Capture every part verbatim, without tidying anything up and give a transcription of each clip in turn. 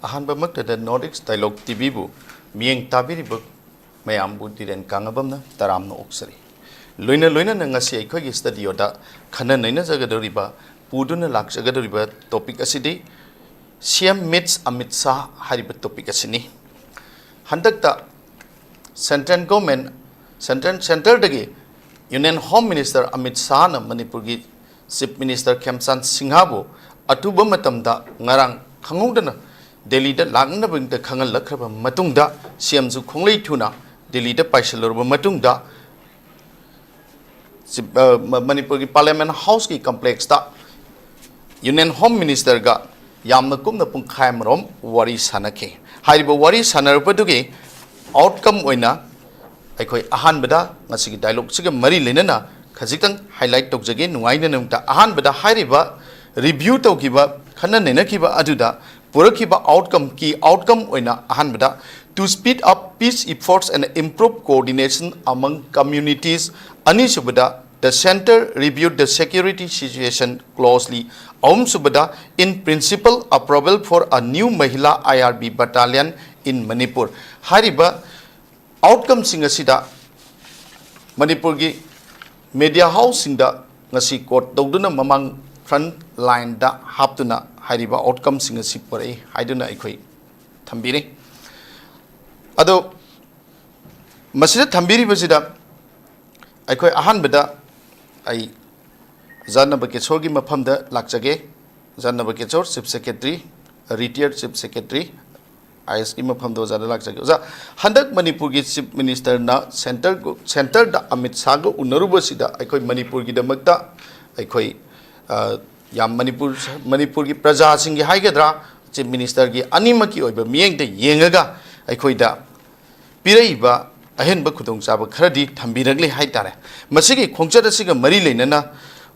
ꯑꯍꯥꯟꯕꯃꯛꯇꯗ North East Dialogue ꯇꯤꯚꯤꯕꯨ ꯃꯤꯠꯌꯦꯡ ꯇꯥꯕꯤꯔꯤꯕ ꯃꯌꯥꯝꯕꯨ ꯗꯤꯔꯦꯟ ꯀꯥꯡꯉꯕꯝꯅ ꯇꯔꯥꯝꯅ ꯑꯣꯛꯆꯔꯤ꯫ ꯂꯣꯏꯅ ꯂꯣꯏꯅꯅ ꯉꯁꯤ ꯑꯩꯈꯣꯏꯒꯤ ꯁ꯭ꯇꯨꯗꯤꯑꯣꯗ ꯈꯟꯅ ꯅꯩꯅꯖꯒꯗꯧꯔꯤꯕ, ꯄꯨꯗꯨꯅ ꯂꯥꯛꯆꯒꯗꯧꯔꯤꯕ ꯇꯣꯄꯤꯛ ꯑꯁꯤꯗꯤ ꯁꯤ ꯑꯦꯝ meets ꯑꯃꯤꯠ ꯁꯥꯍ ꯍꯥꯏꯔꯤꯕ ꯇꯣꯄꯤꯛ ꯑꯁꯤꯅꯤ꯫ ꯍꯟꯗꯛꯇ ꯁꯦꯟꯇ꯭ꯔꯦꯜ ꯒꯣꯔꯃꯦꯟ, ꯁꯦꯟꯇ꯭ꯔꯦꯜ, ꯁꯦꯟꯇꯔꯗꯒꯤ ꯌꯨꯅꯤꯌꯟ ꯍꯣꯝ ꯃꯤꯅꯤꯁꯇꯔ ꯑꯃꯤꯠ ꯁꯥꯍꯅ ꯃꯅꯤꯄꯨꯔꯒꯤ ꯆꯤꯐ ꯃꯤꯅꯤꯁꯇꯔ ꯈꯦꯝꯆꯥꯟ ꯁꯤꯡꯍꯕꯨ ꯑꯊꯨꯕ ꯃꯇꯝꯗ ꯉꯔꯥꯡ ꯈꯪꯍꯧꯗꯅ ꯗꯦꯜꯂꯤꯗ ꯂꯥꯛꯅꯕꯒꯤꯗꯃꯛꯇ ꯈꯪꯍꯜꯂꯛꯈ꯭ꯔꯕ ꯃꯇꯨꯡꯗ, ꯁꯤ ꯑꯦꯝꯁꯨ ꯈꯣꯡꯂꯩ ꯊꯨꯅ ꯗꯦꯜꯂꯤꯗ ꯄꯥꯏꯁꯤꯜꯂꯨꯔꯕ ꯃꯇꯨꯡꯗ, ꯆꯤꯐ, ꯑ, ꯃ-, ꯃꯅꯤꯄꯨꯔꯒꯤ ꯄꯥꯔꯂꯤꯌꯥꯃꯦꯟ ꯍꯥꯎꯁꯀꯤ ꯀꯝꯄ꯭ꯂꯦꯛꯁꯇ ꯌꯨꯅꯤꯌꯟ ꯍꯣꯝ ꯃꯤꯅꯤꯁꯇꯔꯒ ꯌꯥꯝꯅ ꯀꯨꯞꯅ ꯄꯨꯡꯈꯥꯏ ꯑꯃꯔꯣꯝ ꯋꯥꯔꯤ ꯁꯥꯟꯅꯈꯤ꯫ ꯍꯥꯏꯔꯤꯕ ꯋꯥꯔꯤ ꯁꯥꯟꯅꯔꯛꯄꯗꯨꯒꯤ ꯑꯥꯎꯠꯀꯝ ꯑꯣꯏꯅ ꯑꯩꯈꯣꯏ ꯑꯍꯥꯟꯕꯗ ꯉꯁꯤꯒꯤ ꯗꯥꯏꯂꯣꯒꯁꯤꯒ ꯃꯔꯤ ꯂꯩꯅꯅ ꯈꯖꯤꯛꯇꯪ ꯍꯥꯏꯂꯥꯏꯠ ꯇꯧꯖꯒꯦ ꯅꯨꯡꯉꯥꯏꯅꯅꯕꯗ꯫ ꯑꯍꯥꯟꯕꯗ ꯍꯥꯏꯔꯤꯕ ꯔꯤꯚ꯭ꯌꯨ ꯇꯧꯈꯤꯕ, ꯈꯟꯅ ꯅꯩꯅꯈꯤꯕ ꯑꯗꯨꯗ ꯄꯨꯔꯛꯈꯤꯕ ꯑꯥꯎꯠꯀꯝ, ꯀꯤ ꯑꯥꯎꯠꯀꯝ ꯑꯣꯏꯅ ꯑꯍꯥꯟꯕꯗ, "To speed up peace efforts and improve coordination among communities", ꯑꯅꯤꯁꯨꯕꯗ, "The center reviewed the security situation closely", ꯑꯍꯨꯝꯁꯨꯕꯗ, "In principle, approval for a new Mahila I R B battalion in Manipur." ꯍꯥꯏꯔꯤꯕ ꯑꯥꯎꯠꯀꯝꯁꯤꯡ ꯑꯁꯤꯗ ꯃꯅꯤꯄꯨꯔꯒꯤ media ꯍꯥꯎꯁꯁꯤꯡꯗ ꯉꯁꯤ code ꯇꯧꯗꯨꯅ ꯃꯃꯥꯡ front ꯂꯥꯏꯟꯗ ꯍꯥꯞꯇꯨꯅ ꯍꯥꯏꯔꯤꯕ ꯑꯥꯎꯠꯀꯝꯁꯤꯡ ꯑꯁꯤ ꯄꯨꯔꯛꯏ ꯍꯥꯏꯗꯨꯅ ꯑꯩꯈꯣꯏ ꯊꯝꯕꯤꯔꯤ꯫ ꯑꯗꯣ ꯃꯁꯤꯗ ꯊꯝꯕꯤꯔꯤꯕꯁꯤꯗ ꯑꯩꯈꯣꯏ ꯑꯍꯥꯟꯕꯗ ꯑꯩ ꯑꯣꯖꯥ ꯅꯕꯀꯤꯁꯣꯔꯒꯤ ꯃꯐꯝꯗ ꯂꯥꯛꯆꯒꯦ꯫ ꯑꯣꯖꯥ Nabakishor, chief secretary, retired chief secretary, I ꯑꯦꯁꯀꯤ ꯃꯐꯝꯗ ꯑꯣꯖꯥꯗ ꯂꯥꯛꯆꯒꯦ꯫ ꯑꯣꯖꯥ, ꯍꯟꯗꯛ ꯃꯅꯤꯄꯨꯔꯒꯤ ꯆꯤꯐ ꯃꯤꯅꯤꯁꯇꯔꯅ ꯁꯦꯟꯇꯔ, ꯁꯦꯟꯇꯔꯗ ꯑꯃꯤꯠ ꯁꯥꯍꯒ ꯎꯅꯔꯨꯕꯁꯤꯗ ꯑꯩꯈꯣꯏ ꯃꯅꯤꯄꯨꯔꯒꯤꯗꯃꯛꯇ ꯑꯩꯈꯣꯏ, ꯑ, ꯌꯥꯝ ꯃꯅꯤꯄꯨꯔ, ꯃꯅꯤꯄꯨꯔꯒꯤ ꯄ꯭ꯔꯖꯥꯁꯤꯡꯒꯤ ꯍꯥꯏꯒꯗ꯭ꯔꯥ, ꯆꯤꯐ ꯃꯤꯅꯤꯁꯇꯔꯒꯤ ꯑꯅꯤꯃꯛꯀꯤ ꯑꯣꯏꯕ ꯃꯤꯠꯌꯦꯡꯗ ꯌꯦꯡꯉꯒ ꯑꯩꯈꯣꯏꯗ ꯄꯤꯔꯛꯏꯕ ꯑꯍꯦꯟꯕ ꯈꯨꯗꯣꯡꯆꯥꯕ ꯈꯔꯗꯤ ꯊꯝꯕꯤꯔꯛꯂꯤ ꯍꯥꯏꯇꯥꯔꯦ꯫ ꯃꯁꯤꯒꯤ ꯈꯣꯡꯆꯠ ꯑꯁꯤꯒ ꯃꯔꯤ ꯂꯩꯅꯅ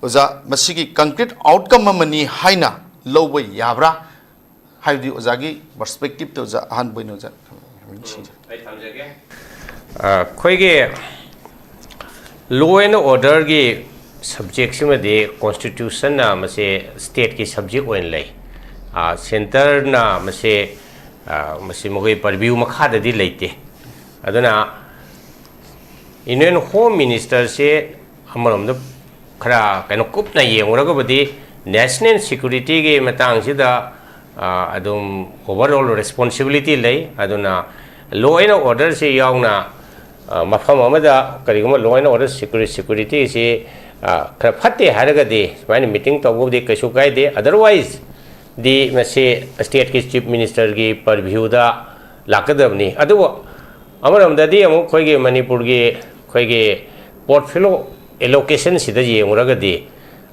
ꯑꯣꯖꯥ, ꯃꯁꯤꯒꯤ concrete outcome ꯑꯃꯅꯤ ꯍꯥꯏꯅ ꯂꯧꯕ ꯌꯥꯕ꯭ꯔꯥ? ꯍꯥꯏꯕꯗꯤ ꯑꯣꯖꯥꯒꯤ perspective ꯇ ꯑꯣꯖꯥ, ꯑꯍꯥꯟꯕ ꯑꯣꯏꯅ ꯑꯣꯖꯥ ꯈꯪꯍꯟꯅꯤꯡꯕ꯫ ꯑꯩ ꯊꯝꯖꯒꯦ꯫ ꯑꯩꯈꯣꯏꯒꯤ law and order ꯒꯤ subject ꯁꯤꯃꯗꯤ constitution ꯅ ꯃꯁꯤ state ꯀꯤ subject ꯑꯣꯏꯅ ꯂꯩ꯫ Centre ꯅ ꯃꯁꯤ, ꯃꯁꯤ ꯃꯈꯣꯏ purview ꯃꯈꯥꯗꯗꯤ ꯂꯩꯇꯦ꯫ ꯑꯗꯨꯅ Union Home Minister ꯁꯦ ꯑꯃꯔꯣꯝꯗ ꯈꯔ ꯀꯩꯅꯣ ꯀꯨꯞꯅ ꯌꯦꯡꯉꯨꯔꯒꯕꯨꯗꯤ national security ꯒꯤ ꯃꯇꯥꯡꯁꯤꯗ ꯑꯗꯨꯝ overall responsibility ꯂꯩ꯫ ꯑꯗꯨꯅ law and order ꯁꯤ ꯌꯥꯎꯅ ꯃꯐꯝ ꯑꯃꯗ ꯀꯔꯤꯒꯨꯝꯕ law and order security ꯁꯤ ꯈꯔ ꯐꯠꯇꯦ ꯍꯥꯏꯔꯒꯗꯤ ꯁꯨꯃꯥꯏꯅ meeting ꯇꯧꯕꯕꯨꯗꯤ ꯀꯩꯁꯨ ꯀꯥꯏꯗꯦ꯫ Otherwise ꯗꯤ ꯃꯁꯤ state ꯀꯤ Chief Minister ꯒꯤ purview ꯗ ꯂꯥꯛꯀꯗꯕꯅꯤ꯫ ꯑꯗꯨꯕꯨ ꯑꯃꯔꯣꯝꯗꯗꯤ ꯑꯃꯨꯛ ꯑꯩꯈꯣꯏꯒꯤ ꯃꯅꯤꯄꯨꯔꯒꯤ ꯑꯩꯈꯣꯏꯒꯤ portfolio allocation ꯁꯤꯗ ꯌꯦꯡꯉꯨꯔꯒꯗꯤ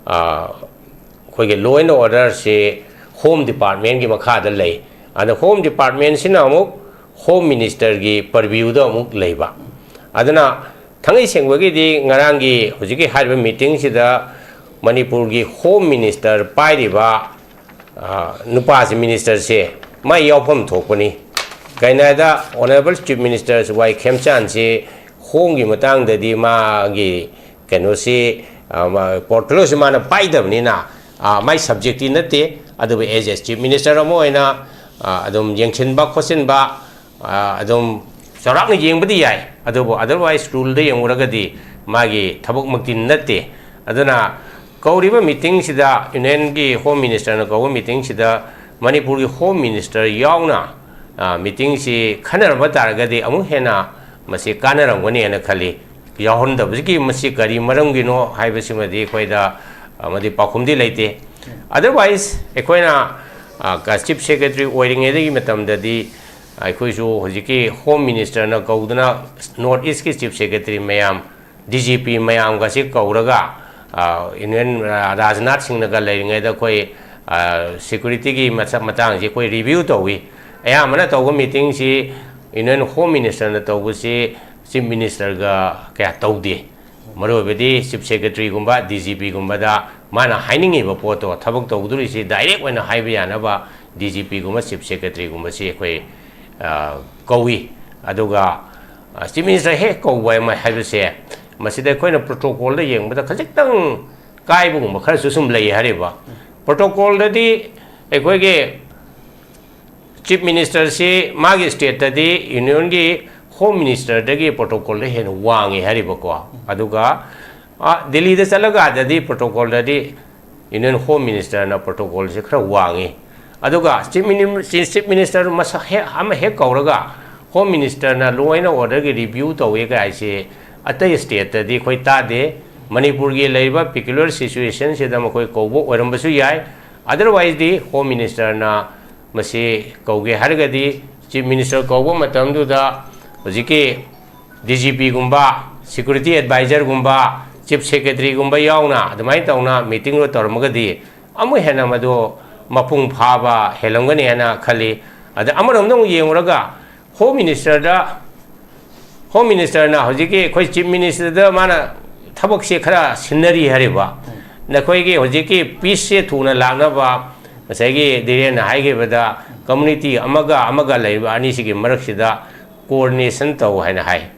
ꯑꯩꯈꯣꯏꯒꯤ law and order ꯁꯤ Home Department ꯀꯤ ꯃꯈꯥꯗ ꯂꯩ꯫ ꯑꯗ Home Department ꯁꯤꯅ ꯑꯃꯨꯛ Home Minister ꯒꯤ purview ꯗ ꯑꯃꯨꯛ ꯂꯩꯕ꯫ ꯑꯗꯨꯅ ꯊꯥꯡꯉꯩ ꯁꯦꯡꯕꯒꯤꯗꯤ ꯉꯔꯥꯡꯒꯤ ꯍꯧꯖꯤꯛꯀꯤ ꯍꯥꯏꯔꯤꯕ meeting ꯁꯤꯗ ꯃꯅꯤꯄꯨꯔꯒꯤ Home Minister ꯄꯥꯏꯔꯤꯕ ꯅꯨꯄꯥꯁꯤ minister ꯁꯦ ꯃꯥꯏ ꯌꯥꯎꯐꯝ ꯊꯣꯛꯄꯅꯤ꯫ ꯀꯩꯅꯣ ꯍꯥꯏꯗ Honourable Chief Minister ꯋꯥꯏ ꯈꯦꯝꯆꯥꯟꯁꯤ Home ꯒꯤ ꯃꯇꯥꯡꯗꯗꯤ ꯃꯥꯒꯤ ꯀꯩꯅꯣꯁꯤ portfolio ꯁꯤ ꯃꯥꯅ ꯄꯥꯏꯗꯕꯅꯤꯅ ꯃꯥꯏ subject ꯇꯤ ꯅꯠꯇꯦ꯫ ꯑꯗꯨꯕꯨ as a Chief Minister ꯑꯃ ꯑꯣꯏꯅ ꯑꯗꯨꯝ ꯌꯦꯡꯁꯤꯟꯕ ꯈꯣꯠꯆꯤꯟꯕ ꯑꯗꯨꯝ ꯆꯥꯎꯔꯥꯛꯅ ꯌꯦꯡꯕꯗꯤ ꯌꯥꯏ꯫ ꯑꯗꯨꯕꯨ otherwise rule ꯗ ꯌꯦꯡꯉꯨꯔꯒꯗꯤ ꯃꯥꯒꯤ ꯊꯕꯛꯃꯛꯇꯤ ꯅꯠꯇꯦ꯫ ꯑꯗꯨꯅ ꯀꯧꯔꯤꯕ meeting ꯁꯤꯗ Union ꯒꯤ Home Minister ꯅ ꯀꯧꯕ meeting ꯁꯤꯗ ꯃꯅꯤꯄꯨꯔꯒꯤ Home Minister ꯌꯥꯎꯅ meeting ꯁꯤ ꯈꯟꯅꯔꯝꯕ ꯇꯥꯔꯒꯗꯤ ꯑꯃꯨꯛ ꯍꯦꯟꯅ ꯃꯁꯤ ꯀꯥꯟꯅꯔꯝꯒꯅꯤ ꯍꯥꯏꯅ ꯈꯜꯂꯤ꯫ ꯌꯥꯎꯍꯟꯗꯕꯁꯤꯒꯤ ꯃꯁꯤ ꯀꯔꯤ ꯃꯔꯝꯒꯤꯅꯣ ꯍꯥꯏꯕꯁꯤꯃꯗꯤ ꯑꯩꯈꯣꯏꯗ ꯑꯃꯗꯤ ꯄꯥꯎꯈꯨꯝꯗꯤ ꯂꯩꯇꯦ꯫ Otherwise ꯑꯩꯈꯣꯏꯅ Chief Secretary ꯑꯣꯏꯔꯤꯉꯩꯗꯒꯤ ꯃꯇꯝꯗꯗꯤ ꯑꯩꯈꯣꯏꯁꯨ ꯍꯧꯖꯤꯛꯀꯤ Home Minister ꯅ ꯀꯧꯗꯨꯅ North East ꯀꯤ Chief Secretary ꯃꯌꯥꯝ, D G P ꯃꯌꯥꯝꯒꯁꯤ ꯀꯧꯔꯒ Union ꯔꯥꯖꯅꯥꯊ ꯁꯤꯡꯅꯒ ꯂꯩꯔꯤꯉꯩꯗ ꯑꯩꯈꯣꯏ security ꯒꯤ ꯃꯇꯥꯡꯁꯤ ꯑꯩꯈꯣꯏ review ꯇꯧꯏ꯫ ꯑꯌꯥꯝꯕꯅ ꯇꯧꯕ meeting ꯁꯤ Union Home Minister ꯅ ꯇꯧꯕꯁꯤ Chief Minister ꯒ ꯀꯌꯥ ꯇꯧꯗꯦ꯫ ꯃꯔꯨꯑꯣꯏꯕꯗꯤ ꯆꯤꯐ ꯁꯦꯀ꯭ꯔꯦꯇꯔꯤꯒꯨꯝꯕ, ꯗꯤ ꯖꯤ ꯄꯤꯒꯨꯝꯕꯗ ꯃꯥꯅ ꯍꯥꯏꯅꯤꯡꯉꯤꯕ ꯄꯣꯠꯇꯣ, ꯊꯕꯛ ꯇꯧꯗꯣꯔꯤꯁꯤ ꯗꯥꯏꯔꯦꯛ ꯑꯣꯏꯅ ꯍꯥꯏꯕ ꯌꯥꯅꯕ ꯗꯤ ꯖꯤ ꯄꯤꯒꯨꯝꯕ, ꯆꯤꯐ ꯁꯦꯀ꯭ꯔꯦꯇꯔꯤꯒꯨꯝꯕꯁꯤ ꯑꯩꯈꯣꯏ, ꯑ, ꯀꯧꯏ꯫ ꯑꯗꯨꯒ, ꯑ, ꯆꯤꯐ ꯃꯤꯅꯤꯁꯇꯔ ꯍꯦꯛ ꯀꯧꯕ ꯑꯃ ꯍꯥꯏꯕꯁꯦ, ꯃꯁꯤꯗ ꯑꯩꯈꯣꯏꯅ ꯄ꯭ꯔꯣꯇꯣꯀꯣꯜꯗ ꯌꯦꯡꯕꯗ ꯈꯖꯤꯛꯇꯪ ꯀꯥꯏꯕꯒꯨꯝꯕ ꯈꯔꯁꯨ ꯁꯨꯝ ꯂꯩ ꯍꯥꯏꯔꯤꯕ꯫ ꯄ꯭ꯔꯣꯇꯣꯀꯣꯜꯗꯗꯤ ꯑꯩꯈꯣꯏꯒꯤ ꯆꯤꯐ ꯃꯤꯅꯤꯁꯇꯔꯁꯤ ꯃꯥꯒꯤ ꯁ꯭ꯇꯦꯠꯇꯗꯤ ꯌꯨꯅꯤꯌꯟꯒꯤ ꯍꯣꯝ ꯃꯤꯅꯤꯁꯇꯔꯗꯒꯤ ꯄ꯭ꯔꯣꯇꯣꯀꯣꯜꯗ ꯍꯦꯟꯅ ꯋꯥꯡꯉꯤ ꯍꯥꯏꯔꯤꯕꯀꯣ꯫ ꯑꯗꯨꯒ, ꯑ, ꯗꯤꯜꯂꯤꯗ ꯆꯠꯂꯒ ꯑꯗꯗꯤ ꯄ꯭ꯔꯣꯇꯣꯀꯣꯜꯗꯗꯤ ꯌꯨꯅꯤꯌꯟ ꯍꯣꯝ ꯃꯤꯅꯤꯁꯇꯔꯅ ꯄ꯭ꯔꯣꯇꯣꯀꯣꯜꯁꯦ ꯈꯔ ꯋꯥꯡꯉꯤ꯫ ꯑꯗꯨꯒ ꯆꯤꯐ ꯃꯤꯅꯤ-, ꯆꯤ-, ꯆꯤꯐ ꯃꯤꯅꯤꯁꯇꯔ ꯃꯁꯛ ꯍꯦꯛ, ꯑꯃ ꯍꯦꯛ ꯀꯧꯔꯒ ꯍꯣꯝ ꯃꯤꯅꯤꯁꯇꯔꯅ ꯂꯣꯏꯅ ꯑꯣꯔꯗꯔꯒꯤ ꯔꯤꯚ꯭ꯌꯨ ꯇꯧꯋꯦ ꯀꯥꯏꯁꯦ ꯑꯇꯩ ꯁ꯭ꯇꯦꯠꯇꯗꯤ ꯑꯩꯈꯣꯏ ꯇꯥꯗꯦ꯫ ꯃꯅꯤꯄꯨꯔꯒꯤ ꯂꯩꯔꯤꯕ ꯄꯤꯀꯨꯂꯔ ꯁꯤꯆꯨꯋꯦꯁꯟꯁꯤꯗ ꯃꯈꯣꯏ ꯀꯧꯕ ꯑꯣꯏꯔꯝꯕꯁꯨ ꯌꯥꯏ꯫ ꯑꯗꯔꯋꯥꯏꯁꯗꯤ ꯍꯣꯝ ꯃꯤꯅꯤꯁꯇꯔꯅ ꯃꯁꯤ ꯀꯧꯒꯦ ꯍꯥꯏꯔꯒꯗꯤ ꯆꯤꯐ ꯃꯤꯅꯤꯁꯇꯔ ꯀꯧꯕ ꯃꯇꯝꯗꯨꯗ ꯍꯧꯖꯤꯛꯀꯤ ꯗꯤ ꯖꯤ ꯄꯤꯒꯨꯝꯕ, ꯁꯦꯀ꯭ꯌꯨꯔꯤꯇꯤ ꯑꯦꯗꯚꯥꯏꯖꯔꯒꯨꯝꯕ, ꯆꯤꯐ ꯁꯦꯀ꯭ꯔꯦꯇꯔꯤꯒꯨꯝꯕ ꯌꯥꯎꯅ ꯑꯗꯨꯃꯥꯏꯅ ꯇꯧꯅ ꯃꯤꯇꯤꯡꯗꯣ ꯇꯧꯔꯝꯃꯒꯗꯤ ꯑꯃꯨꯛ ꯍꯦꯟꯅ ꯃꯗꯨ ꯃꯄꯨꯡ ꯐꯥꯕ ꯍꯦꯜꯂꯝꯒꯅꯤ ꯍꯥꯏꯅ ꯈꯜꯂꯤ꯫ ꯑꯗ ꯑꯃꯔꯣꯝꯗ ꯑꯃꯨꯛ ꯌꯦꯡꯉꯨꯔꯒ ꯍꯣꯝ ꯃꯤꯅꯤꯁꯇꯔꯗ, ꯍꯣꯝ ꯃꯤꯅꯤꯁꯇꯔꯅ ꯍꯧꯖꯤꯛꯀꯤ ꯑꯩꯈꯣꯏ ꯆꯤꯐ ꯃꯤꯅꯤꯁꯇꯔꯗ ꯃꯥꯅ ꯊꯕꯛꯁꯦ ꯈꯔ ꯁꯤꯟꯅꯔꯤ ꯍꯥꯏꯔꯤꯕ, ꯅꯈꯣꯏꯒꯤ ꯍꯧꯖꯤꯛꯀꯤ ꯄꯤꯁꯁꯦ ꯊꯨꯅ ꯂꯥꯛꯅꯕ ꯉꯁꯥꯏꯒꯤ ꯙꯤꯔꯦꯟꯅ ꯍꯥꯏꯈꯤꯕꯗ ꯀꯝꯃ꯭ꯌꯨꯅꯤꯇꯤ ꯑꯃꯒ ꯑꯃꯒ ꯂꯩꯔꯤꯕ ꯑꯅꯤꯁꯤꯒꯤ ꯃꯔꯛꯁꯤꯗ ꯀꯣꯑꯣꯔꯗꯤꯅꯦꯁꯟ ꯇꯧ ꯍꯥꯏꯅ ꯍꯥꯏ꯫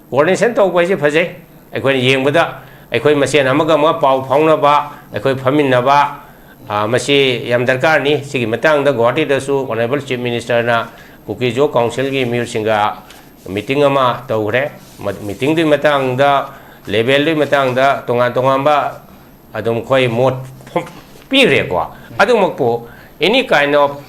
ꯀꯣꯑꯣꯔꯗꯤꯅꯦꯁꯟ ꯇꯧꯕ ꯍꯥꯏꯁꯦ ꯐꯖꯩ, ꯑꯩꯈꯣꯏꯅ ꯌꯦꯡꯕꯗ ꯑꯩꯈꯣꯏ ꯃꯁꯦꯟ ꯑꯃꯒ ꯑꯃꯒ ꯄꯥꯎ ꯐꯥꯎꯅꯕ, ꯑꯩꯈꯣꯏ ꯐꯝꯃꯤꯟꯅꯕ, ꯑ, ꯃꯁꯤ ꯌꯥꯝ ꯗꯔꯀꯥꯔꯅꯤ꯫ ꯁꯤꯒꯤ ꯃꯇꯥꯡꯗ ꯒꯨꯋꯥꯍꯥꯇꯤꯗꯁꯨ ꯑꯣꯅꯔꯦꯕꯜ ꯆꯤꯐ ꯃꯤꯅꯤꯁꯇꯔꯅ ꯀꯨꯀꯤ ꯖꯣ ꯀꯥꯎꯟꯁꯤꯜꯒꯤ ꯃꯤꯑꯣꯏꯁꯤꯡꯒ ꯃꯤꯇꯤꯡ ꯑꯃ ꯇꯧꯈ꯭ꯔꯦ꯫ ꯃ-, ꯃꯤꯇꯤꯡꯗꯨꯒꯤ ꯃꯇꯥꯡꯗ, ꯂꯦꯚꯦꯜꯗꯨꯒꯤ ꯃꯇꯥꯡꯗ ꯇꯣꯉꯥꯟ ꯇꯣꯉꯥꯟꯕ ꯑꯗꯨꯝ ꯑꯩꯈꯣꯏ ꯃꯣꯠ ꯐꯣ-, ꯄꯤꯈ꯭ꯔꯦꯀꯣ꯫ ꯑꯗꯨꯃꯛꯄꯨ any kind of,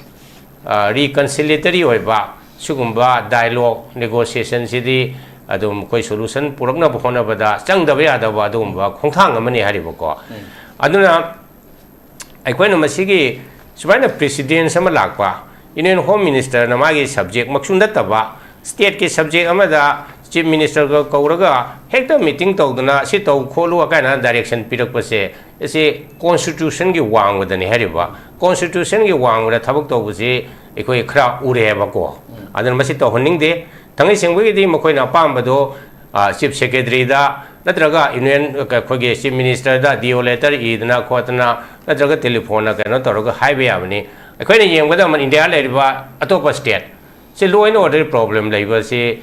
ꯑ, reconciliatory ꯑꯣꯏꯕ ꯁꯤꯒꯨꯝꯕ ꯗꯥꯏꯂꯣꯒ, ꯅꯦꯒꯣꯁꯤꯌꯦꯁꯟꯁꯤꯗꯤ ꯑꯗꯨꯝ ꯑꯩꯈꯣꯏ ꯁꯣꯂꯨꯁꯟ ꯄꯨꯔꯛꯅꯕ ꯍꯣꯠꯅꯕꯗ ꯆꯪꯗꯕ ꯌꯥꯗꯕ ꯑꯗꯨꯒꯨꯝꯕ ꯈꯣꯡꯊꯥꯡ ꯑꯃꯅꯤ ꯍꯥꯏꯔꯤꯕꯀꯣ꯫ ꯑꯗꯨꯅ ꯑꯩꯈꯣꯏꯅ ꯃꯁꯤꯒꯤ ꯁꯨꯃꯥꯏꯅ ꯄ꯭ꯔꯦꯁꯤꯗꯦꯟꯁ ꯑꯃ ꯂꯥꯛꯄ, ꯌꯨꯅꯤꯌꯟ ꯍꯣꯝ ꯃꯤꯅꯤꯁꯇꯔꯅ ꯃꯥꯒꯤ ꯁꯕꯖꯦꯛꯃꯛꯁꯨ ꯅꯠꯇꯕ, ꯁ꯭ꯇꯦꯠꯀꯤ ꯁꯕꯖꯦꯛ ꯑꯃꯗ ꯆꯤꯐ ꯃꯤꯅꯤꯁꯇꯔꯒ ꯀꯧꯔꯒ ꯍꯦꯛꯇ ꯃꯤꯇꯤꯡ ꯇꯧꯗꯅ ꯁꯤ ꯇꯧ ꯈꯣꯠꯂꯨ ꯀꯥꯏꯅ ꯗꯥꯏꯔꯦꯛꯁꯟ ꯄꯤꯔꯛꯄꯁꯦ, ꯑꯁꯤ ꯀꯣꯟꯁꯇꯤꯇ꯭ꯌꯨꯁꯟꯒꯤ ꯋꯥꯡꯃꯗꯅꯤ ꯍꯥꯏꯔꯤꯕ꯫ ꯀꯣꯟꯁꯇꯤꯇ꯭ꯌꯨꯁꯟꯒꯤ ꯋꯥꯡꯃꯗ ꯊꯕꯛ ꯇꯧꯕꯁꯤ ꯑꯩꯈꯣꯏ ꯈꯔ ꯎꯔꯦꯕꯀꯣ꯫ ꯑꯗꯨꯅ ꯃꯁꯤ ꯇꯧꯍꯟꯅꯤꯡꯗꯦ꯫ ꯊꯥꯡꯒꯩ ꯁꯦꯡꯕꯒꯤꯗꯤ ꯃꯈꯣꯏꯅ ꯑꯄꯥꯝꯕꯗꯣ, ꯑ, ꯆꯤꯐ ꯁꯦꯀ꯭ꯔꯦꯇꯔꯤꯗ ꯅꯠꯇ꯭ꯔꯒ ꯌꯨꯅꯤꯌꯟ, ꯑꯩꯈꯣꯏꯒꯤ ꯆꯤꯐ ꯃꯤꯅꯤꯁꯇꯔꯗ ꯗꯤꯑꯣ ꯂꯦꯇꯔ ꯏꯗꯅ ꯈꯣꯠꯇꯅ, ꯅꯠꯇ꯭ꯔꯒ ꯇꯦꯂꯤꯐꯣꯟꯅ ꯀꯩꯅꯣ ꯇꯧꯔꯒ ꯍꯥꯏꯕ ꯌꯥꯕꯅꯤ꯫ ꯑꯩꯈꯣꯏꯅ ꯌꯦꯡꯕꯗ ꯑꯃ ꯏꯟꯗꯤꯌꯥ ꯂꯩꯔꯤꯕ ꯑꯇꯣꯞꯄ ꯁ꯭ꯇꯦꯠ ꯁꯤ ꯂꯣꯏꯅ ꯑꯣꯏꯔꯗꯤ ꯄ꯭ꯔꯣꯕ꯭ꯂꯦꯝ ꯂꯩꯕꯁꯤ,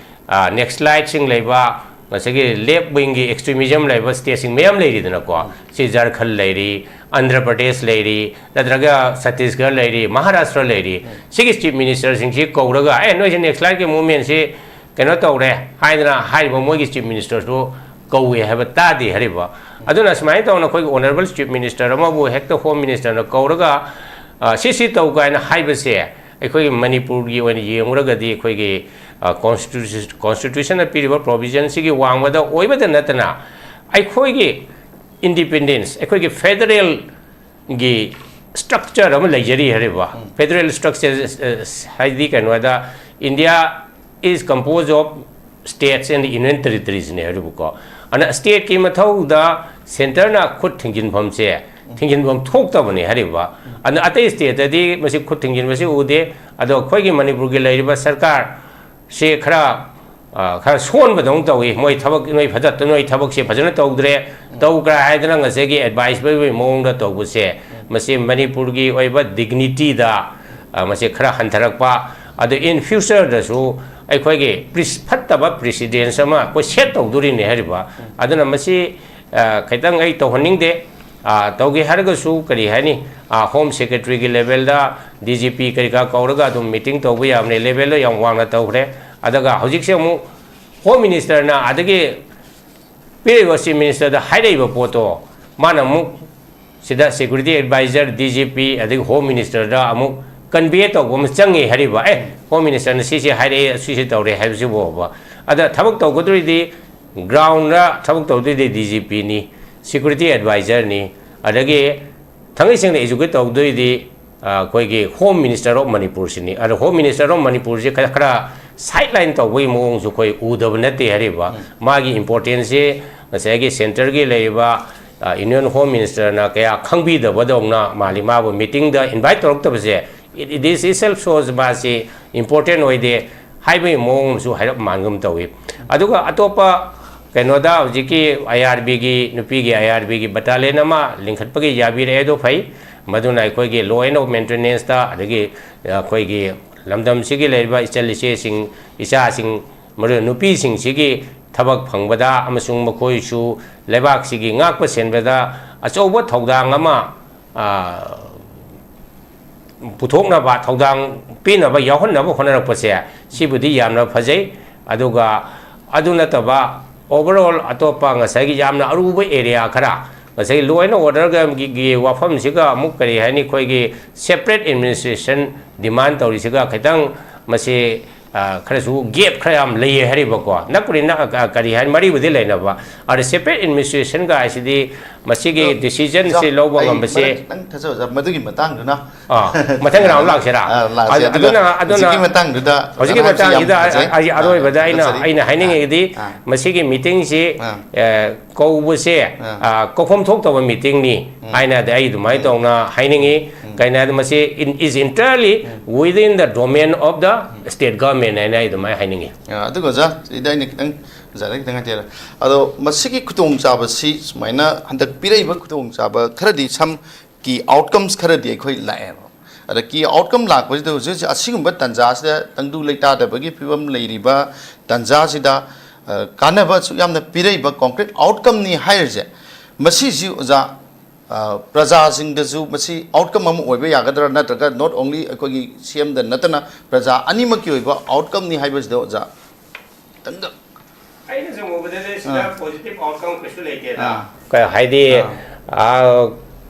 ꯅꯦꯛꯁꯂꯥꯏꯠꯁꯤꯡ ꯂꯩꯕ, ꯉꯁꯥꯏꯒꯤ ꯂꯦꯐ ꯋꯤꯡꯒꯤ ꯑꯦꯛꯁꯇ꯭ꯔꯤꯃꯤꯖꯝ ꯂꯩꯕ ꯁ꯭ꯇꯦꯠꯁꯤꯡ ꯃꯌꯥꯝ ꯂꯩꯔꯤꯗꯅꯀꯣ꯫ ꯁꯤ ꯖꯔꯈꯟ ꯂꯩꯔꯤ, ꯑꯟꯙ꯭ꯔ ꯄ꯭ꯔꯗꯦꯁ ꯂꯩꯔꯤ, ꯅꯠꯇ꯭ꯔꯒ ꯁꯠꯇꯤꯁꯒꯔ ꯂꯩꯔꯤ, ꯃꯍꯥꯔꯥꯁꯇ꯭ꯔ ꯂꯩꯔꯤ꯫ ꯁꯤꯒꯤ ꯆꯤꯐ ꯃꯤꯅꯤꯁꯇꯔꯁꯤꯡꯁꯤ ꯀꯧꯔꯒ, "ꯑꯦ, ꯅꯣꯏꯁꯦ ꯅꯦꯛꯁꯂꯥꯏꯠꯀꯤ ꯃꯨꯚꯃꯦꯟꯁꯤ ꯀꯩꯅꯣ ꯇꯧꯔꯦ" ꯍꯥꯏꯗꯅ ꯍꯥꯏꯔꯤꯕ ꯃꯣꯏꯒꯤ ꯆꯤꯐ ꯃꯤꯅꯤꯁꯇꯔꯁꯨ ꯀꯧꯏ ꯍꯥꯏꯕ ꯇꯥꯗꯦ ꯍꯥꯏꯔꯤꯕ꯫ ꯑꯗꯨꯅ ꯁꯨꯃꯥꯏꯅ ꯇꯧꯅ ꯑꯩꯈꯣꯏꯒꯤ ꯑꯣꯅꯔꯦꯕꯜ ꯆꯤꯐ ꯃꯤꯅꯤꯁꯇꯔ ꯑꯃꯕꯨ ꯍꯦꯛꯇ ꯍꯣꯝ ꯃꯤꯅꯤꯁꯇꯔꯅ ꯀꯧꯔꯒ, ꯑ, "ꯁꯤ ꯁꯤ ꯇꯧ" ꯀꯥꯏꯅ ꯍꯥꯏꯕꯁꯦ, ꯑꯩꯈꯣꯏꯒꯤ ꯃꯅꯤꯄꯨꯔꯒꯤ ꯑꯣꯏꯅ ꯌꯦꯡꯂꯨꯔꯒꯗꯤ ꯑꯩꯈꯣꯏꯒꯤ, ꯑ, ꯀꯣꯟꯁꯇꯤꯇ꯭ꯌꯨ-, ꯀꯣꯟꯁꯇꯤꯇ꯭ꯌꯨꯁꯟꯅ ꯄꯤꯔꯤꯕ ꯄ꯭ꯔꯣꯚꯤꯖꯟꯁꯤꯒꯤ ꯋꯥꯡꯃꯗ ꯑꯣꯏꯕꯗ ꯅꯠꯇꯅ, ꯑꯩꯈꯣꯏꯒꯤ ꯏꯟꯗꯤꯄꯦꯟꯗꯦꯟꯁ, ꯑꯩꯈꯣꯏꯒꯤ ꯐꯦꯗꯔꯦꯜ ꯒꯤ ꯁ꯭ꯇ꯭ꯔꯛꯆꯔ ꯑꯃ ꯂꯩꯖꯔꯤ ꯍꯥꯏꯔꯤꯕ꯫ ꯐꯦꯗꯔꯦꯜ ꯁ꯭ꯇ꯭ꯔꯛꯆꯔ, ꯑ, ꯍꯥꯏꯗꯤ ꯀꯩꯅꯣꯗ, India is composed of states and union territoriesꯅꯦ ꯍꯥꯏꯔꯤꯕꯀꯣ꯫ ꯑꯗꯨꯅ ꯁ꯭ꯇꯦꯠꯀꯤ ꯃꯊꯧꯗ ꯁꯦꯟꯇꯔꯅ ꯈꯨꯠ ꯊꯤꯡꯖꯤꯟꯐꯝꯁꯦ, ꯊꯤꯡꯖꯤꯟꯐꯝ ꯊꯣꯛꯇꯕꯅꯦ ꯍꯥꯏꯔꯤꯕ꯫ ꯑꯗꯨꯅ ꯑꯇꯩ ꯁ꯭ꯇꯦꯠꯇꯗꯤ ꯃꯁꯤ ꯈꯨꯠ ꯊꯤꯡꯖꯤꯟꯕꯁꯤ ꯎꯗꯦ꯫ ꯑꯗꯣ ꯑꯩꯈꯣꯏꯒꯤ ꯃꯅꯤꯄꯨꯔꯒꯤ ꯂꯩꯔꯤꯕ ꯁꯔꯀꯥꯔ ꯁꯦ ꯈꯔ, ꯑ, ꯈꯔ ꯁꯣꯟꯕꯗꯧꯅ ꯇꯧꯏ꯫ ꯃꯣꯏ ꯊꯕꯛ, ꯅꯣꯏ ꯐꯖ-, ꯅꯣꯏ ꯊꯕꯛꯁꯦ ꯐꯖꯅ ꯇꯧꯗ꯭ꯔꯦ, ꯇꯧꯈ꯭ꯔꯥ ꯍꯥꯏꯗꯅ ꯉꯁꯥꯏꯒꯤ ꯑꯦꯗꯚꯥꯏꯁ ꯄꯤꯕꯒꯤ ꯃꯑꯣꯡꯗ ꯇꯧꯕꯁꯦ, ꯃꯁꯤ ꯃꯅꯤꯄꯨꯔꯒꯤ ꯑꯣꯏꯕ ꯗꯤꯒꯅꯤꯇꯤꯗ, ꯑ, ꯃꯁꯤ ꯈꯔ ꯍꯟꯊꯔꯛꯄ, ꯑꯗꯨ in futureꯗꯁꯨ ꯑꯩꯈꯣꯏꯒꯤ ꯄ꯭ꯔꯤꯁ-, ꯐꯠꯇꯕ ꯄ꯭ꯔꯤꯁꯤꯗꯦꯟꯁ ꯑꯃ ꯑꯩꯈꯣꯏ ꯁꯦꯠ ꯇꯧꯗꯣꯔꯤꯅꯦ ꯍꯥꯏꯔꯤꯕ꯫ ꯑꯗꯨꯅ ꯃꯁꯤ, ꯑ, ꯈꯤꯇꯪ ꯑꯩ ꯇꯧꯍꯟꯅꯤꯡꯗꯦ꯫ ꯑ, ꯇꯧꯒꯦ ꯍꯥꯏꯔꯒꯁꯨ, ꯀꯔꯤ ꯍꯥꯏꯅꯤ, ꯑ, ꯍꯣꯝ ꯁꯦꯀ꯭ꯔꯦꯇꯔꯤꯒꯤ ꯂꯦꯚꯦꯜꯗ, ꯗꯤ ꯖꯤ ꯄꯤ ꯀꯔꯤ ꯀꯔꯥ ꯀꯧꯔꯒ ꯑꯗꯨꯝ ꯃꯤꯇꯤꯡ ꯇꯧꯕ ꯌꯥꯕꯅꯦ, ꯂꯦꯚꯦꯜꯗꯣ ꯌꯥꯝ ꯋꯥꯡꯅ ꯇꯧꯈ꯭ꯔꯦ꯫ ꯑꯗꯨꯒ ꯍꯧꯖꯤꯛꯁꯦ ꯑꯃꯨꯛ ꯍꯣꯝ ꯃꯤꯅꯤꯁꯇꯔꯅ ꯑꯗꯒꯤ ꯄꯤꯔꯤꯕ ꯆꯤꯐ ꯃꯤꯅꯤꯁꯇꯔꯗ ꯍꯥꯏꯔꯛꯏꯕ ꯄꯣꯠꯇꯣ, ꯃꯥꯅ ꯑꯃꯨꯛ ꯁꯤꯗ security adviser, D G P, ꯑꯗꯒꯤ ꯍꯣꯝ ꯃꯤꯅꯤꯁꯇꯔꯗ ꯑꯃꯨꯛ ꯀꯟꯚꯦ ꯇꯧꯕ ꯑꯃ ꯆꯪꯉꯤ ꯍꯥꯏꯔꯤꯕ꯫ "ꯑꯦ, ꯍꯣꯝ ꯃꯤꯅꯤꯁꯇꯔꯅ ꯁꯤꯁꯦ ꯍꯥꯏꯔꯛꯑꯦ, ꯁꯤꯁꯦ ꯇꯧꯔꯦ" ꯍꯥꯏꯕꯁꯤꯕꯣꯕ꯫ ꯑꯗ ꯊꯕꯛ ꯇꯧꯒꯗꯧꯔꯤꯗꯤ, ꯒ꯭ꯔꯥꯎꯟꯗ ꯊꯕꯛ ꯇꯧꯗꯣꯏꯗꯤ ꯗꯤ ꯖꯤ ꯄꯤꯅꯤ, ꯁꯦꯀ꯭ꯌꯨꯔꯤꯇꯤ ꯑꯦꯗꯚꯥꯏꯖꯔꯅꯤ, ꯑꯗꯒꯤ ꯊꯥꯡꯒꯩ ꯁꯦꯡꯅ ꯑꯦꯖꯨꯀꯦꯠ ꯇꯧꯗꯣꯏꯗꯤ, ꯑ, ꯑꯩꯈꯣꯏꯒꯤ ꯍꯣꯝ ꯃꯤꯅꯤꯁꯇꯔ ꯑꯣꯐ ꯃꯅꯤꯄꯨꯔꯁꯤꯅꯤ꯫ ꯑꯗꯣ ꯍꯣꯝ ꯃꯤꯅꯤꯁꯇꯔ ꯑꯣꯐ ꯃꯅꯤꯄꯨꯔꯁꯦ ꯈꯔ, ꯈꯔ ꯁꯥꯏꯠ ꯂꯥꯏꯟ ꯇꯧꯕꯒꯤ ꯃꯑꯣꯡꯁꯨ ꯑꯩꯈꯣꯏ ꯎꯗꯕ ꯅꯠꯇꯦ ꯍꯥꯏꯔꯤꯕ꯫ ꯃꯥꯒꯤ ꯏꯝꯄꯣꯔꯇꯦꯟꯁꯁꯦ ꯉꯁꯥꯏꯒꯤ ꯁꯦꯟꯇꯔꯒꯤ ꯂꯩꯔꯤꯕ, ꯑ, ꯌꯨꯅꯤꯌꯟ ꯍꯣꯝ ꯃꯤꯅꯤꯁꯇꯔꯅ ꯀꯌꯥ ꯈꯪꯕꯤꯗꯕꯗꯧꯅ ꯃꯥꯜꯂꯤ꯫ ꯃꯥꯕꯨ ꯃꯤꯇꯤꯡꯗ ꯏꯟꯚꯥꯏꯠ ꯇꯧꯔꯛꯇꯕꯁꯦ, it, it is itself shows ꯃꯥꯁꯤ ꯏꯝꯄꯣꯔꯇꯦꯟ ꯑꯣꯏꯗꯦ ꯍꯥꯏꯕꯒꯤ ꯃꯑꯣꯡ ꯑꯃꯁꯨ ꯍꯥꯏꯔꯞ ꯃꯥꯟꯒꯨꯝ ꯇꯧꯏ꯫ ꯑꯗꯨꯒ ꯑꯇꯣꯞꯄ ꯀꯩꯅꯣꯗ ꯍꯧꯖꯤꯛꯀꯤ ꯑꯥꯏ ꯑꯥꯔ ꯕꯤꯒꯤ, ꯅꯨꯄꯤꯒꯤ ꯑꯥꯏ ꯑꯥꯔ ꯕꯤꯒꯤ ꯕꯇꯥꯂꯤꯌꯟ ꯑꯃ ꯂꯤꯡꯈꯠꯄꯒꯤ ꯌꯥꯕꯤꯔꯛꯑꯦ, ꯑꯗꯨ ꯐꯩ꯫ ꯃꯗꯨꯅ ꯑꯩꯈꯣꯏꯒꯤ law and order maintenanceꯇ, ꯑꯗꯒꯤ ꯑꯩꯈꯣꯏꯒꯤ ꯂꯝꯗꯝꯁꯤꯒꯤ ꯂꯩꯔꯤꯕ ꯏꯆꯜ ꯏꯆꯦꯁꯤꯡ, ꯏꯆꯥꯁꯤꯡ, ꯃꯔꯨ ꯅꯨꯄꯤꯁꯤꯡꯁꯤꯒꯤ ꯊꯕꯛ ꯐꯪꯕꯗ ꯑꯃꯁꯨꯡ ꯃꯈꯣꯏꯁꯨ ꯂꯩꯕꯥꯛꯁꯤꯒꯤ ꯉꯥꯛꯄ ꯁꯦꯟꯕꯗ ꯑꯆꯧꯕ ꯊꯧꯗꯥꯡ ꯑꯃ, ꯑ, ꯄꯨꯊꯣꯛꯅꯕ, ꯊꯧꯗꯥꯡ ꯄꯤꯅꯕ, ꯌꯥꯎꯍꯟꯅꯕ ꯍꯣꯠꯅꯔꯛꯄꯁꯦ, ꯁꯤꯕꯨꯗꯤ ꯌꯥꯝꯅ ꯐꯖꯩ꯫ ꯑꯗꯨꯒ ꯑꯗꯨ ꯅꯠꯇꯕ overall ꯑꯇꯣꯞꯄ ꯉꯁꯥꯏꯒꯤ ꯌꯥꯝꯅ ꯑꯔꯨꯕ area ꯈꯔ, ꯉꯁꯥꯏꯒꯤ law and orderꯒꯤ, ꯒꯤ ꯋꯥꯐꯝꯁꯤꯒ ꯑꯃꯨꯛ ꯀꯔꯤ ꯍꯥꯏꯅꯤ, ꯑꯩꯈꯣꯏꯒꯤ separate administration demand ꯇꯧꯔꯤꯁꯤꯒ ꯈꯤꯇꯪ ꯃꯁꯤ, ꯑ, ꯈꯔꯁꯨ gap ꯈꯔ ꯌꯥꯝ ꯂꯩꯌꯦ ꯍꯥꯏꯔꯤꯕꯀꯣ꯫ ꯅꯛꯄꯨꯗꯤ ꯅꯛ-, ꯑ, ꯀꯔꯤ ꯍꯥꯏꯅꯤ, ꯃꯔꯤꯕꯨꯗꯤ ꯂꯩꯅꯕ꯫ ꯑꯗ separate administrationꯒ ꯍꯥꯏꯁꯤꯗꯤ ꯃꯁꯤꯒꯤ ꯑꯗꯣ, decisionꯁꯤ ꯑꯣꯖꯥ, ꯂꯧꯕ ꯑꯩ ꯉꯝꯕꯁꯦ ꯃꯔꯛ ꯈꯤꯇꯪ ꯊꯠꯆꯧ, ꯑꯣꯖꯥ, ꯃꯗꯨꯒꯤ ꯃꯇꯥꯡꯗꯨꯅ꯫ ꯑꯥ, ꯃꯊꯪ round ꯂꯥꯛꯁꯤꯔꯥ? ꯑꯥ, ꯂꯥꯛꯁꯤ꯫ ꯑꯗꯨ-, ꯑꯗꯨꯅ, ꯑꯗꯨꯅ ꯍꯧꯖꯤꯛꯀꯤ ꯃꯇꯥꯡꯗꯨꯗ ꯍꯧꯖꯤꯛꯀꯤ ꯃꯇꯥꯡꯁꯤꯗ ꯍꯥꯏꯕꯁꯤ ꯌꯥꯝ ꯑꯩ, ꯐꯖꯩ꯫ ꯑꯩ ꯑꯥ, ꯑꯔꯣꯏꯕꯗ ꯑꯩꯅ, ꯐꯖꯩ꯫ ꯑꯩꯅ ꯑꯥ, ꯍꯥꯏꯅꯤꯡꯉꯤꯗꯤ ꯑꯥ꯫ ꯃꯁꯤꯒꯤ meetingꯁꯤ, ꯑꯥ꯫ ꯑꯦ, ꯀꯧꯕꯁꯦ, ꯑꯥ꯫ ꯑꯥ, ꯀꯧꯐꯝ ꯊꯣꯛꯇꯕ meetingꯅꯤ ꯎꯝ꯫ ꯍꯥꯏꯅꯗꯤ ꯑꯩ ꯑꯗꯨꯃꯥꯏꯅ ꯎꯝ꯫ ꯇꯧꯅ ꯍꯥꯏꯅꯤꯡꯉꯤ꯫ ꯎꯝ꯫ ꯀꯩꯅꯣ ꯍꯥꯏꯗꯤ ꯃꯁꯤ in, is entirely um. within the domain of the um. state government ꯍꯥꯏꯅ ꯑꯩ ꯑꯗꯨꯃꯥꯏꯅ ꯍꯥꯏꯅꯤꯡꯉꯤ꯫ ꯑꯥ, ꯑꯗꯨꯒ ꯑꯣꯖꯥ, ꯁꯤꯗ ꯑꯩꯅ ꯈꯤꯇꯪ, ꯑꯣꯖꯥꯗ ꯈꯤꯇꯪ ꯍꯥꯏꯖꯔꯦ꯫ ꯑꯗꯣ ꯃꯁꯤꯒꯤ ꯈꯨꯗꯣꯡꯆꯥꯕꯁꯤ ꯁꯨꯃꯥꯏꯅ ꯍꯟꯗꯛ ꯄꯤꯔꯛꯏꯕ ꯈꯨꯗꯣꯡꯆꯥꯕ ꯈꯔꯗꯤ ꯁꯝ key outcomes ꯈꯔꯗꯤ ꯑꯩꯈꯣꯏ ꯂꯥꯛꯑꯦꯕ꯫ ꯑꯗ key outcome ꯂꯥꯛꯄꯁꯤꯗ ꯍꯧꯖꯤꯛ ꯍꯧꯖꯤꯛ ꯑꯁꯤꯒꯨꯝꯕ ꯇꯥꯟꯖꯥꯁꯤꯗ ꯇꯪꯗꯨ ꯂꯩꯇꯥꯗꯕꯒꯤ ꯐꯤꯕꯝ ꯂꯩꯔꯤꯕ ꯇꯥꯟꯖꯥꯁꯤꯗ, ꯑ, ꯀꯥꯟꯅꯕ ꯑꯁꯨꯛ ꯌꯥꯝꯅ ꯄꯤꯔꯛꯏꯕ concrete outcomeꯅꯤ ꯍꯥꯏꯔꯤꯁꯦ, ꯃꯁꯤꯁꯤ ꯑꯣꯖꯥ, ꯑ, ꯄ꯭ꯔꯖꯥꯁꯤꯡꯗꯁꯨ ꯃꯁꯤ outcome ꯑꯃ ꯑꯣꯏꯕ ꯌꯥꯒꯗ꯭ꯔꯥ, ꯅꯠꯇ꯭ꯔꯒ not only ꯑꯩꯈꯣꯏꯒꯤ ꯁꯤ ꯑꯦꯝꯗ ꯅꯠꯇꯅ ꯄ꯭ꯔꯖꯥ ꯑꯅꯤꯃꯛꯀꯤ ꯑꯣꯏꯕ outcomeꯅꯤ ꯍꯥꯏꯕꯁꯤꯗ ꯑꯣꯖꯥ ꯈꯤꯇꯪꯒ ꯑꯩꯅ ꯁꯨꯝ ꯎꯕꯗꯗꯤ ꯁꯤꯗ ꯑꯥ꯫ Positive outcome ꯀꯩꯁꯨ ꯂꯩꯇꯦꯗ꯫ ꯑꯥ꯫ ꯀꯩ ꯍꯥꯏꯗꯤ, ꯑꯥ꯫ ꯑꯥ,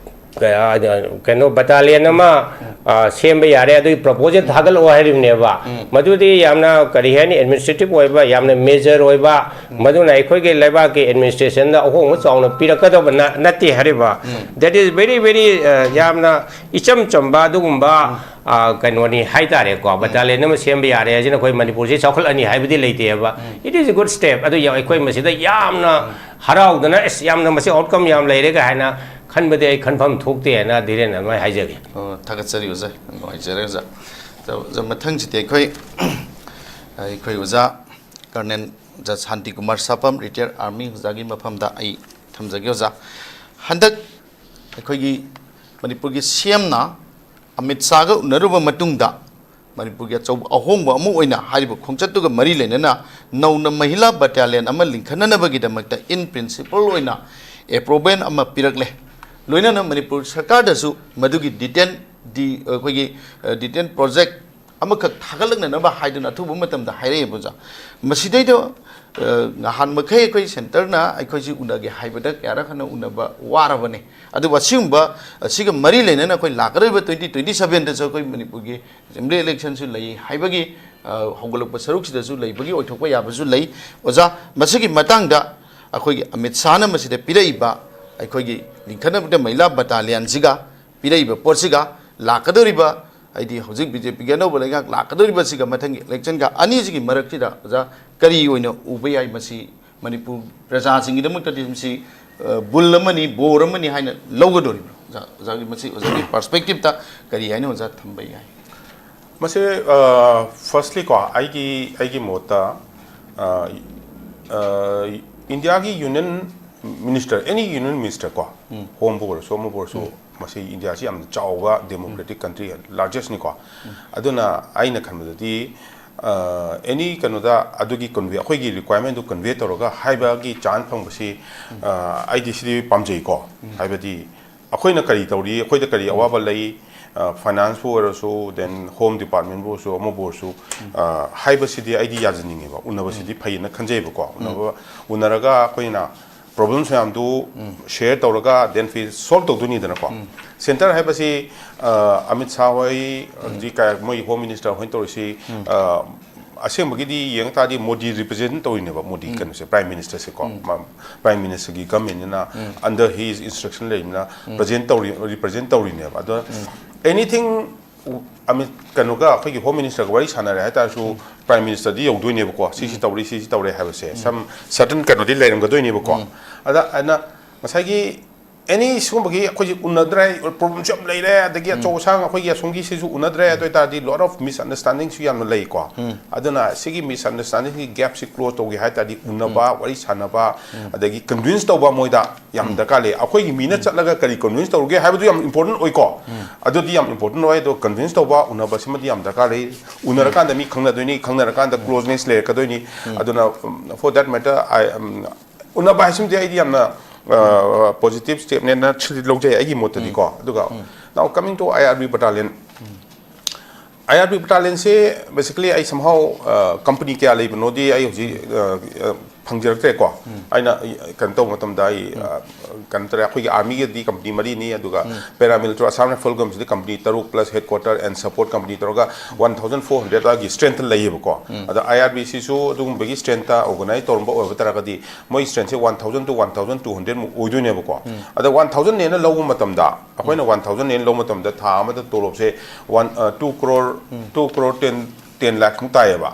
ꯀ-, ꯑꯥ, ꯀꯩꯅꯣ, battalion ꯑꯃ, ꯎꯝ꯫ ꯑꯥ, ꯁꯦꯝꯕ ꯌꯥꯔꯦ, ꯑꯗꯨꯒꯤ proposal ꯊꯥꯒꯠꯂꯛꯑꯣ ꯍꯥꯏꯔꯤꯕꯅꯦꯕ꯫ ꯎꯝ꯫ ꯃꯗꯨꯗꯤ ꯌꯥꯝꯅ, ꯀꯔꯤ ꯍꯥꯏꯅꯤ, administrative ꯑꯣꯏꯕ, ꯌꯥꯝꯅ major ꯑꯣꯏꯕ, ꯎꯝ꯫ ꯃꯗꯨꯅ ꯑꯩꯈꯣꯏꯒꯤ ꯂꯩꯕꯥꯛꯀꯤ administrationꯗ ꯑꯍꯣꯡꯕ ꯆꯥꯎꯅ ꯄꯤꯔꯛꯀꯗꯕ ꯅ-, ꯅꯠꯇꯦ ꯍꯥꯏꯔꯤꯕ꯫ ꯎꯝ꯫ That is very, very, ꯑꯥ, ꯌꯥꯝꯅ ꯏꯆꯝ ꯆꯝꯕ ꯑꯗꯨꯒꯨꯝꯕ, ꯎꯝ꯫ ꯑꯥ, ꯀꯩꯅꯣꯅꯤ ꯍꯥꯏꯇꯥꯔꯦꯀꯣ, ꯎꯝ꯫ Battalion ꯑꯃ ꯁꯦꯝꯕ ꯌꯥꯔꯦ ꯍꯥꯏꯁꯤꯅ ꯑꯩꯈꯣꯏ ꯃꯅꯤꯄꯨꯔꯁꯤ ꯆꯥꯎꯈꯠꯂꯅꯤ ꯍꯥꯏꯕꯗꯤ ꯂꯩꯇꯦꯕ꯫ ꯎꯝ꯫ It is a good step꯫ ꯑꯗꯨ ꯌꯥ-, ꯑꯩꯈꯣꯏ ꯃꯁꯤꯗ ꯌꯥꯝꯅ ꯎꯝ꯫ ꯍꯔꯥꯎꯗꯅ, "ꯑꯁ, ꯌꯥꯝꯅ ꯃꯁꯤ outcome ꯌꯥꯝ ꯂꯩꯔꯦꯒ" ꯍꯥꯏꯅ ꯈꯟꯕꯗꯤ ꯑꯩ ꯈꯟꯐꯝ ꯊꯣꯛꯇꯦꯅ ꯙꯤꯔꯦꯟ ꯑꯗꯨꯃꯥꯏꯅ ꯍꯥꯏꯖꯒꯦ꯫ ꯑꯣ, ꯊꯥꯒꯠꯆꯔꯤ ꯑꯣꯖꯥ, ꯌꯥꯝ ꯅꯨꯡꯉꯥꯏꯖꯔꯦ ꯑꯣꯖꯥ꯫ ꯑꯗꯣ ꯑꯣꯖꯥ, ꯃꯊꯪꯁꯤꯗꯤ ꯑꯩꯈꯣꯏ, ꯑꯩꯈꯣꯏ ꯑꯣꯖꯥ Colonel ꯑꯣꯖꯥ ꯁꯥꯟꯇꯤ ꯀꯨꯃꯥꯔ ꯁꯥꯄꯝ, ꯔꯤꯇꯥꯌꯔ ꯑꯥꯔꯃꯤ, ꯑꯣꯖꯥꯒꯤ ꯃꯐꯝꯗ ꯑꯩ ꯊꯝꯖꯒꯦ꯫ ꯑꯣꯖꯥ, ꯍꯟꯗꯛ ꯑꯩꯈꯣꯏꯒꯤ ꯃꯅꯤꯄꯨꯔꯒꯤ ꯁꯤ ꯑꯦꯝꯅ ꯑꯃꯤꯠ ꯁꯥꯍꯒ ꯎꯅꯔꯨꯕ ꯃꯇꯨꯡꯗ ꯃꯅꯤꯄꯨꯔꯒꯤ ꯑꯆꯧꯕ ꯑꯍꯣꯡꯕ ꯑꯃ ꯑꯣꯏꯅ ꯍꯥꯏꯔꯤꯕ ꯈꯣꯡꯆꯠꯇꯨꯒ ꯃꯔꯤ ꯂꯩꯅꯅ ꯅꯧꯅ ꯃꯍꯤꯂꯥ ꯕꯇꯥꯂꯤꯌꯟ ꯑꯃ ꯂꯤꯡꯈꯠꯅꯅꯕꯒꯤꯗꯃꯛꯇ in principle ꯑꯣꯏꯅ ꯑꯦꯄ꯭ꯔꯨꯕꯦꯜ ꯑꯃ ꯄꯤꯔꯛꯂꯦ꯫ ꯂꯣꯏꯅꯅ ꯃꯅꯤꯄꯨꯔ ꯁꯔꯀꯥꯔꯗꯁꯨ ꯃꯗꯨꯒꯤ ꯗꯤꯇꯦꯜ ꯗꯤ ꯑꯩꯈꯣꯏꯒꯤ ꯗꯤꯇꯦꯜ ꯄ꯭ꯔꯣꯖꯦꯛ ꯑꯃꯈꯛ ꯊꯥꯒꯠꯂꯛꯅꯅꯕ ꯍꯥꯏꯗꯨꯅ ꯑꯊꯨꯕ ꯃꯇꯝꯗ ꯍꯥꯏꯔꯛꯑꯦꯕ ꯑꯣꯖꯥ꯫ ꯃꯁꯤꯗꯩꯗ ꯑ, ꯅꯍꯥꯟ ꯃꯈꯩ ꯑꯩꯈꯣꯏ ꯁꯦꯟꯇꯔꯅ ꯑꯩꯈꯣꯏꯁꯤ ꯎꯅꯒꯦ ꯍꯥꯏꯕꯗ ꯀꯌꯥꯔꯛ ꯍꯟꯅ ꯎꯅꯕ ꯋꯥꯔꯕꯅꯦ꯫ ꯑꯗꯨꯕꯨ ꯑꯁꯤꯒꯨꯝꯕ ꯑꯁꯤꯒ ꯃꯔꯤ ꯂꯩꯅꯅ ꯑꯩꯈꯣꯏ ꯂꯥꯛꯀꯗꯧꯔꯤꯕ twenty twenty sevenꯗꯁꯨ ꯑꯩꯈꯣꯏ ꯃꯅꯤꯄꯨꯔꯒꯤ ꯑꯦꯁꯦꯝꯕ꯭ꯂꯤ ꯏꯂꯦꯛꯁꯟꯁꯨ ꯂꯩ ꯍꯥꯏꯕꯒꯤ ꯑ, ꯍꯧꯒꯠꯂꯛꯄ ꯁꯔꯨꯛꯁꯤꯗꯁꯨ ꯂꯩꯕꯒꯤ ꯑꯣꯏꯊꯣꯛꯄ ꯌꯥꯕꯁꯨ ꯂꯩ꯫ ꯑꯣꯖꯥ, ꯃꯁꯤꯒꯤ ꯃꯇꯥꯡꯗ ꯑꯩꯈꯣꯏꯒꯤ ꯑꯃꯤꯠ ꯁꯥꯍꯅ ꯃꯁꯤꯗ ꯄꯤꯔꯛꯏꯕ ꯑꯩꯈꯣꯏꯒꯤ ꯂꯤꯡꯈꯠꯅꯕꯗ ꯃꯍꯤꯂꯥ ꯕꯇꯥꯂꯤꯌꯟꯁꯤꯒ ꯄꯤꯔꯛꯏꯕ ꯄꯣꯠꯁꯤꯒ ꯂꯥꯛꯀꯗꯧꯔꯤꯕ, ꯍꯥꯏꯗꯤ ꯍꯧꯖꯤꯛ ꯕꯤ ꯖꯦ ꯄꯤꯒꯤ ꯑꯅꯧꯕ ꯂꯩꯉꯥꯛ ꯂꯥꯛꯀꯗꯧꯔꯤꯕꯁꯤꯒ ꯃꯊꯪꯒꯤ ꯏꯂꯦꯛꯁꯟꯒ ꯑꯅꯤꯁꯤꯒꯤ ꯃꯔꯛꯁꯤꯗ ꯑꯣꯖꯥ ꯀꯔꯤ ꯑꯣꯏꯅ ꯎꯕ ꯌꯥꯏ? ꯃꯁꯤ ꯃꯅꯤꯄꯨꯔ ꯄ꯭ꯔꯖꯥꯁꯤꯡꯒꯤꯗꯃꯛꯇꯗꯤ ꯃꯁꯤ, ꯑ, ꯕꯨꯜ ꯑꯃꯅꯤ, ꯕꯣꯔ ꯑꯃꯅꯤ ꯍꯥꯏꯅ ꯂꯧꯒꯗꯧꯔꯤꯕ꯭ꯔꯥ? ꯑꯣꯖꯥ, ꯑꯣꯖꯥꯒꯤ ꯃꯁꯤ, ꯑꯣꯖꯥꯒꯤ ꯄꯔꯁꯄꯦꯛꯇꯤꯞꯇ ꯀꯔꯤ ꯍꯥꯏꯅ ꯑꯣꯖꯥ ꯊꯝꯕ ꯌꯥꯏ? ꯃꯁꯤ, ꯑ, firstly ꯀꯣ, ꯑꯩꯒꯤ, ꯑꯩꯒꯤ ꯃꯣꯠꯇ, ꯑ, ꯑ, ꯏꯟꯗꯤꯌꯥꯒꯤ ꯌꯨꯅꯤꯌꯟ ꯃꯤꯅꯤꯁꯇꯔ, ꯑꯦꯅꯤ ꯌꯨꯅꯤꯌꯟ ꯃꯤꯅꯤꯁꯇꯔ ꯀꯣ, ꯍꯣꯝꯕꯨ ꯑꯣꯏꯔꯁꯨ ꯑꯃꯕꯨ ꯑꯣꯏꯔꯁꯨ, ꯃꯁꯤ ꯏꯟꯗꯤꯌꯥꯁꯤ ꯌꯥꯝꯅ ꯆꯥꯎꯕ ꯗꯦꯃꯣꯀ꯭ꯔꯦꯇꯤꯛ ꯀꯟꯇ꯭ꯔꯤ, ꯂꯥꯔꯖꯦꯁꯅꯤꯀꯣ꯫ ꯑꯗꯨꯅ ꯑꯩꯅ ꯈꯟꯕꯗꯗꯤ, ꯑ, ꯑꯦꯅꯤ ꯀꯩꯅꯣꯗ ꯑꯗꯨꯒꯤ ꯀꯟꯚꯦ-, ꯑꯩꯈꯣꯏꯒꯤ ꯔꯤꯀ꯭ꯋꯥꯏꯔꯃꯦꯟꯗꯨ ꯀꯟꯚꯦ ꯇꯧꯔꯒ ꯍꯥꯏꯕꯒꯤ ꯆꯥꯟꯁ ꯐꯪꯕꯁꯤ, ꯑ, ꯑꯩꯗꯤ ꯁꯤꯗꯤ ꯄꯥꯝꯖꯩꯀꯣ꯫ ꯍꯥꯏꯕꯗꯤ ꯑꯩꯈꯣꯏꯅ ꯀꯔꯤ ꯇꯧꯔꯤ, ꯑꯩꯈꯣꯏꯗ ꯀꯔꯤ ꯑꯋꯥꯕ ꯂꯩ, ꯑ, ꯐꯥꯏꯅꯥꯟꯁꯄꯨ ꯑꯣꯏꯔꯁꯨ, ꯗꯦꯟ ꯍꯣꯝ ꯗꯤꯄꯥꯔꯠꯃꯦꯟꯕꯨ ꯑꯣꯏꯔꯁꯨ, ꯑꯃꯕꯨ ꯑꯣꯏꯔꯁꯨ, ꯑ, ꯍꯥꯏꯕꯁꯤꯗꯤ ꯑꯩꯗꯤ ꯌꯥꯖꯅꯤꯡꯉꯦꯕ, ꯎꯅꯕꯁꯤꯗꯤ ꯐꯩꯌꯦꯅ ꯈꯟꯖꯩꯕꯀꯣ꯫ ꯎꯅꯕ, ꯎꯅꯔꯒ ꯑꯩꯈꯣꯏꯅ ꯄ꯭ꯔꯣꯕ꯭ꯂꯦꯝꯁ ꯃꯌꯥꯝꯗꯨ ꯁꯦꯌꯔ ꯇꯧꯔꯒ ꯗꯦꯟ ꯐꯤ ꯁꯣꯜꯕ ꯇꯧꯗꯣꯏꯅꯤꯗꯅꯀꯣ꯫ ꯁꯦꯟꯇꯔ ꯍꯥꯏꯕꯁꯤ, ꯑ, ꯑꯃꯤꯠ ꯁꯥꯍ ꯍꯣꯏ, ꯍꯧꯖꯤꯛ ꯀ-, ꯃꯣꯏ ꯍꯣꯝ ꯃꯤꯅꯤꯁꯇꯔ ꯍꯣꯏꯅ ꯇꯧꯔꯤꯁꯤ, ꯑ, ꯑꯁꯦꯡꯕꯒꯤꯗꯤ ꯌꯦꯡ ꯇꯥꯔꯗꯤ ꯃꯣꯗꯤ ꯔꯤꯄ꯭ꯔꯖꯦꯟ ꯇꯧꯔꯤꯅꯦꯕ, ꯃꯣꯗꯤ ꯀꯩꯅꯣꯁꯦ, ꯄ꯭ꯔꯥꯏꯝ ꯃꯤꯅꯤꯁꯇꯔꯁꯦꯀꯣ꯫ ꯃꯥ-, ꯄ꯭ꯔꯥꯏꯝ ꯃꯤꯅꯤꯁꯇꯔꯒꯤ ꯒꯃꯦꯟꯅꯤꯅ, under his instruction ꯂꯩꯕꯅꯤꯅ ꯄ꯭ꯔꯖꯦꯟ ꯇꯧꯔꯤ, ꯔꯤꯄ꯭ꯔꯖꯦꯟ ꯇꯧꯔꯤꯅꯦꯕ꯫ ꯑꯗꯣ ꯑꯦꯅꯤꯊꯤꯡ ꯎ-, ꯑꯃꯤꯠ, ꯀꯩꯅꯣꯒ, ꯑꯩꯈꯣꯏꯒꯤ ꯍꯣꯝ ꯃꯤꯅꯤꯁꯇꯔꯒ ꯋꯥꯔꯤ ꯁꯥꯟꯅꯔꯦ ꯍꯥꯏ ꯇꯥꯔꯁꯨ, ꯄ꯭ꯔꯥꯏꯝ ꯃꯤꯅꯤꯁꯇꯔꯗꯤ ꯌꯧꯗꯣꯏꯅꯦꯕꯀꯣ, ꯁꯤꯁꯤ ꯇꯧꯔꯤ, ꯁꯤꯁꯤ ꯇꯧꯔꯦ ꯍꯥꯏꯕꯁꯦ, ꯁꯝ ꯁꯔꯇꯟ ꯀꯩꯅꯣꯗꯤ ꯂꯩꯔꯝꯒꯗꯣꯏꯅꯦꯕꯀꯣ꯫ ꯑꯗ ꯑꯩꯅ ꯉꯁꯥꯏꯒꯤ ꯑꯦꯅꯤ ꯁꯤꯒꯨꯝꯕꯒꯤ ꯑꯩꯈꯣꯏꯁꯤ ꯎꯅꯗ꯭ꯔꯦ, ꯄ꯭ꯔꯣꯕ꯭ꯂꯦꯝꯁꯨ ꯌꯥꯝ ꯂꯩꯔꯦ, ꯑꯗꯒꯤ ꯑꯆꯧ ꯑꯁꯥꯡ ꯑꯩꯈꯣꯏꯒꯤ ꯑꯁꯣꯝꯒꯤꯁꯤꯁꯨ ꯎꯅꯗ꯭ꯔꯦ꯫ ꯑꯗꯨ ꯑꯣꯏꯇꯥꯔꯗꯤ lot of misunderstandingꯁꯨ ꯌꯥꯝꯅ ꯂꯩꯀꯣ꯫ ꯑꯗꯨꯅ ꯁꯤꯒꯤ misunderstandingꯒꯤ gapꯁꯤ close ꯇꯧꯒꯦ ꯍꯥꯏ ꯇꯥꯔꯗꯤ ꯎꯅꯕ, ꯋꯥꯔꯤ ꯁꯥꯟꯅꯕ, ꯑꯗꯒꯤ convince ꯇꯧꯕ ꯃꯣꯏꯗ ꯌꯥꯝ ꯗꯔꯀꯥꯔ ꯂꯩ꯫ ꯑꯩꯈꯣꯏꯒꯤ ꯃꯤꯅ ꯆꯠꯂꯒ ꯀꯔꯤ convince ꯇꯧꯔꯨꯒꯦ ꯍꯥꯏꯕꯗꯨ ꯌꯥꯝ important ꯑꯣꯏꯀꯣ꯫ ꯑꯗꯨꯗꯤ ꯌꯥꯝ important ꯑꯣꯏ꯫ ꯑꯗꯣ convince ꯇꯧꯕ, ꯎꯅꯕꯁꯤꯃꯗꯤ ꯌꯥꯝ ꯗꯔꯀꯥꯔ ꯂꯩ꯫ ꯎꯅꯔꯀꯥꯟꯗ ꯃꯤ ꯈꯪꯅꯗꯣꯏꯅꯤ, ꯈꯪꯅꯔꯀꯥꯟꯗ closeness ꯂꯩꯔꯛꯀꯗꯣꯏꯅꯤ꯫ ꯑꯗꯨꯅ, ꯎꯝ, for that matter, I, ꯎꯝ, ꯎꯅꯕ ꯍꯥꯏꯁꯤꯃꯗꯤ ꯑꯩꯗꯤ ꯌꯥꯝꯅ, ꯑ, positive stepꯅꯦꯅ ꯁꯤꯗꯤ ꯂꯧꯖꯩ ꯑꯩꯒꯤ ꯃꯣꯠꯇꯗꯤꯀꯣ꯫ ꯑꯗꯨꯒ now coming to I R B battalion, I R B battalionꯁꯦ basically ꯑꯩ somehow, ꯑ, company ꯀꯌꯥ ꯂꯩꯕꯅꯣꯗꯤ ꯑꯩ ꯍꯧꯖꯤꯛ, ꯑ, ꯑ, ꯐꯪꯖꯔꯛꯇ꯭ꯔꯦꯀꯣ꯫ ꯑꯩꯅ, ꯑ, ꯀꯩꯅꯣ ꯇꯧꯕ ꯃꯇꯝꯗ ꯑꯩ, ꯑ, ꯀꯩꯅꯣ ꯇꯧꯔꯦ, ꯑꯩꯈꯣꯏꯒꯤ armyꯒꯗꯤ company ꯃꯔꯤꯅꯤ, ꯑꯗꯨꯒ paramilitary Assam Rifle ꯒꯨꯝꯕꯁꯤꯗꯤ company ꯇꯔꯨꯛ plus headquarter and support company ꯇꯧꯔꯒ one thousand four hundred ꯒꯤ strength ꯂꯩꯌꯦꯕꯀꯣ꯫ ꯑꯗ I R Bꯁꯤꯁꯨ ꯑꯗꯨꯒꯨꯝꯕꯒꯤ strengthꯇ organize ꯇꯧꯔꯝꯕ ꯑꯣꯏꯕ ꯇꯥꯔꯒꯗꯤ ꯃꯣꯏ strengthꯁꯦ one thousand to one thousand two hundred ꯃꯨꯛ ꯑꯣꯏꯗꯣꯏꯅꯦꯕꯀꯣ꯫ ꯑꯗ one thousandꯅꯦꯅ ꯂꯧꯕ ꯃꯇꯝꯗ, ꯑꯩꯈꯣꯏꯅ one thousandꯅꯦꯅ ꯂꯧꯕ ꯃꯇꯝꯗ ꯊꯥ ꯑꯃꯗ ꯇꯣꯂꯣꯞꯁꯦ one, ꯑ, two crore, two crore ten, ten lakhsꯃꯨꯛ ꯇꯥꯏꯌꯦꯕ꯫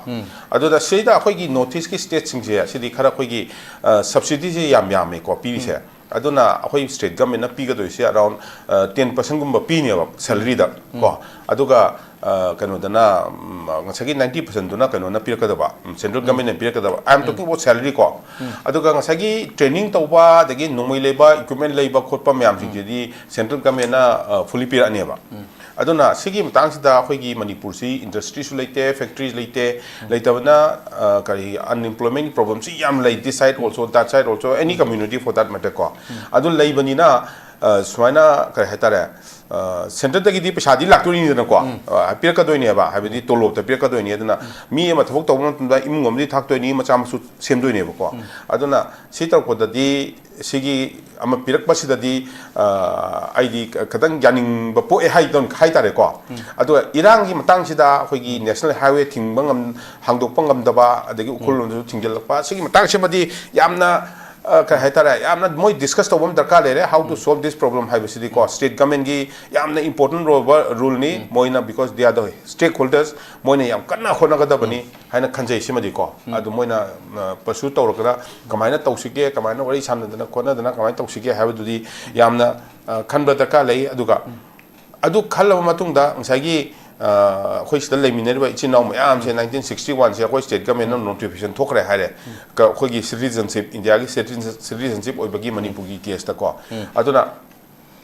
ꯑꯗꯨꯗ ꯁꯤꯗ ꯑꯩꯈꯣꯏꯒꯤ North Eastꯀꯤ stateꯁꯤꯡꯁꯦ ꯁꯤꯗꯤ ꯈꯔ ꯑꯩꯈꯣꯏꯒꯤ, ꯑ, subsidyꯁꯦ ꯌꯥꯝ ꯌꯥꯝꯃꯦꯀꯣ ꯄꯤꯔꯤꯁꯦ꯫ ꯑꯗꯨꯅ ꯑꯩꯈꯣꯏ state governmentꯅ ꯄꯤꯒꯗꯣꯏꯁꯦ around, ꯑ, ten percentꯒꯨꯝꯕ ꯄꯤꯅꯦꯕ salaryꯗ ꯀꯣ꯫ ꯑꯗꯨꯒ, ꯑ, ꯀꯩꯅꯣꯗꯅ, ꯎꯝ, ꯉꯁꯥꯏꯒꯤ ninety percentꯗꯨꯅ ꯀꯩꯅꯣꯅ ꯄꯤꯔꯛꯀꯗꯕ, ꯎꯝ, central governmentꯅ ꯄꯤꯔꯛꯀꯗꯕ꯫ I am talking about salary ꯀꯣ꯫ ꯑꯗꯨꯒ ꯉꯁꯥꯏꯒꯤ training ꯇꯧꯕ, ꯑꯗꯒꯤ ꯅꯣꯡꯃꯩ ꯂꯩꯕ, equipment ꯂꯩꯕ ꯈꯣꯠꯄ ꯃꯌꯥꯝꯁꯤꯡꯁꯤꯗꯤ central governmentꯅ, ꯑ, fully ꯄꯤꯔꯛꯑꯅꯦꯕ꯫ ꯑꯗꯨꯅ ꯁꯤꯒꯤ ꯃꯇꯥꯡꯁꯤꯗ ꯑꯩꯈꯣꯏꯒꯤ ꯃꯅꯤꯄꯨꯔꯁꯤ industryꯁꯨ ꯂꯩꯇꯦ, factory ꯂꯩꯇꯦ, ꯂꯩꯇꯕꯅ, ꯑ, ꯀꯔꯤ, unemployment problemꯁꯤ ꯌꯥꯝ ꯂꯩ, this side also, that side also, any community for that matter ꯀꯣ꯫ ꯑꯗꯨ ꯂꯩꯕꯅꯤꯅ, ꯑ, ꯁꯨꯃꯥꯏꯅ ꯀꯔꯤ ꯍꯥꯏꯇꯥꯔꯦ, ꯑ, centreꯗꯒꯤꯗꯤ ꯄꯩꯁꯥꯗꯤ ꯂꯥꯛꯇꯣꯏꯅꯤꯗꯅꯀꯣ, ꯑ, ꯄꯤꯔꯛꯀꯗꯣꯏꯅꯦꯕ, ꯍꯥꯏꯕꯗꯤ ꯇꯣꯂꯣꯞꯇ ꯄꯤꯔꯛꯀꯗꯣꯏꯅꯤ꯫ ꯑꯗꯨꯅ ꯃꯤ ꯑꯃ ꯊꯕꯛ ꯇꯧꯕ ꯃꯇꯝꯗ ꯏꯃꯨꯡ ꯑꯃꯗꯤ ꯊꯥꯛꯇꯣꯏꯅꯤ, ꯃꯆꯥ ꯃꯁꯨ ꯁꯦꯝꯗꯣꯏꯅꯦꯕꯀꯣ꯫ ꯑꯗꯨꯅ ꯁꯤ ꯇꯧꯔꯛꯄꯗꯗꯤ ꯁꯤꯒꯤ ꯑꯃ ꯄꯤꯔꯛꯄꯁꯤꯗꯗꯤ, ꯑ, ꯑꯩꯗꯤ ꯈꯤꯇꯪ ꯌꯥꯅꯤꯡꯕ ꯄꯣꯛꯑꯦ ꯍꯥꯏꯗꯧ-, ꯍꯥꯏꯇꯥꯔꯦꯀꯣ꯫ ꯑꯗꯨꯒ ꯏꯔꯥꯡꯒꯤ ꯃꯇꯥꯡꯁꯤꯗ ꯑꯩꯈꯣꯏꯒꯤ national highway ꯊꯤꯡꯕ ꯉꯝ-, ꯍꯥꯡꯗꯣꯛꯄ ꯉꯝꯗꯕ, ꯑꯗꯒꯤ ꯎꯈ꯭ꯔꯨꯜ ꯂꯣꯝꯗꯁꯨ ꯊꯤꯡꯖꯤꯜꯂꯛꯄ, ꯁꯤꯒꯤ ꯃꯇꯥꯡꯁꯤꯃꯗꯤ ꯌꯥꯝꯅ ꯑ, ꯀꯩ ꯍꯥꯏꯇꯥꯔꯦ, ꯌꯥꯝꯅ ꯃꯣꯏ discuss ꯇꯧꯕ ꯑꯃ ꯗꯔꯀꯥꯔ ꯂꯩꯔꯦ, how to solve this problem ꯍꯥꯏꯕꯁꯤꯗꯤꯀꯣ, state government ꯀꯤ ꯌꯥꯝꯅ important ꯑꯣꯏꯕ rule ꯅꯤ꯫ ꯃꯣꯏꯅ, because they are the stakeholders, ꯃꯣꯏꯅ ꯌꯥꯝ ꯀꯟꯅ ꯍꯣꯠꯅꯒꯗꯕꯅꯤ ꯍꯥꯏꯅ ꯈꯟꯖꯩ꯫ ꯁꯤꯃꯗꯤꯀꯣ, ꯑꯗꯨ ꯃꯣꯏꯅ, ꯑ, pursue ꯇꯧꯔꯒꯅ ꯀꯃꯥꯏꯅ ꯇꯧꯁꯤꯒꯦ, ꯀꯃꯥꯏꯅ ꯋꯥꯔꯤ ꯁꯥꯟꯅꯗꯅ ꯈꯣꯠꯅꯗꯅ ꯀꯃꯥꯏꯅ ꯇꯧꯁꯤꯒꯦ ꯍꯥꯏꯕꯗꯨꯗꯤ ꯌꯥꯝꯅ, ꯑ, ꯈꯟꯕ ꯗꯔꯀꯥꯔ ꯂꯩ꯫ ꯑꯗꯨꯒ ꯑꯗꯨ ꯈꯜꯂꯕ ꯃꯇꯨꯡꯗ ꯉꯁꯥꯏꯒꯤ, ꯑ, ꯑꯩꯈꯣꯏ ꯁꯤꯗ ꯂꯩꯃꯤꯟꯅꯔꯤꯕ ꯏꯆꯤꯟ ꯏꯅꯥꯎ ꯃꯌꯥꯝꯁꯦ, nineteen sixty one ꯁꯦ ꯑꯩꯈꯣꯏ state government ꯅ notification ꯊꯣꯛꯈ꯭ꯔꯦ ꯍꯥꯏꯔꯦ꯫ ꯀ-, ꯑꯩꯈꯣꯏꯒꯤ citizenship, ꯏꯟꯗꯤꯌꯥꯒꯤ citizen-, citizenship ꯑꯣꯏꯕꯒꯤ ꯃꯅꯤꯄꯨꯔꯒꯤ case ꯇꯀꯣ꯫ ꯑꯗꯨꯅ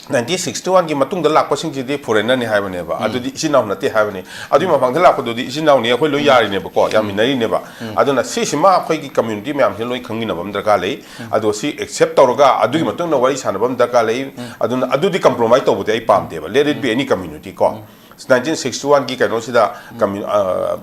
nineteen sixty one ꯒꯤ ꯃꯇꯨꯡꯗ ꯂꯥꯛꯄꯁꯤꯡꯁꯤꯗꯤ foreigner ꯅꯤ ꯍꯥꯏꯕꯅꯦꯕ, ꯑꯗꯨꯗꯤ ꯏꯆꯤꯟ ꯏꯅꯥꯎ ꯅꯠꯇꯦ ꯍꯥꯏꯕꯅꯤ꯫ ꯑꯗꯨꯒꯤ ꯃꯃꯥꯡꯗ ꯂꯥꯛꯄꯗꯨꯗꯤ ꯏꯆꯤꯟ ꯏꯅꯥꯎꯅꯤ, ꯑꯩꯈꯣꯏ ꯂꯣꯏ ꯌꯥꯔꯤꯅꯦꯕꯀꯣ, ꯌꯥꯃꯤꯟꯅꯔꯤꯅꯦꯕ꯫ ꯑꯗꯨꯅ ꯁꯤꯁꯤꯃ ꯑꯩꯈꯣꯏꯒꯤ community ꯃꯌꯥꯝꯁꯤꯅ ꯂꯣꯏ ꯈꯪꯃꯤꯟꯅꯕ ꯑꯃ ꯗꯔꯀꯥꯔ ꯂꯩ꯫ ꯑꯗꯣ ꯁꯤ accept ꯇꯧꯔꯒ ꯑꯗꯨꯒꯤ ꯃꯇꯨꯡꯗ ꯋꯥꯔꯤ ꯁꯥꯟꯅꯕ ꯑꯃ ꯗꯔꯀꯥꯔ ꯂꯩ꯫ ꯑꯗꯨꯅ ꯑꯗꯨꯗꯤ compromise ꯇꯧꯕꯗꯤ ꯑꯩ ꯄꯥꯝꯗꯦꯕ, let it be any community ꯀꯣ꯫ Nineteen sixty one ꯒꯤ ꯀꯩꯅꯣꯁꯤꯗ commu-, ꯑ,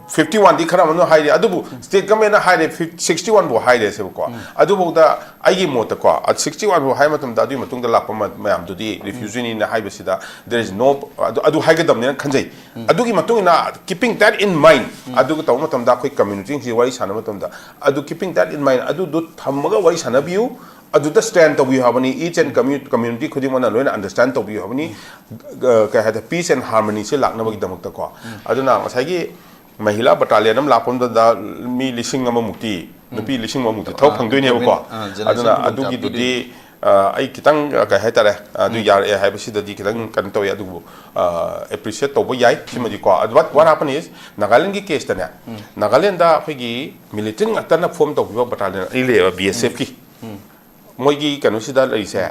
fifty one ꯗꯤ ꯈꯔ ꯑꯃꯅ ꯍꯥꯏꯔꯤ, ꯑꯗꯨꯕꯨ state government ꯅ ꯍꯥꯏꯔꯦ, fif-, sixty one ꯐꯥꯎ ꯍꯥꯏꯔꯦ ꯁꯦꯕꯀꯣ꯫ ꯑꯗꯨꯐꯥꯎꯗ ꯑꯩꯒꯤ ꯃꯣꯠꯇꯀꯣ, ꯑ, sixty one ꯐꯥꯎ ꯍꯥꯏꯕ ꯃꯇꯝꯗ ꯑꯗꯨꯒꯤ ꯃꯇꯨꯡꯗ ꯂꯥꯛꯄ ꯃ-, ꯃꯌꯥꯝꯗꯨꯗꯤ refugee ꯅꯤꯅ ꯍꯥꯏꯕꯁꯤꯗ there is no, ꯑꯗꯨ, ꯑꯗꯨ ꯍꯥꯏꯒꯗꯕꯅꯦꯅ ꯈꯟꯖꯩ꯫ ꯑꯗꯨꯒꯤ ꯃꯇꯨꯡ ꯏꯟꯅ, keeping that in mind, ꯑꯗꯨꯒ ꯇꯧꯕ ꯃꯇꯝꯗ ꯑꯩꯈꯣꯏ community ꯁꯤꯡꯁꯤ ꯋꯥꯔꯤ ꯁꯥꯟꯅꯕ ꯃꯇꯝꯗ, ꯑꯗꯨ keeping that in mind, ꯑꯗꯨꯗꯣ ꯊꯝꯃꯒ ꯋꯥꯔꯤ ꯁꯥꯟꯅꯕꯤꯌꯨ꯫ ꯑꯗꯨꯗ stand ꯇꯧꯕꯤꯌꯨ ꯍꯥꯏꯕꯅꯤ, each and commu-, community ꯈꯨꯗꯤꯡꯃꯛꯅ ꯂꯣꯏꯅ understand ꯇꯧꯕꯤꯌꯨ ꯍꯥꯏꯕꯅꯤ꯫ ꯑ, ꯀꯩ ꯍꯥꯏꯇꯥꯔꯦ, peace and harmony ꯁꯦ ꯂꯥꯛꯅꯕꯒꯤꯗꯃꯛꯇꯀꯣ꯫ ꯑꯗꯨꯅ ꯉꯁꯥꯏꯒꯤ ꯃꯍꯤꯂꯥ battalion ꯑꯃ ꯂꯥꯛꯄ ꯃꯇꯝꯗ ꯃꯤ ꯂꯤꯁꯤꯡ ꯑꯃꯃꯨꯛꯇꯤ, ꯅꯨꯄꯤ ꯂꯤꯁꯤꯡ ꯑꯃꯃꯨꯛꯇꯤ ꯊꯕꯛ ꯑꯥ, ꯐꯪꯗꯣꯏꯅꯦꯕꯀꯣ꯫ Generation, ꯑꯥ, generation ꯑꯗꯨꯅ ꯈꯨꯗꯣꯡꯆꯥꯕ ꯑꯗꯨꯒꯤꯗꯨꯗꯤ, ꯄꯤꯗꯣꯏꯅꯦ꯫ ꯑ, ꯑꯩ ꯈꯤꯇꯪ, ꯑ, ꯀꯩ ꯍꯥꯏꯇꯥꯔꯦ, ꯑꯗꯨ ꯌꯥꯔꯛꯑꯦ ꯍꯥꯏꯕꯁꯤꯗꯗꯤ ꯈꯤꯇꯪ ꯀꯩꯅꯣ ꯇꯧꯋꯤ꯫ ꯑꯗꯨꯕꯨ, ꯑ, appreciate ꯇꯧꯕ ꯌꯥꯏ꯫ ꯁꯤꯃꯗꯤꯀꯣ, ꯑꯗꯨ what, what happened is, ꯅꯥꯒꯥꯂꯦꯟꯒꯤ case ꯇꯅꯦ, ꯅꯥꯒꯥꯂꯦꯟꯗ ꯑꯩꯈꯣꯏꯒꯤ militant ꯉꯥꯛꯇꯅ form ꯇꯧꯈꯤꯕ battalion ꯑꯅꯤ ꯂꯩꯌꯦꯕ, B S F ꯀꯤ꯫ ꯃꯣꯏꯒꯤ ꯀꯩꯅꯣꯁꯤꯗ ꯂꯩꯔꯤꯁꯦ,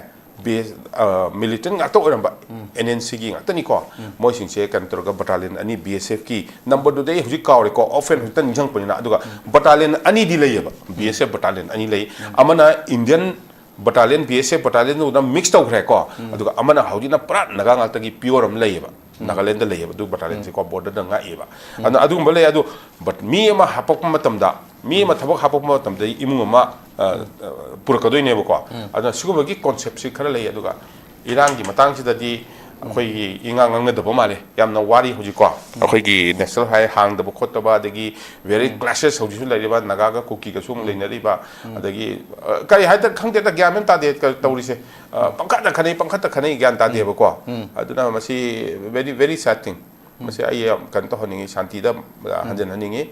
ꯕꯤ-, ꯑ, militant ꯉꯥꯛꯇ ꯑꯣꯏꯔꯝꯕ, N N C ꯒꯤ ꯉꯥꯛꯇꯅꯤꯀꯣ꯫ ꯃꯣꯏꯁꯤꯡꯁꯦ ꯀꯩꯅꯣ ꯇꯧꯔꯒ battalion ꯑꯅꯤ, B S F ꯀꯤ number ꯗꯨꯗꯤ ꯑꯩ ꯍꯧꯖꯤꯛ ꯀꯥꯎꯔꯦꯀꯣ, often ꯍꯧꯖꯤꯛꯇ ꯅꯤꯡꯁꯤꯡꯉꯛꯄꯅꯤꯅ꯫ ꯑꯗꯨꯒ battalion ꯑꯅꯤꯗꯤ ꯂꯩꯌꯦꯕ, B S F battalion ꯑꯅꯤ ꯂꯩ꯫ ꯑꯃꯅ Indian battalion, B S F battalion ꯗꯨꯗ mix ꯇꯧꯈ꯭ꯔꯦꯀꯣ꯫ ꯑꯗꯨꯒ ꯑꯃꯅ ꯍꯧꯖꯤꯛꯅ ꯄꯨꯔꯥ ꯅꯥꯒꯥ ꯉꯥꯛꯇꯒꯤ pure ꯑꯃ ꯂꯩꯌꯦꯕ꯫ ꯅꯥꯒꯥꯂꯦꯟꯗ ꯂꯩꯌꯦꯕ ꯑꯗꯨ battalion ꯁꯦꯀꯣ, border ꯗ ꯉꯥꯛꯑꯦꯕ꯫ ꯑꯗꯨꯅ ꯑꯗꯨꯒꯨꯝꯕ ꯂꯩ꯫ ꯑꯗꯨ, but ꯃꯤ ꯑꯃ ꯍꯥꯄꯛꯄ ꯃꯇꯝꯗ, ꯃꯤ ꯑꯃ ꯊꯕꯛ ꯍꯥꯄꯛꯄ ꯃꯇꯝꯗ ꯏꯃꯨꯡ ꯑꯃ, ꯑ, ꯑ, ꯄꯨꯔꯛꯀꯗꯣꯏꯅꯦꯕꯀꯣ꯫ ꯑꯗꯨꯅ ꯁꯤꯒꯨꯝꯕꯒꯤ concept ꯁꯤ ꯈꯔ ꯂꯩ꯫ ꯑꯗꯨꯒ ꯏꯔꯥꯡꯒꯤ ꯃꯇꯥꯡꯁꯤꯗꯗꯤ, ꯑꯩꯈꯣꯏꯒꯤ ꯏꯉꯥꯡ ꯉꯥꯡꯅꯗꯕ ꯃꯥꯜꯂꯦ꯫ ꯌꯥꯝꯅ ꯋꯥꯔꯤ ꯍꯧꯖꯤꯛꯀꯣ꯫ ꯑꯩꯈꯣꯏꯒꯤ ꯅꯦꯁꯅꯦꯜ ꯍꯥꯏ ꯍꯥꯡꯗꯕ ꯈꯣꯠꯇꯕ, ꯑꯗꯒꯤ ꯚꯦꯔꯤ ꯀ꯭ꯂꯥꯁꯦꯁ ꯍꯧꯖꯤꯛꯁꯨ ꯂꯩꯔꯤꯕ, ꯅꯥꯒꯥꯒ ꯀꯨꯀꯤꯒꯁꯨ ꯑꯃꯨꯛ ꯂꯩꯅꯔꯤꯕ, ꯑꯗꯒꯤ, ꯑ, ꯀꯔꯤ ꯍꯥꯏꯇꯥꯔꯦ, ꯈꯪꯗꯦꯗ, ꯒ꯭ꯌꯥꯟ ꯃꯦꯟ ꯇꯥꯗꯦ ꯀ-, ꯇꯧꯔꯤꯁꯦ꯫ ꯑ, ꯄꯪꯈꯠꯇ ꯈꯠꯅꯩ, ꯄꯪꯈꯠꯇ ꯈꯠꯅꯩ, ꯒ꯭ꯌꯥꯟ ꯇꯥꯗꯦꯕꯀꯣ꯫ ꯑꯗꯨꯅ ꯃꯁꯤ very, very sad thing꯫ ꯃꯁꯤ ꯑꯩ ꯌꯥꯝ ꯀꯩꯅꯣ ꯇꯧꯍꯟꯅꯤꯡꯉꯤ, ꯁꯥꯟꯇꯤꯗ, ꯑ, ꯍꯟꯖꯤꯟꯍꯟꯅꯤꯡꯉꯤ꯫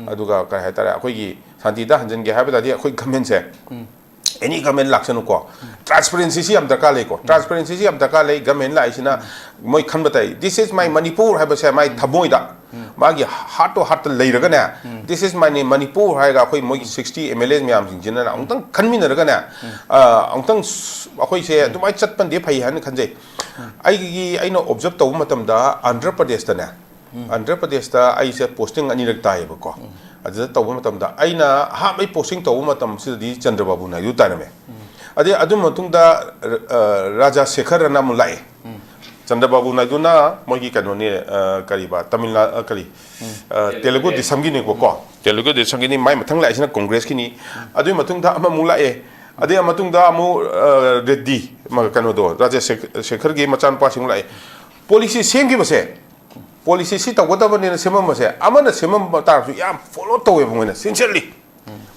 ꯑꯗꯨꯒ ꯀꯔꯤ ꯍꯥꯏꯇꯥꯔꯦ, ꯑꯩꯈꯣꯏꯒꯤ ꯁꯥꯟꯇꯤꯗ ꯍꯟꯖꯤꯟꯒꯦ ꯍꯥꯏꯕ ꯇꯥꯔꯗꯤ ꯑꯩꯈꯣꯏ ꯒꯃꯦꯟꯁꯦ ꯑꯦꯅꯤ ꯒꯃꯦꯟ ꯂꯥꯛꯁꯅꯨꯀꯣ, ꯇ꯭ꯔꯥꯟꯁꯄꯔꯦꯟꯁꯤꯁꯤ ꯌꯥꯝ ꯗꯔꯀꯥꯔ ꯂꯩꯀꯣ꯫ ꯇ꯭ꯔꯥꯟꯁꯄꯔꯦꯟꯁꯤꯁꯤ ꯌꯥꯝ ꯗꯔꯀꯥꯔ ꯂꯩ꯫ ꯒꯃꯦꯟ ꯂꯥꯛꯏꯁꯤꯅ ꯃꯣꯏ ꯈꯟꯕ ꯇꯥꯏ, "This is my Manipur" ꯍꯥꯏꯕꯁꯦ ꯃꯥꯏ ꯊꯃꯣꯏꯗ, ꯃꯥꯒꯤ ꯍꯥꯔꯠ ꯇꯨ ꯍꯥꯔꯠꯇ ꯂꯩꯔꯒꯅꯦ, "This is my Manipur" ꯍꯥꯏꯔꯒ ꯑꯩꯈꯣꯏ ꯃꯣꯏꯒꯤ ꯁꯤꯛꯁꯇꯤ ꯑꯦꯝ ꯑꯦꯜ ꯑꯦ ꯃꯌꯥꯝꯁꯤꯡꯁꯤꯅ ꯑꯃꯨꯛꯇꯪ ꯈꯟꯃꯤꯟꯅꯔꯒꯅꯦ, ꯑ, ꯑꯃꯨꯛꯇꯪ ꯁ-, ꯑꯩꯈꯣꯏꯁꯦ ꯑꯗꯨꯃꯥꯏꯅ ꯆꯠꯄꯅꯗꯤ ꯐꯩ ꯍꯥꯏꯅ ꯈꯟꯖꯩ꯫ ꯑꯩꯒꯤ, ꯑꯩꯅ ꯑꯣꯕꯖꯔꯞ ꯇꯧꯕ ꯃꯇꯝꯗ ꯑꯟꯙ꯭ꯔ ꯄ꯭ꯔꯗꯦꯁꯇꯅꯦ, ꯑꯟꯙ꯭ꯔ ꯄ꯭ꯔꯗꯦꯁꯇ ꯑꯩꯁꯦ ꯄꯣꯁꯇꯤꯡ ꯑꯅꯤꯔꯛ ꯇꯥꯏꯌꯦꯕꯀꯣ꯫ ꯑꯗꯨꯗ ꯇꯧꯕ ꯃꯇꯝꯗ ꯑꯩꯅ ꯑꯍꯥꯟꯕ ꯑꯩ ꯄꯣꯁꯇꯤꯡ ꯇꯧꯕ ꯃꯇꯝꯁꯤꯗꯗꯤ ꯆꯟꯗ꯭ꯔꯕꯥꯕꯨ ꯅꯥꯏꯗꯨ ꯇꯥꯔꯝꯃꯦ꯫ ꯑꯗꯩ ꯑꯗꯨ ꯃꯇꯨꯡꯗ, ꯑ, ꯔꯥꯖꯥ ꯁꯦꯈꯔ ꯑꯅ ꯑꯃꯨꯛ ꯂꯥꯛꯑꯦ꯫ ꯆꯟꯗ꯭ꯔꯕꯥꯕꯨ ꯅꯥꯏꯗꯨꯅ ꯃꯣꯏꯒꯤ ꯀꯩꯅꯣꯅꯦ, ꯑ, ꯀꯔꯤꯕ, ꯇꯥꯃꯤꯜ ꯅꯥ-, ꯑ, ꯀꯔꯤ, ꯑ, ꯇꯦꯂꯨꯒꯨ ꯗꯦꯁꯝꯒꯤꯅꯦꯕꯀꯣ꯫ ꯇꯦꯂꯨꯒꯨ ꯗꯦꯁꯝꯒꯤꯅꯤ꯫ ꯃꯥꯏ ꯃꯊꯪ ꯂꯥꯛꯏꯁꯤꯅ ꯀꯣꯡꯒ꯭ꯔꯦꯁꯀꯤꯅꯤ꯫ ꯑꯗꯨꯒꯤ ꯃꯇꯨꯡꯗ ꯑꯃꯃꯨꯛ ꯂꯥꯛꯑꯦ꯫ ꯑꯗꯩ ꯃꯇꯨꯡꯗ ꯑꯃꯨꯛ, ꯑ, ꯔꯦꯗ꯭ꯗꯤ, ꯃ-, ꯀꯩꯅꯣꯗꯣ, ꯔꯥꯖꯦꯁ ꯁꯦꯈ-, ꯁꯦꯈꯔꯒꯤ ꯃꯆꯥꯅꯨꯄꯥꯁꯤꯡ ꯂꯥꯛꯑꯦ꯫ ꯄꯣꯂꯤꯁꯤ ꯁꯦꯝꯈꯤꯕꯁꯦ, ꯄꯣꯂꯤꯁꯤ ꯁꯤ ꯇꯧꯒꯗꯕꯅꯦꯅ ꯁꯦꯝꯃꯝꯕꯁꯦ, ꯑꯃꯅ ꯁꯦꯝꯃꯝꯕ ꯇꯥꯔꯁꯨ ꯌꯥꯝ ꯐꯣꯂꯣ ꯇꯧꯋꯦꯕ ꯃꯣꯏꯅ, sincerely꯫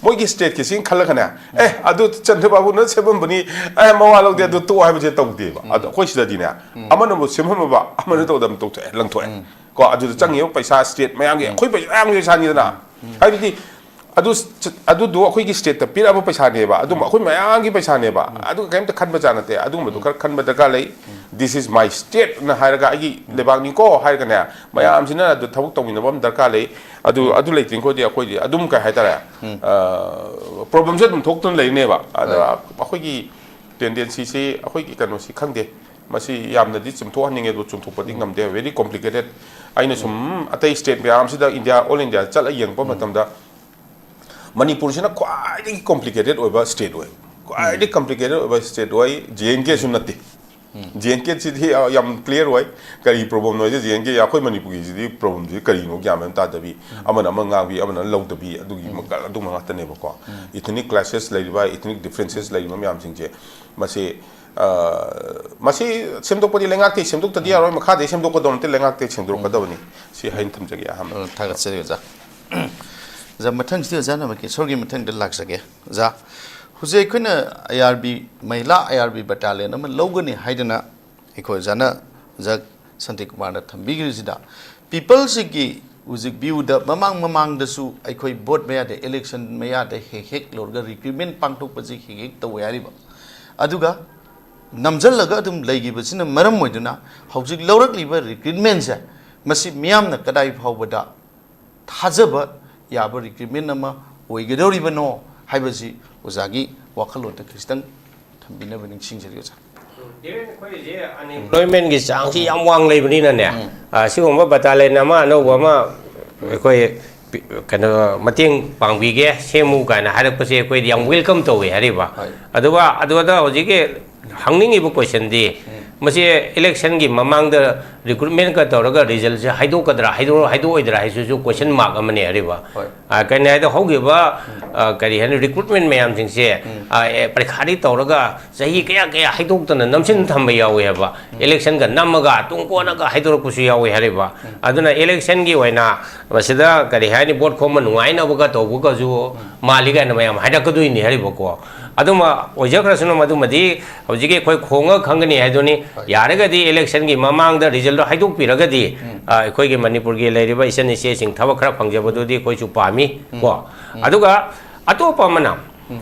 ꯃꯣꯏꯒꯤ ꯁ꯭ꯇꯦꯠꯀꯤ ꯁꯤ ꯈꯜꯂꯒꯅꯦ, "ꯑꯦ, ꯑꯗꯨ ꯆꯟꯗ꯭ꯔꯕꯥꯕꯨꯅ ꯁꯦꯝꯃꯝꯕꯅꯤ, ꯑꯦ, ꯃꯋꯥ ꯂꯧꯗꯦ, ꯑꯗꯨ ꯇꯣꯛꯑꯣ" ꯍꯥꯏꯕꯁꯦ ꯇꯧꯗꯦꯕ꯫ ꯑꯗꯣ ꯑꯩꯈꯣꯏ ꯁꯤꯗꯗꯤꯅꯦ, ꯑꯃꯅꯕꯨ ꯁꯦꯝꯃꯝꯃꯕ, ꯑꯃꯅ ꯇꯧꯗꯕ ꯇꯧꯊꯣꯛꯑꯦ, ꯂꯪꯊꯣꯛꯑꯦ꯫ ꯀꯣ, ꯑꯗꯨꯗ ꯆꯪꯉꯤꯕ ꯄꯩꯁꯥ, ꯁ꯭ꯇꯦꯠ ꯃꯌꯥꯝꯒꯤ, ꯑꯩꯈꯣꯏ ꯄꯩꯁꯥ ꯃꯌꯥꯝꯒꯤ ꯄꯩꯁꯥꯅꯤꯗꯅ꯫ ꯍꯥꯏꯕꯗꯤ, ꯑꯗꯨ, ꯑꯗꯨꯗꯣ ꯑꯩꯈꯣꯏꯒꯤ ꯁ꯭ꯇꯦꯠꯇ ꯄꯤꯔꯛꯑꯕ ꯄꯩꯁꯥꯅꯦꯕ, ꯑꯗꯨꯝ ꯑꯩꯈꯣꯏ ꯃꯌꯥꯝꯒꯤ ꯄꯩꯁꯥꯅꯦꯕ꯫ ꯑꯗꯨꯒ ꯀꯔꯤꯝꯇ ꯈꯟꯕ ꯖꯥꯠ ꯅꯠꯇꯦ꯫ ꯑꯗꯨꯒꯨꯝꯕꯗꯣ ꯈꯔ ꯈꯟꯕ ꯗꯔꯀꯥꯔ ꯂꯩ꯫ "This is my state" ꯅ ꯍꯥꯏꯔꯒ, "ꯑꯩꯒꯤ ꯂꯩꯕꯥꯛꯅꯤꯀꯣ" ꯍꯥꯏꯔꯒꯅꯦ, ꯃꯌꯥꯝꯁꯤꯅ ꯑꯗꯨ ꯊꯕꯛ ꯇꯧꯃꯤꯟꯅꯕ ꯑꯃ ꯗꯔꯀꯥꯔ ꯂꯩ꯫ ꯑꯗꯨ, ꯑꯗꯨ ꯂꯩꯇ꯭ꯔꯤꯡꯈꯣꯏꯗꯤ ꯑꯩꯈꯣꯏꯗꯤ ꯑꯗꯨꯝ, ꯀꯩ ꯍꯥꯏꯇꯥꯔꯦ, ꯑ, ꯄ꯭ꯔꯣꯕ꯭ꯂꯦꯝꯁꯦ ꯑꯗꯨꯝ ꯊꯣꯛꯇꯨꯅ ꯂꯩꯔꯤꯅꯦꯕ꯫ ꯑꯗ ꯑꯩꯈꯣꯏꯒꯤ ꯇꯦꯟꯗꯦꯟꯁꯤꯁꯤ, ꯑꯩꯈꯣꯏꯒꯤ ꯀꯩꯅꯣꯁꯤ ꯈꯪꯗꯦ, ꯃꯁꯤ ꯌꯥꯝꯅꯗꯤ ꯆꯨꯝꯊꯣꯛꯍꯟꯅꯤꯡꯉꯦ, ꯑꯗꯨ ꯆꯨꯝꯊꯣꯛꯄꯗꯤ ꯉꯝꯗꯦ꯫ Very complicated꯫ ꯑꯩꯅ ꯁꯨꯝ ꯑꯇꯩ ꯁ꯭ꯇꯦꯠ ꯃꯌꯥꯝꯁꯤꯗ, ꯏꯟꯗꯤꯌꯥ, ꯑꯣꯜ ꯏꯟꯗꯤꯌꯥ ꯆꯠꯂ ꯌꯦꯡꯉꯛꯄ ꯃꯇꯝꯗ, ꯃꯅꯤꯄꯨꯔꯁꯤꯅ ꯈ꯭ꯋꯥꯏꯗꯒꯤ ꯀꯣꯝꯄ꯭ꯂꯤꯀꯦꯇꯦꯠ ꯑꯣꯏꯕ ꯁ꯭ꯇꯦꯠ ꯑꯣꯏ꯫ ꯈ꯭ꯋꯥꯏꯗꯒꯤ ꯀꯣꯝꯄ꯭ꯂꯤꯀꯦꯇꯦꯠ ꯑꯣꯏꯕ ꯁ꯭ꯇꯦꯠ ꯑꯣꯏ꯫ ꯖꯦ ꯑꯦꯟ ꯀꯦꯁꯨ ꯅꯠꯇꯦ꯫ ꯖꯦ ꯑꯦꯟ ꯀꯦꯁꯤꯗꯤ ꯌꯥꯝ ꯀ꯭ꯂꯤꯌꯥꯔ ꯑꯣꯏ꯫ ꯀꯔꯤ ꯄ꯭ꯔꯣꯕ꯭ꯂꯦꯝꯅꯣ ꯍꯥꯏꯁꯦ, ꯖꯦ ꯑꯦꯟ ꯀꯦ, ꯑꯩꯈꯣꯏ ꯃꯅꯤꯄꯨꯔꯒꯤꯁꯤꯗꯤ ꯄ꯭ꯔꯣꯕ꯭ꯂꯦꯝꯁꯤ ꯀꯔꯤꯅꯣ ꯒ꯭ꯌꯥꯟ ꯃꯦꯟ ꯇꯥꯗꯕꯤ, ꯑꯃꯅ ꯑꯃ ꯉꯥꯡꯕꯤ, ꯑꯃꯅ ꯂꯧꯗꯕꯤ, ꯑꯗꯨꯒꯤ ꯃ-, ꯑꯗꯨꯝꯕ ꯉꯥꯛꯇꯅꯦꯕꯀꯣ꯫ ꯏꯊꯅꯤꯛ ꯀ꯭ꯂꯥꯁꯦꯁ ꯂꯩꯔꯤꯕ, ꯏꯊꯅꯤꯛ ꯗꯤꯐ꯭ꯔꯦꯟꯁꯦꯁ ꯂꯩꯔꯤꯕ ꯃꯌꯥꯝꯁꯤꯡꯁꯦ, ꯃꯁꯤ ꯑ, ꯃꯁꯤ ꯁꯦꯝꯗꯣꯛꯄꯗꯤ ꯂꯩꯉꯥꯛꯇꯒꯤ ꯁꯦꯝꯗꯣꯛꯇꯗꯤ ꯌꯥꯔꯣꯏ, ꯃꯈꯥꯗꯒꯤ ꯁꯦꯝꯗꯣꯛꯀꯗꯧ ꯅꯠꯇꯦ, ꯂꯩꯉꯥꯛꯇꯒꯤ ꯁꯦꯝꯗꯣꯔꯛꯀꯗꯕꯅꯤ꯫ ꯁꯤ ꯍꯥꯏꯅ ꯊꯝꯖꯒꯦ ꯑꯍꯥꯟꯕ꯫ ꯎꯝ, ꯊꯥꯒꯠꯆꯔꯤ ꯑꯣꯖꯥ꯫ ꯑꯣꯖꯥ, ꯃꯊꯪꯁꯤꯗꯤ ꯑꯣꯖꯥ ꯅꯃꯀꯤꯁꯣꯔꯒꯤ ꯃꯊꯪꯗ ꯂꯥꯛꯆꯒꯦ꯫ ꯑꯣꯖꯥ, ꯍꯧꯖꯤꯛ ꯑꯩꯈꯣꯏꯅ ꯑꯥꯏ ꯑꯥꯔ ꯕꯤ, ꯃꯍꯤꯂꯥ ꯑꯥꯏ ꯑꯥꯔ ꯕꯤ ꯕꯇꯥꯂꯤꯌꯟ ꯑꯃ ꯂꯧꯒꯅꯤ ꯍꯥꯏꯗꯅ ꯑꯩꯈꯣꯏ ꯑꯣꯖꯥꯅ, ꯑꯣꯖꯥ ꯁꯥꯟꯇꯤꯀꯨꯃꯥꯔꯅ ꯊꯝꯕꯤꯈ꯭ꯔꯤꯁꯤꯗ, ꯄꯤꯄꯜꯁꯤꯒꯤ ꯍꯧꯖꯤꯛ ꯚ꯭ꯌꯨꯗ ꯃꯃꯥꯡ ꯃꯃꯥꯡꯗꯁꯨ ꯑꯩꯈꯣꯏ ꯚꯣꯠ ꯃꯌꯥꯗ, ꯏꯂꯦꯛꯁꯟ ꯃꯌꯥꯗ ꯍꯦꯛ ꯍꯦꯛ ꯂꯧꯔꯒ ꯔꯤꯀ꯭ꯔꯨꯠꯃꯦꯟ ꯄꯥꯡꯊꯣꯛꯄꯁꯤ ꯍꯦꯛ ꯍꯦꯛ ꯇꯧꯋꯦ ꯍꯥꯏꯔꯤꯕ꯫ ꯑꯗꯨꯒ ꯅꯝꯁꯤꯜꯂꯒ ꯑꯗꯨꯝ ꯂꯩꯈꯤꯕꯁꯤꯅ ꯃꯔꯝ ꯑꯣꯏꯗꯨꯅ ꯍꯧꯖꯤꯛ ꯂꯧꯔꯛꯂꯤꯕ ꯔꯤꯀ꯭ꯔꯨꯠꯃꯦꯟꯁꯦ, ꯃꯁꯤ ꯃꯤꯌꯥꯝꯅ ꯀꯗꯥꯏ ꯐꯥꯎꯕꯗ ꯊꯥꯖꯕ ꯌꯥꯕ ꯔꯤꯀ꯭ꯔꯨꯠꯃꯦꯟ ꯑꯃ ꯑꯣꯏꯒꯗꯧꯔꯤꯕꯅꯣ ꯍꯥꯏꯕꯁꯤ ꯑꯣꯖꯥꯒꯤ ꯋꯥꯈꯜꯂꯣꯟꯗ ꯈꯤꯇꯪ ꯊꯝꯕꯤꯅꯕ ꯅꯤꯡꯁꯤꯡꯖꯔꯤ, ꯑꯣꯖꯥ꯫ ꯏꯚꯟ ꯑꯩꯈꯣꯏꯁꯦ ꯑꯟꯑꯦꯝꯄ꯭ꯂꯣꯏꯃꯦꯟꯒꯤ ꯆꯥꯡꯁꯤ ꯌꯥꯝ ꯋꯥꯡ ꯂꯩꯕꯅꯤꯅꯅꯦ, ꯑ, ꯁꯤꯒꯨꯝꯕ ꯕꯇꯥꯂꯤꯌꯟ ꯑꯃ ꯑꯅꯧꯕ ꯑꯃ ꯑꯩꯈꯣꯏ ꯄꯤ- ꯀꯩꯅꯣ ꯃꯇꯦꯡ ꯄꯥꯡꯕꯤꯒꯦ, ꯁꯦꯝꯃꯨ ꯀꯥꯏꯅ ꯍꯥꯏꯔꯛꯄꯁꯦ ꯑꯩꯈꯣꯏꯗꯤ ꯌꯥꯝ ꯋꯦꯜꯀꯝ ꯇꯧꯋꯦ ꯍꯥꯏꯔꯤꯕ꯫ ꯍꯣꯏ꯫ ꯑꯗꯨꯒ ꯑꯗꯨꯗ ꯍꯧꯖꯤꯛꯀꯤ ꯍꯪꯅꯤꯡꯉꯤꯕ ꯀꯣꯏꯁꯟꯗꯤ, ꯃꯁꯤ ꯏꯂꯦꯛꯁꯟꯒꯤ ꯃꯃꯥꯡꯗ ꯔꯤꯀ꯭ꯔꯨꯠꯃꯦꯟꯒ ꯇꯧꯔꯒ ꯔꯤꯖꯜꯁꯦ ꯍꯥꯏꯗꯣꯛꯀꯗ꯭ꯔꯥ, ꯍꯥꯏꯗꯣꯛ- ꯍꯥꯏꯗꯣꯛꯑꯣꯏꯗ꯭ꯔꯥ ꯍꯥꯏꯁꯤꯁꯨ ꯀꯣꯏꯁꯟ ꯃꯥꯔꯛ ꯑꯃꯅꯦ ꯍꯥꯏꯔꯤꯕ꯫ ꯍꯣꯏ꯫ ꯑ, ꯀꯩꯅꯣ ꯍꯥꯏꯗ ꯍꯧꯈꯤꯕ, ꯑ, ꯀꯔꯤ ꯍꯥꯏꯅꯤ, ꯔꯤꯀ꯭ꯔꯨꯠꯃꯦꯟ ꯃꯌꯥꯝꯁꯤꯡꯁꯦ, ꯑ, ꯑꯦ, ꯄꯔꯤꯈꯥꯗꯤ ꯇꯧꯔꯒ ꯆꯍꯤ ꯀꯌꯥ ꯀꯌꯥ ꯍꯩꯗꯣꯛꯇꯅ ꯅꯝꯁꯤꯟ ꯊꯝꯕ ꯌꯥꯎꯋꯦ ꯍꯥꯏꯕ꯫ ꯏꯂꯦꯛꯁꯟꯒ ꯅꯝꯃꯒ ꯇꯨꯡ ꯀꯣꯟꯅꯒ ꯍꯥꯏꯗꯣꯔꯛꯄꯁꯨ ꯌꯥꯎꯋꯦ ꯍꯥꯏꯔꯤꯕ꯫ ꯑꯗꯨꯅ ꯏꯂꯦꯛꯁꯟꯒꯤ ꯑꯣꯏꯅ ꯃꯁꯤꯗ ꯀꯔꯤ ꯍꯥꯏꯅꯤ, ꯚꯣꯠ ꯈꯣꯝꯕ ꯅꯨꯡꯉꯥꯏꯅꯕꯒ ꯇꯧꯕꯒꯁꯨ ꯃꯥꯜꯂꯤ ꯀꯥꯏꯅ ꯃꯌꯥꯝ ꯍꯥꯏꯔꯛꯀꯗꯣꯏꯅꯤ ꯍꯥꯏꯔꯤꯕꯀꯣ꯫ ꯑꯗꯨꯃ ꯑꯣꯏꯖꯈ꯭ꯔꯁꯅꯨ, ꯃꯗꯨꯃꯗꯤ ꯍꯧꯖꯤꯛꯀꯤ ꯑꯩꯈꯣꯏ ꯈꯣꯡꯉ ꯈꯪꯒꯅꯤ ꯍꯥꯏꯗꯨꯅꯤ꯫ ꯌꯥꯔꯒꯗꯤ ꯏꯂꯦꯛꯁꯟꯒꯤ ꯃꯃꯥꯡꯗ ꯔꯤꯖꯜꯗꯣ ꯍꯥꯏꯗꯣꯛꯄꯤꯔꯒꯗꯤ, ꯑ, ꯑꯩꯈꯣꯏꯒꯤ ꯃꯅꯤꯄꯨꯔꯒꯤ ꯂꯩꯔꯤꯕ ꯏꯆꯟ ꯏꯆꯦꯁꯤꯡ ꯊꯕꯛ ꯈꯔ ꯐꯪꯖꯕꯗꯨꯗꯤ ꯑꯩꯈꯣꯏꯁꯨ ꯄꯥꯝꯃꯤ ꯀꯣ꯫ ꯑꯗꯨꯒ ꯑꯇꯣꯞꯄ ꯑꯃꯅ,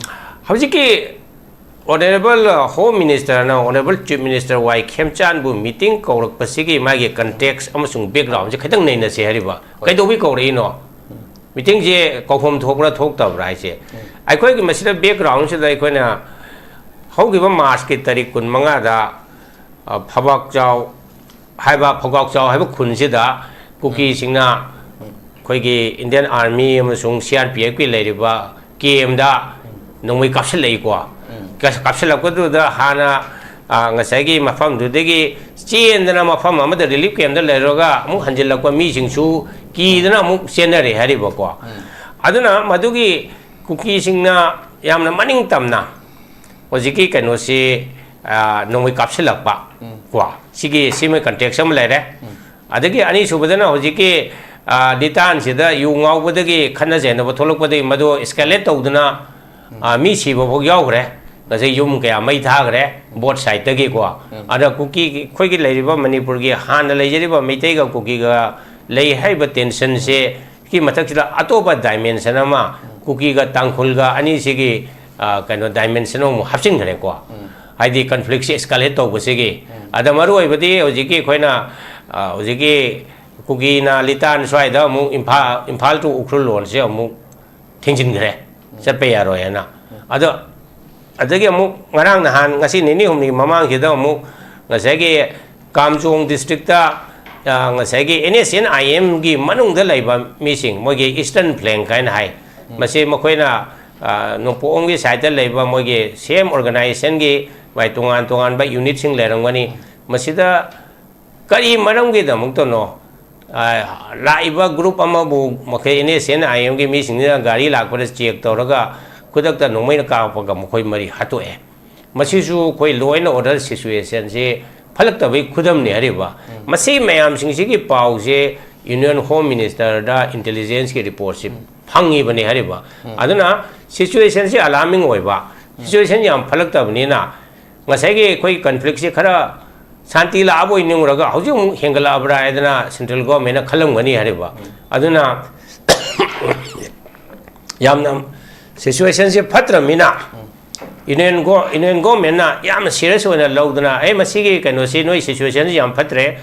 ꯍꯧꯖꯤꯛꯀꯤ ꯑꯣꯅꯔꯦꯕꯜ ꯍꯣꯝ ꯃꯤꯅꯤꯁꯇꯔꯅ ꯑꯣꯅꯔꯦꯕꯜ ꯆꯤꯐ ꯃꯤꯅꯤꯁꯇꯔ ꯋꯥꯏ ꯈꯦꯝꯆꯥꯟꯕꯨ ꯃꯤꯇꯤꯡ ꯀꯧꯔꯛꯄꯁꯤꯒꯤ ꯃꯥꯒꯤ ꯀꯟꯇꯦꯛꯁ ꯑꯃꯁꯨꯡ ꯕꯦꯛꯒ꯭ꯔꯥꯎꯟꯁꯦ ꯈꯤꯇꯪ ꯅꯩꯅꯁꯦ ꯍꯥꯏꯔꯤꯕ꯫ ꯀꯩꯗꯧꯕꯩ ꯀꯧꯔꯛꯏꯅꯣ? ꯃꯤꯇꯤꯡꯁꯦ ꯀꯧꯐꯝ ꯊꯣꯛꯄ꯭ꯔꯥ ꯊꯣꯛꯇꯕ꯭ꯔꯥ ꯍꯥꯏꯁꯦ꯫ ꯑꯩꯈꯣꯏꯒꯤ ꯃꯁꯤꯗ ꯕꯦꯛꯒ꯭ꯔꯥꯎꯟꯁꯤꯗ ꯑꯩꯈꯣꯏꯅ ꯍꯧꯈꯤꯕ ꯃꯥꯔꯆꯀꯤ ꯇꯥꯔꯤꯛ ꯀꯨꯟꯃꯉꯥꯗ, ꯑ, ꯐꯕꯥꯛꯆꯥꯎ ꯍꯥꯏꯕ, ꯐꯧꯒꯥꯛꯆꯥꯎ ꯍꯥꯏꯕ ꯈꯨꯟꯁꯤꯗ ꯀꯨꯀꯤꯁꯤꯡꯅ ꯑꯩꯈꯣꯏꯒꯤ ꯏꯟꯗꯤꯌꯟ ꯑꯥꯔꯃꯤ ꯑꯃꯁꯨꯡ ꯁꯤ ꯑꯥꯔ ꯄꯤ ꯑꯦꯐꯀꯤ ꯂꯩꯔꯤꯕ ꯀꯦꯝꯗ ꯅꯣꯡꯃꯩ ꯀꯥꯞꯁꯤꯜꯂꯛꯏꯀꯣ꯫ ꯀꯥꯞꯁꯤꯜꯂꯛꯄꯗꯨꯗ ꯍꯥꯟꯅ, ꯑ, ꯉꯁꯥꯏꯒꯤ ꯃꯐꯝꯗꯨꯗꯒꯤ ꯆꯦꯟꯗꯅ ꯃꯐꯝ ꯑꯃꯗ ꯔꯤꯂꯤꯐ ꯀꯦꯝꯗ ꯂꯩꯔꯨꯔꯒ ꯑꯃꯨꯛ ꯍꯟꯖꯤꯜꯂꯛꯄ ꯃꯤꯁꯤꯡꯁꯨ ꯀꯤꯗꯅ ꯑꯃꯨꯛ ꯆꯦꯟꯅꯔꯦ ꯍꯥꯏꯔꯤꯕꯀꯣ꯫ ꯑꯗꯨꯅ ꯃꯗꯨꯒꯤ ꯀꯨꯀꯤꯁꯤꯡꯅ ꯌꯥꯝꯅ ꯃꯅꯤꯡ ꯇꯝꯅ ꯍꯧꯖꯤꯛꯀꯤ ꯀꯩꯅꯣꯁꯤ ꯑ, ꯅꯣꯡꯃꯩ ꯀꯥꯞꯁꯤꯜꯂꯛꯄ ꯀꯣ, ꯁꯤꯒꯤ, ꯁꯤꯃ context ꯑꯃ ꯂꯩꯔꯦ꯫ ꯑꯗꯒꯤ ꯑꯅꯤꯁꯨꯕꯗꯅ ꯍꯧꯖꯤꯛꯀꯤ, ꯑ, ꯂꯤꯇꯥꯟꯁꯤꯗ ꯌꯨ ꯉꯥꯎꯕꯗꯒꯤ ꯈꯠꯅ ꯆꯩꯅꯕ ꯊꯣꯛꯂꯛꯄꯗꯒꯤ ꯃꯗꯨ escalate ꯇꯧꯗꯅ, ꯑ, ꯃꯤ ꯁꯤꯕ ꯐꯥꯎ ꯌꯥꯎꯈ꯭ꯔꯦ꯫ ꯉꯁꯤ ꯌꯨꯝ ꯀꯌꯥ ꯃꯩ ꯊꯥꯈ꯭ꯔꯦ, both sideꯇꯒꯤꯀꯣ꯫ ꯑꯗ ꯀꯨꯀꯤ, ꯑꯩꯈꯣꯏꯒꯤ ꯂꯩꯔꯤꯕ ꯃꯅꯤꯄꯨꯔꯒꯤ ꯍꯥꯟꯅ ꯂꯩꯖꯔꯤꯕ ꯃꯩꯇꯩꯒ ꯀꯨꯀꯤꯒ ꯂꯩ ꯍꯥꯏꯔꯤꯕ tensionꯁꯦ ꯀꯤ ꯃꯊꯛꯁꯤꯗ ꯑꯇꯣꯞꯄ dimension ꯑꯃ, ꯀꯨꯀꯤꯒ ꯇꯥꯡꯈꯨꯜꯒ ꯑꯅꯤꯁꯤꯒꯤ, ꯑ, ꯀꯩꯅꯣ, dimension ꯑꯃꯃꯨꯛ ꯍꯥꯞꯆꯤꯟꯈ꯭ꯔꯦꯀꯣ꯫ ꯍꯥꯏꯗꯤ conflictꯁꯦ escalate ꯇꯧꯕꯁꯤꯒꯤ꯫ ꯑꯗ ꯃꯔꯨ ꯑꯣꯏꯕꯗꯤ ꯍꯧꯖꯤꯛꯀꯤ ꯑꯩꯈꯣꯏꯅ, ꯑ, ꯍꯧꯖꯤꯛꯀꯤ ꯀꯨꯀꯤꯅ ꯂꯤꯇꯥꯟ ꯁ꯭ꯋꯥꯏꯗ ꯑꯃꯨꯛ ꯏꯝꯐꯥꯜ, ꯏꯝꯐꯥꯜ to ꯎꯈ꯭ꯔꯨꯜ ꯂꯣꯟꯁꯦ ꯑꯃꯨꯛ ꯊꯤꯡꯖꯤꯟꯈ꯭ꯔꯦ, ꯆꯠꯄ ꯌꯥꯔꯣꯏ ꯍꯥꯏꯅ꯫ ꯑꯗꯣ ꯑꯗꯒꯤ ꯑꯃꯨꯛ ꯉꯔꯥꯡ ꯅꯍꯥꯟ, ꯉꯁꯤ ꯅꯤꯅꯤ ꯍꯨꯝꯅꯤ ꯃꯃꯥꯡꯁꯤꯗ ꯑꯃꯨꯛ ꯉꯁꯥꯏꯒꯤ ꯀꯥꯝꯖꯣꯡ districtꯇ, ꯑ, ꯉꯁꯥꯏꯒꯤ NSCN-IMꯒꯤ ꯃꯅꯨꯡꯗ ꯂꯩꯕ ꯃꯤꯁꯤꯡ, ꯃꯣꯏꯒꯤ Eastern Flank ꯍꯥꯏꯅ ꯍꯥꯏ, ꯃꯁꯤ ꯃꯈꯣꯏꯅ, ꯑ, ꯅꯣꯡꯄꯣꯛꯂꯣꯝꯒꯤ sideꯇ ꯂꯩꯕ ꯃꯣꯏꯒꯤ same organizationꯒꯤ ꯃꯥꯏ ꯇꯣꯉꯥꯟ ꯇꯣꯉꯥꯟꯕ unitꯁꯤꯡ ꯂꯩꯔꯝꯒꯅꯤ꯫ ꯃꯁꯤꯗ ꯀꯔꯤ ꯃꯔꯝꯒꯤꯗꯃꯛꯇꯅꯣ, ꯑ, ꯂꯥꯛꯏꯕ group ꯑꯃꯕꯨ ꯃꯈꯣꯏ NSCN-IMꯒꯤ ꯃꯤꯁꯤꯡꯁꯤꯅ ꯒꯥꯔꯤ ꯂꯥꯛꯄꯗ check ꯇꯧꯔꯒ ꯈꯨꯗꯛꯇ ꯅꯣꯡꯃꯩꯅ ꯀꯥꯞꯄꯒ ꯃꯈꯣꯏ ꯃꯔꯤ ꯍꯥꯠꯇꯣꯛꯑꯦ꯫ ꯃꯁꯤꯁꯨ ꯑꯩꯈꯣꯏ law and order situationꯁꯤ ꯐꯠꯂꯛꯇꯕꯒꯤ ꯈꯨꯗꯝꯅꯤ ꯍꯥꯏꯔꯤꯕ꯫ ꯃꯁꯤ ꯃꯌꯥꯝꯁꯤꯡꯁꯤꯒꯤ ꯄꯥꯎꯁꯦ Union Home Ministerꯗ intelligenceꯀꯤ reportꯁꯤ ꯐꯪꯉꯤꯕꯅꯤ ꯍꯥꯏꯔꯤꯕ꯫ ꯑꯗꯨꯅ situationꯁꯤ alarming ꯑꯣꯏꯕ, situation ꯌꯥꯝ ꯐꯠꯂꯛꯇꯕꯅꯤꯅ ꯉꯁꯥꯏꯒꯤ ꯑꯩꯈꯣꯏ conflictꯁꯤ ꯈꯔ ꯁꯥꯟꯇꯤ ꯂꯥꯛꯑꯕꯣꯏ ꯅꯤꯡꯉꯨꯔꯒ ꯍꯧꯖꯤꯛ ꯑꯃꯨꯛ ꯍꯦꯟꯒꯠꯂꯛꯑꯕ꯭ꯔꯥ ꯍꯥꯏꯗꯅ central governmentꯅ ꯈꯜꯂꯝꯒꯅꯤ ꯍꯥꯏꯔꯤꯕ꯫ ꯑꯗꯨꯅ ꯌꯥꯝꯅ situationꯁꯦ ꯐꯠꯇ꯭ꯔꯕꯅꯤꯅ Union go-, Union governmentꯅ ꯌꯥꯝꯅ serious ꯑꯣꯏꯅ ꯂꯧꯗꯅ, "ꯑꯦ, ꯃꯁꯤꯒꯤ ꯀꯩꯅꯣꯁꯤ, ꯅꯣꯏ situationꯁꯤ ꯌꯥꯝ ꯐꯠꯇ꯭ꯔꯦ,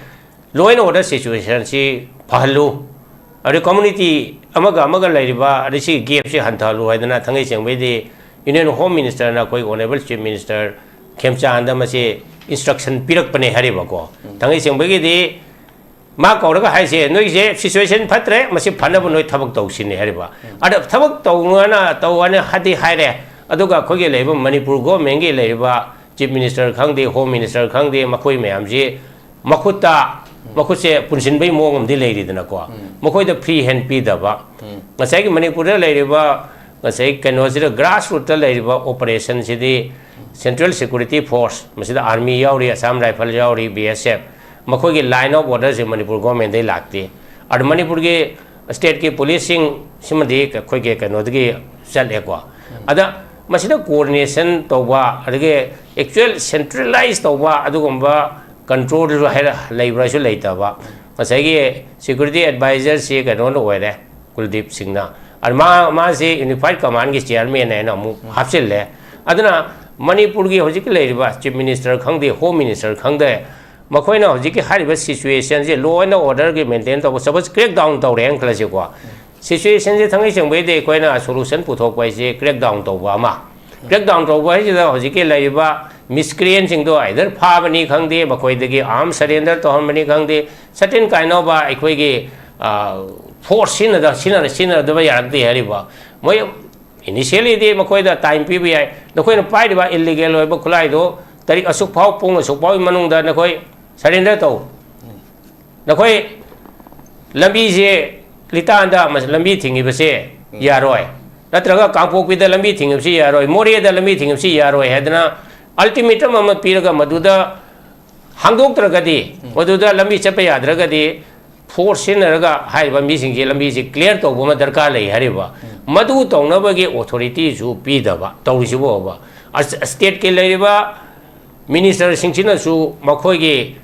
law and order situationꯁꯤ ꯐꯍꯜꯂꯨ, ꯑꯗꯩ community ꯑꯃꯒ ꯑꯃꯒ ꯂꯩꯔꯤꯕ ꯑꯗꯩ ꯁꯤꯒꯤ gapꯁꯤ ꯍꯟꯊꯍꯜꯂꯨ" ꯍꯥꯏꯗꯅ ꯊꯥꯡꯒꯩ ꯁꯦꯡꯕꯩꯗꯤ Union Home Ministerꯅ ꯑꯩꯈꯣꯏ Honourable Chief Minister ꯈꯦꯝꯆꯥꯟꯗ ꯃꯁꯤ instruction ꯄꯤꯔꯛꯄꯅꯦ ꯍꯥꯏꯔꯤꯕꯀꯣ꯫ ꯊꯥꯡꯒꯩ ꯁꯦꯡꯕꯒꯤꯗꯤ ꯃꯥ ꯀꯧꯔꯒ ꯍꯥꯏꯁꯦ, "ꯅꯣꯏꯁꯦ situation ꯐꯠꯇ꯭ꯔꯦ, ꯃꯁꯤ ꯐꯅꯕ ꯅꯣꯏ ꯊꯕꯛ ꯇꯧꯁꯤꯅꯦ" ꯍꯥꯏꯔꯤꯕ꯫ ꯑꯗ ꯊꯕꯛ ꯇꯧꯅ ꯇꯧꯑꯅ ꯍꯥꯏꯗꯤ ꯍꯥꯏꯔꯦ, ꯑꯗꯨꯒ ꯑꯩꯈꯣꯏꯒꯤ ꯂꯩꯔꯤꯕ ꯃꯅꯤꯄꯨꯔ governmentꯀꯤ ꯂꯩꯔꯤꯕ Chief Minister ꯈꯪꯗꯦ, Home Minister ꯈꯪꯗꯦ, ꯃꯈꯣꯏ ꯃꯌꯥꯝꯁꯤ ꯃꯈꯨꯠꯇ, ꯃꯈꯨꯠꯁꯦ ꯄꯨꯟꯁꯤꯟꯕꯒꯤ ꯃꯑꯣꯡ ꯑꯃꯗꯤ ꯂꯩꯔꯤꯗꯅꯀꯣ꯫ ꯃꯈꯣꯏꯗ free hand ꯄꯤꯗꯕ꯫ ꯉꯁꯥꯏꯒꯤ ꯃꯅꯤꯄꯨꯔꯗ ꯂꯩꯔꯤꯕ ꯉꯁꯥꯏ ꯀꯩꯅꯣꯁꯤꯗ grassrootꯇ ꯂꯩꯔꯤꯕ operationꯁꯤꯗꯤ Central Security Force, ꯃꯁꯤꯗ Army ꯌꯥꯎꯔꯤ, Assam Rifle ꯌꯥꯎꯔꯤ, B S F, ꯃꯈꯣꯏꯒꯤ line of orderꯁꯤ ꯃꯅꯤꯄꯨꯔ governmentꯗꯩ ꯂꯥꯛꯇꯦ꯫ ꯑꯗꯨ ꯃꯅꯤꯄꯨꯔꯒꯤ stateꯀꯤ policeꯁꯤꯡ ꯁꯤꯃꯗꯤ ꯑꯩꯈꯣꯏꯒꯤ ꯀꯩꯅꯣꯗꯒꯤ ꯆꯠꯂꯦꯀꯣ꯫ ꯑꯗ ꯃꯁꯤꯗ coordination ꯇꯧꯕ, ꯑꯗꯒꯤ actual centralize ꯇꯧꯕ ꯑꯗꯨꯒꯨꯝꯕ controlꯗꯨꯁꯨ ꯍꯥꯏꯔ-, ꯂꯩꯕ꯭ꯔꯥꯁꯨ ꯂꯩꯇꯕ꯫ ꯉꯁꯥꯏꯒꯤ security advisorꯁꯤ ꯀꯩꯅꯣꯅ ꯑꯣꯏꯔꯦ, ꯀꯨꯜꯗꯤꯞ ꯁꯤꯡꯅ꯫ ꯑꯗ ꯃꯥ, ꯃꯥꯁꯤ Unified Commandꯀꯤ chairman ꯍꯥꯏꯅ ꯑꯃꯨꯛ ꯍꯥꯞꯆꯤꯜꯂꯦ꯫ ꯑꯗꯨꯅ ꯃꯅꯤꯄꯨꯔꯒꯤ ꯍꯧꯖꯤꯛꯀꯤ ꯂꯩꯔꯤꯕ Chief Minister ꯈꯪꯗꯦ, Home Minister ꯈꯪꯗꯦ, ꯃꯈꯣꯏꯅ ꯍꯧꯖꯤꯛꯀꯤ ꯍꯥꯏꯔꯤꯕ situationꯁꯤ, law and orderꯒꯤ maintain ꯇꯧꯕ ꯁꯄꯣꯁ crackdown ꯇꯧꯔꯦꯅ ꯈꯜꯂꯁꯤꯀꯣ꯫ Situationꯁꯤ ꯊꯥꯡꯒꯩ ꯁꯦꯡꯕꯩꯗꯤ ꯑꯩꯈꯣꯏꯅ solution ꯄꯨꯊꯣꯛꯄ ꯍꯥꯏꯁꯤ crackdown ꯇꯧꯕ ꯑꯃ꯫ Crackdown ꯇꯧꯕ ꯍꯥꯏꯁꯤꯗ ꯍꯧꯖꯤꯛꯀꯤ ꯂꯩꯔꯤꯕ miscreantꯁꯤꯡꯗꯣ either ꯐꯥꯕꯅꯤ ꯈꯪꯗꯦ, ꯃꯈꯣꯏꯗꯒꯤ arm surrender ꯇꯧꯍꯟꯕꯅꯤ ꯈꯪꯗꯦ, certain kind of ꯑꯩꯈꯣꯏꯒꯤ, ꯑ, force ꯁꯤꯖꯤꯟꯅꯗ-, ꯁꯤꯖꯤꯟꯅ-, ꯁꯤꯖꯤꯟꯅꯗꯕ ꯌꯥꯔꯛꯇꯦ ꯍꯥꯏꯔꯤꯕ꯫ ꯃꯣꯏ initiallyꯗꯤ ꯃꯈꯣꯏꯗ time ꯄꯤꯕ ꯌꯥꯏ, ꯅꯈꯣꯏꯅ ꯄꯥꯏꯔꯤꯕ illegal ꯑꯣꯏꯕ ꯈꯨꯠꯂꯥꯏꯗꯨ ꯇꯥꯔꯤꯛ ꯑꯁꯨꯛ ꯐꯥꯎ, ꯄꯨꯡ ꯑꯁꯨꯛ ꯐꯥꯎꯒꯤ ꯃꯅꯨꯡꯗ ꯅꯈꯣꯏ surrender ꯇꯧ꯫ ꯅꯈꯣꯏ ꯂꯝꯕꯤꯁꯦ ꯂꯤꯇꯥꯟꯗ ꯑꯃ ꯂꯝꯕꯤ ꯊꯤꯡꯉꯤꯕꯁꯦ ꯎꯝ꯫ ꯌꯥꯔꯣꯏ, ꯅꯠꯇ꯭ꯔꯒ ꯀꯥꯡꯄꯣꯛꯄꯤꯗ ꯂꯝꯕꯤ ꯊꯤꯡꯉꯤꯕꯁꯤ ꯌꯥꯔꯣꯏ, ꯃꯣꯔꯦꯗ ꯂꯝꯕꯤ ꯊꯤꯡꯉꯤꯕꯁꯤ ꯌꯥꯔꯣꯏ ꯍꯥꯏꯗꯅ ultimatum ꯑꯃ ꯄꯤꯔꯒ ꯃꯗꯨꯗ ꯍꯥꯡꯗꯣꯛꯇ꯭ꯔꯒꯗꯤ, ꯎꯝ꯫ ꯃꯗꯨꯗ ꯂꯝꯕꯤ ꯆꯠꯄ ꯌꯥꯗ꯭ꯔꯒꯗꯤ force ꯁꯤꯖꯤꯟꯅꯔꯒ ꯍꯥꯏꯔꯤꯕ ꯃꯤꯁꯤꯡꯁꯤ ꯂꯝꯕꯤꯁꯤ clear ꯇꯧꯕ ꯑꯃ ꯗꯔꯀꯥꯔ ꯂꯩ ꯍꯥꯏꯔꯤꯕ꯫ ꯎꯝ꯫ ꯃꯗꯨ ꯇꯧꯅꯕꯒꯤ authorityꯁꯨ ꯄꯤꯗꯕ ꯇꯧꯔꯤꯁꯤꯕꯨꯕ꯫ ꯑꯁ-, stateꯀꯤ ꯂꯩꯔꯤꯕ ministerꯁꯤꯡꯁꯤꯅꯁꯨ ꯃꯈꯣꯏꯒꯤ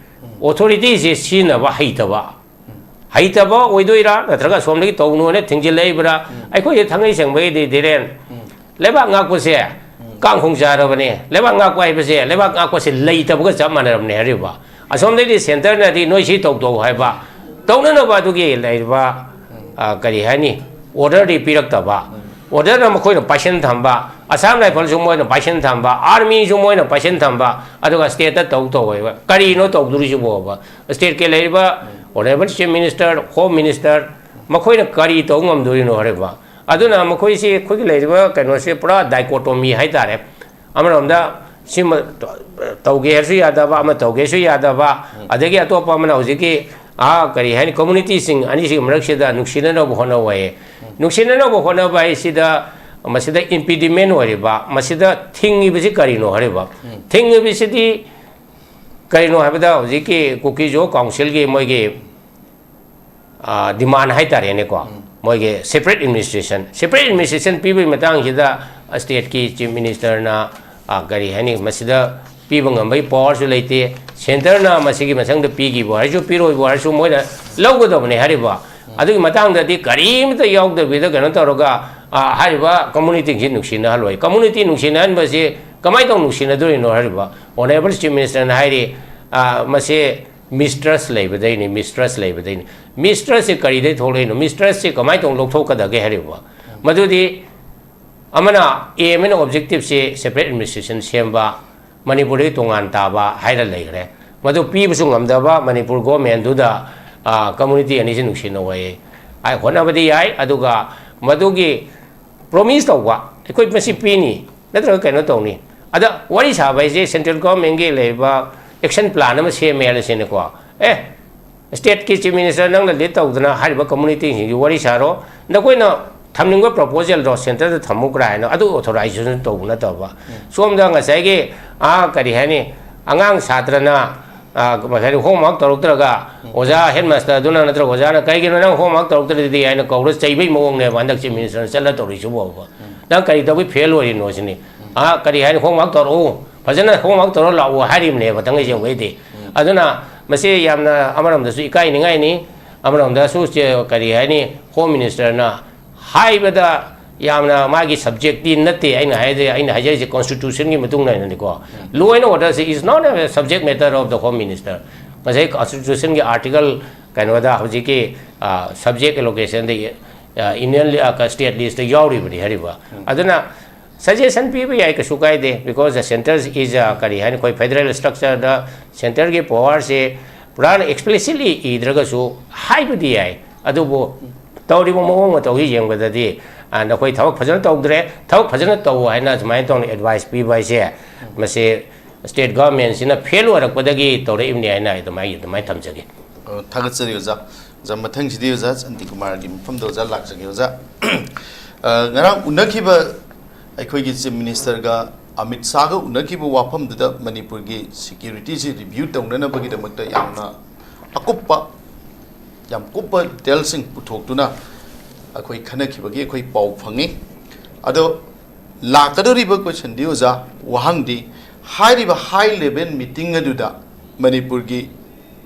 authorityꯁꯦ ꯁꯤꯖꯤꯟꯅꯕ ꯍꯩꯇꯕ, ꯍꯩꯇꯕ ꯑꯣꯏꯗꯣꯏꯔꯥ, ꯅꯠꯇ꯭ꯔꯒ ꯑꯁꯣꯝꯗꯒꯤ ꯇꯧꯅꯣꯅ ꯊꯤꯡꯖꯤꯜꯂꯛꯏꯕ꯭ꯔꯥ? ꯎꯝ꯫ ꯑꯩꯈꯣꯏꯁꯦ ꯊꯥꯡꯒꯩ ꯁꯦꯡꯕꯒꯤꯗꯤ, ꯙꯤꯔꯦꯟ, ꯎꯝ꯫ ꯂꯩꯕꯥꯛ ꯉꯥꯛꯄꯁꯦ ꯎꯝ꯫ ꯀꯥꯡꯈꯣꯡ ꯆꯥꯔꯕꯅꯦ꯫ ꯂꯩꯕꯥꯛ ꯉꯥꯛꯄ ꯍꯥꯏꯕꯁꯦ ꯂꯩꯕꯥꯛ ꯉꯥꯛꯄꯁꯦ ꯂꯩꯇꯕꯒ ꯆꯞ ꯃꯥꯟꯅꯔꯕꯅꯦ ꯍꯥꯏꯔꯤꯕ꯫ ꯑꯁꯣꯝꯗꯩꯗꯤ centreꯅꯗꯤ ꯅꯣꯏ ꯁꯤ ꯇꯧ ꯇꯧ ꯍꯥꯏꯕ, ꯇꯧꯅꯅꯕ ꯑꯗꯨꯒꯤ ꯂꯩꯔꯤꯕ, ꯎꯝ꯫ ꯑ, ꯀꯔꯤ ꯍꯥꯏꯅꯤ, orderꯗꯤ ꯄꯤꯔꯛꯇꯕ꯫ ꯎꯝ꯫ Orderꯅ ꯃꯈꯣꯏꯅ ꯄꯥꯏꯁꯟ ꯊꯝꯕ, Assam Riflesꯁꯨ ꯃꯣꯏꯅ ꯄꯥꯏꯁꯟ ꯊꯝꯕ, armyꯁꯨ ꯃꯣꯏꯅ ꯄꯥꯏꯁꯟ ꯊꯝꯕ, ꯑꯗꯨꯒ stateꯇ ꯇꯧ ꯇꯧ ꯍꯥꯏꯕ꯫ ꯀꯔꯤꯅꯣ ꯇꯧꯗꯣꯔꯤꯁꯤꯕꯣꯕ? Stateꯀꯤ ꯂꯩꯔꯤꯕ honourable Chief Minister, Home Minister, ꯃꯈꯣꯏꯅ ꯀꯔꯤ ꯇꯧ ꯉꯝꯗꯣꯔꯤꯅꯣ ꯍꯥꯏꯔꯤꯕ? ꯑꯗꯨꯅ ꯃꯈꯣꯏꯁꯤ ꯑꯩꯈꯣꯏꯒꯤ ꯂꯩꯔꯤꯕ ꯀꯩꯅꯣꯁꯦ ꯄꯨꯔꯥ dichotomy ꯍꯥꯏꯇꯥꯔꯦ꯫ ꯑꯃꯔꯣꯝꯗ ꯁꯤꯃ ꯇꯧꯒꯦ ꯍꯥꯏꯔꯁꯨ ꯌꯥꯗꯕ, ꯑꯃ ꯇꯧꯒꯦꯁꯨ ꯌꯥꯗꯕ, ꯎꯝ꯫ ꯑꯗꯒꯤ ꯑꯇꯣꯞꯄ ꯑꯃꯅ ꯍꯧꯖꯤꯛꯀꯤ, ꯑꯥ, ꯀꯔꯤ ꯍꯥꯏꯅꯤ, communityꯁꯤꯡ ꯑꯅꯤꯁꯤꯒꯤ ꯃꯔꯛꯁꯤꯗ ꯅꯨꯡꯁꯤꯅꯅꯕ ꯍꯣꯠꯅꯧ ꯍꯥꯏꯌꯦ꯫ ꯎꯝ꯫ ꯅꯨꯡꯁꯤꯅꯅꯕ ꯍꯣꯠꯅꯕ ꯍꯥꯏꯁꯤꯗ ꯃꯁꯤꯗ impediment ꯑꯣꯏꯔꯤꯕ, ꯃꯁꯤꯗ ꯊꯤꯡꯉꯤꯕꯁꯤ ꯀꯔꯤꯅꯣ ꯍꯥꯏꯔꯤꯕ? ꯊꯤꯡꯉꯤꯕꯁꯤꯗꯤ ꯀꯔꯤꯅꯣ ꯍꯥꯏꯕꯗ, ꯍꯧꯖꯤꯛꯀꯤ ꯀꯨꯀꯤ ꯖꯣ ꯀꯥꯎꯟꯁꯤꯜꯒꯤ ꯃꯣꯏꯒꯤ demand ꯍꯥꯏꯇꯥꯔꯦꯅꯦꯀꯣ, ꯃꯣꯏꯒꯤ separate administration, separate administration ꯄꯤꯕꯒꯤ ꯃꯇꯥꯡꯁꯤꯗ stateꯀꯤ chief ministerꯅ, ꯑ, ꯀꯔꯤ ꯍꯥꯏꯅꯤ, ꯃꯁꯤꯗ ꯄꯤꯕ ꯉꯝꯕꯒꯤ powerꯁꯨ ꯂꯩꯇꯦ꯫ Centreꯅ ꯃꯁꯤꯒꯤ ꯃꯊꯪꯗ ꯄꯤꯈꯤꯕ ꯍꯥꯏꯔꯁꯨ, ꯄꯤꯔꯣꯏꯕ ꯍꯥꯏꯔꯁꯨ, ꯃꯣꯏꯅ ꯂꯧꯒꯗꯕꯅꯦ ꯍꯥꯏꯔꯤꯕ꯫ ꯑꯗꯨꯒꯤ ꯃꯇꯥꯡꯗꯗꯤ ꯀꯔꯤꯃꯇ ꯌꯥꯎꯗꯕꯤꯗ ꯀꯩꯅꯣ ꯇꯧꯔꯒ, ꯑ, ꯍꯥꯏꯔꯤꯕ communityꯁꯤ ꯅꯨꯡꯁꯤꯅꯍꯜꯂꯣꯏ꯫ Community ꯅꯨꯡꯁꯤꯅꯍꯟꯕꯁꯤ ꯀꯃꯥꯏꯅ ꯇꯧꯅ ꯅꯨꯡꯁꯤꯅꯗꯣꯔꯤꯅꯣ ꯍꯥꯏꯔꯤꯕ? Honourable chief ministerꯅ ꯍꯥꯏꯔꯤ, ꯑ, ꯃꯁꯤ mistrust ꯂꯩꯕꯗꯩꯅꯤ, mistrust ꯂꯩꯕꯗꯩꯅꯤ꯫ Mistrustꯁꯦ ꯀꯔꯤꯗꯩ ꯊꯣꯛꯂꯛꯏꯅꯣ? Mistrustꯁꯦ ꯀꯃꯥꯏꯅ ꯇꯧꯅ ꯂꯧꯊꯣꯛꯀꯗꯒꯦ ꯍꯥꯏꯔꯤꯕ? ꯃꯗꯨꯗꯤ ꯑꯃꯅ aim and objectiveꯁꯦ separate administration ꯁꯦꯝꯕ, ꯃꯅꯤꯄꯨꯔꯗꯒꯤ ꯇꯣꯉꯥꯟ ꯇꯥꯕ ꯍꯥꯏꯔ ꯂꯩꯈ꯭ꯔꯦ꯫ ꯃꯗꯨ ꯄꯤꯕꯁꯨ ꯉꯝꯗꯕ ꯃꯅꯤꯄꯨꯔ governmentꯗꯨꯗ, ꯑ, community ꯑꯅꯤꯁꯤ ꯅꯨꯡꯁꯤꯅꯧ ꯍꯥꯏ, ꯍꯥꯏ ꯍꯣꯠꯅꯕꯗꯤ ꯌꯥꯏ, ꯑꯗꯨꯒ ꯃꯗꯨꯒꯤ promise ꯇꯧꯕ, ꯑꯩꯈꯣꯏ ꯃꯁꯤ ꯄꯤꯅꯤ, ꯅꯠꯇ꯭ꯔꯒ ꯀꯩꯅꯣ ꯇꯧꯅꯤ꯫ ꯑꯗ ꯋꯥꯔꯤ ꯁꯥꯕ ꯍꯥꯏꯁꯦ central governmentꯀꯤ ꯂꯩꯔꯤꯕ action plan ꯑꯃ ꯁꯦꯝꯃꯦ ꯍꯥꯏꯔꯁꯤꯅꯦꯀꯣ꯫ ꯑꯦ, stateꯀꯤ chief minister ꯅꯪꯅ lead ꯇꯧꯗꯅ ꯍꯥꯏꯔꯤꯕ communityꯁꯤꯡꯁꯤ ꯋꯥꯔꯤ ꯁꯥꯔꯣ, ꯅꯈꯣꯏꯅ ꯊꯝꯅꯤꯡꯕ proposalꯗꯣ centreꯗ ꯊꯝꯃꯨ ꯀꯥꯏꯅ ꯑꯗꯨ authorization ꯇꯧꯕ ꯅꯠꯇꯕ, ꯁꯣꯝꯗ ꯉꯁꯥꯏꯒꯤ, ꯑꯥ, ꯀꯔꯤ ꯍꯥꯏꯅꯤ, ꯑꯉꯥꯡ ꯁꯥꯇ꯭ꯔꯅ, ꯑꯥ, ꯉꯁꯥꯏꯒꯤ homework ꯇꯧꯔꯛꯇ꯭ꯔꯒ ꯑꯣꯖꯥ headmasterꯗꯨꯅ ꯅꯠꯇ꯭ꯔꯒ ꯑꯣꯖꯥꯅ "ꯀꯩꯒꯤꯅꯣ ꯅꯪ homework ꯇꯧꯔꯛꯇ꯭ꯔꯤꯗꯤ?" ꯍꯥꯏꯅ ꯀꯧꯔ ꯆꯩꯕꯩ ꯃꯑꯣꯡꯅꯦꯕ ꯍꯟꯗꯛ chief ministerꯅ ꯆꯠꯂ ꯇꯧꯔꯤꯁꯤꯕꯣꯕ꯫ "ꯅꯪ ꯀꯔꯤ ꯇꯧꯕꯩ fail ꯑꯣꯏꯔꯤꯅꯣ?" ꯁꯤꯅꯤ꯫ "ꯑꯥ, ꯀꯔꯤ ꯍꯥꯏꯅꯤ, homework ꯇꯧꯔꯛꯎ, ꯐꯖꯅ homework ꯇꯧꯔ ꯂꯥꯛꯎ" ꯍꯥꯏꯔꯤꯕꯅꯦꯕ ꯊꯥꯡꯒꯩ ꯁꯦꯡꯕꯩꯗꯤ꯫ ꯑꯗꯨꯅ ꯃꯁꯤ ꯌꯥꯝꯅ ꯑꯃꯔꯣꯝꯗꯁꯨ ꯏꯀꯥꯏꯅꯤꯡꯉꯥꯏꯅꯤ, ꯑꯃꯔꯣꯝꯗꯁꯨ ꯆꯦ-, ꯀꯔꯤ ꯍꯥꯏꯅꯤ, home ministerꯅ ꯍꯥꯏꯕꯗ ꯌꯥꯝꯅ ꯃꯥꯒꯤ subjectꯇꯤ ꯅꯠꯇꯦ꯫ ꯑꯩꯅ ꯍꯥꯏꯖ-, ꯑꯩꯅ ꯍꯥꯏꯖꯔꯤꯁꯦ constitutionꯒꯤ ꯃꯇꯨꯡ ꯏꯟꯅꯅꯤꯀꯣ꯫ Law and orderꯁꯤ is not a subject matter of the home minister꯫ ꯉꯁꯥꯏ constitutionꯒꯤ article ꯀꯩꯅꯣꯗ ꯍꯧꯖꯤꯛꯀꯤ, ꯑ, subject allocationꯗ, ꯑ, union li-, ꯑ, state listꯇ ꯌꯥꯎꯔꯤꯕꯅꯤ ꯍꯥꯏꯔꯤꯕ꯫ ꯑꯗꯨꯅ suggestion ꯄꯤꯕ ꯌꯥꯏ, ꯀꯩꯁꯨ ꯀꯥꯏꯗꯦ, because the centre is a, ꯀꯔꯤ ꯍꯥꯏꯅꯤ, ꯑꯩꯈꯣꯏ federal structureꯗ centreꯒꯤ powerꯁꯦ ꯄꯨꯔꯥ explicitly ꯏꯗ꯭ꯔꯒꯁꯨ ꯍꯥꯏꯕꯗꯤ ꯌꯥꯏ꯫ ꯑꯗꯨꯕꯨ ꯇꯧꯔꯤꯕ ꯃꯑꯣꯡ ꯃꯇꯧꯁꯤ ꯌꯦꯡꯕꯗꯗꯤ, ꯑ, ꯅꯈꯣꯏ ꯊꯕꯛ ꯐꯖꯅ ꯇꯧꯗ꯭ꯔꯦ, ꯊꯕꯛ ꯐꯖꯅ ꯇꯧ ꯍꯥꯏꯅ ꯁꯨꯃꯥꯏꯅ ꯇꯧꯅ advice ꯄꯤꯕ ꯍꯥꯏꯁꯦ, ꯃꯁꯤ state governmentꯁꯤꯅ fail ꯑꯣꯏꯔꯛꯄꯗꯒꯤ ꯇꯧꯔꯛꯏꯕꯅꯤ ꯍꯥꯏꯅ ꯑꯩ ꯑꯗꯨꯃꯥꯏ-, ꯑꯗꯨꯃꯥꯏꯅ ꯊꯝꯖꯒꯦ꯫ ꯑꯣ, ꯊꯥꯒꯠꯆꯔꯤ ꯑꯣꯖꯥ꯫ ꯑꯣꯖꯥ, ꯃꯊꯪꯁꯤꯗꯤ ꯑꯣꯖꯥ ꯁꯥꯟꯇꯤꯀꯨꯃꯥꯔꯒꯤ ꯃꯐꯝꯗ ꯑꯣꯖꯥ ꯂꯥꯛꯆꯒꯦ ꯑꯣꯖꯥ꯫ ꯑ, ꯉꯔꯥꯡ ꯎꯅꯈꯤꯕ ꯑꯩꯈꯣꯏꯒꯤ Chief Minister ꯒ ꯑꯃꯤꯠ ꯁꯥꯍꯒ ꯎꯅꯈꯤꯕ ꯋꯥꯐꯝꯗꯨꯗ ꯃꯅꯤꯄꯨꯔꯒꯤ security ꯁꯤ review ꯇꯧꯅꯅꯕꯒꯤꯗꯃꯛꯇ ꯌꯥꯝꯅ ꯑꯀꯨꯞꯄ, ꯌꯥꯝ ꯀꯨꯞꯄ detail ꯁꯤꯡ ꯄꯨꯊꯣꯛꯇꯨꯅ ꯑꯩꯈꯣꯏ ꯈꯟꯅꯈꯤꯕꯒꯤ ꯑꯩꯈꯣꯏ ꯄꯥꯎ ꯐꯪꯉꯤ꯫ ꯑꯗꯣ ꯂꯥꯛꯀꯗꯧꯔꯤꯕ question ꯗꯤ ꯑꯣꯖꯥ, ꯋꯥꯍꯪꯗꯤ, ꯍꯥꯏꯔꯤꯕ high level meeting ꯑꯗꯨꯗ ꯃꯅꯤꯄꯨꯔꯒꯤ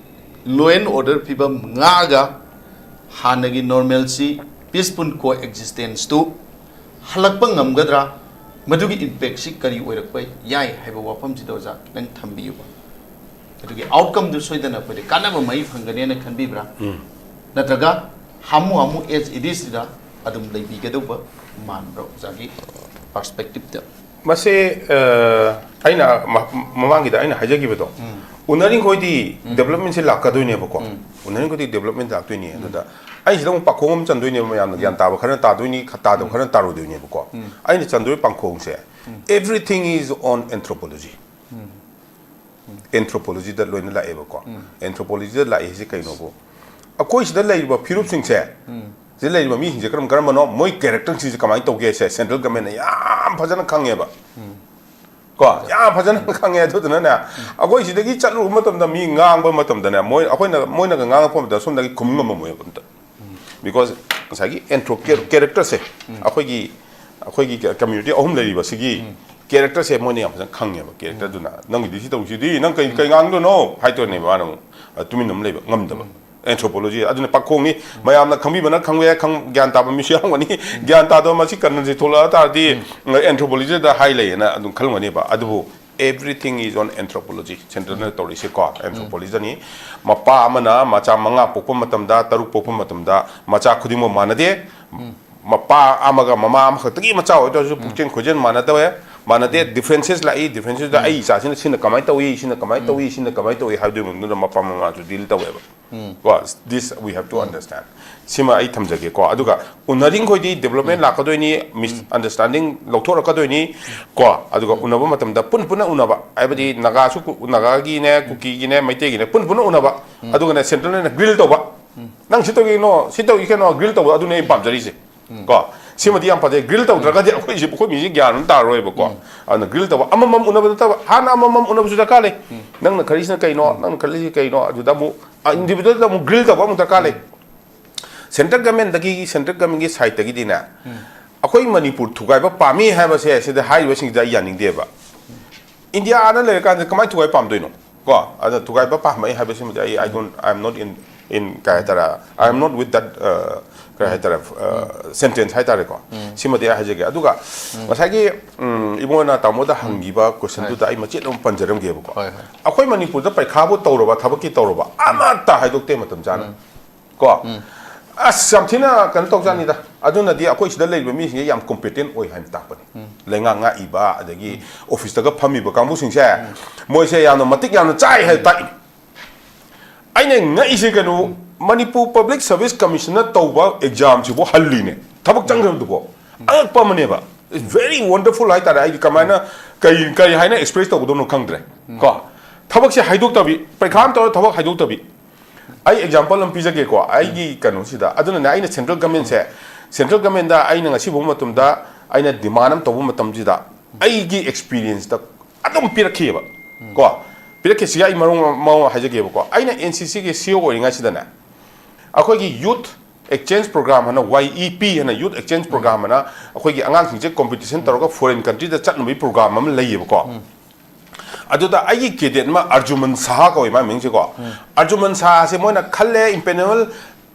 law and order ꯐꯤꯕꯝ ꯉꯥꯛꯑꯒ ꯍꯥꯟꯅꯒꯤ normalcy, peaceful coexistence ꯇꯨ ꯍꯜꯂꯛꯄ ꯉꯝꯒꯗ꯭ꯔꯥ? ꯃꯗꯨꯒꯤ impact ꯁꯤ ꯀꯔꯤ ꯑꯣꯏꯔꯛꯄ ꯌꯥꯏ ꯍꯥꯏꯕ ꯋꯥꯐꯝꯁꯤꯗ ꯑꯣꯖꯥ ꯈꯤꯇꯪ ꯊꯝꯕꯤꯌꯨꯕ꯫ ꯑꯗꯨꯒꯤ outcome ꯗꯨ ꯁꯣꯏꯗꯅ ꯑꯩꯈꯣꯏꯗ ꯀꯥꯟꯅꯕ ꯃꯍꯩ ꯐꯪꯒꯅꯦꯅ ꯈꯟꯕꯤꯕ꯭ꯔꯥ? ꯎꯝ꯫ ꯅꯠꯇ꯭ꯔꯒ ꯍꯥꯃꯨ ꯍꯥꯃꯨ as it is ꯗ ꯑꯗꯨꯝ ꯂꯩꯕꯤꯒꯗꯧꯕ ꯃꯥꯟꯕ꯭ꯔꯥ ꯑꯣꯖꯥꯒꯤ perspective ꯇ? ꯃꯁꯦ, ꯑ, ꯑꯩꯅ ꯃ-, ꯃꯃꯥꯡꯒꯤꯗ ꯑꯩꯅ ꯍꯥꯏꯖꯈꯤꯕꯗꯣ, ꯎꯝ꯫ ꯎꯅꯔꯤꯈꯣꯏꯗꯤ ꯎꯝ꯫ Development ꯁꯦ ꯂꯥꯛꯀꯗꯣꯏꯅꯦꯕꯀꯣ꯫ ꯎꯝ꯫ ꯎꯅꯔꯤꯈꯣꯏꯗꯤ development ꯂꯥꯛꯇꯣꯏꯅꯤ꯫ ꯎꯝ꯫ ꯑꯗꯨꯗ ꯑꯩ ꯁꯤꯗ ꯑꯃꯨꯛ ꯄꯥꯈꯣꯡ ꯑꯃ ꯆꯟꯗꯣꯏꯅꯦꯕ, ꯃꯌꯥꯝꯅ ꯒ꯭ꯌꯥꯟ ꯎꯝ꯫ ꯇꯥꯕ ꯈꯔꯅ ꯇꯥꯗꯣꯏꯅꯤ, ꯈ-, ꯇꯥꯗꯕ ꯎꯝ꯫ ꯈꯔꯅ ꯇꯥꯔꯣꯏꯗꯣꯏꯅꯦꯕꯀꯣ꯫ ꯎꯝ꯫ ꯑꯩꯅ ꯆꯟꯗꯣꯏ ꯄꯥꯈꯣꯡꯁꯦ, ꯎꯝ꯫ Everything is on anthropology꯫ Um. Anthropology ꯗ ꯂꯣꯏꯅ ꯂꯥꯛꯑꯦꯕꯀꯣ꯫ ꯎꯝ꯫ Anthropology ꯗ ꯂꯥꯛꯏꯁꯦ ꯀꯩꯅꯣꯕꯨ, ꯑꯩꯈꯣꯏ ꯁꯤꯗ ꯂꯩꯔꯤꯕ ꯐꯤꯔꯨꯞꯁꯤꯡꯁꯦ, ꯎꯝ꯫ ꯁꯤꯗ ꯂꯩꯔꯤꯕ ꯃꯤꯁꯤꯡꯁꯦ ꯀꯔꯝ ꯀꯔꯝꯕꯅꯣ, ꯃꯣꯏ character ꯁꯤꯡꯁꯦ ꯀꯃꯥꯏꯅ ꯇꯧꯒꯦ ꯁꯦ central government ꯅ ꯌꯥꯝ ꯐꯖꯅ ꯈꯪꯉꯦꯕ꯫ ꯎꯝ꯫ ꯀꯣ, ꯌꯥꯝ ꯐꯖꯅ ꯈꯪꯉꯦ꯫ ꯑꯗꯨꯗꯨꯅꯅꯦ, ꯑꯩꯈꯣꯏ ꯁꯤꯗꯒꯤ ꯆꯠꯂꯨꯕ ꯃꯇꯝꯗ ꯃꯤ ꯉꯥꯡꯕ ꯃꯇꯝꯗꯅꯦ, ꯃꯣꯏ, ꯑꯩꯈꯣꯏꯅ, ꯃꯣꯏꯅꯒ ꯉꯥꯡꯉꯛꯄ ꯃꯇꯝꯗ ꯁꯣꯝꯗꯒꯤ ꯈꯨꯝ ꯉꯝꯃꯝꯃꯣꯏꯕ ꯑꯝꯇ꯫ Because ꯉꯁꯥꯏꯒꯤ anthro-, ꯎꯝ꯫ Character ꯁꯦ, ꯎꯝ꯫ ꯑꯩꯈꯣꯏꯒꯤ, ꯑꯩꯈꯣꯏꯒꯤ community ꯑꯍꯨꯝ ꯂꯩꯔꯤꯕꯁꯤꯒꯤ, ꯎꯝ꯫ Character ꯁꯦ ꯃꯣꯏꯅ ꯌꯥꯝ ꯐꯖꯅ ꯈꯪꯉꯦꯕ꯫ Character ꯗꯨꯅ, "ꯅꯪꯒꯤꯗꯤ ꯁꯤ ꯇꯧꯁꯤꯗꯤ, ꯅꯪ ꯀꯩ, ꯀꯩ ꯉꯥꯡꯗꯣꯏꯅꯣ?" ꯍꯥꯏꯗꯣꯏꯅꯦꯕ꯫ ꯃꯥꯅ ꯑꯃꯨꯛ, ꯑ, ꯇꯨꯃꯤꯟꯅ ꯑꯃ ꯂꯩꯕ ꯉꯝꯗꯕ꯫ ꯎꯝ꯫ Anthropology ꯑꯗꯨꯅ ꯄꯥꯈꯣꯡꯅꯤ꯫ ꯃꯌꯥꯝꯅ ꯈꯪꯕꯤꯕꯅ ꯈꯪꯕ ꯌꯥꯏ, ꯈꯪ-, ꯒ꯭ꯌꯥꯟ ꯇꯥꯕ ꯃꯤꯁꯨ ꯌꯥꯎꯔꯝꯒꯅꯤ꯫ ꯎꯝ꯫ ꯒ꯭ꯌꯥꯟ ꯇꯥꯗꯕ ꯃꯁꯤ ꯀꯔꯅꯁꯤ ꯊꯣꯛꯂꯛꯑ ꯇꯥꯔꯗꯤ, ꯎꯝ꯫ Anthropology ꯗ ꯍꯥꯏ ꯂꯩꯌꯦꯅ ꯑꯗꯨꯝ ꯈꯜꯂꯝꯒꯅꯦꯕ꯫ ꯑꯗꯨꯕꯨ everything is on anthropology꯫ Central ꯅ ꯎꯝ꯫ ꯇꯧꯔꯤꯁꯦꯀꯣ, ꯎꯝ꯫ Anthropology ꯗꯅꯤ꯫ ꯃꯄꯥ ꯑꯃꯅ ꯃꯆꯥ ꯃꯉꯥ ꯄꯣꯛꯄ ꯃꯇꯝꯗ, ꯇꯔꯨꯛ ꯄꯣꯛꯄ ꯃꯇꯝꯗ ꯃꯆꯥ ꯈꯨꯗꯤꯡꯃꯛ ꯃꯥꯟꯅꯗꯦ꯫ ꯎꯝ꯫ ꯃꯄꯥ ꯑꯃꯒ ꯃꯃꯥ ꯑꯃꯈꯛꯇꯒꯤ ꯃꯆꯥ ꯑꯣꯏꯇꯥꯔꯁꯨ ꯎꯝ꯫ ꯄꯨꯛꯆꯦꯜ ꯈꯣꯏꯖꯦꯜ ꯃꯥꯟꯅꯗꯕ ꯌꯥꯏ, ꯃꯥꯟꯅꯗꯦ꯫ ꯎꯝ꯫ Differences ꯂꯥꯛꯏ꯫ Differences ꯗ ꯎꯝ꯫ ꯑꯩ ꯏꯆꯥꯁꯤꯅ ꯁꯤꯅ ꯀꯃꯥꯏꯅ ꯇꯧꯏ, ꯁꯤꯅ ꯀꯃꯥꯏꯅ ꯎꯝ꯫ ꯇꯧꯏ, ꯁꯤꯅ ꯀꯃꯥꯏꯅ ꯇꯧꯏ ꯍꯥꯏꯕꯗꯨꯒꯤ ꯃꯇꯨꯡꯗ ꯃꯄꯥ ꯃꯃꯥꯁꯨ deal ꯇꯧꯋꯦꯕ꯫ ꯎꯝ꯫ ꯀꯣ, this we have to um. Understand꯫ ꯁꯤꯃ ꯑꯩ ꯊꯝꯖꯒꯦꯀꯣ꯫ ꯑꯗꯨꯒ ꯎꯅꯔꯤꯡꯈꯣꯏꯗꯤ development ꯎꯝ꯫ ꯂꯥꯛꯀꯗꯣꯏꯅꯤ, ꯎꯝ꯫ Misunderstanding ꯂꯧꯊꯣꯔꯛꯀꯗꯣꯏꯅꯤ꯫ ꯀꯣ, ꯑꯗꯨꯒ ꯎꯝ꯫ ꯎꯅꯕ ꯃꯇꯝꯗ ꯄꯨꯟ ꯄꯨꯟꯅ ꯎꯅꯕ, ꯍꯥꯏꯕꯗꯤ ꯎꯝ꯫ ꯅꯥꯒꯥꯁꯨ ꯀꯨ-, ꯅꯥꯒꯥꯒꯤꯅꯦ, ꯎꯝ꯫ ꯀꯨꯀꯤꯒꯤꯅꯦ, ꯃꯩꯇꯩꯒꯤꯅꯦ, ꯄꯨꯟ ꯄꯨꯟꯅ ꯎꯅꯕ꯫ ꯎꯝ꯫ ꯑꯗꯨꯒꯅꯦ central ꯅ grill ꯇꯧꯕ꯫ ꯎꯝ꯫ "ꯅꯪ ꯁꯤ ꯇꯧꯒꯦ ꯀꯩꯅꯣ, ꯁꯤ ꯇꯧꯒꯦ ꯀꯩꯅꯣ", grill ꯇꯧꯕ, ꯑꯗꯨꯅꯦ ꯑꯩ ꯄꯥꯝꯖꯔꯤꯁꯦ꯫ ꯎꯝ꯫ ꯀꯣ, ꯁꯤꯃꯗꯤ ꯌꯥꯝ ꯐꯖꯩ꯫ ꯒ꯭ꯔꯤꯜ ꯇꯧꯗ꯭ꯔꯒꯗꯤ ꯑꯩꯈꯣꯏꯁꯤ, ꯑꯩꯈꯣꯏ ꯃꯤꯁꯤ ꯒ꯭ꯌꯥꯟ ꯑꯃ ꯇꯥꯔꯔꯣꯏꯕꯀꯣ꯫ ꯑꯗꯨꯅ ꯒ꯭ꯔꯤꯜ ꯇꯧꯕ, ꯑꯃꯃꯝ ꯎꯅꯕ ꯅꯠꯇꯕ, ꯍꯥꯟꯅ ꯑꯃꯃꯝ ꯎꯅꯕꯁꯨ ꯗꯔꯀꯥꯔ ꯂꯩ꯫ ꯅꯪꯅ ꯈꯜꯂꯤꯁꯤꯅ ꯀꯩꯅꯣ, ꯅꯪꯅ ꯈꯜꯂꯤꯁꯤ ꯀꯩꯅꯣ, ꯑꯗꯨꯗ ꯑꯃꯨꯛ ꯏꯟꯗꯤꯕꯤꯖꯨꯋꯦꯜꯗ ꯑꯃꯨꯛ ꯒ꯭ꯔꯤꯜ ꯇꯧꯕ ꯑꯃꯨꯛ ꯗꯔꯀꯥꯔ ꯂꯩ꯫ ꯁꯦꯟꯇ꯭ꯔꯦꯜ ꯒꯃꯦꯟꯗꯒꯤ, ꯁꯦꯟꯇ꯭ꯔꯦꯜ ꯒꯃꯦꯟꯒꯤ ꯁꯥꯏꯠꯇꯒꯤꯗꯤꯅꯦ, ꯑꯩꯈꯣꯏ ꯃꯅꯤꯄꯨꯔ ꯊꯨꯒꯥꯏꯕ ꯄꯥꯝꯃꯤ ꯍꯥꯏꯕꯁꯦ ꯁꯤꯗ ꯍꯥꯏꯔꯤꯕꯁꯤꯡꯁꯤꯗ ꯑꯩ ꯌꯥꯅꯤꯡꯗꯦꯕ꯫ ꯏꯟꯗꯤꯌꯥꯅ ꯂꯩꯔꯀꯥꯟꯗ ꯀꯃꯥꯏꯅ ꯊꯨꯒꯥꯏ ꯄꯥꯝꯗꯣꯏꯅꯣ? ꯀꯣ, ꯑꯗ ꯊꯨꯒꯥꯏꯕ ꯄꯥꯝꯃꯛꯏ ꯍꯥꯏꯕꯁꯤꯃꯗꯤ ꯑꯩ, I don't, I am not in, in ꯀꯩ ꯍꯥꯏꯇꯥꯔꯦ, I am not with that, uh, ꯀꯩ ꯍꯥꯏꯇꯥꯔꯦ, uh, sentence ꯍꯥꯏꯇꯥꯔꯦꯀꯣ꯫ ꯁꯤꯃꯗꯤ ꯑꯩ ꯍꯥꯏꯖꯒꯦ꯫ ꯑꯗꯨꯒ ꯉꯁꯥꯏꯒꯤ, ꯎꯝ, ꯏꯕꯨꯡꯉꯣꯅ ꯇꯥꯃꯣꯗ ꯍꯪꯈꯤꯕ questionꯗꯨꯗ ꯑꯩ ꯃꯆꯦꯠ ꯑꯃ ꯄꯟꯖꯔꯝꯒꯦꯕꯀꯣ꯫ ꯍꯣꯏ, ꯍꯣꯏ꯫ ꯑꯩꯈꯣꯏ ꯃꯅꯤꯄꯨꯔꯗ ꯄꯩꯈꯥꯕꯨ ꯇꯧꯔꯕ, ꯊꯕꯛꯀꯤ ꯇꯧꯔꯕ, ꯑꯃꯠꯇ ꯍꯥꯏꯗꯣꯛꯇꯦ ꯃꯇꯝ ꯆꯥꯅ꯫ ꯀꯣ, ꯑꯁ, ꯌꯥꯝ ꯊꯤꯅ ꯀꯩꯅꯣ ꯇꯧꯖꯥꯠꯅꯤꯗ꯫ ꯑꯗꯨꯅꯗꯤ ꯑꯩꯈꯣꯏ ꯁꯤꯗ ꯂꯩꯔꯤꯕ ꯃꯤꯁꯤꯡꯁꯦ ꯌꯥꯝ competent ꯑꯣꯏ ꯍꯥꯏꯅ ꯇꯥꯛꯄꯅꯤ꯫ ꯂꯩꯉꯥꯛ ꯉꯥꯛꯏꯕ, ꯑꯗꯒꯤ ꯑꯣꯐꯤꯁꯇꯒ ꯐꯝꯃꯤꯕ ꯀꯥꯡꯕꯨꯁꯤꯡꯁꯦ, ꯃꯣꯏꯁꯦ ꯌꯥꯝꯅ ꯃꯇꯤꯛ ꯌꯥꯝꯅ ꯆꯥꯏ ꯍꯥꯏꯅ ꯇꯥꯛꯏ꯫ ꯑꯩꯅ ꯉꯛꯏꯁꯦ ꯀꯩꯅꯣ, ꯃꯅꯤꯄꯨꯔ Public Service Commissionꯅ ꯇꯧꯕ examꯁꯤꯕꯨ ꯍꯜꯂꯤꯅꯦ, ꯊꯕꯛ ꯆꯪꯈ꯭ꯔꯕꯗꯨꯕꯣ꯫ ꯑꯉꯛꯄ ꯑꯃꯅꯦꯕ꯫ It's very wonderful ꯍꯥꯏꯇꯥꯔꯦ꯫ ꯑꯩꯗꯤ ꯀꯃꯥꯏꯅ, ꯀꯩ, ꯀꯩ ꯍꯥꯏꯅ express ꯇꯧꯒꯗꯕꯅꯣ ꯈꯪꯗ꯭ꯔꯦ꯫ ꯀꯣ, ꯊꯕꯛꯁꯦ ꯍꯥꯏꯗꯣꯛꯇꯕꯤ, ꯄꯔꯤꯈꯥ ꯑꯃ ꯇꯧꯔ ꯊꯕꯛ ꯍꯥꯏꯗꯣꯛꯇꯕꯤ꯫ ꯑꯩ example ꯑꯃ ꯄꯤꯖꯒꯦꯀꯣ, ꯑꯩꯒꯤ ꯀꯩꯅꯣꯁꯤꯗ꯫ ꯑꯗꯨꯅꯅꯦ ꯑꯩꯅ central governmentꯁꯦ, central governmentꯗ ꯑꯩꯅ ꯉꯁꯤ ꯐꯥꯎ ꯃꯇꯝꯗ ꯑꯩꯅ demand ꯑꯃ ꯇꯧꯕ ꯃꯇꯝꯁꯤꯗ, ꯑꯩꯒꯤ experienceꯇ ꯑꯗꯨꯝ ꯄꯤꯔꯛꯈꯤꯑꯕ꯫ ꯀꯣ, ꯄꯤꯔꯛꯈꯤꯁꯤꯒ ꯑꯩ ꯃꯔꯣꯡ ꯃꯔꯣꯡ ꯍꯥꯏꯖꯒꯦꯕꯀꯣ꯫ ꯑꯩꯅ NCCꯒꯤ CO ꯑꯣꯏꯔꯤꯉꯩꯁꯤꯗꯅꯦ, ꯑꯩꯈꯣꯏꯒꯤ Youth Exchange Program ꯍꯥꯏꯅ, YEP ꯍꯥꯏꯅ, Youth Exchange Program ꯍꯥꯏꯅ, ꯑꯩꯈꯣꯏꯒꯤ ꯑꯉꯥꯡꯁꯤꯡꯁꯦ competition ꯇꯧꯔꯒ foreign countryꯗ ꯆꯠꯅꯕꯒꯤ program ꯑꯃ ꯂꯩꯌꯦꯕꯀꯣ꯫ ꯑꯗꯨꯗ ꯑꯩꯒꯤ cadet ꯑꯃ ꯑꯔꯖꯨꯃꯟ ꯁꯍꯥ ꯀꯧꯋꯦ ꯃꯥꯏ ꯃꯤꯡꯁꯦꯀꯣ꯫ ꯑꯔꯖꯨꯃꯟ ꯁꯍꯥꯁꯦ ꯃꯣꯏꯅ ꯈꯜꯂꯦ, impanel,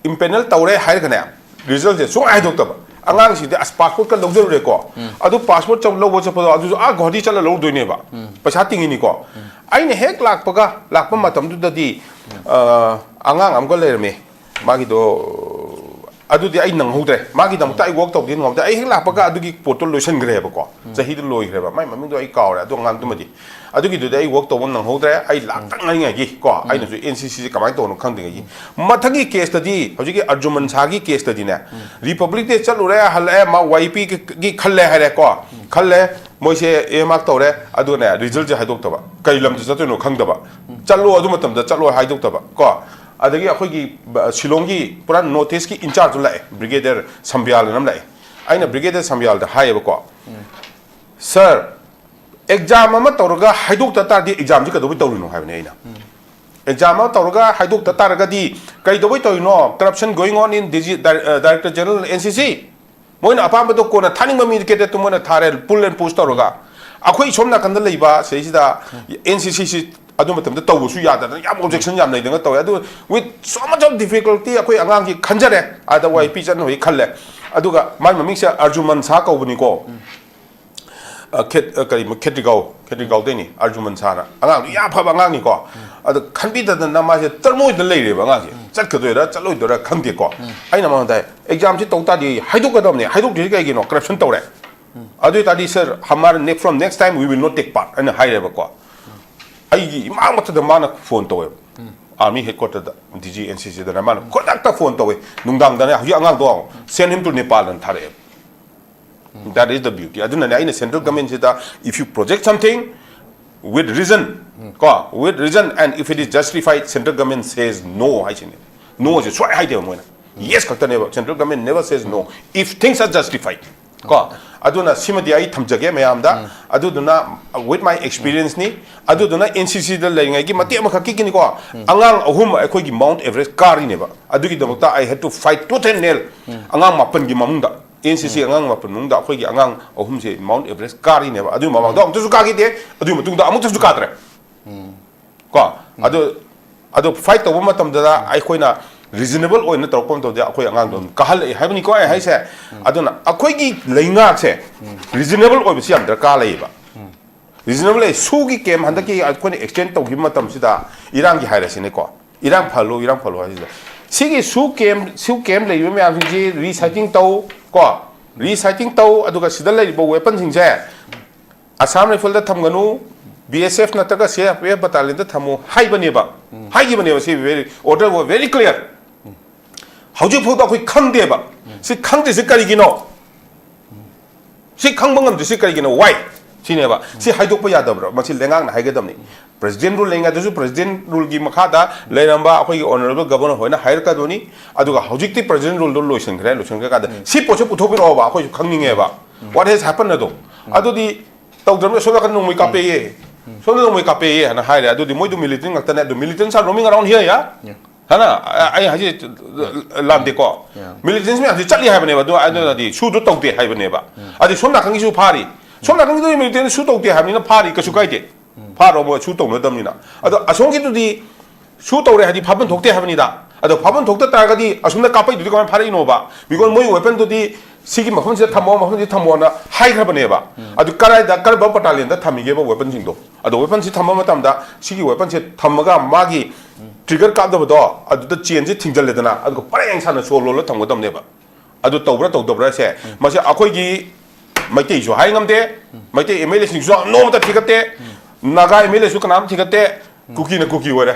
impanel ꯇꯧꯔꯦ ꯍꯥꯏꯔꯒꯅꯦ, resultꯁꯦ ꯁꯨꯡꯍꯥꯏ ꯍꯥꯏꯗꯣꯛꯇꯕ꯫ ꯑꯉꯥꯡꯁꯤꯡꯗꯤ ꯑꯁ, passportꯀ ꯂꯧꯖꯔꯨꯔꯦꯀꯣ꯫ ꯑꯗꯨ passport ꯆꯠ-, ꯂꯧꯕ ꯆꯠꯄꯗꯣ ꯑꯗꯨꯁꯨ ꯑꯥ ꯒꯨꯋꯥꯍꯥꯇꯤ ꯆꯠꯂ ꯂꯧꯔꯨꯗꯣꯏꯅꯦꯕ꯫ ꯄꯩꯁꯥ ꯇꯤꯡꯉꯤꯅꯤꯀꯣ꯫ ꯑꯩꯅ ꯍꯦꯛ ꯂꯥꯛꯄꯒ, ꯂꯥꯛꯄ ꯃꯇꯝꯗꯨꯗꯗꯤ, ꯑ, ꯑꯉꯥꯡ ꯑꯃꯒ ꯂꯩꯔꯝꯃꯦ꯫ ꯃꯥꯒꯤꯗꯣ, ꯑꯗꯨꯗꯤ ꯑꯩ ꯅꯪꯍꯧꯗ꯭ꯔꯦ꯫ ꯃꯥꯒꯤꯗꯃꯛꯇ ꯑꯩ work ꯇꯧꯕꯗꯤ ꯅꯪꯍꯧꯗ꯭ꯔꯦ꯫ ꯑꯩ ꯍꯦꯛ ꯂꯥꯛꯄꯒ ꯑꯗꯨꯒꯤ ꯄꯣꯠꯇꯣ ꯂꯣꯏꯁꯤꯟꯈ꯭ꯔꯦꯕꯀꯣ꯫ ꯆꯍꯤꯗꯣ ꯂꯣꯏꯈ꯭ꯔꯦꯕ꯫ ꯃꯥꯏ ꯃꯃꯤꯡꯗꯣ ꯑꯩ ꯀꯥꯎꯔꯦ꯫ ꯑꯗꯨ ꯑꯉꯥꯡꯗꯨꯃꯗꯤ꯫ ꯑꯗꯨꯒꯤꯗꯨꯗꯤ ꯑꯩ work ꯇꯧꯕ ꯅꯪꯍꯧꯗ꯭ꯔꯦ꯫ ꯑꯩ ꯂꯥꯛꯇ ꯉꯥꯏꯔꯤꯉꯩꯒꯤ ꯀꯣ, ꯑꯩꯅꯁꯨ NCCꯁꯦ ꯀꯃꯥꯏꯅ ꯇꯧꯕꯅꯣ ꯈꯪꯗ꯭ꯔꯤꯉꯩꯒꯤ꯫ ꯃꯊꯪꯒꯤ caseꯇꯗꯤ, ꯍꯧꯖꯤꯛꯀꯤ ꯑꯔꯖꯨꯃꯟ ꯁꯍꯥꯒꯤ caseꯇꯗꯤꯅꯦ, Republic Day ꯆꯠꯂꯨꯔꯦ, ꯍꯜꯂꯛꯑꯦ, ꯃꯥ YEPꯒꯤ ꯈꯜꯂꯦ ꯍꯥꯏꯔꯦꯀꯣ꯫ ꯈꯜꯂꯦ, ꯃꯣꯏꯁꯦ earmark ꯇꯧꯔꯦ, ꯑꯗꯨꯒꯅꯦ resultꯁꯦ ꯍꯥꯏꯗꯣꯛꯇꯕ꯫ ꯀꯔꯤ ꯂꯝꯗ ꯆꯠꯇꯣꯏꯅꯣ ꯈꯪꯗꯕ꯫ ꯆꯠꯂꯣ, ꯑꯗꯨ ꯃꯇꯝꯗ ꯆꯠꯂꯣ ꯍꯥꯏꯗꯣꯛꯇꯕ ꯀꯣ꯫ ꯑꯗꯒꯤ ꯑꯩꯈꯣꯏꯒꯤ ꯕ-, ꯁꯤꯂꯣꯡꯒꯤ ꯄꯨꯔꯥ North Eastꯀꯤ in-charge ꯂꯥꯛꯑꯦ, Brigadier ꯁꯝꯕꯤꯌꯥꯜ ꯑꯅ ꯑꯃ ꯂꯥꯛꯑꯦ꯫ ꯑꯩꯅ ꯕ꯭ꯔꯤꯒꯦꯗꯤꯌꯔ ꯁꯝꯌꯥꯜꯗ ꯍꯥꯏꯌꯦꯕꯀꯣ, "ꯁꯥꯔ, ꯑꯦꯛꯖꯥꯝ ꯑꯃ ꯇꯧꯔꯒ ꯍꯥꯏꯗꯣꯛꯇ ꯇꯥꯔꯗꯤ ꯑꯦꯛꯖꯥꯝꯁꯤ ꯀꯩꯗꯧꯕꯩ ꯇꯧꯔꯤꯅꯣ?" ꯍꯥꯏꯕꯅꯦ ꯑꯩꯅ꯫ "ꯑꯦꯛꯖꯥꯝ ꯑꯃ ꯇꯧꯔꯒ ꯍꯥꯏꯗꯣꯛꯇ ꯇꯥꯔꯒꯗꯤ ꯀꯩꯗꯧꯕꯩ ꯇꯧꯔꯤꯅꯣ? Corruption going on in DG, Director General, NCC꯫ ꯃꯣꯏꯅ ꯑꯄꯥꯝꯕꯗꯣ ꯀꯣꯟꯅ ꯊꯥꯅꯤꯡꯕ ꯃꯤꯗ ꯀꯦꯗꯦꯠꯇꯨ ꯃꯣꯏꯅ ꯊꯥꯔꯦ, pull and push ꯇꯧꯔꯒ꯫ ꯑꯩꯈꯣꯏ ꯁꯣꯝ ꯅꯥꯀꯟꯗ ꯂꯩꯕ ꯁꯤꯗꯩꯁꯤꯗ NCC ꯁꯤ ꯑꯗꯨ ꯃꯇꯝꯗ ꯇꯧꯕꯁꯨ ꯌꯥꯗꯗꯅ ꯌꯥꯝ objection ꯌꯥꯝ ꯂꯩꯗꯅ ꯇꯧꯋꯦ꯫ ꯑꯗꯨ with so much of difficulty ꯑꯩꯈꯣꯏ ꯑꯉꯥꯡꯁꯤ ꯈꯟꯖꯔꯦ, ꯑꯗ ꯋꯥꯏ ꯄꯤ ꯆꯠꯅꯕꯒꯤ ꯈꯜꯂꯦ꯫ ꯑꯗꯨꯒ ꯃꯥꯏ ꯃꯃꯤꯡꯁꯦ ꯑꯔꯖꯨꯃꯟ ꯁꯥ ꯀꯧꯕꯅꯤꯀꯣ꯫ ꯑ, ꯈꯦꯠ-, ꯑ, ꯀꯔꯤ, ꯈꯦꯇ꯭ꯔꯤꯒꯥꯎ, ꯈꯦꯇ꯭ꯔꯤꯒꯥꯎꯗꯩꯅꯤ, ꯑꯔꯖꯨꯃꯟ ꯁꯥꯅ꯫ ꯑꯉꯥꯡꯗꯣ ꯌꯥꯝ ꯐꯕ ꯑꯉꯥꯡꯅꯤꯀꯣ꯫ ꯑꯗꯣ ꯈꯟꯕꯤꯗꯗꯅ ꯃꯥꯁꯦ ꯇꯔꯃꯣꯏꯗ ꯂꯩꯔꯦꯕ ꯑꯉꯥꯡꯁꯦ꯫ ꯆꯠꯀꯗꯣꯏꯔꯥ ꯆꯠꯂꯣꯏꯗꯣꯏꯔꯥ ꯈꯪꯗꯦꯀꯣ꯫ ꯑꯩꯅ ꯃꯉꯣꯟꯗ ꯍꯥꯏ, "ꯑꯦꯛꯖꯥꯝꯁꯤ ꯇꯧ ꯇꯥꯔꯗꯤ ꯍꯥꯏꯗꯣꯛꯀꯗꯕꯅꯤ, ꯍꯥꯏꯗꯣꯛꯇ꯭ꯔꯤꯁꯤ ꯀꯩꯒꯤꯅꯣ? Corruption ꯇꯧꯔꯦ꯫ ꯑꯗꯨ ꯑꯣꯏ ꯇꯥꯔꯗꯤ, sir, ꯍꯃꯥꯔ ne-, from next time we will not take part" ꯍꯥꯏꯅ ꯍꯥꯏꯔꯦꯕꯀꯣ꯫ ꯑꯩꯒꯤ ꯏꯃꯥꯡ ꯃꯊꯛꯇ ꯃꯥꯅ ꯐꯣꯟ ꯇꯧꯋꯦꯕ꯫ Army head ꯀ꯭ꯋꯥꯇꯔꯗ, D G N C ꯁꯤꯗꯅ ꯃꯥꯅ ꯈꯨꯗꯛꯇ ꯐꯣꯟ ꯇꯧꯋꯦ꯫ ꯅꯨꯡꯗꯥꯡꯗꯅꯦ, "ꯍꯧꯖꯤꯛ ꯑꯉꯥꯡꯗꯣ send him to Nepal" ꯑꯅ ꯊꯥꯔꯛꯑꯦꯕ꯫ That is the beauty. ꯑꯗꯨꯅꯅꯦ ꯑꯩꯅ central ꯒꯚꯔꯟꯃꯦꯟꯁꯤꯗ, "If you project something with reason, ꯀꯣ, with reason and if it is justified, central government says no" ꯍꯥꯏꯁꯤꯅꯦ꯫ No ꯁꯦ ꯁꯨꯡꯍꯥꯏ ꯍꯥꯏꯗꯦꯕ ꯃꯣꯏꯅ꯫ Yes ꯈꯛꯇꯅꯦꯕ꯫ Central government never says no if things are justified. ꯀꯣ? ꯑꯗꯨꯅ ꯁꯤꯃꯗꯤ ꯑꯩ ꯊꯝꯖꯒꯦ ꯃꯌꯥꯝꯗ꯫ ꯑꯗꯨꯗꯨꯅ, with my experience ꯅꯤ꯫ ꯑꯗꯨꯗꯨꯅ ꯑꯦꯟ ꯁꯤ ꯁꯤꯗ ꯂꯩꯔꯤꯉꯩꯒꯤ ꯃꯇꯦꯛ ꯑꯃꯈꯛꯀꯤꯅꯤꯀꯣ, ꯑꯉꯥꯡ ꯑꯍꯨꯝ ꯑꯩꯈꯣꯏꯒꯤ Mount Everest ꯀꯥꯔꯤꯅꯦꯕ꯫ ꯑꯗꯨꯒꯤꯗꯃꯛꯇ I had to fight tooth and nail, ꯑꯉꯥꯡ ꯃꯥꯄꯟꯒꯤ ꯃꯅꯨꯡꯗ꯫ ꯑꯦꯟ ꯁꯤ ꯁꯤ ꯑꯉꯥꯡ ꯃꯥꯄꯟ ꯃꯅꯨꯡꯗ ꯑꯩꯈꯣꯏꯒꯤ ꯑꯉꯥꯡ ꯑꯍꯨꯝꯁꯦ Mount Everest ꯀꯥꯔꯤꯅꯦꯕ꯫ ꯑꯗꯨꯒꯤ ꯃꯃꯥꯡꯗ ꯑꯃꯨꯛꯇꯁꯨ ꯀꯥꯈꯤꯗꯦ, ꯑꯗꯨꯒꯤ ꯃꯇꯨꯡꯗ ꯑꯃꯨꯛꯇꯁꯨ ꯀꯥꯗ꯭ꯔꯦ꯫ ꯀꯣ? ꯑꯗꯨ, ꯑꯗꯨ fight ꯇꯧꯕ ꯃꯇꯝꯗ ꯑꯩꯈꯣꯏꯅ reasonable ꯑꯣꯏꯅ ꯇꯧꯔꯛꯄ ꯃꯇꯝꯗ ꯑꯩꯈꯣꯏ ꯑꯉꯥꯡꯗꯣ ꯑꯗꯨꯝ ꯀꯥꯍꯜꯂꯛꯑꯦ ꯍꯥꯏꯕꯅꯤꯀꯣ ꯑꯩ ꯍꯥꯏꯁꯦ꯫ ꯑꯗꯨꯅ ꯑꯩꯈꯣꯏꯒꯤ ꯂꯩꯉꯥꯛꯁꯦ reasonable ꯑꯣꯏꯕꯁꯤ ꯌꯥꯝ ꯗꯔꯀꯥꯔ ꯂꯩꯌꯦꯕ꯫ Reasonable ꯂꯩ꯫ ꯁꯨꯒꯤ camp ꯍꯟꯗꯛꯀꯤ ꯑꯩꯈꯣꯏꯅ extend ꯇꯧꯈꯤꯕ ꯃꯇꯝꯁꯤꯗ, ꯏꯔꯥꯡꯒꯤ ꯍꯥꯏꯔꯁꯤꯅꯦꯀꯣ, ꯏꯔꯥꯡ ꯐꯍꯜꯂꯨ, ꯏꯔꯥꯡ ꯐꯍꯜꯂꯨ ꯍꯥꯏꯁꯤꯗ, ꯁꯤꯒꯤ ꯁꯨ camp, ꯁꯨ camp ꯂꯩꯔꯤꯕ ꯃꯌꯥꯝꯁꯤꯡꯁꯤ resettling ꯇꯧ ꯀꯣ, resettling ꯇꯧ, ꯑꯗꯨꯒ ꯁꯤꯗ ꯂꯩꯔꯤꯕ weapon ꯁꯤꯡꯁꯦ Assam Rifle ꯗ ꯊꯝꯒꯅꯨ, B S F ꯅꯠꯇ꯭ꯔꯒ C R P F battalion ꯗ ꯊꯝꯃꯨ ꯍꯥꯏꯕꯅꯦꯕ꯫ ꯍꯥꯏꯈꯤꯕꯅꯦꯕ꯫ ꯁꯤ very, order was very clear꯫ ꯍꯧꯖꯤꯛ ꯐꯥꯎꯗ ꯑꯩꯈꯣꯏ ꯈꯪꯗꯦꯕ꯫ ꯁꯤ ꯈꯪꯗ꯭ꯔꯤꯁꯤ ꯀꯔꯤꯒꯤꯅꯣ? ꯁꯤ ꯈꯪꯕ ꯉꯝꯗ꯭ꯔꯤꯁꯤ ꯀꯔꯤꯒꯤꯅꯣ? Why? ꯁꯤꯅꯦꯕ꯫ ꯁꯤ ꯍꯥꯏꯗꯣꯛꯄ ꯌꯥꯗꯕ꯭ꯔꯣ? ꯃꯁꯤ ꯂꯩꯉꯥꯛꯅ ꯍꯥꯏꯒꯗꯕꯅꯤ꯫ ꯄ꯭ꯔꯦꯁꯤꯗꯦꯟ ꯔꯨꯜ ꯂꯩꯔꯤꯉꯩꯗꯁꯨ ꯄ꯭ꯔꯦꯁꯤꯗꯦꯟ ꯔꯨꯜꯒꯤ ꯃꯈꯥꯗ ꯂꯩꯔꯝꯕ ꯑꯩꯈꯣꯏꯒꯤ ꯑꯣꯅꯔꯦꯕꯜ ꯒꯕꯔꯅꯔ ꯍꯣꯏꯅ ꯍꯥꯏꯔꯛꯀꯗꯣꯏꯅꯤ꯫ ꯑꯗꯨꯒ ꯍꯧꯖꯤꯛꯇꯤ ꯄ꯭ꯔꯦꯁꯤꯗꯦꯟ ꯔꯨꯜꯗꯣ ꯂꯣꯏꯁꯤꯟꯈ꯭ꯔꯦ꯫ ꯂꯣꯏꯁꯤꯟꯈ꯭ꯔꯀꯥꯟꯗ ꯁꯤ ꯄꯣꯠꯁꯦ ꯄꯨꯊꯣꯛꯄꯤꯔꯛꯑꯣꯕ, ꯑꯩꯈꯣꯏꯁꯨ ꯈꯪꯅꯤꯡꯉꯦꯕ꯫ What has happened ꯑꯗꯣ? ꯑꯗꯨꯗꯤ ꯇꯧꯗ꯭ꯔꯕꯅꯤꯅ ꯁꯣꯝ ꯅꯥꯀꯟ ꯅꯣꯡꯃꯩ ꯀꯥꯞꯄꯦꯌꯦ, ꯁꯣꯝꯗ ꯅꯣꯡꯃꯩ ꯀꯥꯞꯄꯦꯌꯦ ꯍꯥꯏꯅ ꯍꯥꯏꯔꯦ꯫ ꯑꯗꯨꯗꯤ ꯃꯣꯏꯗꯨ ꯃꯤꯂꯤꯇꯦꯟ ꯉꯥꯛꯇꯅꯦ꯫ ꯑꯗꯨ militants are roaming around here, yeah? ꯍꯥꯏꯅ ꯑ-, ꯑꯩ ꯍꯥꯏꯁꯦ ꯂꯥꯟꯗꯦꯀꯣ꯫ Militants ꯃꯌꯥꯝꯁꯤ ꯆꯠꯂꯤ ꯍꯥꯏꯕꯅꯦꯕ꯫ ꯑꯗꯨ, ꯑꯗꯨꯅꯗꯤ ꯁꯨꯗꯣ ꯇꯧꯗꯦ ꯍꯥꯏꯕꯅꯦꯕ꯫ ꯑꯗꯤ ꯁꯣꯝ ꯅꯥꯀꯟꯒꯤꯁꯨ ꯐꯥꯔꯤ꯫ ꯁꯣꯝ ꯅꯥꯀꯟꯒꯤꯗꯨ militants ꯁꯨ ꯇꯧꯗꯦ ꯍꯥꯏꯕꯅꯤꯅ ꯐꯥꯔꯤ, ꯀꯩꯁꯨ ꯀꯥꯏꯗꯦ꯫ ꯐꯥꯔꯣ, ꯃꯣꯏ ꯁꯨ ꯇꯧꯅꯗꯕꯅꯤꯅ꯫ ꯑꯗꯣ ꯑꯁꯣꯝꯒꯤꯗꯨꯗꯤ ꯁꯨ ꯇꯧꯔꯦ ꯍꯥꯏꯗꯤ ꯐꯥꯐꯝ ꯊꯣꯛꯇꯦ ꯍꯥꯏꯕꯅꯤꯗ꯫ ꯑꯗꯣ ꯐꯥꯐꯝ ꯊꯣꯛꯇ ꯇꯥꯔꯒꯗꯤ ꯑꯁꯣꯝꯗ ꯀꯥꯞꯄꯩꯗꯨꯗꯤ ꯀꯃꯥꯏꯅ ꯐꯥꯔꯛꯏꯅꯣꯕ? Because ꯃꯣꯏ weaponꯗꯨꯗꯤ ꯁꯤꯒꯤ ꯃꯐꯝꯁꯤꯗ ꯊꯝꯃꯣ, ꯃꯐꯝꯁꯤꯗ ꯊꯝꯃꯣꯅ ꯍꯥꯏꯈ꯭ꯔꯕꯅꯦꯕ꯫ ꯑꯗꯨ ꯀꯗꯥꯏꯗ, ꯀꯔꯝꯕ battalion ꯗ ꯊꯝꯃꯤꯒꯦꯕ weaponꯁꯤꯡꯗꯣ? ꯑꯗꯣ weaponꯁꯤ ꯊꯝꯕ ꯃꯇꯝꯗ ꯁꯤꯒꯤ weaponꯁꯦ ꯊꯝꯃꯒ ꯃꯥꯒꯤ trigger ꯀꯥꯞꯅꯕꯗꯣ ꯑꯗꯨꯗ chainꯁꯦ ꯊꯤꯡꯖꯤꯜꯂꯦꯗꯅ, ꯑꯗꯨꯒ ꯄꯔꯦꯡ ꯁꯥꯅ ꯁꯣ ꯂꯣꯜꯂ ꯊꯝꯒꯗꯕꯅꯦꯕ꯫ ꯑꯗꯨ ꯇꯧꯕ꯭ꯔꯥ ꯇꯧꯗꯕ꯭ꯔꯥꯁꯦ, ꯃꯁꯤ ꯑꯩꯈꯣꯏꯒꯤ ꯃꯩꯇꯩꯁꯨ ꯍꯥꯏ ꯉꯝꯗꯦ, ꯃꯩꯇꯩ MLA ꯁꯤꯡꯁꯨ ꯅꯣꯡꯃꯇ ꯊꯤꯒꯠꯇꯦ, ꯅꯥꯒꯥ MLA ꯁꯨ ꯀꯅꯥꯝ ꯊꯤꯒꯠꯇꯦ, ꯀꯨꯀꯤꯅ ꯀꯨꯀꯤ ꯑꯣꯏꯔꯦ꯫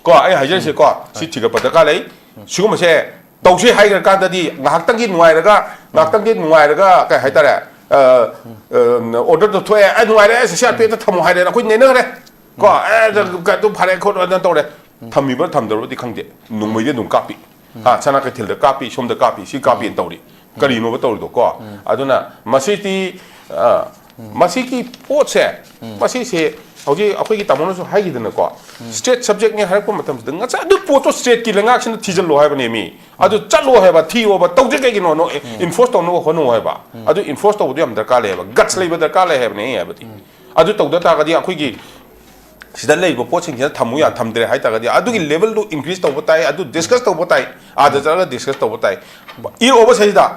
ꯀꯣ, ꯑꯩ ꯍꯥꯏꯖꯔꯤꯁꯦꯀꯣ, ꯁꯤ ꯊꯤꯒꯠꯄ ꯗꯔꯀꯥꯔ ꯂꯩ꯫ ꯁꯤꯒꯨꯝꯕꯁꯦ ꯇꯧꯁꯤ ꯍꯥꯏꯈ꯭ꯔꯀꯥꯟꯗꯗꯤ ꯉꯥꯏꯍꯥꯛꯇꯪꯒꯤ ꯅꯨꯡꯉꯥꯏꯔꯒ, ꯉꯥꯏꯍꯥꯛꯇꯪꯒꯤ ꯅꯨꯡꯉꯥꯏꯔꯒ, ꯀꯩ ꯍꯥꯏꯇꯥꯔꯦ, ꯑ, ꯑ, order ꯗꯣ ꯊꯣꯛꯑꯦ, "ꯑꯦ, ꯅꯨꯡꯉꯥꯏꯔꯦ, ꯑꯦ, ꯁꯤ ꯁꯤ ꯑꯥꯔ ꯄꯤ ꯑꯦꯐꯇ ꯊꯝꯃꯣ ꯍꯥꯏꯔꯦꯅ" ꯑꯩꯈꯣꯏ ꯅꯩꯅꯈ꯭ꯔꯦ꯫ ꯀꯣ, "ꯑꯦ, ꯑꯗꯨ ꯐꯔꯦ ꯈꯣꯠꯂꯣ" ꯑꯗꯨ ꯇꯧꯔꯦ꯫ ꯊꯝꯃꯤꯕ꯭ꯔꯥ ꯊꯝꯗꯕ꯭ꯔꯗꯤ ꯈꯪꯗꯦ, ꯅꯣꯡꯃꯩꯗꯤ ꯑꯗꯨꯝ ꯀꯥꯞꯄꯤ꯫ ꯍꯥ, ꯁꯅꯥ ꯀꯩꯊꯦꯜꯗ ꯀꯥꯞꯄꯤ, ꯁꯣꯝꯗ ꯀꯥꯞꯄꯤ, ꯁꯤ ꯀꯥꯞꯄꯤꯅ ꯇꯧꯔꯤ꯫ ꯀꯔꯤꯅꯣꯕ ꯇꯧꯔꯤꯗꯣ ꯀꯣ? ꯑꯗꯨꯅ ꯃꯁꯤꯗꯤ, ꯑ, ꯃꯁꯤꯒꯤ ꯄꯣꯠꯁꯦ, ꯃꯁꯤꯁꯦ ꯍꯧꯖꯤꯛ ꯑꯩꯈꯣꯏꯒꯤ ꯇꯥꯃꯣꯅꯁꯨ ꯍꯥꯏꯈꯤꯗꯅꯀꯣ, state subject ꯅꯤ ꯍꯥꯏꯔꯛꯄ ꯃꯇꯝꯁꯤꯗ ꯉꯁꯥꯏ ꯑꯗꯨ ꯄꯣꯠꯇꯣ state ꯀꯤ ꯂꯩꯉꯥꯛꯁꯤꯅ ꯊꯤꯖꯤꯜꯂꯣ ꯍꯥꯏꯕꯅꯦ ꯃꯤ꯫ ꯑꯗꯨ ꯆꯠꯂꯣ ꯍꯥꯏꯕ, ꯊꯤꯌꯣꯕ, ꯇꯧꯗꯦ ꯀꯩꯒꯤꯅꯣ? ꯅꯣ, enforce ꯇꯧꯅꯕ ꯍꯣꯠꯅꯧ ꯍꯥꯏꯕ꯫ ꯑꯗꯨ enforce ꯇꯧꯕꯗꯣ ꯌꯥꯝ ꯗꯔꯀꯥꯔ ꯂꯩꯌꯦꯕ, guts ꯂꯩꯕ ꯗꯔꯀꯥꯔ ꯂꯩ ꯍꯥꯏꯕꯅꯦ ꯑꯩ ꯍꯥꯏꯕꯗꯤ꯫ ꯑꯗꯨ ꯇꯧꯗ ꯇꯥꯔꯒꯗꯤ ꯑꯩꯈꯣꯏꯒꯤ ꯁꯤꯗ ꯂꯩꯔꯤꯕ ꯄꯣꯠꯁꯤꯡꯁꯤꯅ ꯊꯝꯃꯨ ꯌꯥ-, ꯊꯝꯗ꯭ꯔꯦ ꯍꯥꯏ ꯇꯥꯔꯒꯗꯤ ꯑꯗꯨꯒꯤ level ꯗꯨ increase ꯇꯧꯕ ꯇꯥꯏ, ꯑꯗꯨ discuss ꯇꯧꯕ ꯇꯥꯏ, ꯑꯥꯗ ꯆꯠꯂꯒ discuss ꯇꯧꯕ ꯇꯥꯏ꯫ ꯏꯔꯛꯑꯣꯕ ꯁꯤꯗ꯫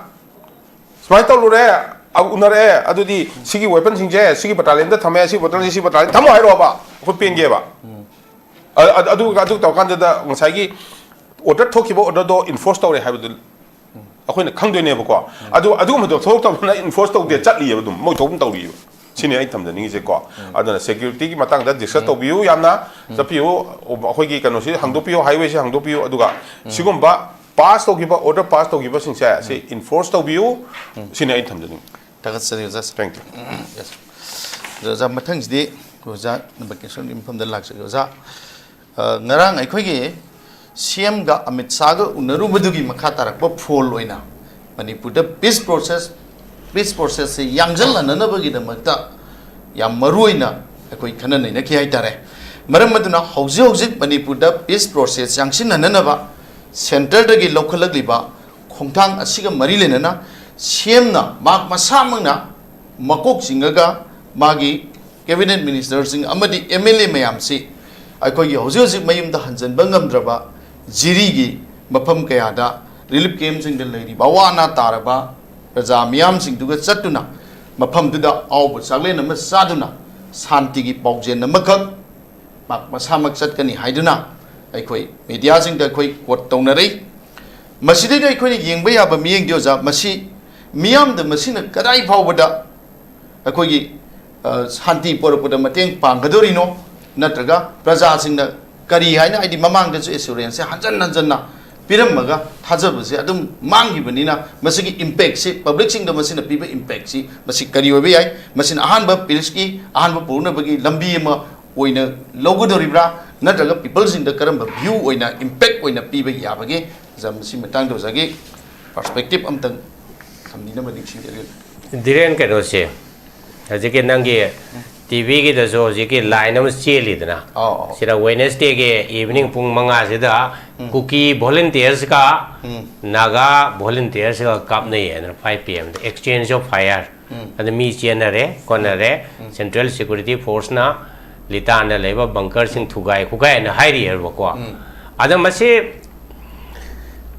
ꯁꯨꯃꯥꯏꯅ ꯇꯧꯔꯨꯔꯦ, ꯑ, ꯎꯅꯔꯛꯑꯦ, ꯑꯗꯨꯗꯤ ꯁꯤꯒꯤ weapon ꯁꯤꯡꯁꯦ ꯁꯤꯒꯤ battalion ꯗ ꯊꯝꯃꯦ, ꯁꯤ battalion ꯁꯤ, ꯁꯤ battalion ꯊꯝꯃꯣ ꯍꯥꯏꯔꯛꯑꯣꯕ, ꯑꯩꯈꯣꯏ ꯄꯦꯟꯒꯦꯕ꯫ ꯑ-, ꯑꯗꯨ, ꯑꯗꯨ, ꯑꯗꯨ ꯇꯧꯔꯀꯥꯟꯗꯨꯗ ꯉꯁꯥꯏꯒꯤ order ꯊꯣꯛꯈꯤꯕ order ꯗꯣ enforce ꯇꯧꯔꯦ ꯍꯥꯏꯕꯗꯨ ꯑꯩꯈꯣꯏꯅ ꯈꯪꯗꯣꯏꯅꯦꯕꯀꯣ꯫ ꯑꯗꯨ, ꯑꯗꯨꯒꯨꯝꯕꯗꯣ ꯊꯣꯛꯂꯛꯇꯕꯅ enforce ꯇꯧꯗꯦ, ꯆꯠꯂꯤꯑꯕ ꯑꯗꯨꯝ, ꯃꯣꯏ ꯊꯣꯛꯄ ꯇꯧꯔꯤꯑꯕ꯫ ꯁꯤꯅꯤ ꯑꯩ ꯊꯝꯖꯅꯤꯡꯉꯤꯁꯦꯀꯣ꯫ ꯑꯗꯨꯅ security ꯒꯤ ꯃꯇꯥꯡꯗ discuss ꯇꯧꯕꯤꯌꯨ ꯌꯥꯝꯅ, ꯆꯠꯄꯤꯌꯨ, ꯑꯩꯈꯣꯏꯒꯤ ꯀꯩꯅꯣꯁꯤ ꯍꯥꯡꯗꯣꯛꯄꯤꯌꯨ, highway ꯁꯤ ꯍꯥꯡꯗꯣꯛꯄꯤꯌꯨ, ꯑꯗꯨꯒ ꯁꯤꯒꯨꯝꯕ pass ꯇꯧꯈꯤꯕ, order pass ꯇꯧꯈꯤꯕꯁꯤꯡꯁꯦ ꯁꯤ enforce ꯇꯧꯕꯤꯌꯨ, ꯁꯤꯅꯤ ꯑꯩ ꯊꯝꯖꯅꯤꯡꯉꯤ꯫ ꯊꯥꯒꯠꯆꯔꯤ ꯑꯣꯖꯥ꯫ Thank you. Yes꯫ ꯑꯗꯣ ꯑꯣꯖꯥ, ꯃꯊꯪꯁꯤꯗꯤ ꯑꯣꯖꯥ ꯅꯝꯕꯔ ꯀꯦꯟꯁꯟꯒꯤ ꯃꯐꯝꯗ ꯂꯥꯛꯆꯒꯦ꯫ ꯑꯣꯖꯥ, ꯑ, ꯉꯔꯥꯡ ꯑꯩꯈꯣꯏꯒꯤ ꯁꯤ ꯑꯦꯝꯒ ꯑꯃꯤꯠ ꯁꯥꯍꯒ ꯎꯅꯔꯨꯕꯗꯨꯒꯤ ꯃꯈꯥ ꯇꯥꯔꯛꯄ ꯐꯣꯜ ꯑꯣꯏꯅ ꯃꯅꯤꯄꯨꯔꯗ ꯄꯤꯁ ꯄ꯭ꯔꯣꯁꯦꯁ, ꯄꯤꯁ ꯄ꯭ꯔꯣꯁꯦꯁꯁꯦ ꯌꯥꯡꯁꯤꯜꯍꯟꯅꯅꯕꯒꯤꯗꯃꯛꯇ ꯌꯥꯝ ꯃꯔꯨ ꯑꯣꯏꯅ ꯑꯩꯈꯣꯏ ꯈꯟꯅ ꯅꯩꯅꯈꯤ ꯍꯥꯏꯇꯥꯔꯦ꯫ ꯃꯔꯝ ꯑꯗꯨꯅ ꯍꯧꯖꯤꯛ ꯍꯧꯖꯤꯛ ꯃꯅꯤꯄꯨꯔꯗ ꯄꯤꯁ ꯄ꯭ꯔꯣꯁꯦꯁ ꯌꯥꯡꯁꯤꯟꯍꯟꯅꯅꯕ ꯁꯦꯟꯇꯔꯗꯒꯤ ꯂꯧꯈꯠꯂꯛꯂꯤꯕ ꯈꯣꯡꯊꯥꯡ ꯑꯁꯤꯒ ꯃꯔꯤ ꯂꯩꯅꯅ ꯁꯤ ꯑꯦꯝꯅ ꯃꯍꯥꯛ ꯃꯁꯥꯃꯛꯅ ꯃꯀꯣꯛ ꯆꯤꯡꯉꯒ ꯃꯥꯒꯤ ꯀꯦꯕꯤꯅꯦꯠ ꯃꯤꯅꯤꯁꯇꯔꯁꯤꯡ ꯑꯃꯗꯤ ꯑꯦꯝ ꯑꯦꯜ ꯑꯦ ꯃꯌꯥꯝꯁꯤ ꯑꯩꯈꯣꯏꯒꯤ ꯍꯧꯖꯤꯛ ꯍꯧꯖꯤꯛ ꯃꯌꯨꯝꯗ ꯍꯟꯖꯤꯟꯕ ꯉꯝꯗ꯭ꯔꯕ ꯖꯤꯔꯤꯒꯤ ꯃꯐꯝ ꯀꯌꯥꯗ ꯔꯤꯂꯤꯐ ꯀꯦꯝꯞꯁꯤꯡꯗ ꯂꯩꯔꯤꯕ ꯑꯋꯥ ꯑꯅꯥ ꯇꯥꯔꯕ ꯄ꯭ꯔꯖꯥ ꯃꯤꯌꯥꯝꯁꯤꯡꯗꯨꯒ ꯆꯠꯇꯨꯅ ꯃꯐꯝꯗꯨꯗ ꯑꯍꯥꯎꯕ ꯆꯥꯛꯂꯦꯟ ꯑꯃ ꯆꯥꯗꯨꯅ ꯁꯥꯟꯇꯤꯒꯤ ꯄꯥꯎꯖꯦꯜ ꯑꯃꯈꯛ ꯃꯍꯥꯛ ꯃꯁꯥꯃꯛ ꯆꯠꯀꯅꯤ ꯍꯥꯏꯗꯨꯅ ꯑꯩꯈꯣꯏ ꯃꯦꯗꯤꯌꯥꯁꯤꯡꯗ ꯑꯩꯈꯣꯏ ꯀꯣꯠ ꯇꯧꯅꯔꯤ꯫ ꯃꯁꯤꯗꯩꯗ ꯑꯩꯈꯣꯏꯅ ꯌꯦꯡꯕ ꯌꯥꯕ ꯃꯤꯠꯌꯦꯡꯗꯤ ꯑꯣꯖꯥ, ꯃꯁꯤ ꯃꯤꯌꯥꯝꯗ ꯃꯁꯤꯅ ꯀꯗꯥꯏ ꯐꯥꯎꯕꯗ ꯑꯩꯈꯣꯏꯒꯤ, ꯑ, ꯁꯥꯟꯇꯤ ꯄꯨꯔꯛꯄꯗ ꯃꯇꯦꯡ ꯄꯥꯡꯒꯗꯧꯔꯤꯅꯣ, ꯅꯠꯇ꯭ꯔꯒ ꯄ꯭ꯔꯖꯥꯁꯤꯡꯅ ꯀꯔꯤ ꯍꯥꯏꯅ, ꯍꯥꯏꯗꯤ ꯃꯃꯥꯡꯗꯁꯨ ꯑꯦꯁꯨꯔꯦꯟꯁꯁꯦ ꯍꯟꯖꯟ ꯍꯟꯖꯟꯅ ꯄꯤꯔꯝꯃꯒ ꯊꯥꯖꯕꯁꯦ ꯑꯗꯨꯝ ꯃꯥꯡꯈꯤꯕꯅꯤꯅ ꯃꯁꯤꯒꯤ ꯏꯝꯄꯦꯛꯁꯤ ꯄꯕ꯭ꯂꯤꯛꯁꯤꯡꯗ ꯃꯁꯤꯅ ꯄꯤꯕ ꯏꯝꯄꯦꯛꯁꯤ ꯃꯁꯤ ꯀꯔꯤ ꯑꯣꯏꯕ ꯌꯥꯏ? ꯃꯁꯤꯅ ꯑꯍꯥꯟꯕ ꯄꯤꯁꯀꯤ ꯑꯍꯥꯟꯕ ꯄꯨꯔꯛꯅꯕꯒꯤ ꯂꯝꯕꯤ ꯑꯃ ꯑꯣꯏꯅ ꯂꯧꯒꯗꯧꯔꯤꯕ꯭ꯔꯥ, ꯅꯠꯇ꯭ꯔꯒ ꯄꯤꯄꯜꯁꯤꯡꯗ ꯀꯔꯝꯕ ꯚ꯭ꯌꯨ ꯑꯣꯏꯅ, ꯏꯝꯄꯦꯛ ꯑꯣꯏꯅ ꯄꯤꯕ ꯌꯥꯕꯒꯦ? ꯑꯣꯖꯥ, ꯃꯁꯤ ꯃꯇꯥꯡꯗ ꯑꯣꯖꯥꯒꯤ ꯄꯔꯁꯄꯦꯛꯇꯤꯞ ꯑꯝꯇꯪ ꯊꯝꯕꯤꯅꯕ ꯅꯤꯡꯁꯤꯡꯖꯔꯤ꯫ ꯙꯤꯔꯦꯟ, ꯀꯩꯅꯣꯁꯦ, ꯍꯧꯖꯤꯛꯀꯤ ꯅꯪꯒꯤ ꯇꯤꯚꯤꯒꯤꯗꯁꯨ ꯍꯧꯖꯤꯛꯀꯤ ꯂꯥꯏꯟ ꯑꯃ ꯆꯦꯜꯂꯤꯗꯅ, ꯑꯧ, ꯑꯧ꯫ ꯁꯤꯗ ꯋꯦꯅꯁꯗꯦꯒꯤ ꯏꯚꯤꯅꯤꯡ ꯄꯨꯡ ꯃꯉꯥꯁꯤꯗ ꯎꯝ꯫ ꯀꯨꯀꯤ ꯚꯣꯂꯨꯟꯇꯤꯌꯔꯁꯀ ꯎꯝ꯫ ꯅꯥꯒꯥ ꯚꯣꯂꯨꯟꯇꯤꯌꯔꯁꯀ ꯀꯥꯞꯅꯩ ꯍꯥꯏꯗꯅ ꯐꯥꯏꯚ ꯄꯤ ꯑꯦꯝꯗ exchange of fire꯫ ꯎꯝ꯫ ꯑꯗ ꯃꯤ ꯆꯦꯟꯅꯔꯦ ꯈꯣꯠꯅꯔꯦ, ꯎꯝ꯫ ꯁꯦꯟꯇ꯭ꯔꯦꯜ ꯁꯦꯀ꯭ꯌꯨꯔꯤꯇꯤ ꯐꯣꯔꯁꯅ ꯂꯤꯇꯥꯟꯗ ꯂꯩꯕ ꯕꯪꯀꯔꯁꯤꯡ ꯊꯨꯒꯥꯏ ꯈꯣꯠꯀꯥꯏꯅ ꯍꯥꯏꯔꯤꯑꯕꯀꯣ꯫ ꯎꯝ꯫ ꯑꯗ ꯃꯁꯤ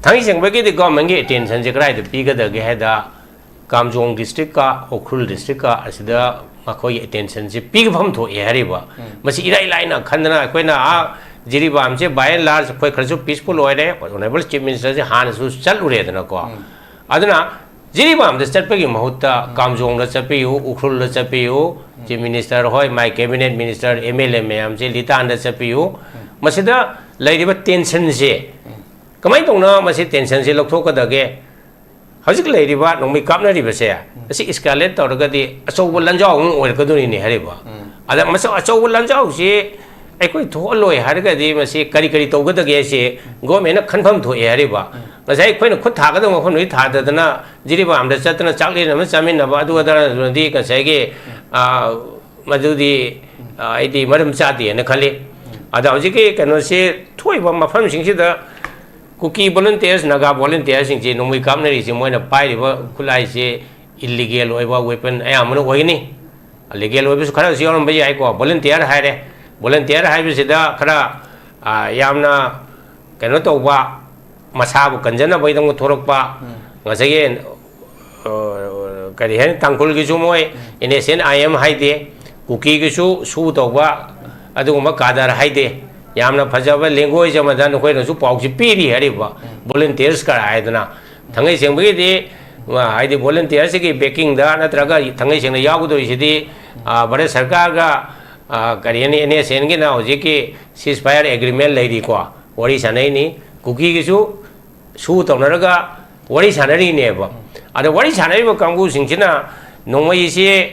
ꯊꯥꯡꯃꯩꯕꯟꯒꯤꯗꯤ ꯒꯣꯔꯃꯦꯟꯒꯤ ꯑꯦꯇꯦꯟꯁꯟꯁꯦ ꯀꯗꯥꯏꯗ ꯄꯤꯒꯗꯒꯦ ꯍꯥꯏꯗ, ꯀꯥꯝꯖꯣꯡ ꯗꯤꯁꯇ꯭ꯔꯤꯛꯀ ꯎꯈ꯭ꯔꯨꯜ ꯗꯤꯁꯇ꯭ꯔꯤꯛꯀ ꯑꯁꯤꯗ ꯃꯈꯣꯏꯒꯤ ꯑꯦꯇꯦꯟꯁꯟꯁꯤ ꯄꯤꯐꯝ ꯊꯣꯛꯑꯦ ꯍꯥꯏꯔꯤꯕ꯫ ꯎꯝ꯫ ꯃꯁꯤ ꯏꯔꯥꯏ ꯂꯥꯏꯅ ꯈꯟꯗꯅ ꯑꯩꯈꯣꯏꯅ, ꯑꯥ, ꯖꯤꯔꯤꯕꯥꯝꯁꯦ by and large ꯑꯩꯈꯣꯏ ꯈꯔꯁꯨ ꯄꯤꯁꯐꯨꯜ ꯑꯣꯏꯔꯦ, ꯑꯣꯅꯔꯦꯕꯜ ꯆꯤꯐ ꯃꯤꯅꯤꯁꯇꯔꯁꯦ ꯍꯥꯟꯅꯁꯨ ꯆꯠꯂꯨꯔꯦꯗꯅꯀꯣ꯫ ꯎꯝ꯫ ꯑꯗꯨꯅ ꯖꯤꯔꯤꯕꯥꯝꯗ ꯆꯠꯄꯒꯤ ꯃꯍꯨꯠꯇ ꯎꯝ꯫ ꯀꯥꯝꯖꯣꯡꯗ ꯆꯠꯄꯤꯌꯨ, ꯎꯈ꯭ꯔꯨꯜꯗ ꯆꯠꯄꯤꯌꯨ, ꯎꯝ꯫ ꯆꯤꯐ ꯃꯤꯅꯤꯁꯇꯔ ꯍꯣꯏ, my cabinet minister, M L A ꯃꯌꯥꯝꯁꯦ ꯂꯤꯇꯥꯟꯗ ꯆꯠꯄꯤꯌꯨ꯫ ꯎꯝ꯫ ꯃꯁꯤꯗ ꯂꯩꯔꯤꯕ ꯇꯦꯟꯁꯟꯁꯦ ꯎꯝ꯫ ꯀꯃꯥꯏꯅ ꯇꯧꯅ ꯃꯁꯤ ꯇꯦꯟꯁꯟꯁꯦ ꯂꯧꯊꯣꯛꯀꯗꯒꯦ? ꯍꯧꯖꯤꯛ ꯂꯩꯔꯤꯕ ꯅꯣꯡꯃꯩ ꯀꯥꯞꯅꯔꯤꯕꯁꯦ, ꯎꯝ꯫ ꯑꯁꯤ ꯏꯁꯀꯥꯂꯦꯠ ꯇꯧꯔꯒꯗꯤ ꯑꯆꯧꯕ ꯂꯥꯟꯖꯥꯎ ꯑꯃ ꯑꯣꯏꯔꯛꯀꯗꯣꯔꯤꯅꯤ ꯍꯥꯏꯔꯤꯕ꯫ ꯎꯝ꯫ ꯑꯗ ꯃꯁꯛ ꯑꯆꯧꯕ ꯂꯥꯟꯖꯥꯎꯁꯤ ꯑꯩꯈꯣꯏ ꯊꯣꯛꯍꯜꯂꯣꯏ ꯍꯥꯏꯔꯒꯗꯤ ꯃꯁꯤ ꯀꯔꯤ ꯀꯔꯤ ꯇꯧꯒꯗꯒꯦ ꯁꯤ ꯒꯣꯔꯃꯦꯟꯅ ꯈꯟꯐꯝ ꯊꯣꯛꯑꯦ ꯍꯥꯏꯔꯤꯕ꯫ ꯉꯁꯥꯏ ꯑꯩꯈꯣꯏꯅ ꯈꯨꯠ ꯊꯥꯒꯗꯕ ꯃꯐꯝꯗꯨꯗꯤ ꯊꯥꯗꯗꯅ ꯖꯤꯔꯤꯕꯥꯝꯗ ꯆꯠꯇꯅ ꯆꯥꯛꯂꯦꯟ ꯑꯃ ꯆꯥꯃꯤꯟꯅꯕ ꯑꯗꯨ ꯑꯗꯥꯗꯤ ꯉꯁꯥꯏꯒꯤ, ꯑ, ꯃꯗꯨꯗꯤ, ꯑ, ꯑꯩꯗꯤ ꯃꯔꯝ ꯆꯥꯗꯦꯅ ꯈꯜꯂꯤ꯫ ꯑꯗ ꯍꯧꯖꯤꯛꯀꯤ ꯀꯩꯅꯣꯁꯤ ꯊꯣꯛꯏꯕ ꯃꯐꯝꯁꯤꯡꯁꯤꯗ ꯀꯨꯀꯤ volunteers, ꯅꯥꯒꯥ volunteersꯁꯤꯡꯁꯤ ꯅꯣꯡꯃꯩ ꯀꯥꯞꯅꯔꯤꯁꯤ ꯃꯣꯏꯅ ꯄꯥꯏꯔꯤꯕ ꯈꯨꯠꯂꯥꯏꯁꯤ illegal ꯑꯣꯏꯕ weapon ꯑꯌꯥꯝꯕꯅ ꯑꯣꯏꯒꯅꯤ꯫ Legal ꯑꯣꯏꯕꯁꯨ ꯈꯔꯁꯨ ꯌꯥꯎꯔꯝꯕ ꯌꯥꯏꯀꯣ꯫ Volunteer ꯍꯥꯏꯔꯦ, volunteer ꯍꯥꯏꯕꯁꯤꯗ ꯈꯔ, ꯑ, ꯌꯥꯝꯅ ꯀꯩꯅꯣ ꯇꯧꯕ, ꯃꯁꯥꯕꯨ ꯀꯟꯖꯅꯕꯒꯤꯗꯃꯛ ꯊꯣꯔꯛꯄ, ꯉꯁꯥꯏꯒꯤ, ꯑ, ꯀꯔꯤ ꯍꯥꯏꯅꯤ, ꯇꯥꯡꯈꯨꯜꯒꯤꯁꯨ ꯃꯣꯏ NSCN-IM ꯍꯥꯏꯗꯦ, ꯀꯨꯀꯤꯒꯤꯁꯨ SoO ꯇꯧꯕ ꯑꯗꯨꯒꯨꯝꯕ cadre ꯍꯥꯏꯗꯦ꯫ ꯌꯥꯝꯅ ꯐꯖꯕ language ꯑꯃꯗ ꯅꯈꯣꯏꯅꯁꯨ ꯄꯥꯎꯁꯤ ꯄꯤꯔꯤ ꯍꯥꯏꯔꯤꯕ volunteers ꯀꯔꯥꯏ ꯍꯥꯏꯗꯅ꯫ ꯊꯥꯡꯒꯩ ꯁꯦꯡꯕꯒꯤꯗꯤ, ꯑ, ꯍꯥꯏꯗꯤ volunteersꯁꯤꯒꯤ backingꯗ ꯅꯠꯇ꯭ꯔꯒ ꯊꯥꯡꯒꯩ ꯁꯦꯡꯅ ꯌꯥꯎꯒꯗꯧꯔꯤꯁꯤꯗꯤ, ꯑ, ꯚꯥꯔꯠ ꯁꯔꯀꯥꯔꯒ, ꯑ, ꯀꯔꯤ ꯍꯥꯏꯅꯤ, NSCNꯒꯤꯅ ꯍꯧꯖꯤꯛꯀꯤ ceasefire agreement ꯂꯩꯔꯤꯀꯣ, ꯋꯥꯔꯤ ꯁꯥꯟꯅꯩꯅꯤ꯫ ꯀꯨꯀꯤꯒꯤꯁꯨ SoO ꯇꯧꯅꯔꯒ ꯋꯥꯔꯤ ꯁꯥꯟꯅꯔꯤꯅꯦꯕ꯫ ꯑꯗ ꯋꯥꯔꯤ ꯁꯥꯟꯅꯔꯤꯕ ꯀꯥꯡꯕꯨꯁꯤꯡꯁꯤꯅ ꯅꯣꯡꯃꯩꯁꯤ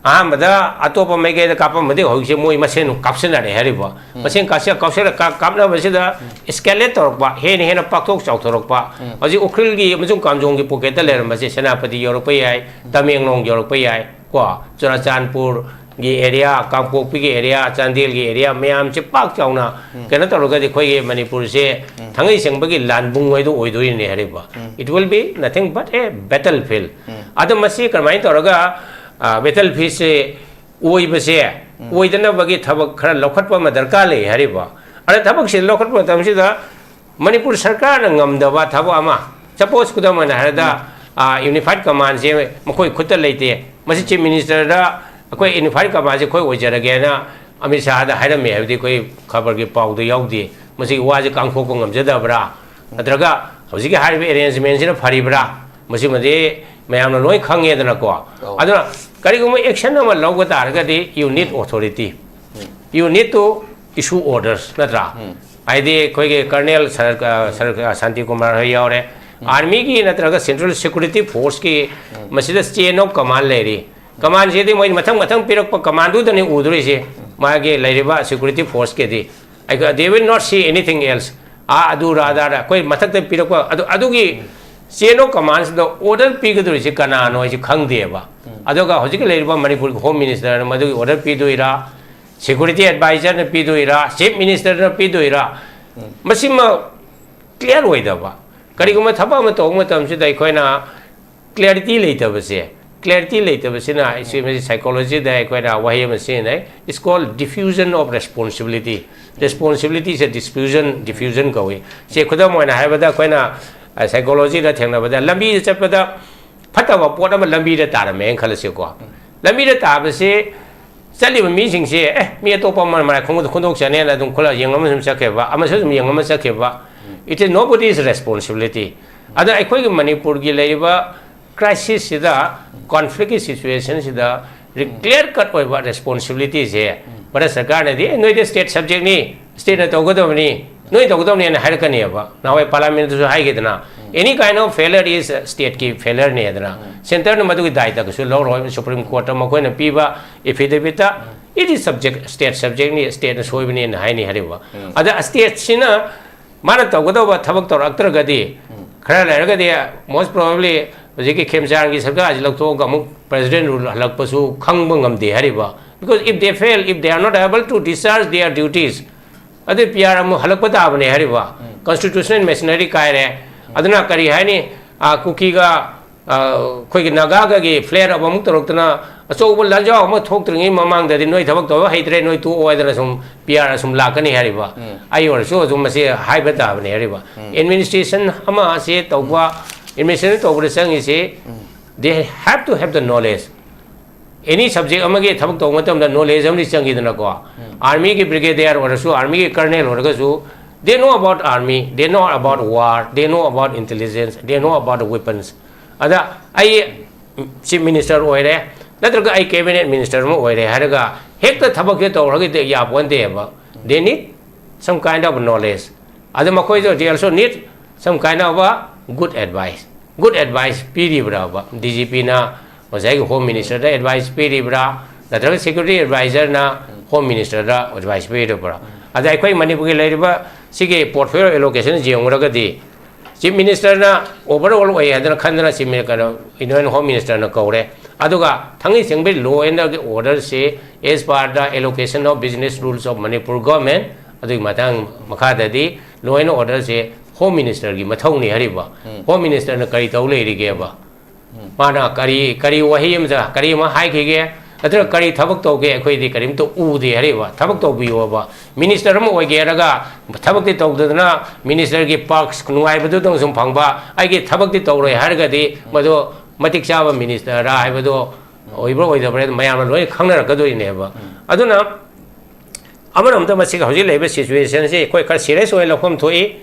ꯑꯍꯥꯟꯕꯗ ꯑꯇꯣꯞꯄ ꯃꯥꯏꯀꯩꯗ ꯀꯥꯞꯄꯝꯕꯗꯒꯤ ꯍꯧꯖꯤꯛꯁꯦ ꯃꯣꯏ ꯃꯁꯦꯟ ꯀꯥꯞꯁꯤꯟꯅꯔꯦ ꯍꯥꯏꯔꯤꯕ꯫ ꯃꯁꯦꯟ ꯀꯥꯞꯁꯤ-, ꯀꯥꯞꯁꯤꯜꯂ-, ꯀꯥꯞ-, ꯀꯥꯞꯅꯕꯁꯤꯗ escalate ꯇꯧꯔꯛꯄ, ꯍꯦꯟꯅ ꯍꯦꯟꯅ ꯄꯥꯛꯊꯣꯛ ꯆꯥꯎꯊꯣꯔꯛꯄ꯫ ꯍꯧꯖꯤꯛ ꯎꯈ꯭ꯔꯨꯜꯒꯤ ꯑꯃꯁꯨꯡ ꯀꯥꯝꯖꯣꯡꯒꯤ pocketꯇ ꯂꯩꯔꯝꯕꯁꯦ ꯁꯦꯅꯥꯄꯇꯤ ꯌꯧꯔꯛꯄ ꯌꯥꯏ, ꯇꯃꯦꯡꯂꯣꯡ ꯌꯧꯔꯛꯄ ꯌꯥꯏ, ꯀꯣ, ꯆꯨꯔꯥꯆꯥꯟꯄꯨꯔꯒꯤ area, ꯀꯥꯡꯄꯣꯛꯄꯤꯒꯤ area, ꯆꯥꯟꯗꯦꯜꯒꯤ area ꯃꯌꯥꯝꯁꯦ ꯄꯥꯛ ꯆꯥꯎꯅ ꯀꯩꯅꯣ ꯇꯧꯔꯒꯗꯤ ꯑꯩꯈꯣꯏꯒꯤ ꯃꯅꯤꯄꯨꯔꯁꯦ ꯊꯥꯡꯒꯩ ꯁꯦꯡꯕꯒꯤ ꯂꯥꯟꯕꯨꯡ ꯍꯥꯏꯗꯣ ꯑꯣꯏꯗꯣꯔꯤꯅꯦ ꯍꯥꯏꯔꯤꯕ꯫ It will be nothing but a battlefield꯫ ꯑꯗꯣ ꯃꯁꯤ ꯀꯔꯝꯍꯥꯏꯅ ꯇꯧꯔꯒ, ꯑ, battlefieldꯁꯦ ꯑꯣꯏꯕꯁꯦ, ꯑꯣꯏꯗꯅꯕꯒꯤ ꯊꯕꯛ ꯈꯔ ꯂꯧꯈꯠꯄ ꯑꯃ ꯗꯔꯀꯥꯔ ꯂꯩ ꯍꯥꯏꯔꯤꯕ꯫ ꯑꯗ ꯊꯕꯛꯁꯦ ꯂꯧꯈꯠꯄ ꯃꯇꯝꯁꯤꯗ ꯃꯅꯤꯄꯨꯔ ꯁꯔꯀꯥꯔꯅ ꯉꯝꯗꯕ ꯊꯕꯛ ꯑꯃ, suppose ꯈꯨꯗꯝ ꯑꯣꯏꯅ ꯍꯥꯏꯔꯕꯗ, ꯑ, unified commandꯁꯦ ꯃꯈꯣꯏ ꯈꯨꯠꯇ ꯂꯩꯇꯦ, ꯃꯁꯤ chief ministerꯗ ꯑꯩꯈꯣꯏ unified commandꯁꯦ ꯑꯩꯈꯣꯏ ꯑꯣꯏꯖꯔꯒꯦꯅ ꯑꯃꯤꯠ ꯁꯥꯍꯗ ꯍꯥꯏꯔꯝꯃꯦ ꯍꯥꯏꯕꯗꯤ ꯑꯩꯈꯣꯏ ꯈꯕꯔꯒꯤ ꯄꯥꯎꯗ ꯌꯥꯎꯗꯦ꯫ ꯃꯁꯤꯒꯤ ꯋꯥꯁꯦ ꯀꯥꯡꯊꯣꯛꯄ ꯉꯝꯖꯗꯕ꯭ꯔꯥ? ꯅꯠꯇ꯭ꯔꯒ ꯍꯧꯖꯤꯛꯀꯤ ꯍꯥꯏꯔꯤꯕ arrangementꯁꯤꯅ ꯐꯔꯤꯕ꯭ꯔꯥ? ꯃꯁꯤꯃꯗꯤ ꯃꯌꯥꯝꯅ ꯂꯣꯏ ꯈꯪꯉꯦꯗꯅꯀꯣ꯫ ꯑꯗꯨꯅ ꯀꯔꯤꯒꯨꯝꯕ action ꯑꯃ ꯂꯧꯕ ꯇꯥꯔꯒꯗꯤ you need authority, you need to issue orders, ꯅꯠꯇ꯭ꯔꯥ? ꯍꯥꯏꯗꯤ ꯑꯩꯈꯣꯏꯒꯤ colonel ꯁꯔ-, ꯑ, ꯁꯔ-, ꯑ, ꯁꯥꯟꯇꯤ ꯀꯨꯃꯥꯔ ꯍꯣꯏ ꯌꯥꯎꯔꯦ, armyꯒꯤ ꯅꯠꯇ꯭ꯔꯒ central security forceꯀꯤ ꯃꯁꯤꯗ chain of command ꯂꯩꯔꯤ꯫ ꯀꯃꯥꯟꯁꯤꯗꯤ ꯃꯣꯏ ꯃꯊꯪ ꯃꯊꯪ ꯄꯤꯔꯛꯄ ꯀꯃꯥꯟꯗꯨꯗꯅꯤ ꯎꯗꯣꯔꯤꯁꯦ꯫ ꯃꯥꯒꯤ ꯂꯩꯔꯤꯕ ꯁꯦꯀ꯭ꯌꯨꯔꯤꯇꯤ ꯐꯣꯔꯁꯀꯤꯗꯤ ꯑꯩꯈꯣꯏ, they will not see anything else꯫ ꯑꯥ, ꯑꯗꯨꯔ ꯑꯗꯥꯔ ꯑꯩꯈꯣꯏ ꯃꯊꯛꯇ ꯄꯤꯔꯛꯄ ꯑꯗꯨ, ꯑꯗꯨꯒꯤ ꯆꯦꯟ ꯑꯣꯐ ꯀꯃꯥꯟꯁꯤꯗ ꯑꯣꯔꯗꯔ ꯄꯤꯒꯗꯧꯔꯤꯁꯤ ꯀꯅꯥꯅꯣ ꯍꯥꯏꯁꯤ ꯈꯪꯗꯦꯕ꯫ ꯑꯗꯨꯒ ꯍꯧꯖꯤꯛꯀꯤ ꯂꯩꯔꯤꯕ ꯃꯅꯤꯄꯨꯔꯒꯤ ꯍꯣꯝ ꯃꯤꯅꯤꯁꯇꯔꯅ ꯃꯗꯨꯒꯤ ꯑꯣꯔꯗꯔ ꯄꯤꯗꯣꯏꯔꯥ, ꯁꯦꯀ꯭ꯌꯨꯔꯤꯇꯤ ꯑꯦꯗꯚꯥꯏꯖꯔꯅ ꯄꯤꯗꯣꯏꯔꯥ, ꯆꯤꯐ ꯃꯤꯅꯤꯁꯇꯔꯅ ꯄꯤꯗꯣꯏꯔꯥ, ꯃꯁꯤꯃ ꯀ꯭ꯂꯤꯌꯥꯔ ꯑꯣꯏꯗꯕ꯫ ꯀꯔꯤꯒꯨꯝꯕ ꯊꯕꯛ ꯑꯃ ꯇꯧꯕ ꯃꯇꯝꯁꯤꯗ ꯑꯩꯈꯣꯏꯅ ꯀ꯭ꯂꯦꯔꯤꯇꯤ ꯂꯩꯇꯕꯁꯦ, ꯀ꯭ꯂꯦꯔꯤꯇꯤ ꯂꯩꯇꯕꯁꯤꯅ ꯑꯩꯁꯦ ꯃꯁꯤ ꯁꯥꯏꯀꯣꯂꯣꯖꯤꯗ ꯑꯩꯈꯣꯏꯅ ꯋꯥꯍꯩ ꯑꯃ ꯁꯤꯖꯤꯟꯅꯩ, it's called diffusion of responsibility꯫ ꯔꯦꯁꯄꯣꯟꯁꯤꯕꯤꯂꯤꯇꯤꯁꯦ ꯗꯤꯁꯐ꯭ꯌꯨꯖꯟ, ꯗꯤꯐ꯭ꯌꯨꯖꯟ ꯀꯧꯏ꯫ ꯁꯦ, ꯈꯨꯗꯝ ꯑꯣꯏꯅ ꯍꯥꯏꯔꯕꯗ ꯑꯩꯈꯣꯏꯅ ꯁꯥꯏꯀꯣꯂꯣꯖꯤꯗ ꯊꯦꯡꯅꯕꯗ, ꯂꯝꯕꯤꯗ ꯆꯠꯄꯗ ꯐꯠꯇꯕ ꯄꯣꯠ ꯑꯃ ꯂꯝꯕꯤꯗ ꯇꯥꯔꯝꯃꯦꯅ ꯈꯜꯂꯁꯤꯀꯣ꯫ ꯂꯝꯕꯤꯗ ꯇꯥꯕꯁꯦ ꯆꯠꯂꯤꯕ ꯃꯤꯁꯤꯡꯁꯦ, "ꯑꯦ, ꯃꯤ ꯑꯇꯣꯞꯄ ꯑꯃ ꯃꯔꯥꯏ ꯈꯣꯡꯗ ꯈꯣꯟꯗꯣꯛꯆꯅꯦꯅ ꯑꯗꯨꯝ ꯈꯨꯠꯂ ꯌꯦꯡꯉꯝꯃ ꯁꯨꯝ ꯆꯠꯈꯤꯕ, ꯑꯃꯁꯨ ꯑꯗꯨꯝ ꯌꯦꯡꯉꯝꯃ ꯆꯠꯈꯤꯕ꯫ It is nobody's responsibility꯫ ꯑꯗ ꯑꯩꯈꯣꯏꯒꯤ ꯃꯅꯤꯄꯨꯔꯒꯤ ꯂꯩꯔꯤꯕ ꯀ꯭ꯔꯥꯏꯁꯤꯁꯁꯤꯗ, ꯀꯣꯟꯐ꯭ꯂꯤꯛꯀꯤ ꯁꯤꯆꯨꯋꯦꯁꯟꯁꯤꯗ ꯀ꯭ꯂꯤꯌꯥꯔ ꯀꯠ ꯑꯣꯏꯕ ꯔꯦꯁꯄꯣꯟꯁꯤꯕꯤꯂꯤꯇꯤꯁꯦ ꯚꯥꯔꯠ ꯁꯔꯀꯥꯔꯅꯗꯤ, "ꯑꯦ, ꯅꯣꯏꯗꯤ ꯁ꯭ꯇꯦꯠ ꯁꯕꯖꯦꯛꯅꯤ, ꯁ꯭ꯇꯦꯠꯅ ꯇꯧꯒꯗꯕꯅꯤ, ꯅꯣꯏ ꯇꯧꯒꯗꯕꯅꯦꯅ" ꯍꯥꯏꯔꯛꯀꯅꯦꯕ꯫ ꯅꯍꯥꯟꯋꯥꯏ ꯄꯥꯔꯂꯥꯃꯦꯟꯗꯁꯨ ꯍꯥꯏꯈꯤꯗꯅ, "Any kind of failure is ꯁ꯭ꯇꯦꯠꯀꯤ ꯐꯦꯂꯔꯅꯦꯗꯅ꯫ ꯁꯦꯟꯇꯔꯅ ꯃꯗꯨꯒꯤ ꯗꯥꯏꯇꯒꯁꯨ ꯂꯧꯔꯣꯏ꯫ ꯁꯨꯄ꯭ꯔꯤꯝ ꯀꯣꯔꯠꯇ ꯃꯈꯣꯏꯅ ꯄꯤꯕ ꯑꯦꯐꯤꯗꯦꯕꯤꯠꯇ, 'It is subject, ꯁ꯭ꯇꯦꯠ ꯁꯕꯖꯦꯛꯅꯤ, ꯁ꯭ꯇꯦꯠꯅ ꯁꯣꯏꯕꯅꯦꯅ ꯍꯥꯏꯅꯤ" ꯍꯥꯏꯔꯤꯕ꯫ ꯑꯗ ꯁ꯭ꯇꯦꯠꯁꯤꯅ ꯃꯥꯅ ꯇꯧꯒꯗꯧꯕ ꯊꯕꯛ ꯇꯧꯔꯛꯇ꯭ꯔꯒꯗꯤ, ꯈꯔ ꯂꯩꯔꯒꯗꯤ most probably ꯍꯧꯖꯤꯛꯀꯤ ꯈꯦꯝꯆꯥꯟꯒꯤ ꯁꯔꯀꯥꯔꯁꯤ ꯂꯧꯊꯣꯛꯑꯒ ꯑꯃꯨꯛ ꯄ꯭ꯔꯦꯁꯤꯗꯦꯟ ꯔꯨꯜ ꯍꯜꯂꯛꯄꯁꯨ ꯈꯪꯕ ꯉꯝꯗꯦ ꯍꯥꯏꯔꯤꯕ꯫ Because if they fail, if they are not able to discharge their duties, ꯑꯗꯨ ꯄꯤ ꯑꯥꯔ ꯑꯃꯨꯛ ꯍꯜꯂꯛꯄ ꯇꯥꯕꯅꯦ ꯍꯥꯏꯔꯤꯕ꯫ ꯀꯟꯁꯇꯤꯇ꯭ꯌꯨꯁꯅꯦꯜ ꯃꯦꯁꯤꯅꯔꯤ ꯀꯥꯏꯔꯦ꯫ ꯑꯗꯨꯅ ꯀꯔꯤ ꯍꯥꯏꯅꯤ? ꯑꯥ, ꯀꯨꯀꯤꯒ, ꯑꯥ, ꯑꯩꯈꯣꯏꯒꯤ ꯅꯥꯒꯥꯒꯒꯤ ꯐ꯭ꯂꯦꯌꯔ ꯑꯞ ꯑꯃꯨꯛ ꯇꯧꯔꯛꯇꯅ, ꯑꯆꯧꯕ ꯂꯥꯟꯖꯥꯎ ꯑꯃ ꯊꯣꯛꯇ꯭ꯔꯤꯉꯩ ꯃꯃꯥꯡꯗꯗꯤ ꯅꯣꯏ ꯊꯕꯛ ꯇꯧꯕ ꯍꯩꯇ꯭ꯔꯦ, ꯅꯣꯏ ꯇꯣꯛꯑꯣ ꯍꯥꯏꯗꯅ ꯁꯨꯝ ꯄꯤ ꯑꯥꯔ ꯁꯨꯝ ꯂꯥꯛꯀꯅꯤ ꯍꯥꯏꯔꯤꯕ꯫ ꯑꯩ ꯑꯣꯏꯔꯁꯨ ꯑꯗꯨꯝ ꯃꯁꯤ ꯍꯥꯏꯕ ꯇꯥꯕꯅꯦ ꯍꯥꯏꯔꯤꯕ꯫ ꯑꯦꯗꯃꯤꯅꯤꯁꯇ꯭ꯔꯦꯁꯟ ꯑꯃ ꯑꯁꯤ ꯇꯧꯕ, ꯑꯦꯗꯃꯤꯅꯤꯁꯇ꯭ꯔꯦꯁꯟ ꯇꯧꯕꯗ ꯆꯪꯉꯤꯁꯤ, they have to have the knowledge꯫ Any subject ꯑꯃꯒꯤ ꯊꯕꯛ ꯇꯧꯕ ꯃꯇꯝꯗ ꯅꯣꯂꯦꯖ ꯑꯃꯗꯤ ꯆꯪꯈꯤꯗꯅꯀꯣ꯫ ꯑꯥꯔꯃꯤꯒꯤ ꯕ꯭ꯔꯤꯒꯦꯗꯤꯌꯔ ꯑꯣꯏꯔꯁꯨ, ꯑꯥꯔꯃꯤꯒꯤ ꯀꯔꯅꯦꯜ ꯑꯣꯏꯔꯒꯁꯨ, they know about army, they know about war, they know about intelligence, they know about weapons꯫ ꯑꯗ ꯑꯩ ꯆꯤꯐ ꯃꯤꯅꯤꯁꯇꯔ ꯑꯣꯏꯔꯦ, ꯅꯠꯇ꯭ꯔꯒ ꯑꯩ ꯀꯦꯕꯤꯅꯦꯠ ꯃꯤꯅꯤꯁꯇꯔ ꯑꯃ ꯑꯣꯏꯔꯦ ꯍꯥꯏꯔꯒ ꯍꯦꯛꯇ ꯊꯕꯛꯁꯦ ꯇꯧꯔꯒꯗꯤ ꯌꯥꯄꯣꯟꯇꯦꯕ꯫ They need some kind of knowledge꯫ ꯑꯗ ꯃꯈꯣꯏꯗꯣ, they also need some kind of a good advice꯫ Good advice ꯄꯤꯔꯤꯕ꯭ꯔꯕ? ꯗꯤ ꯖꯤ ꯄꯤꯅ ꯉꯁꯥꯏꯒꯤ ꯍꯣꯝ ꯃꯤꯅꯤꯁꯇꯔꯗ ꯑꯦꯗꯚꯥꯏꯁ ꯄꯤꯔꯤꯕ꯭ꯔꯥ, ꯅꯠꯇ꯭ꯔꯒ ꯁꯦꯀ꯭ꯌꯨꯔꯤꯇꯤ ꯑꯦꯗꯚꯥꯏꯖꯔꯅ ꯍꯣꯝ ꯃꯤꯅꯤꯁꯇꯔꯗ ꯑꯦꯗꯚꯥꯏꯁ ꯄꯤꯔꯤꯕ꯭ꯔꯥ? ꯑꯗ ꯑꯩꯈꯣꯏ ꯃꯅꯤꯄꯨꯔꯒꯤ ꯂꯩꯔꯤꯕ ꯁꯤꯒꯤ ꯄꯣꯔꯠꯐꯣꯂꯤꯑꯣ ꯑꯦꯂꯣꯀꯦꯁꯟ ꯌꯦꯡꯉꯨꯔꯒꯗꯤ, ꯆꯤꯐ ꯃꯤꯅꯤꯁꯇꯔꯅ ꯑꯣꯚꯔ ꯑꯣꯜ ꯑꯣꯏ ꯍꯥꯏꯗꯅ ꯈꯟꯗꯅ ꯆꯤꯐ ꯃꯤꯅꯤꯁꯇꯔ, ꯏꯟꯗꯤꯌꯟ ꯍꯣꯝ ꯃꯤꯅꯤꯁꯇꯔꯅ ꯀꯧꯔꯦ꯫ ꯑꯗꯨꯒ ꯊꯥꯡꯒꯩ ꯁꯦꯡꯕꯒꯤ ꯂꯣ ꯑꯦꯟ ꯑꯣꯔꯗꯔꯁꯤ as per the allocation of business rules of Manipur government, ꯑꯗꯨꯒꯤ ꯃꯇꯥꯡ ꯃꯈꯥꯗꯗꯤ ꯂꯣ ꯑꯦꯟ ꯑꯣꯔꯗꯔꯁꯦ ꯍꯣꯝ ꯃꯤꯅꯤꯁꯇꯔꯒꯤ ꯃꯊꯧꯅꯤ ꯍꯥꯏꯔꯤꯕ꯫ ꯍꯣꯝ ꯃꯤꯅꯤꯁꯇꯔꯅ ꯀꯔꯤ ꯇꯧ ꯂꯩꯔꯤꯒꯦꯕ? ꯃꯥꯅ ꯀꯔꯤ, ꯀꯔꯤ ꯋꯥꯍꯩ ꯑꯃꯗ ꯀꯔꯤ ꯑꯃ ꯍꯥꯏꯈꯤꯒꯦ? ꯅꯠꯇ꯭ꯔꯒ ꯀꯔꯤ ꯊꯕꯛ ꯇꯧꯒꯦ? ꯑꯩꯈꯣꯏꯗꯤ ꯀꯔꯤꯝꯇ ꯎꯗꯦ ꯍꯥꯏꯔꯤꯕ꯫ ꯊꯕꯛ ꯇꯧꯕꯤꯌꯣꯕ꯫ ꯃꯤꯅꯤꯁꯇꯔ ꯑꯃ ꯑꯣꯏꯒꯦ ꯍꯥꯏꯔꯒ ꯊꯕꯛꯇꯤ ꯇꯧꯗꯗꯅ ꯃꯤꯅꯤꯁꯇꯔꯒꯤ ꯄꯥꯔꯛꯁ ꯅꯨꯡꯉꯥꯏꯕꯗꯨꯗꯪ ꯁꯨꯝ ꯐꯪꯕ, ꯑꯩꯒꯤ ꯊꯕꯛꯇꯤ ꯇꯧꯔꯣꯏ ꯍꯥꯏꯔꯒꯗꯤ ꯃꯗꯨ ꯃꯇꯤꯛ ꯆꯥꯕ ꯃꯤꯅꯤꯁꯇꯔꯔꯥ ꯍꯥꯏꯕꯗꯣ ꯑꯣꯏꯕ꯭ꯔꯥ ꯑꯣꯏꯗꯕ꯭ꯔꯥ ꯍꯥꯏꯗꯣ ꯃꯌꯥꯝꯅ ꯂꯣꯏꯅ ꯈꯪꯅꯔꯛꯀꯗꯣꯏꯅꯦꯕ꯫ ꯑꯗꯨꯅ ꯑꯃꯔꯣꯝꯗ ꯃꯁꯤꯒ ꯍꯧꯖꯤꯛ ꯂꯩꯔꯤꯕ ꯁꯤꯆꯨꯋꯦꯁꯟꯁꯤ ꯑꯩꯈꯣꯏ ꯈꯔ ꯁꯤꯔꯤꯌꯁ ꯑꯣꯏꯅ ꯂꯧꯐꯝ ꯊꯣꯛꯏ꯫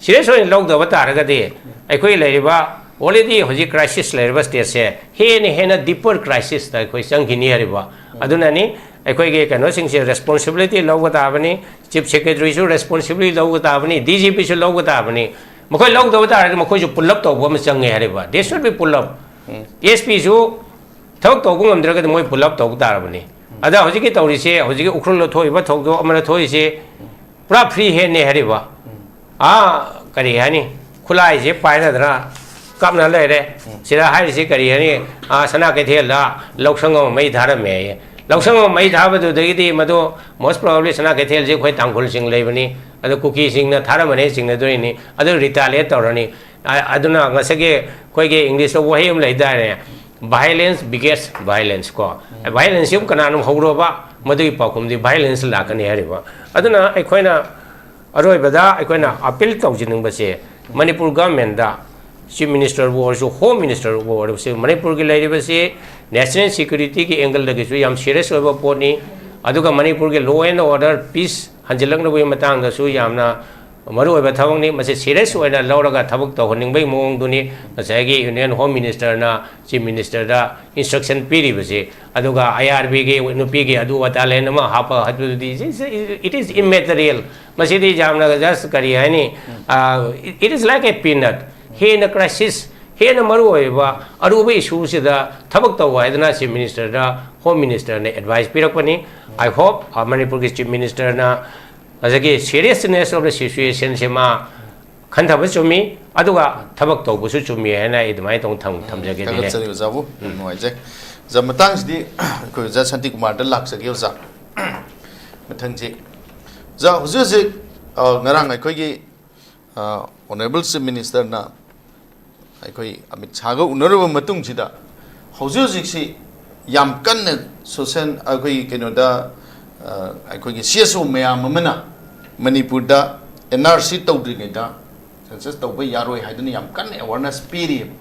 ꯁꯤꯔꯤꯌꯁ ꯑꯣꯏꯅ ꯂꯧꯗꯕ ꯇꯥꯔꯒꯗꯤ ꯑꯩꯈꯣꯏ ꯂꯩꯔꯤꯕ, ꯑꯣꯜꯔꯦꯗꯤ ꯍꯧꯖꯤꯛ ꯀ꯭ꯔꯥꯏꯁꯤꯁ ꯂꯩꯔꯤꯕ ꯁ꯭ꯇꯦꯠꯁꯦ ꯍꯦꯟꯅ ꯍꯦꯟꯅ ꯗꯤꯄꯔ ꯀ꯭ꯔꯥꯏꯁꯤꯁꯇ ꯑꯩꯈꯣꯏ ꯆꯪꯈꯤꯅꯤ ꯍꯥꯏꯔꯤꯕ꯫ ꯑꯗꯨꯅꯅꯤ ꯑꯩꯈꯣꯏꯒꯤ ꯀꯩꯅꯣꯁꯤꯡꯁꯦ ꯔꯦꯁꯄꯣꯟꯁꯤꯕꯤꯂꯤꯇꯤ ꯂꯧꯕ ꯇꯥꯕꯅꯤ, ꯆꯤꯐ ꯁꯦꯀ꯭ꯔꯦꯇꯔꯤꯁꯨ ꯔꯦꯁꯄꯣꯟꯁꯤꯕꯤꯂꯤꯇꯤ ꯂꯧꯕ ꯇꯥꯕꯅꯤ, ꯗꯤ ꯖꯤ ꯄꯤꯁꯨ ꯂꯧꯕ ꯇꯥꯕꯅꯤ꯫ ꯃꯈꯣꯏ ꯂꯧꯗꯕ ꯇꯥꯔꯒꯗꯤ ꯃꯈꯣꯏꯁꯨ ꯄꯨꯜꯂꯞ ꯇꯧꯕ ꯑꯃ ꯆꯪꯉꯦ ꯍꯥꯏꯔꯤꯕ꯫ They should be pull up. ꯑꯦꯁ ꯄꯤꯁꯨ ꯊꯕꯛ ꯇꯧꯕ ꯉꯝꯗ꯭ꯔꯒꯗꯤ ꯃꯣꯏ ꯄꯨꯜꯂꯞ ꯇꯧꯕ ꯇꯥꯔꯕꯅꯤ꯫ ꯑꯗ ꯍꯧꯖꯤꯛꯀꯤ ꯇꯧꯔꯤꯁꯦ, ꯍꯧꯖꯤꯛꯀꯤ ꯎꯈ꯭ꯔꯨꯜꯗ ꯊꯣꯛꯏꯕ ꯊꯧꯗꯣꯛ ꯑꯃꯅ ꯊꯣꯛꯏꯁꯦ ꯄꯨꯔꯥ ꯐ꯭ꯔꯤ ꯍꯦꯟꯅꯦ ꯍꯥꯏꯔꯤꯕ꯫ ꯑꯥ, ꯀꯔꯤ ꯍꯥꯏꯅꯤ, ꯈꯨꯠꯂꯥꯏꯁꯦ ꯄꯥꯏꯅꯗꯅ ꯀꯥꯞꯅ ꯂꯩꯔꯦ꯫ ꯁꯤꯗ ꯍꯥꯏꯔꯤꯁꯤ ꯀꯔꯤ ꯍꯥꯏꯅꯤ? ꯑꯥ, ꯁꯅꯥ ꯀꯩꯊꯦꯜꯗ ꯂꯧꯁꯪ ꯑꯃ ꯃꯩ ꯊꯥꯔꯝꯃꯦ ꯍꯥꯏꯌꯦ꯫ ꯂꯧꯁꯪ ꯑꯃ ꯃꯩ ꯊꯥꯕꯗꯨꯗꯒꯤꯗꯤ ꯃꯗꯨ most probably ꯁꯅꯥ ꯀꯩꯊꯦꯜꯁꯦ ꯑꯩꯈꯣꯏ ꯇꯥꯡꯈꯨꯜꯁꯤꯡ ꯂꯩꯕꯅꯤ, ꯑꯗꯨ ꯀꯨꯀꯤꯁꯤꯡꯅ ꯊꯥꯔꯝꯕꯅꯦ ꯆꯤꯡꯅꯗꯣꯏꯅꯤ, ꯑꯗꯨ ꯔꯤꯇꯥꯂꯤꯌꯦꯠ ꯇꯧꯔꯅꯤ꯫ ꯑ-, ꯑꯗꯨꯅ ꯉꯁꯥꯏꯒꯤ ꯑꯩꯈꯣꯏꯒꯤ ꯏꯪꯂꯤꯁꯇ ꯋꯥꯍꯩ ꯑꯃ ꯂꯩꯗꯥꯏꯅꯦ, "Violence begets violence" ꯀꯣ꯫ ꯚꯥꯏꯂꯦꯟꯁꯁꯤ ꯑꯃꯨꯛ ꯀꯅꯥꯅꯣ ꯍꯧꯔꯕ, ꯃꯗꯨꯒꯤ ꯄꯥꯎꯈꯨꯝꯗꯤ ꯚꯥꯏꯂꯦꯟꯁ ꯂꯥꯛꯀꯅꯤ ꯍꯥꯏꯔꯤꯕ꯫ ꯑꯗꯨꯅ ꯑꯩꯈꯣꯏꯅ ꯑꯔꯣꯏꯕꯗ ꯑꯩꯈꯣꯏꯅ ꯑꯄꯤꯜ ꯇꯧꯖꯅꯤꯡꯕꯁꯦ, ꯃꯅꯤꯄꯨꯔ ꯒꯚꯔꯟꯃꯦꯟꯗ, ꯆꯤꯐ ꯃꯤꯅꯤꯁꯇꯔꯕꯨ ꯑꯣꯏꯔꯁꯨ, ꯍꯣꯝ ꯃꯤꯅꯤꯁꯇꯔꯕꯨ ꯑꯣꯏꯔꯁꯨ, ꯃꯅꯤꯄꯨꯔꯒꯤ ꯂꯩꯔꯤꯕꯁꯤ ꯅꯦꯁꯅꯦꯜ ꯁꯦꯀ꯭ꯌꯨꯔꯤꯇꯤꯒꯤ ꯑꯦꯡꯒꯜꯗꯒꯤꯁꯨ ꯌꯥꯝ ꯁꯤꯔꯤꯌꯁ ꯑꯣꯏꯕ ꯄꯣꯠꯅꯤ꯫ ꯑꯗꯨꯒ ꯃꯅꯤꯄꯨꯔꯒꯤ law and order, peace ꯍꯟꯖꯤꯜꯂꯛꯅꯕꯒꯤ ꯃꯇꯥꯡꯗꯁꯨ ꯌꯥꯝꯅ ꯃꯔꯨꯑꯣꯏꯕ ꯊꯕꯛꯅꯤ꯫ ꯃꯁꯤ ꯁꯤꯔꯤꯌꯁ ꯑꯣꯏꯅ ꯂꯧꯔꯒ ꯊꯕꯛ ꯇꯧꯍꯟꯅꯤꯡꯕꯒꯤ ꯃꯑꯣꯡꯗꯨꯅꯤ ꯉꯁꯥꯏꯒꯤ ꯌꯨꯅꯤꯌꯟ ꯍꯣꯝ ꯃꯤꯅꯤꯁꯇꯔꯅ ꯆꯤꯐ ꯃꯤꯅꯤꯁꯇꯔꯗ ꯏꯟꯁꯇ꯭ꯔꯛꯁꯟ ꯄꯤꯔꯤꯕꯁꯤ꯫ ꯑꯗꯨꯒ ꯑꯥꯏ ꯑꯥꯔ ꯕꯤꯒꯤ ꯅꯨꯄꯤꯒꯤ ꯑꯗꯨ ꯑꯗꯥ ꯂꯦꯟ ꯑꯃ ꯍꯥꯞꯄ ꯍꯥꯏꯕꯗꯨꯗꯤ, it is immaterial꯫ ꯃꯁꯤꯗꯤ ꯌꯥꯝꯅ just ꯀꯔꯤ ꯍꯥꯏꯅꯤ, it is like a peanut꯫ ꯍꯦꯟꯅ ꯀ꯭ꯔꯥꯏꯁꯤꯁ ꯍꯦꯟꯅ ꯃꯔꯨ ꯑꯣꯏꯕ ꯑꯔꯨꯕ ꯏꯁꯨꯁꯤꯗ ꯊꯕꯛ ꯇꯧ ꯍꯥꯏꯗꯅ Chief Ministerꯗ Home Ministerꯅ advice ꯄꯤꯔꯛꯄꯅꯤ꯫ I hope, ꯑ, ꯃꯅꯤꯄꯨꯔꯒꯤ Chief Ministerꯅ ꯉꯁꯥꯏꯒꯤ seriousness of the situationꯁꯦ ꯃꯥ ꯈꯟꯊꯕ ꯆꯨꯝꯃꯤ, ꯑꯗꯨꯒ ꯊꯕꯛ ꯇꯧꯕꯁꯨ ꯆꯨꯝꯃꯤ ꯍꯥꯏꯅ ꯑꯩ ꯑꯗꯨꯃꯥꯏꯅ ꯇꯧꯅ ꯊꯝ-, ꯊꯝꯖꯒꯦ꯫ ꯊꯥꯒꯠꯆꯔꯤ ꯑꯣꯖꯥꯕꯨ꯫ ꯎꯝ꯫ ꯌꯥꯝ ꯅꯨꯡꯉꯥꯏꯖꯩ꯫ ꯑꯣꯖꯥ, ꯃꯇꯥꯡꯁꯤꯗꯤ ꯑꯩꯈꯣꯏ ꯑꯣꯖꯥ ꯁꯥꯟꯇꯤꯀꯨꯃꯥꯔꯗ ꯂꯥꯛꯆꯒꯦ ꯑꯣꯖꯥ꯫ ꯃꯊꯪꯁꯤ, ꯑꯣꯖꯥ, ꯍꯧꯖꯤꯛ ꯍꯧꯖꯤꯛ, ꯑ, ꯉꯔꯥꯡ ꯑꯩꯈꯣꯏꯒꯤ, ꯑ, Honourable Chief Ministerꯅ ꯑꯩꯈꯣꯏ ꯑꯃꯤꯠ ꯁꯥꯍꯒ ꯎꯅꯔꯨꯕ ꯃꯇꯨꯡꯁꯤꯗ ꯍꯧꯖꯤꯛ ꯍꯧꯖꯤꯛꯁꯤ ꯌꯥꯝ ꯀꯟꯅ social, ꯑꯩꯈꯣꯏꯒꯤ ꯀꯩꯅꯣꯗ, ꯑ, ꯑꯩꯈꯣꯏꯒꯤ C S O ꯃꯌꯥꯝ ꯑꯃꯅ ꯃꯅꯤꯄꯨꯔꯗ N R C ꯇꯧꯗ꯭ꯔꯤꯉꯩꯗ census ꯇꯧꯕ ꯌꯥꯔꯣꯏ ꯍꯥꯏꯗꯨꯅ ꯌꯥꯝ ꯀꯟꯅ awareness ꯄꯤꯔꯤꯑꯕ꯫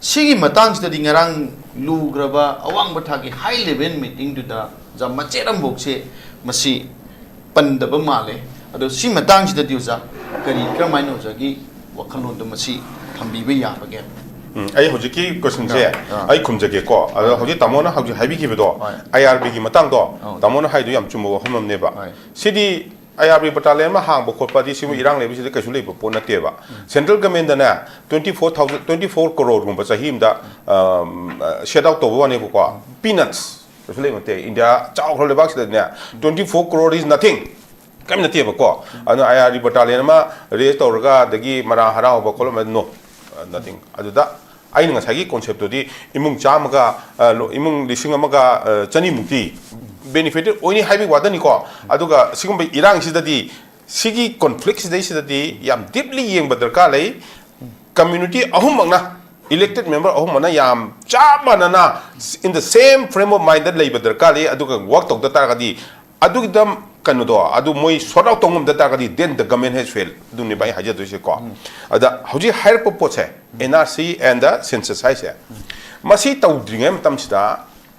ꯁꯤꯒꯤ ꯃꯇꯥꯡꯁꯤꯗꯗꯤ ꯉꯔꯥꯡ ꯂꯨꯈ꯭ꯔꯕ ꯑꯋꯥꯡꯕ ꯊꯥꯛꯀꯤ high level meetingꯗꯨꯗ ꯑꯣꯖꯥ ꯃꯆꯦꯠ ꯑꯃꯐꯥꯎꯁꯦ ꯃꯁꯤ ꯄꯟꯗꯕ ꯃꯥꯜꯂꯦ꯫ ꯑꯗꯣ ꯁꯤ ꯃꯇꯥꯡꯁꯤꯗꯗꯤ ꯑꯣꯖꯥ ꯀꯔꯤ, ꯀꯔꯝꯍꯥꯏꯅ ꯑꯣꯖꯥꯒꯤ ꯋꯥꯈꯜꯂꯣꯟꯗꯣ ꯃꯁꯤ ꯊꯝꯕꯤꯕ ꯌꯥꯕꯒꯦ? ꯎꯝ, ꯑꯩ ꯍꯧꯖꯤꯛꯀꯤ questionꯁꯦ ꯑꯥ, ꯑꯥ꯫ ꯑꯩ ꯈꯨꯝꯖꯒꯦꯀꯣ꯫ ꯑꯗꯣ ꯍꯣꯏ꯫ ꯍꯧꯖꯤꯛ ꯇꯥꯃꯣꯅ ꯍꯧꯖꯤꯛ ꯍꯥꯏꯕꯤꯈꯤꯕꯗꯣ, ꯍꯣꯏ꯫ I R Bꯒꯤ ꯃꯇꯥꯡꯗꯣ, ꯑꯧ꯫ ꯇꯥꯃꯣꯅ ꯍꯥꯏꯗꯣ ꯌꯥꯝ ꯆꯨꯝꯕ ꯋꯥꯐꯝ ꯑꯃꯅꯦꯕ꯫ ꯍꯣꯏ꯫ ꯁꯤꯗꯤ I R B battalion ꯑꯃ ꯍꯥꯡꯕ ꯈꯣꯠꯄꯗꯤ ꯁꯤꯒꯨꯝꯕ ꯏꯔꯥꯡ ꯂꯩꯕꯁꯤꯗ ꯀꯩꯁꯨ ꯂꯩꯕ ꯄꯣꯠ ꯅꯠꯇꯦꯕ꯫ Central governmentꯅꯅꯦ twenty four thousand, twenty four crore ꯒꯨꯝꯕ ꯆꯍꯤ ꯑꯃꯗ, ꯑꯝ, set out ꯇꯧꯕ ꯋꯥꯅꯦꯕꯀꯣ꯫ Peanuts꯫ ꯀꯩꯁꯨ ꯂꯩꯕ ꯅꯠꯇꯦ꯫ ꯏꯟꯗꯤꯌꯥ ꯆꯥꯎꯈ꯭ꯔꯕ ꯂꯩꯕꯥꯛꯁꯤꯗꯗꯤꯅꯦ, twenty four crore is nothing꯫ ꯀꯔꯤꯝ ꯅꯠꯇꯦꯕꯀꯣ꯫ ꯑꯗꯨꯅ I R B battalion ꯑꯃ raise ꯇꯧꯔꯒ ꯑꯗꯒꯤ ꯃꯔꯥ ꯍꯔꯥꯎꯕ ꯈꯣꯠꯂꯝꯕ, no, nothing꯫ ꯑꯗꯨꯗ ꯑꯩꯅ ꯉꯁꯥꯏꯒꯤ conceptꯇꯨꯗꯤ ꯏꯃꯨꯡ ꯆꯥꯝꯃꯒ, ꯑ, ꯂꯣ-, ꯏꯃꯨꯡ ꯂꯤꯁꯤꯡ ꯑꯃꯒ, ꯑ, ꯆꯅꯤꯃꯨꯛꯇꯤ benefited ꯑꯣꯏꯅꯤ ꯍꯥꯏꯕꯒꯤ ꯋꯥꯗꯅꯤꯀꯣ꯫ ꯑꯗꯨꯒ ꯁꯤꯒꯨꯝꯕ ꯏꯔꯥꯡꯁꯤꯗꯗꯤ ꯁꯤꯒꯤ conflictꯁꯤꯗꯩꯁꯤꯗꯗꯤ ꯌꯥꯝ deeply ꯌꯦꯡꯕ ꯗꯔꯀꯥꯔ ꯂꯩ꯫ Community ꯑꯍꯨꯝꯃꯛꯅ, elected member ꯑꯍꯨꯝꯃꯛꯅ ꯌꯥꯝ ꯆꯞ ꯃꯥꯟꯅꯅ in the same frame of mindꯗ ꯂꯩꯕ ꯗꯔꯀꯥꯔ ꯂꯩ꯫ ꯑꯗꯨꯒ work ꯇꯧꯗ ꯇꯥꯔꯒꯗꯤ ꯑꯗꯨꯒꯤꯗ ꯀꯩꯅꯣꯗꯣ ꯑꯗꯨ ꯃꯣꯏ sort out ꯇꯧ ꯉꯝꯗ ꯇꯥꯔꯒꯗꯤ then the government has failed꯫ ꯑꯗꯨꯅꯦꯕ ꯑꯩ ꯍꯥꯏꯖꯗꯣꯏꯁꯦꯀꯣ꯫ ꯑꯗ ꯍꯧꯖꯤꯛ ꯍꯥꯏꯔꯛꯄ ꯄꯣꯠꯁꯦ, N R C and the census ꯍꯥꯏꯁꯦ, ꯃꯁꯤ ꯇꯧꯗ꯭ꯔꯤꯉꯩ ꯃꯇꯝꯁꯤꯗ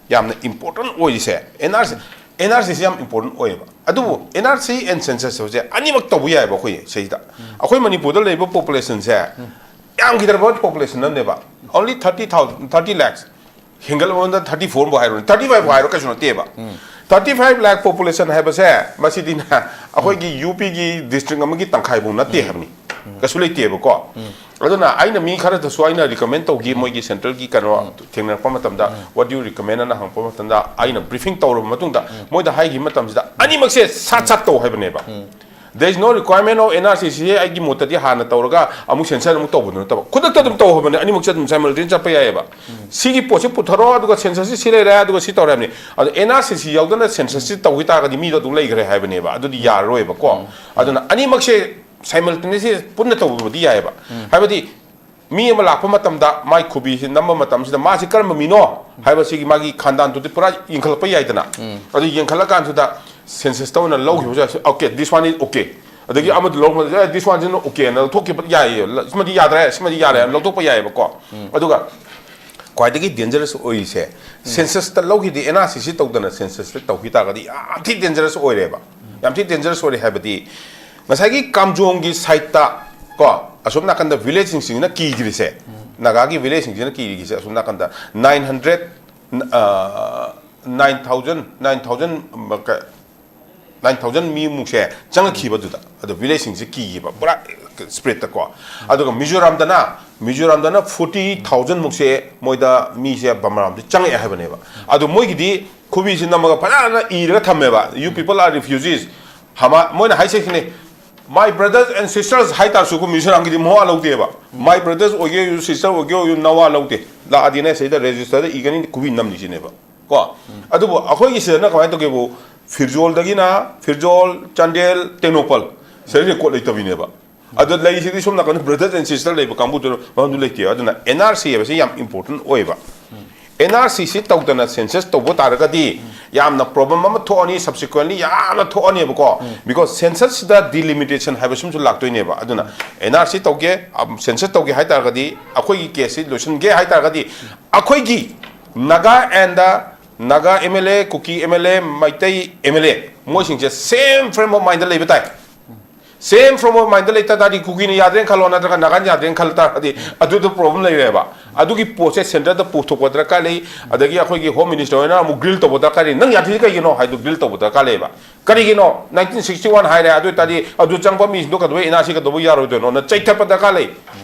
ꯌꯥꯝꯅ important ꯑꯣꯏꯔꯤꯁꯦ N R C꯫ N R Cꯁꯦ ꯌꯥꯝ important ꯑꯣꯏꯌꯦꯕ꯫ ꯑꯗꯨꯕꯨ N R C and census ꯍꯧꯖꯤꯛ ꯑꯅꯤꯃꯛ ꯇꯧꯕ ꯌꯥꯏꯑꯕ ꯑꯩꯈꯣꯏ ꯁꯤꯗ꯫ ꯑꯩꯈꯣꯏ ꯃꯅꯤꯄꯨꯔꯗ ꯂꯩꯔꯤꯕ populationꯁꯦ ꯌꯥꯝꯈꯤꯗ꯭ꯔꯕ population ꯑꯃꯅꯦꯕ꯫ Only thirty thousand, thirty lakhs꯫ ꯍꯦꯟꯒꯠꯂꯕꯗ thirty four ꯐꯥꯎ ꯍꯥꯏꯔꯣ, thirty five ꯐꯥꯎ ꯍꯥꯏꯔꯣ, ꯀꯩꯁꯨ ꯅꯠꯇꯦꯕ꯫ Thirty five lakh population ꯍꯥꯏꯕꯁꯦ ꯃꯁꯤꯗꯤꯅꯦ ꯑꯩꯈꯣꯏꯒꯤ UPꯒꯤ district ꯑꯃꯒꯤ ꯇꯪꯈꯥꯏꯐꯥꯎ ꯅꯠꯇꯦ ꯍꯥꯏꯕꯅꯤ꯫ ꯀꯩꯁꯨ ꯂꯩꯇꯦꯕꯀꯣ꯫ ꯑꯗꯨꯅ ꯑꯩꯅ ꯃꯤ ꯈꯔꯗꯁꯨ ꯑꯩꯅ recommend ꯇꯧꯈꯤ, ꯃꯣꯏꯒꯤ central ꯒꯤ ꯀꯩꯅꯣ ꯊꯦꯡꯅꯔꯛꯄ ꯃꯇꯝꯗ, "What do you recommend?" ꯑꯅ ꯍꯪꯉꯛꯄ ꯃꯇꯝꯗ, ꯑꯩꯅ briefing ꯇꯧꯔꯕ ꯃꯇꯨꯡꯗ ꯃꯣꯏꯗ ꯍꯥꯏꯈꯤꯕ ꯃꯇꯝꯁꯤꯗ, ꯑꯅꯤꯃꯛꯁꯦ ꯁꯥꯠ ꯁꯥꯠ ꯇꯧ ꯍꯥꯏꯕꯅꯦꯕ꯫ There is no requirement of N R C C ꯁꯦ ꯑꯩꯒꯤ ꯃꯣꯠꯇꯗꯤ ꯍꯥꯟꯅ ꯇꯧꯔꯒ ꯑꯃꯨꯛ census ꯑꯃꯨꯛ ꯇꯧꯕꯗꯨ ꯅꯠꯇꯕ, ꯈꯨꯗꯛꯇ ꯑꯗꯨꯝ ꯇꯧ ꯍꯥꯏꯕꯅꯦ꯫ ꯑꯅꯤꯃꯛꯁꯦ ꯑꯗꯨꯝ simultaneous ꯆꯠꯄ ꯌꯥꯏꯑꯕ꯫ ꯁꯤꯒꯤ ꯄꯣꯠꯁꯤ ꯄꯨꯊꯔꯣ, ꯑꯗꯨꯒ census ꯁꯤ ꯁꯤ ꯂꯩꯔꯦ, ꯑꯗꯨꯒ ꯁꯤ ꯇꯧꯔꯦ ꯍꯥꯏꯕꯅꯤ꯫ ꯑꯗꯣ N R C C ꯌꯥꯎꯗꯅ census ꯁꯤ ꯇꯧꯈꯤ ꯇꯥꯔꯒꯗꯤ ꯃꯤꯗꯣ ꯑꯗꯨꯝ ꯂꯩꯈ꯭ꯔꯦ ꯍꯥꯏꯕꯅꯦꯕ꯫ ꯑꯗꯨꯗꯤ ꯌꯥꯔꯔꯣꯏꯕꯀꯣ꯫ ꯑꯗꯨꯅ ꯑꯅꯤꯃꯛꯁꯦ simultaneously ꯄꯨꯟꯅ ꯇꯧꯕꯗꯤ ꯌꯥꯏꯑꯕ꯫ ꯍꯥꯏꯕꯗꯤ ꯃꯤ ꯑꯃ ꯂꯥꯛꯄ ꯃꯇꯝꯗ ꯃꯥꯏ ꯈꯨꯕꯤꯁꯤ ꯅꯝꯕ ꯃꯇꯝꯁꯤꯗ ꯃꯥꯁꯤ ꯀꯔꯝꯕ ꯃꯤꯅꯣ ꯍꯥꯏꯕꯁꯤꯒꯤ ꯃꯥꯒꯤ ꯈꯥꯟꯗꯥꯟꯗꯨꯗꯤ ꯄꯨꯔꯥ ꯌꯦꯡꯈꯠꯂꯛꯄ ꯌꯥꯏꯗꯅ꯫ ꯑꯗꯨ ꯌꯦꯡꯈꯠꯂꯀꯥꯟꯁꯤꯗ census ꯇ ꯑꯣꯏꯅ ꯂꯧꯈꯤꯕꯁꯨ ꯌꯥꯏ꯫ "Okay, this one is okay." ꯑꯗꯒꯤ ꯑꯃꯗꯨ ꯂꯧꯕ ꯃꯇꯝꯗ, "ꯑꯦ, this one ꯁꯤꯅ okay" ꯅ ꯂꯧꯊꯣꯛꯈꯤꯕ ꯌꯥꯏꯌꯦ꯫ "ꯁꯤꯃꯗꯤ ꯌꯥꯗ꯭ꯔꯦ, ꯁꯤꯃꯗꯤ ꯌꯥꯔꯦ" ꯍꯥꯏꯅ ꯂꯧꯊꯣꯛꯄ ꯌꯥꯏꯑꯕꯀꯣ꯫ ꯑꯗꯨꯒ ꯈ꯭ꯋꯥꯏꯗꯒꯤ dangerous ꯑꯣꯏꯔꯤꯁꯦ, census ꯇ ꯂꯧꯈꯤꯗꯦ, N R C C ꯇꯧꯗꯅ census ꯇ ꯇꯧꯈꯤ ꯇꯥꯔꯒꯗꯤ ꯌꯥꯝ ꯊꯤ dangerous ꯑꯣꯏꯔꯦꯕ꯫ ꯌꯥꯝ ꯊꯤ dangerous ꯑꯣꯏꯔꯦ ꯍꯥꯏꯕꯗꯤ, ꯉꯁꯥꯏꯒꯤ ꯀꯥꯝꯖꯣꯡꯒꯤ side ꯇ ꯀꯣ, ꯑꯁꯣꯝ ꯅꯥꯀꯟꯗ village ꯁꯤꯡꯁꯤꯅ ꯀꯤꯗ꯭ꯔꯤꯁꯦ, ꯅꯥꯒꯥꯒꯤ village ꯁꯤꯡꯁꯤꯅ ꯀꯤꯔꯤꯁꯦ, ꯑꯁꯣꯝ ꯅꯥꯀꯟꯗ nine hundred, ꯑ, nine thousand, nine thousand, ꯀ-, nine thousand ꯃꯤꯃꯨꯛꯁꯦ ꯆꯪꯉꯛꯈꯤꯕꯗꯨꯗ, ꯑꯗꯣ village ꯁꯤꯡꯁꯦ ꯀꯤꯌꯦꯕ ꯄꯨꯔꯥ spread ꯇꯀꯣ꯫ ꯑꯗꯨꯒ ꯃꯤꯖꯣꯔꯥꯝꯗꯅ, ꯃꯤꯖꯣꯔꯥꯝꯗꯅ forty thousand ꯃꯨꯛꯁꯦ ꯃꯣꯏꯗ ꯃꯤꯁꯦ ꯕꯝꯔꯥꯝꯗ ꯆꯪꯉꯛꯑꯦ ꯍꯥꯏꯕꯅꯦꯕ꯫ ꯑꯗꯣ ꯃꯣꯏꯒꯤꯗꯤ ꯈꯨꯕꯤꯁꯤ ꯅꯝꯃꯒ ꯐꯖꯅ ꯏꯔꯒ ꯊꯝꯃꯦꯕ, "You people are refugees." ꯍꯥꯃ-, ꯃꯣꯏꯅ ꯍꯥꯏꯁꯦ ꯁꯤꯅꯤ, "My brothers and sisters" ꯍꯥꯏ ꯇꯥꯔꯁꯨ ꯃꯤꯖꯣꯔꯥꯝꯒꯤꯗꯤ ꯃꯋꯥ ꯂꯧꯗꯦꯕ꯫ "My brothers ꯑꯣꯏꯒꯦ ꯑꯣꯏꯌꯨ, sister ꯑꯣꯏꯒꯦ ꯑꯣꯏꯌꯨ, ꯅꯋꯥ ꯂꯧꯗꯦ꯫ ꯂꯥꯛꯑꯗꯤꯅꯦ ꯁꯤꯗ register ꯗ ꯏꯒꯅꯤ, ꯈꯨꯕꯤ ꯅꯝꯅꯤ" ꯁꯤꯅꯦꯕ꯫ ꯀꯣ? ꯑꯗꯨꯕꯨ ꯑꯩꯈꯣꯏꯒꯤ ꯁꯤꯗꯅ ꯀꯃꯥꯏꯅ ꯇꯧꯒꯦꯕꯨ, ꯐꯤꯔꯖꯣꯜꯗꯒꯤꯅ, ꯐꯤꯔꯖꯣꯜ, ꯆꯥꯟꯗꯦꯜ, ꯇꯦꯡꯅꯧꯄꯜ, ꯁꯤꯗ record ꯂꯩꯇꯕꯤꯅꯦꯕ꯫ ꯑꯗꯣ ꯂꯩꯁꯤꯗꯤ ꯁꯣꯝ ꯅꯥꯀꯟꯗ brothers and sister ꯂꯩꯕ ꯀꯥꯡꯕꯨꯗꯨꯅ ꯃꯐꯝꯗꯨ ꯂꯩꯇꯦ꯫ ꯑꯗꯨꯅ N R C ꯍꯥꯏꯕꯁꯤ ꯌꯥꯝ important ꯑꯣꯏꯕ꯫ N R C C ꯇꯧꯗꯅ census ꯇꯧꯕ ꯇꯥꯔꯒꯗꯤ ꯌꯥꯝꯅ problem ꯑꯃ ꯊꯣꯛꯑꯅꯤ, subsequently ꯌꯥꯝꯅ ꯊꯣꯛꯑꯅꯦꯕꯀꯣ꯫ Because census ꯁꯤꯗ delimitation ꯍꯥꯏꯕ ꯁꯨꯝꯁꯨ ꯂꯥꯛꯇꯣꯏꯅꯦꯕ꯫ ꯑꯗꯨꯅ N R C ꯇꯧꯒꯦ, ꯑꯝ, census ꯇꯧꯒꯦ ꯍꯥꯏ ꯇꯥꯔꯒꯗꯤ, ꯑꯩꯈꯣꯏꯒꯤ case ꯁꯤ ꯂꯣꯏꯁꯤꯟꯒꯦ ꯍꯥꯏ ꯇꯥꯔꯒꯗꯤ, ꯑꯩꯈꯣꯏꯒꯤ Naga and Naga M L A, Kuki M L A, Meitei M L A, ꯃꯣꯏꯁꯤꯡꯁꯦ same frame of mind ꯗ ꯂꯩꯕ ꯇꯥꯏ꯫ Same frame of mind ꯗ ꯂꯩꯇ ꯇꯥꯔꯗꯤ, ꯀꯨꯀꯤꯅ ꯌꯥꯗ꯭ꯔꯦꯅ ꯈꯜꯂꯣ, ꯅꯠꯇ꯭ꯔꯒ ꯅꯥꯒꯥꯅ ꯌꯥꯗ꯭ꯔꯦꯅ ꯈꯜ ꯇꯥꯔꯗꯤ, ꯑꯗꯨꯗ problem ꯂꯩꯔꯦꯕ꯫ ꯑꯗꯨꯒꯤ ꯄꯣꯠꯁꯦ ꯁꯦꯟꯇꯔꯗ ꯄꯨꯊꯣꯛꯄ ꯗꯔꯀꯥꯔ ꯂꯩ꯫ ꯑꯗꯒꯤ ꯑꯩꯈꯣꯏꯒꯤ ꯍꯣꯝ ꯃꯤꯅꯤꯁꯇꯔ ꯍꯣꯏꯅ ꯑꯃꯨꯛ ꯒ꯭ꯔꯤꯜ ꯇꯧꯕ ꯗꯔꯀꯥꯔ ꯂꯩ꯫ ꯅꯪ ꯌꯥꯗ꯭ꯔꯤꯁꯤ ꯀꯩꯒꯤꯅꯣ ꯍꯥꯏꯗꯣ ꯒ꯭ꯔꯤꯜ ꯇꯧꯕ ꯗꯔꯀꯥꯔ ꯂꯩꯌꯦꯕ꯫ ꯀꯔꯤꯒꯤꯅꯣ ꯅꯥꯏꯟꯇꯤꯟ ꯁꯤꯛꯁꯇꯤ ꯋꯥꯟ ꯍꯥꯏꯔꯦ, ꯑꯗꯨ ꯑꯣꯏ ꯇꯥꯔꯗꯤ ꯑꯗꯨ ꯆꯪꯕ ꯃꯤꯁꯤꯡꯗꯣ ꯀꯩꯗꯧꯕꯩ ꯑꯦꯟ ꯑꯥꯔ ꯁꯤ ꯀꯩꯗꯧꯕꯩ ꯌꯥꯔꯣꯏꯗꯣꯏꯅꯣꯅ ꯆꯩꯊꯠꯄ ꯗꯔꯀꯥꯔ ꯂꯩ,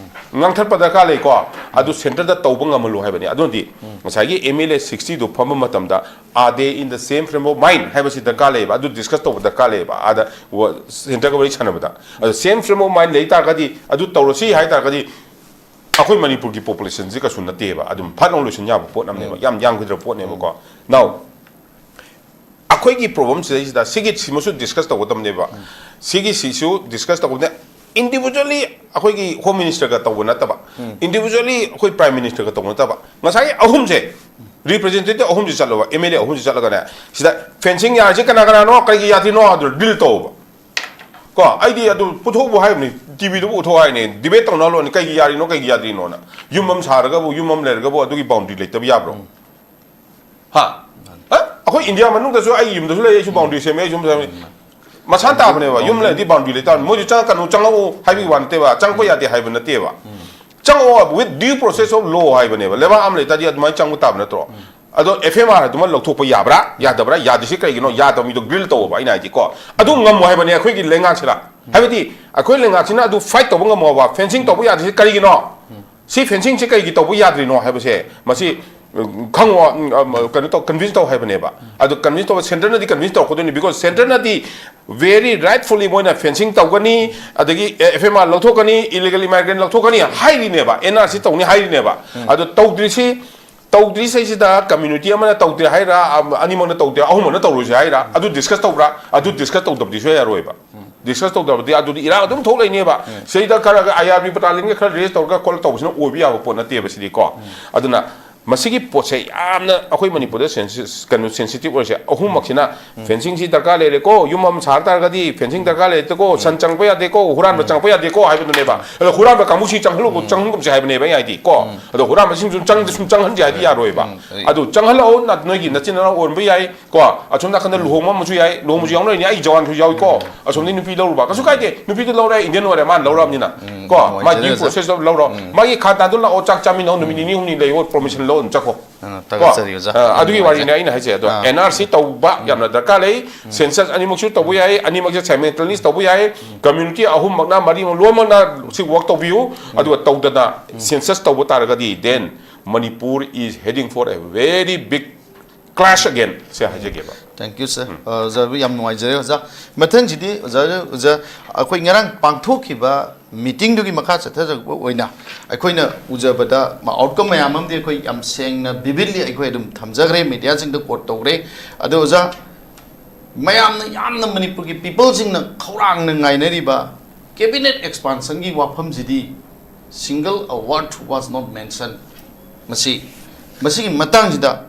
ꯉꯥꯡꯊꯠꯄ ꯗꯔꯀꯥꯔ ꯂꯩꯀꯣ꯫ ꯑꯗꯨ ꯁꯦꯟꯇꯔꯗ ꯇꯧꯕ ꯉꯝꯍꯜꯂꯨ ꯍꯥꯏꯕꯅꯤ꯫ ꯑꯗꯨꯅꯗꯤ ꯉꯁꯥꯏꯒꯤ ꯑꯦꯝ ꯑꯦꯜ ꯑꯦ ꯁꯤꯛꯁꯇꯤꯗꯨ ꯐꯝꯕ ꯃꯇꯝꯗ, are they in the same frame of mind ꯍꯥꯏꯕꯁꯤ ꯗꯔꯀꯥꯔ ꯂꯩꯌꯦꯕ꯫ ꯑꯗꯨ ꯗꯤꯁꯀꯁ ꯇꯧꯕ ꯗꯔꯀꯥꯔ ꯂꯩꯌꯦꯕ, ꯑꯥꯗ ꯁꯦꯟꯇꯔꯒ ꯋꯥꯔꯤ ꯁꯥꯟꯅꯕꯗ꯫ ꯑꯗꯣ ꯁꯦꯝ ꯐ꯭ꯔꯦꯝ ꯑꯣꯐ ꯃꯥꯏꯟ ꯂꯩ ꯇꯥꯔꯒꯗꯤ, ꯑꯗꯨ ꯇꯧꯔꯁꯤ ꯍꯥꯏ ꯇꯥꯔꯒꯗꯤ, ꯑꯩꯈꯣꯏ ꯃꯅꯤꯄꯨꯔꯒꯤ ꯄꯣꯄꯨꯂꯦꯁꯟꯁꯤ ꯀꯩꯁꯨ ꯅꯠꯇꯦꯕ, ꯑꯗꯨꯝ ꯐꯠ ꯂꯥꯎ ꯂꯣꯏꯁꯤꯟ ꯌꯥꯕ ꯄꯣꯠ ꯑꯃꯅꯦꯕ, ꯌꯥꯝ ꯌꯥꯝꯈꯤꯗ꯭ꯔꯕ ꯄꯣꯠꯅꯦꯕꯀꯣ꯫ ꯅꯥꯎ, ꯑꯩꯈꯣꯏꯒꯤ ꯄ꯭ꯔꯣꯕ꯭ꯂꯦꯝ ꯁꯤꯗꯩꯁꯤꯗ ꯁꯤꯒꯤ ꯁꯤꯃꯁꯨ ꯗꯤꯁꯀꯁ ꯇꯧꯒꯗꯕꯅꯦꯕ꯫ ꯁꯤꯒꯤ ꯁꯤꯁꯨ ꯗꯤꯁꯀꯁ ꯇꯧꯒꯗꯕꯅꯦ꯫ ꯏꯟꯗꯤꯕꯤꯖꯨꯋꯦꯜꯂꯤ ꯑꯩꯈꯣꯏꯒꯤ ꯍꯣꯝ ꯃꯤꯅꯤꯁꯇꯔꯒ ꯇꯧꯕ ꯅꯠꯇꯕ, ꯏꯟꯗꯤꯕꯤꯖꯨꯋꯦꯜꯂꯤ ꯑꯩꯈꯣꯏ ꯄ꯭ꯔꯥꯏꯝ ꯃꯤꯅꯤꯁꯇꯔꯒ ꯇꯧꯕ ꯅꯠꯇꯕ, ꯉꯁꯥꯏꯒꯤ ꯑꯍꯨꯝꯁꯦ, ꯔꯤꯄ꯭ꯔꯖꯦꯟꯇꯦꯇꯤꯚ ꯑꯍꯨꯝꯁꯦ ꯆꯠꯂꯕ, ꯑꯦꯝ ꯑꯦꯜ ꯑꯦ ꯑꯍꯨꯝꯁꯦ ꯆꯠꯂꯒꯅꯦ, ꯁꯤꯗ ꯐꯦꯟꯁꯤꯡ ꯌꯥꯔꯤꯁꯦ ꯀꯅꯥ ꯀꯅꯥꯅꯣ, ꯀꯔꯤꯒꯤ ꯌꯥꯗ꯭ꯔꯤꯅꯣ ꯑꯗꯨ ꯗꯤꯜ ꯇꯧꯕ꯫ ꯀꯣ, ꯑꯩꯗꯤ ꯑꯗꯨ ꯄꯨꯊꯣꯛꯎ ꯍꯥꯏꯕꯅꯤ, ꯇꯤꯚꯤꯗꯕꯨ ꯎꯊꯣꯛ ꯍꯥꯏꯅꯤ, ꯗꯤꯕꯦꯠ ꯇꯧꯅꯍꯜꯂꯣꯅꯤ, ꯀꯩꯒꯤ ꯌꯥꯔꯤꯅꯣ, ꯀꯩꯒꯤ ꯌꯥꯗ꯭ꯔꯤꯅꯣꯅ꯫ ꯌꯨꯝ ꯑꯃ ꯁꯥꯔꯒꯕꯨ, ꯌꯨꯝ ꯑꯃ ꯂꯩꯔꯒꯕꯨ ꯑꯗꯨꯒꯤ ꯕꯥꯎꯟꯗ꯭ꯔꯤ ꯂꯩꯇꯕ ꯌꯥꯕ꯭ꯔꯣ? ꯍꯥ? ꯑ? ꯑꯩꯈꯣꯏ ꯏꯟꯗꯤꯌꯥ ꯃꯅꯨꯡꯗꯁꯨ ꯑꯩ ꯌꯨꯝꯗꯁꯨ ꯂꯩ, ꯑꯩꯁꯨ ꯕꯥꯎꯟꯗ꯭ꯔꯤ ꯁꯦꯝꯃꯦ, ꯑꯩ ꯌꯨꯝ ꯁꯦꯝꯃꯦ꯫ ꯃꯁꯥꯟ ꯇꯥꯕꯅꯦꯕ, ꯌꯨꯝ ꯂꯩꯔꯗꯤ ꯕꯥꯎꯟꯗ꯭ꯔꯤ ꯂꯩꯇꯥꯕꯅꯤ꯫ ꯃꯣꯏꯁꯨ ꯆꯪꯉꯛꯀꯅꯨ, ꯆꯪꯉꯛꯎ ꯍꯥꯏꯕꯒꯤ ꯋꯥ ꯅꯠꯇꯦꯕ, ꯆꯪꯉꯛꯄ ꯌꯥꯗꯦ ꯍꯥꯏꯕ ꯅꯠꯇꯦꯕ꯫ ꯆꯪꯉꯛꯑꯣ with due process of law ꯍꯥꯏꯕꯅꯦꯕ꯫ ꯂꯩꯕꯥꯛ ꯑꯃ ꯂꯩꯇꯥꯔꯗꯤ ꯑꯗꯨꯃꯥꯏꯅ ꯆꯪꯕ ꯇꯥꯕ ꯅꯠꯇ꯭ꯔꯣ? ꯑꯗꯣ ꯑꯦꯐ ꯑꯦꯝ ꯑꯥꯔ ꯑꯗꯨꯃ ꯂꯧꯊꯣꯛꯄ ꯌꯥꯕ꯭ꯔꯥ, ꯌꯥꯗꯕ꯭ꯔꯥ? ꯌꯥꯗ꯭ꯔꯤꯁꯤ ꯀꯩꯒꯤꯅꯣ? ꯌꯥꯗꯕ ꯃꯤꯗꯣ ꯒ꯭ꯔꯤꯜ ꯇꯧꯑꯣꯕ, ꯑꯩꯅ ꯍꯥꯏꯗꯤꯀꯣ꯫ ꯑꯗꯨ ꯉꯝꯃꯣ ꯍꯥꯏꯕꯅꯦ ꯑꯩꯈꯣꯏꯒꯤ ꯂꯩꯉꯥꯛꯁꯤꯅ꯫ ꯍꯥꯏꯕꯗꯤ ꯑꯩꯈꯣꯏ ꯂꯩꯉꯥꯛꯁꯤꯅ ꯑꯗꯨ ꯐꯥꯏꯠ ꯇꯧꯕ ꯉꯝꯃꯣꯕ, ꯐꯦꯟꯁꯤꯡ ꯇꯧꯕ ꯌꯥꯗ꯭ꯔꯤꯁꯤ ꯀꯔꯤꯒꯤꯅꯣ? ꯁꯤ ꯐꯦꯟꯁꯤꯡꯁꯤ ꯀꯩꯒꯤ ꯇꯧꯕ ꯌꯥꯗ꯭ꯔꯤꯅꯣ ꯍꯥꯏꯕꯁꯦ ꯃꯁꯤ, ꯎꯝ, ꯈꯪꯉꯣ, ꯎꯝ, ꯎꯝ, ꯀꯩꯅꯣ ꯇꯧ, ꯀꯟꯚꯤꯟꯁ ꯇꯧ ꯍꯥꯏꯕꯅꯦꯕ꯫ ꯑꯗꯨ ꯀꯟꯚꯤꯟꯁ ꯇꯧꯕ ꯁꯦꯟꯇꯔꯅꯗꯤ ꯀꯟꯚꯤꯟꯁ ꯇꯧꯔꯛꯀꯗꯣꯏꯅꯤ, because ꯁꯦꯟꯇꯔꯅꯗꯤ very rightfully ꯃꯣꯏꯅ ꯐꯦꯟꯁꯤꯡ ꯇꯧꯒꯅꯤ, ꯑꯗꯒꯤ ꯑꯦꯐ ꯑꯦꯝ ꯑꯥꯔ ꯂꯧꯊꯣꯛꯀꯅꯤ, ꯏꯂꯤꯒꯦꯜ ꯏꯃꯥꯏꯒ꯭ꯔꯦꯟ ꯂꯧꯊꯣꯛꯀꯅꯤ ꯍꯥꯏꯔꯤꯅꯦꯕ, ꯑꯦꯟ ꯑꯥꯔ ꯁꯤ ꯇꯧꯅꯤ ꯍꯥꯏꯔꯤꯅꯦꯕ꯫ ꯑꯗꯣ ꯇꯧꯗ꯭ꯔꯤꯁꯤ, ꯇꯧꯗ꯭ꯔꯤꯁꯤꯗ ꯀꯝꯃ꯭ꯌꯨꯅꯤꯇꯤ ꯑꯃꯅ ꯇꯧꯗꯦ ꯍꯥꯏꯔꯥ, ꯑꯝ, ꯑꯅꯤꯃꯛꯅ ꯇꯧꯗꯦ, ꯑꯍꯨꯝꯃꯛꯅ ꯇꯧꯔꯣꯏꯁꯦ ꯍꯥꯏꯔꯥ? ꯑꯗꯨ ꯗꯤꯁꯀꯁ ꯇꯧꯕ꯭ꯔꯥ? ꯑꯗꯨ ꯗꯤꯁꯀꯁ ꯇꯧꯗꯕꯗꯤ ꯁꯨꯡꯌꯥ ꯌꯥꯔꯣꯏꯕ꯫ ꯗꯤꯁꯀꯁ ꯇꯧꯗꯕꯗꯤ ꯑꯗꯨꯗꯤ ꯏꯔꯥꯡ ꯑꯗꯨꯝ ꯊꯣꯛ ꯂꯩꯅꯦꯕ꯫ ꯁꯤꯗꯩꯗ ꯈꯔ ꯈꯔ ꯑꯥꯏ ꯑꯥꯔ ꯕꯤ ꯕꯇꯥꯂꯤꯌꯟꯒ ꯈꯔ ꯔꯦꯁ ꯇꯧꯔꯒ ꯈꯣꯠꯂ ꯇꯧꯕꯁꯤꯅ ꯑꯣꯏꯕ ꯌꯥꯕ ꯄꯣꯠ ꯅꯠꯇꯦꯕ ꯁꯤꯗꯤꯀꯣ꯫ ꯑꯗꯨꯅ ꯃꯁꯤꯒꯤ ꯄꯣꯠꯁꯦ ꯌꯥꯝꯅ ꯑꯩꯈꯣꯏ ꯃꯅꯤꯄꯨꯔꯗ ꯁꯦꯟꯁꯤꯁ ꯀꯩꯅꯣ ꯁꯦꯟꯁꯤꯇꯤꯚ ꯑꯣꯏꯔꯤꯁꯦ ꯑꯍꯨꯝꯃꯛꯁꯤꯅ, ꯐꯦꯟꯁꯤꯡꯁꯤ ꯗꯔꯀꯥꯔ ꯂꯩꯔꯦꯀꯣ, ꯌꯨꯝ ꯑꯃ ꯁꯥ ꯇꯥꯔꯒꯗꯤ ꯐꯦꯟꯁꯤꯡ ꯗꯔꯀꯥꯔ ꯂꯩꯔꯦꯀꯣ, ꯁꯟ ꯆꯪꯕ ꯌꯥꯗꯦꯀꯣ, ꯍꯨꯔꯥꯟꯕ ꯆꯪꯕ ꯌꯥꯗꯦꯀꯣ ꯍꯥꯏꯕꯗꯨꯅꯦꯕ꯫ ꯑꯗꯣ ꯍꯨꯔꯥꯟꯕ ꯀꯥꯡꯕꯨꯁꯤ ꯆꯪꯍꯜꯂꯨ ꯆꯪꯍꯟꯒꯨꯝꯁꯦ ꯍꯥꯏꯕꯅꯦꯕ ꯑꯩ ꯍꯥꯏꯗꯤ ꯀꯣ꯫ ꯑꯗꯣ ꯍꯨꯔꯥꯟꯕꯁꯤꯡꯁꯨ ꯆꯪ ꯁꯨꯝ ꯆꯪꯍꯟꯁꯦ ꯍꯥꯏꯗꯤ ꯌꯥꯔꯣꯏꯕ꯫ ꯑꯗꯨ ꯆꯪꯍꯜꯂꯛꯑꯣ, ꯅ- ꯅꯣꯏꯒꯤ ꯅꯆꯤꯟ ꯅꯅꯥꯎ ꯑꯣꯟꯕ ꯌꯥꯏ ꯀꯣ, ꯑꯁꯣꯝ ꯅꯥꯀꯟꯗ ꯂꯨꯍꯣꯡꯕ ꯑꯃꯁꯨ ꯌꯥꯏ, ꯂꯨꯍꯣꯡꯕꯁꯨ ꯌꯥꯎꯅꯔꯤꯅꯤ, ꯑꯩ ꯖꯋꯥꯟꯁꯨ ꯌꯥꯎꯏꯀꯣ꯫ ꯑꯁꯣꯝꯗꯒꯤ ꯅꯨꯄꯤ ꯂꯧꯔꯨꯕ ꯀꯩꯁꯨ ꯀꯥꯏꯗꯦ, ꯅꯨꯄꯤꯗꯨ ꯂꯧꯔꯦ, ꯏꯟꯗꯤꯌꯟ ꯑꯣꯏꯔꯦ, ꯃꯥꯅ ꯂꯧꯔꯕꯅꯤꯅ ꯀꯣ, ꯃꯥꯏ ꯅꯨꯡꯉꯥꯏꯖꯔꯦ, ꯗ꯭ꯌꯨ ꯑꯣꯖꯥ꯫ ꯄ꯭ꯔꯣꯁꯦꯁꯇ ꯂꯧꯔꯣ꯫ ꯃꯥꯒꯤ ꯈꯥꯟꯗꯥꯟꯗꯨ ꯂꯥꯛꯑꯣ, ꯆꯥꯛ ꯆꯥꯃꯤꯟꯅꯧ, ꯅꯨꯃꯤꯠ ꯅꯤꯅꯤ ꯍꯨꯝꯅꯤ ꯂꯩꯌꯣ, ꯄꯔꯃꯤꯁꯟ ꯂꯧ, ꯑꯗꯨꯝ ꯆꯠꯈꯣ꯫ ꯑ, ꯀꯣ? ꯊꯥꯒꯠꯆꯔꯤ, ꯑꯣꯖꯥ꯫ ꯑ, ꯌꯥꯝ ꯑꯗꯨꯒꯤ ꯅꯨꯡꯉꯥꯏꯖꯔꯦ꯫ ꯋꯥꯔꯤꯅꯦ ꯑꯩꯅ ꯍꯥꯏꯁꯦ꯫ ꯑꯗꯣ ꯑꯥ꯫ ꯑꯦꯟ ꯑꯥꯔ ꯁꯤ ꯇꯧꯕ ꯌꯥꯝꯅ ꯗꯔꯀꯥꯔ ꯂꯩ꯫ ꯁꯦꯟꯁꯁ ꯑꯅꯤꯃꯛꯁꯨ ꯇꯧꯕ ꯌꯥꯏ, ꯑꯅꯤꯃꯛꯁꯦ ꯁꯥꯏꯃꯜꯇꯦꯅꯤꯌꯁ ꯇꯧꯕ ꯌꯥꯏ꯫ ꯀꯝꯃ꯭ꯌꯨꯅꯤꯇꯤ ꯑꯍꯨꯝꯃꯛꯅ, ꯃꯔꯤꯃꯛ ꯂꯣꯏꯅꯃꯛꯅ ꯁꯤ ꯋꯥꯛ ꯇꯧꯕꯤꯌꯨ꯫ ꯑꯗꯨꯒ ꯇꯧꯗꯅ ꯁꯦꯟꯁꯁ ꯇꯧꯕ ꯇꯥꯔꯒꯗꯤ, then Manipur is heading for a very big clash again say ꯍꯥꯏꯖꯒꯦꯕ꯫ Thank you, sir. ꯑ, ꯑꯣꯖꯥꯕꯨ ꯌꯥꯝ ꯅꯨꯡꯉꯥꯏꯖꯔꯦ, ꯑꯣꯖꯥ꯫ ꯃꯊꯪꯁꯤꯗꯤ ꯑꯣꯖꯥ, ꯑꯣꯖꯥ, ꯑꯩꯈꯣꯏ ꯉꯔꯥꯡ ꯄꯥꯡꯊꯣꯛꯈꯤꯕ ꯃꯤꯇꯤꯡꯗꯨꯒꯤ ꯃꯈꯥ ꯆꯠꯊꯖꯔꯛꯄ ꯑꯣꯏꯅ ꯑꯩꯈꯣꯏꯅ ꯎꯖꯕꯗ ꯃꯥ ꯑꯥꯎꯠꯀꯝ ꯃꯌꯥꯝ ꯑꯃꯗꯤ ꯑꯩꯈꯣꯏ ꯌꯥꯝ ꯁꯦꯡꯅ, ꯚꯤꯚꯤꯗꯂꯤ ꯑꯩꯈꯣꯏ ꯑꯗꯨꯝ ꯊꯝꯖꯈ꯭ꯔꯦ, ꯃꯦꯗꯤꯌꯥꯁꯤꯡꯗ ꯀꯣꯠ ꯇꯧꯈ꯭ꯔꯦ꯫ ꯑꯗꯣ ꯑꯣꯖꯥ, ꯃꯌꯥꯝꯅ, ꯌꯥꯝꯅ ꯃꯅꯤꯄꯨꯔꯒꯤ ꯄꯤꯄꯜꯁꯤꯡꯅ ꯈꯧꯔꯥꯡꯅ ꯉꯥꯏꯅꯔꯤꯕ cabinet ꯑꯦꯛꯁꯄꯥꯟꯁꯟꯒꯤ ꯋꯥꯐꯝꯁꯤꯗꯤ single a word was not mentioned꯫ ꯃꯁꯤ, ꯃꯁꯤꯒꯤ ꯃꯇꯥꯡꯁꯤꯗ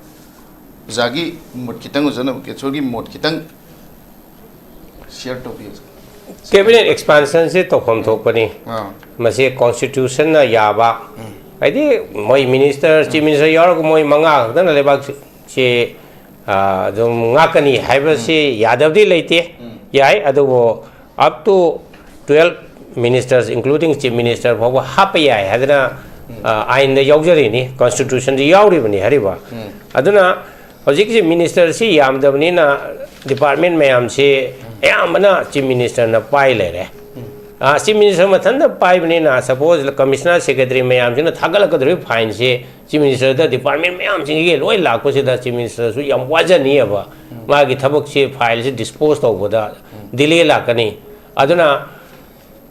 ꯑꯣꯖꯥꯒꯤ ꯃꯣꯠ ꯈꯤꯇꯪ, ꯑꯣꯖꯥ ꯅꯕꯀꯦꯁꯣꯔꯒꯤ ꯃꯣꯠ ꯈꯤꯇꯪ ꯁꯤꯌꯔ ꯇꯧꯕꯤꯌꯨ꯫ ꯀꯦꯕꯤꯅꯦꯠ ꯑꯦꯛꯁꯄꯥꯟꯁꯟꯁꯦ ꯇꯧꯐꯝ ꯊꯣꯛꯄꯅꯤ꯫ ꯑꯥ꯫ ꯃꯁꯤ ꯀꯣꯟꯁꯇꯤꯇ꯭ꯌꯨꯁꯟꯅ ꯌꯥꯕ, ꯍꯥꯏꯗꯤ ꯃꯣꯏ ꯃꯤꯅꯤꯁꯇꯔ, ꯆꯤꯐ ꯃꯤꯅꯤꯁꯇꯔ ꯌꯥꯎꯔꯒ ꯃꯣꯏ ꯃꯉꯥ ꯈꯛꯇꯅ ꯂꯩꯕꯥꯛꯁꯤ, ꯑꯥ, ꯑꯗꯨꯝ ꯉꯥꯛꯀꯅꯤ ꯍꯥꯏꯕꯁꯤ ꯌꯥꯗꯕꯗꯤ ꯂꯩꯇꯦ꯫ ꯌꯥꯏ, ꯑꯗꯨꯕꯨ up to twelve ministers, including chief minister ꯐꯥꯎꯕ ꯍꯥꯞꯄ ꯌꯥꯏ ꯍꯥꯏꯗꯅ, ꯑꯥ, ꯑꯥꯏꯟꯗ ꯌꯥꯎꯖꯔꯤꯅꯤ, ꯀꯣꯟꯁꯇꯤꯇ꯭ꯌꯨꯁꯟꯗ ꯌꯥꯎꯔꯤꯕꯅꯤ ꯍꯥꯏꯔꯤꯕ꯫ ꯑꯗꯨꯅ ꯍꯧꯖꯤꯛꯁꯤ ꯃꯤꯅꯤꯁꯇꯔꯁꯤ ꯌꯥꯝꯗꯕꯅꯤꯅ ꯗꯤꯄꯥꯔꯠꯃꯦꯟ ꯃꯌꯥꯝꯁꯤ ꯑꯌꯥꯝꯕꯅ ꯆꯤꯐ ꯃꯤꯅꯤꯁꯇꯔꯅ ꯄꯥꯏ ꯂꯩꯔꯦ꯫ ꯑꯥ, ꯆꯤꯐ ꯃꯤꯅꯤꯁꯇꯔ ꯃꯊꯟꯇ ꯄꯥꯏꯕꯅꯤꯅ, ꯁꯄꯣꯖ, ꯀꯃꯤꯁꯅꯔ, ꯁꯦꯀ꯭ꯔꯦꯇꯔꯤ ꯃꯌꯥꯝꯁꯤꯅ ꯊꯥꯒꯠꯂꯛꯀꯗꯧꯔꯤꯕ ꯐꯥꯏꯟꯁꯤ ꯆꯤꯐ ꯃꯤꯅꯤꯁꯇꯔꯗ, ꯗꯤꯄꯥꯔꯠꯃꯦꯟ ꯃꯌꯥꯝꯁꯤꯡꯒꯤ ꯂꯣꯏ ꯂꯥꯛꯄꯁꯤꯗ ꯆꯤꯐ ꯃꯤꯅꯤꯁꯇꯔꯁꯨ ꯌꯥꯝ ꯋꯥꯖꯅꯤꯑꯕ꯫ ꯃꯥꯒꯤ ꯊꯕꯛꯁꯤ, ꯐꯥꯏꯜꯁꯤ ꯗꯤꯁꯄꯣꯖ ꯇꯧꯕꯗ ꯗꯤꯂꯦ ꯂꯥꯛꯀꯅꯤ꯫ ꯑꯗꯨꯅ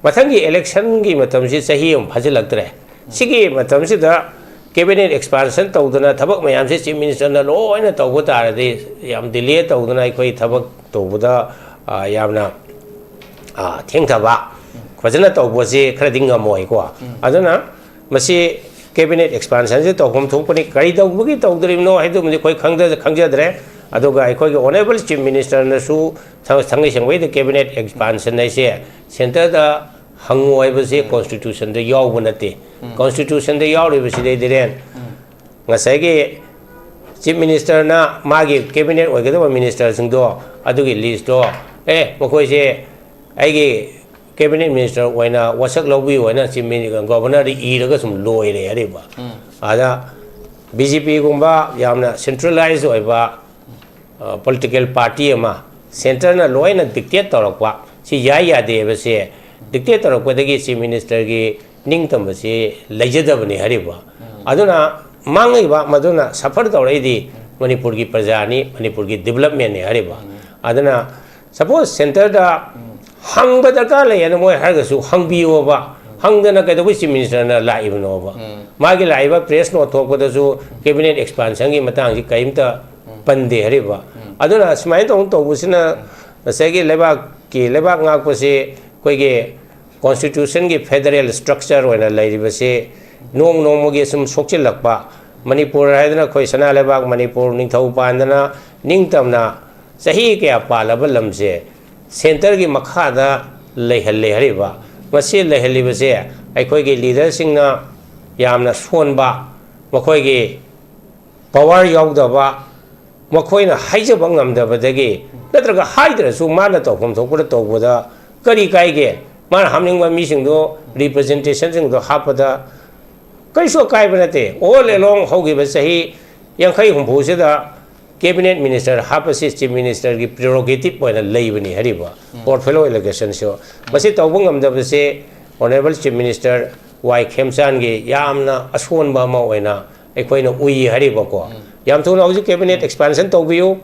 ꯃꯊꯪꯒꯤ ꯏꯂꯦꯛꯁꯟꯒꯤ ꯃꯇꯝꯁꯤ ꯆꯍꯤ ꯑꯃ ꯐꯥꯖꯤꯜꯂꯛꯇ꯭ꯔꯦ꯫ ꯁꯤꯒꯤ ꯃꯇꯝꯁꯤꯗ ꯀꯦꯕꯤꯅꯦꯠ ꯑꯦꯛꯁꯄꯥꯟꯁꯟ ꯇꯧꯗꯅ ꯊꯕꯛ ꯃꯌꯥꯝꯁꯤ ꯆꯤꯐ ꯃꯤꯅꯤꯁꯇꯔꯅ ꯂꯣꯏꯅ ꯇꯧꯕ ꯇꯥꯔꯗꯤ, ꯌꯥꯝ ꯗꯤꯂꯦ ꯇꯧꯗꯅ ꯑꯩꯈꯣꯏ ꯊꯕꯛ ꯇꯧꯕꯗ, ꯑ, ꯌꯥꯝꯅ, ꯑ, ꯊꯦꯡꯊꯕ, ꯐꯖꯅ ꯇꯧꯕꯁꯤ ꯈꯔꯗꯤ ꯉꯝꯃꯣꯏꯀꯣ꯫ ꯑꯗꯨꯅ ꯃꯁꯤ Cabinet expansion ꯁꯦ ꯇꯧꯐꯝ ꯊꯣꯛꯄꯅꯤ꯫ ꯀꯔꯤ ꯇꯧꯕꯒꯤ ꯇꯧꯗ꯭ꯔꯤꯕꯅꯣ ꯍꯥꯏꯗꯨꯃꯗꯤ ꯑꯩꯈꯣꯏ ꯈꯪꯖ-, ꯈꯪꯖꯗ꯭ꯔꯦ꯫ ꯑꯗꯨꯒ ꯑꯩꯈꯣꯏꯒꯤ Honourable Chief Minister ꯅꯁꯨ ꯊ-, ꯊꯥꯡꯒꯩ ꯁꯦꯡꯕꯩꯗ cabinet expansion ꯍꯥꯏꯁꯦ centre ꯗ ꯍꯪꯉꯨ ꯍꯥꯏꯕꯁꯦ constitution ꯗ ꯌꯥꯎꯕ ꯅꯠꯇꯦ꯫ Constitution ꯗ ꯌꯥꯎꯔꯤꯕꯁꯤꯗꯩ ꯙꯤꯔꯦꯟ, ꯉꯁꯥꯏꯒꯤ Chief Minister ꯅ ꯃꯥꯒꯤ cabinet ꯑꯣꯏꯒꯗꯕ minister ꯁꯤꯡꯗꯣ, ꯑꯗꯨꯒꯤ list ꯇꯣ, "ꯑꯦ, ꯃꯈꯣꯏꯁꯦ ꯑꯩꯒꯤ cabinet minister ꯑꯣꯏꯅ ꯋꯥꯁꯛ ꯂꯧꯕꯤꯌꯨ" ꯍꯥꯏꯅ Chief Mini-, Governor ꯗ ꯏꯔꯒ ꯁꯨꯝ ꯂꯣꯏꯔꯦ ꯍꯥꯏꯔꯤꯕ꯫ ꯑꯗ B J P ꯒꯨꯝꯕ ꯌꯥꯝꯅ centralized ꯑꯣꯏꯕ, ꯑ, political party ꯑꯃ centre ꯅ ꯂꯣꯏꯅ dictate ꯇꯧꯔꯛꯄ, ꯁꯤ ꯌꯥꯏ ꯌꯥꯗꯦ ꯍꯥꯏꯕꯁꯦ dictate ꯇꯧꯔꯛꯄꯗꯒꯤ Chief Minister ꯒꯤ ꯅꯤꯡꯇꯝꯕꯁꯤ ꯂꯩꯖꯗꯕꯅꯤ ꯍꯥꯏꯔꯤꯕ꯫ ꯑꯗꯨꯅ ꯃꯥꯡꯉꯤꯕ, ꯃꯗꯨꯅ suffer ꯇꯧꯔꯛꯏꯗꯤ ꯃꯅꯤꯄꯨꯔꯒꯤ ꯄ꯭ꯔꯖꯥꯅꯤ, ꯃꯅꯤꯄꯨꯔꯒꯤ development ꯅꯤ ꯍꯥꯏꯔꯤꯕ꯫ ꯑꯗꯨꯅ suppose centre ꯗ ꯍꯪꯕ ꯗꯔꯀꯥꯔ ꯂꯩ ꯍꯥꯏꯅ ꯃꯣꯏ ꯍꯥꯏꯔꯒꯁꯨ ꯍꯪꯕꯤꯌꯣꯕ꯫ ꯍꯪꯗꯅ ꯀꯩꯗꯧꯕꯩ Chief Minister ꯅ ꯂꯥꯛꯏꯕꯅꯣꯕ? ꯃꯥꯒꯤ ꯂꯥꯛꯏꯕ press note ꯊꯣꯛꯄꯗꯁꯨ cabinet expansion ꯒꯤ ꯃꯇꯥꯡꯁꯤ ꯀꯔꯤꯝꯇ ꯄꯟꯗꯦ ꯍꯥꯏꯔꯤꯕ꯫ ꯑꯗꯨꯅ ꯁꯨꯃꯥꯏꯅ ꯇꯧ-, ꯇꯧꯕꯁꯤꯅ ꯉꯁꯥꯏꯒꯤ ꯂꯩꯕꯥꯛꯀꯤ, ꯂꯩꯕꯥꯛ ꯉꯥꯛꯄꯁꯤ ꯑꯩꯈꯣꯏꯒꯤ constitution ꯒꯤ federal structure ꯑꯣꯏꯅ ꯂꯩꯔꯤꯕꯁꯤ ꯅꯣꯡ ꯅꯣꯡꯃꯒꯤ ꯁꯨꯝ ꯁꯣꯛꯆꯤꯜꯂꯛꯄ, ꯃꯅꯤꯄꯨꯔ ꯍꯥꯏꯗꯅ ꯑꯩꯈꯣꯏ ꯁꯅꯥ ꯂꯩꯕꯥꯛ ꯃꯅꯤꯄꯨꯔ ꯅꯤꯡꯊꯧ ꯄꯥꯟꯗꯅ ꯅꯤꯡꯇꯝꯅ ꯆꯍꯤ ꯀꯌꯥ ꯄꯥꯜꯂꯕ ꯂꯝꯁꯦ centre ꯒꯤ ꯃꯈꯥꯗ ꯂꯩꯍꯜꯂꯦ ꯍꯥꯏꯔꯤꯕ꯫ ꯃꯁꯤ ꯂꯩꯍꯜꯂꯤꯕꯁꯦ ꯑꯩꯈꯣꯏꯒꯤ leader ꯁꯤꯡꯅ ꯌꯥꯝꯅ ꯁꯣꯟꯕ, ꯃꯈꯣꯏꯒꯤ power ꯌꯥꯎꯗꯕ, ꯃꯈꯣꯏꯅ ꯍꯥꯏꯖꯕ ꯉꯝꯗꯕꯗꯒꯤ, ꯅꯠꯇ꯭ꯔꯒ ꯍꯥꯏꯗ꯭ꯔꯁꯨ ꯃꯥꯅ ꯇꯧꯐꯝ ꯊꯣꯛꯄꯗ ꯇꯧꯕꯗ ꯀꯔꯤ ꯀꯥꯏꯒꯦ? ꯃꯥꯅ ꯍꯥꯞꯅꯤꯡꯕ ꯃꯤꯁꯤꯡꯗꯣ, representation ꯁꯤꯡꯗꯣ ꯍꯥꯞꯄꯗ ꯀꯔꯤꯁꯨ ꯑꯀꯥꯏꯕ ꯅꯠꯇꯦ꯫ All along ꯍꯧꯈꯤꯕ ꯆꯍꯤ ꯌꯥꯡꯈꯩ ꯍꯨꯝꯐꯨꯁꯤꯗ cabinet minister ꯍꯥꯞꯄꯁꯤ Chief Minister ꯒꯤ prerogative ꯑꯣꯏꯅ ꯂꯩꯕꯅꯤ ꯍꯥꯏꯔꯤꯕ portfolio allocation ꯁꯨ꯫ ꯃꯁꯤ ꯇꯧꯕ ꯉꯝꯗꯕꯁꯦ Honourable Chief Minister ꯋꯥꯏ ꯈꯦꯝꯆꯥꯟꯒꯤ ꯌꯥꯝꯅ ꯑꯁꯣꯟꯕ ꯑꯃ ꯑꯣꯏꯅ ꯑꯩꯈꯣꯏꯅ ꯎꯏ ꯍꯥꯏꯔꯤꯕꯀꯣ꯫ ꯌꯥꯝ ꯊꯨꯅ ꯍꯧꯖꯤꯛ cabinet expansion ꯇꯧꯕꯤꯌꯨ,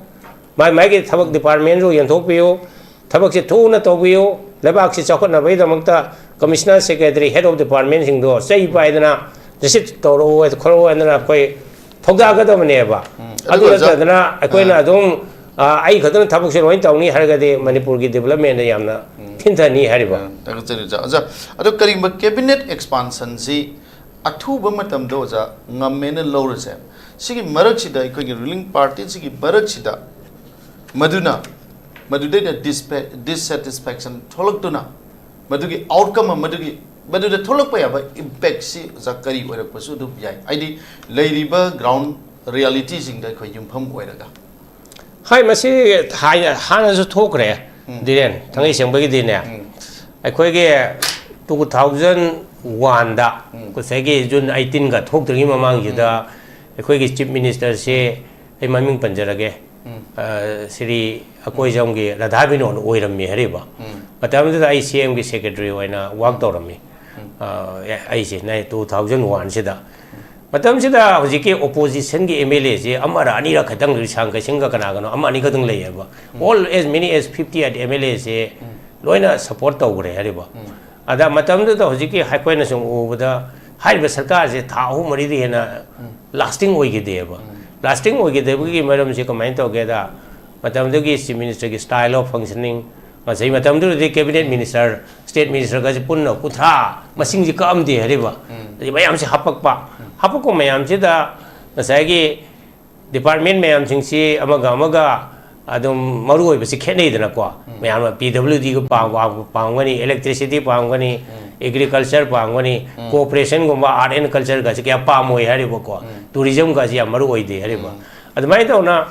ꯃꯥꯏ ꯃꯥꯏꯒꯤ ꯊꯕꯛ department ꯁꯨ ꯌꯦꯟꯊꯣꯛꯄꯤꯌꯨ, ꯊꯕꯛꯁꯦ ꯊꯨꯅ ꯇꯧꯕꯤꯌꯨ꯫ ꯂꯩꯕꯥꯛꯁꯤ ꯆꯥꯎꯈꯠꯅꯕꯒꯤꯗꯃꯛꯇ commissioner, secretary, head of department ꯁꯤꯡꯗꯣ ꯆꯩ ꯄꯥꯏꯗꯅ receive ꯇꯧꯔꯛꯎ, ꯈꯣꯠꯂꯛꯎ ꯍꯥꯏꯗꯅ ꯑꯩꯈꯣꯏ ꯊꯧꯗꯥꯒꯗꯕꯅꯦꯕ꯫ ꯑꯗꯨ ꯑꯗꯨꯒ ꯑꯣꯖꯥ, ꯅꯠꯇꯗꯅ ꯑꯩꯈꯣꯏꯅ ꯑꯥ꯫ ꯑꯗꯨꯝ, ꯑꯥ, ꯑꯩ ꯈꯛꯇꯅ ꯊꯕꯛꯁꯦ ꯂꯣꯏ ꯇꯧꯅꯤ ꯍꯥꯏꯔꯒꯗꯤ ꯃꯅꯤꯄꯨꯔꯒꯤ development ꯗ ꯌꯥꯝꯅ ꯎꯝ꯫ ꯊꯤꯟꯊꯅꯤ ꯍꯥꯏꯔꯤꯕ꯫ ꯑꯥ, ꯊꯥꯒꯠꯆꯔꯤ ꯑꯣꯖꯥ꯫ ꯑꯣꯖꯥ, ꯑꯗꯣ ꯀꯔꯤꯒꯨꯝꯕ cabinet expansion ꯁꯤ ꯑꯊꯨꯕ ꯃꯇꯝꯗ ꯑꯣꯖꯥ ꯉꯝꯃꯦꯅ ꯂꯧꯔꯁꯦ꯫ ꯁꯤꯒꯤ ꯃꯔꯛꯁꯤꯗ, ꯑꯩꯈꯣꯏꯒꯤ ruling party ꯁꯤꯒꯤ ꯃꯔꯛꯁꯤꯗ ꯃꯗꯨꯅ, ꯃꯗꯨꯗꯩꯗ dispa-, dissatisfaction ꯊꯣꯛꯂꯛꯇꯨꯅ, ꯃꯗꯨꯒꯤ outcome ꯑꯃ, ꯃꯗꯨꯒꯤ, ꯃꯗꯨꯗ ꯊꯣꯛꯂꯛꯄ ꯌꯥꯕ impact ꯁꯤ ꯑꯣꯖꯥ ꯀꯔꯤ ꯑꯣꯏꯔꯛꯄꯁꯨ ꯑꯗꯨꯝ ꯌꯥꯏ, ꯍꯥꯏꯗꯤ ꯂꯩꯔꯤꯕ ground reality ꯁꯤꯡꯗ ꯑꯩꯈꯣꯏ ꯌꯨꯝꯐꯝ ꯑꯣꯏꯔꯒ꯫ ꯍꯥꯏ, ꯃꯁꯤ ꯍꯥꯏ-, ꯍꯥꯟꯅꯁꯨ ꯊꯣꯛꯈ꯭ꯔꯦ꯫ ꯙꯤꯔꯦꯟ, ꯊꯥꯡꯒꯩ ꯁꯦꯡꯕꯒꯤꯗꯤꯅꯦ, ꯑꯩꯈꯣꯏꯒꯤ two thousand one ꯗ, ꯉꯁꯥꯏꯒꯤ June eighteen ꯒ ꯊꯣꯛꯇ꯭ꯔꯤꯉꯩ ꯃꯃꯥꯡꯁꯤꯗ, ꯑꯩꯈꯣꯏꯒꯤ chief minister ꯁꯦ, ꯑꯩ ꯃꯃꯤꯡ ꯄꯟꯖꯔꯒꯦ, ꯑ, ꯁ꯭ꯔꯤ ꯑꯀꯣꯏꯖꯝꯒꯤ ꯔꯥꯙꯥ ꯃꯦꯅꯣꯟ ꯑꯣꯏꯔꯝꯃꯤ ꯍꯥꯏꯔꯤꯕ꯫ ꯃꯇꯝꯗꯨꯗ ꯑꯩ C M ꯒꯤ secretary ꯑꯣꯏꯅ work ꯇꯧꯔꯝꯃꯤ꯫ ꯑ, ꯑꯦ, ꯑꯩꯁꯦ two thousand one ꯁꯤꯗ꯫ ꯃꯇꯝꯁꯤꯗ ꯍꯧꯖꯤꯛꯀꯤ opposition ꯒꯤ M L A ꯁꯦ ꯑꯃꯔ ꯑꯅꯤꯔ ꯈꯛꯇꯪ, ꯔꯤꯁꯥꯡ ꯀꯩꯁꯤꯡꯒ ꯀꯅꯥꯒꯅꯣ ꯑꯃ ꯑꯅꯤꯈꯛꯇꯪ ꯂꯩꯌꯦꯕ꯫ All as many as fifty eight M L A ꯁꯦ ꯂꯣꯏꯅ support ꯇꯧꯈ꯭ꯔꯦ ꯍꯥꯏꯔꯤꯕ꯫ ꯑꯗ ꯃꯇꯝꯗꯨꯗ ꯍꯧꯖꯤꯛꯀꯤ ꯑꯩꯈꯣꯏꯅ ꯁꯨꯝ ꯎꯕꯗ ꯍꯥꯏꯔꯤꯕ ꯁꯔꯀꯥꯔꯁꯦ ꯊꯥ ꯑꯍꯨꯝ ꯃꯔꯤꯗꯤ ꯍꯦꯟꯅ lasting ꯑꯣꯏꯈꯤꯗꯦꯕ꯫ Lasting ꯑꯣꯏꯈꯤꯗꯕꯒꯤ ꯃꯔꯝꯁꯤ ꯀꯃꯥꯏꯅ ꯇꯧꯒꯦꯗ, ꯃꯇꯝꯗꯨꯒꯤ chief minister ꯒꯤ style of functioning, ꯉꯁꯥꯏ ꯃꯇꯝꯗꯨꯗꯗꯤ cabinet minister, state minister ꯒꯁꯦ ꯄꯨꯟꯅ ꯀꯨꯟꯊ꯭ꯔꯥ ꯃꯁꯤꯡꯁꯤ ꯀꯛꯑꯝꯗꯦ ꯍꯥꯏꯔꯤꯕ꯫ ꯑꯗꯩ ꯃꯌꯥꯝꯁꯤ ꯍꯥꯄꯛꯄ, ꯍꯥꯄꯛꯄ ꯃꯌꯥꯝꯁꯤꯗ ꯉꯁꯥꯏꯒꯤ department ꯃꯌꯥꯝꯁꯤꯡꯁꯤ ꯑꯃꯒ ꯑꯃꯒ ꯑꯗꯨꯝ ꯃꯔꯨ ꯑꯣꯏꯕꯁꯤ ꯈꯦꯠꯅꯩꯗꯅꯀꯣ꯫ ꯃꯌꯥꯝꯅ P W D ꯒ ꯄꯥꯝ-, ꯄꯥꯝ-, ꯄꯥꯝꯒꯅꯤ, electricity ꯄꯥꯝꯒꯅꯤ, agriculture ꯄꯥꯝꯒꯅꯤ, cooperation ꯒꯨꯝꯕ, art and culture ꯒꯁꯤ ꯀꯌꯥ ꯄꯥꯝꯃꯣꯏ ꯍꯥꯏꯔꯤꯕꯀꯣ꯫ Tourism ꯒꯁꯤ ꯌꯥꯝ ꯃꯔꯨ ꯑꯣꯏꯗꯦ ꯍꯥꯏꯔꯤꯕ꯫ ꯑꯗꯨꯃꯥꯏꯅ ꯇꯧꯅ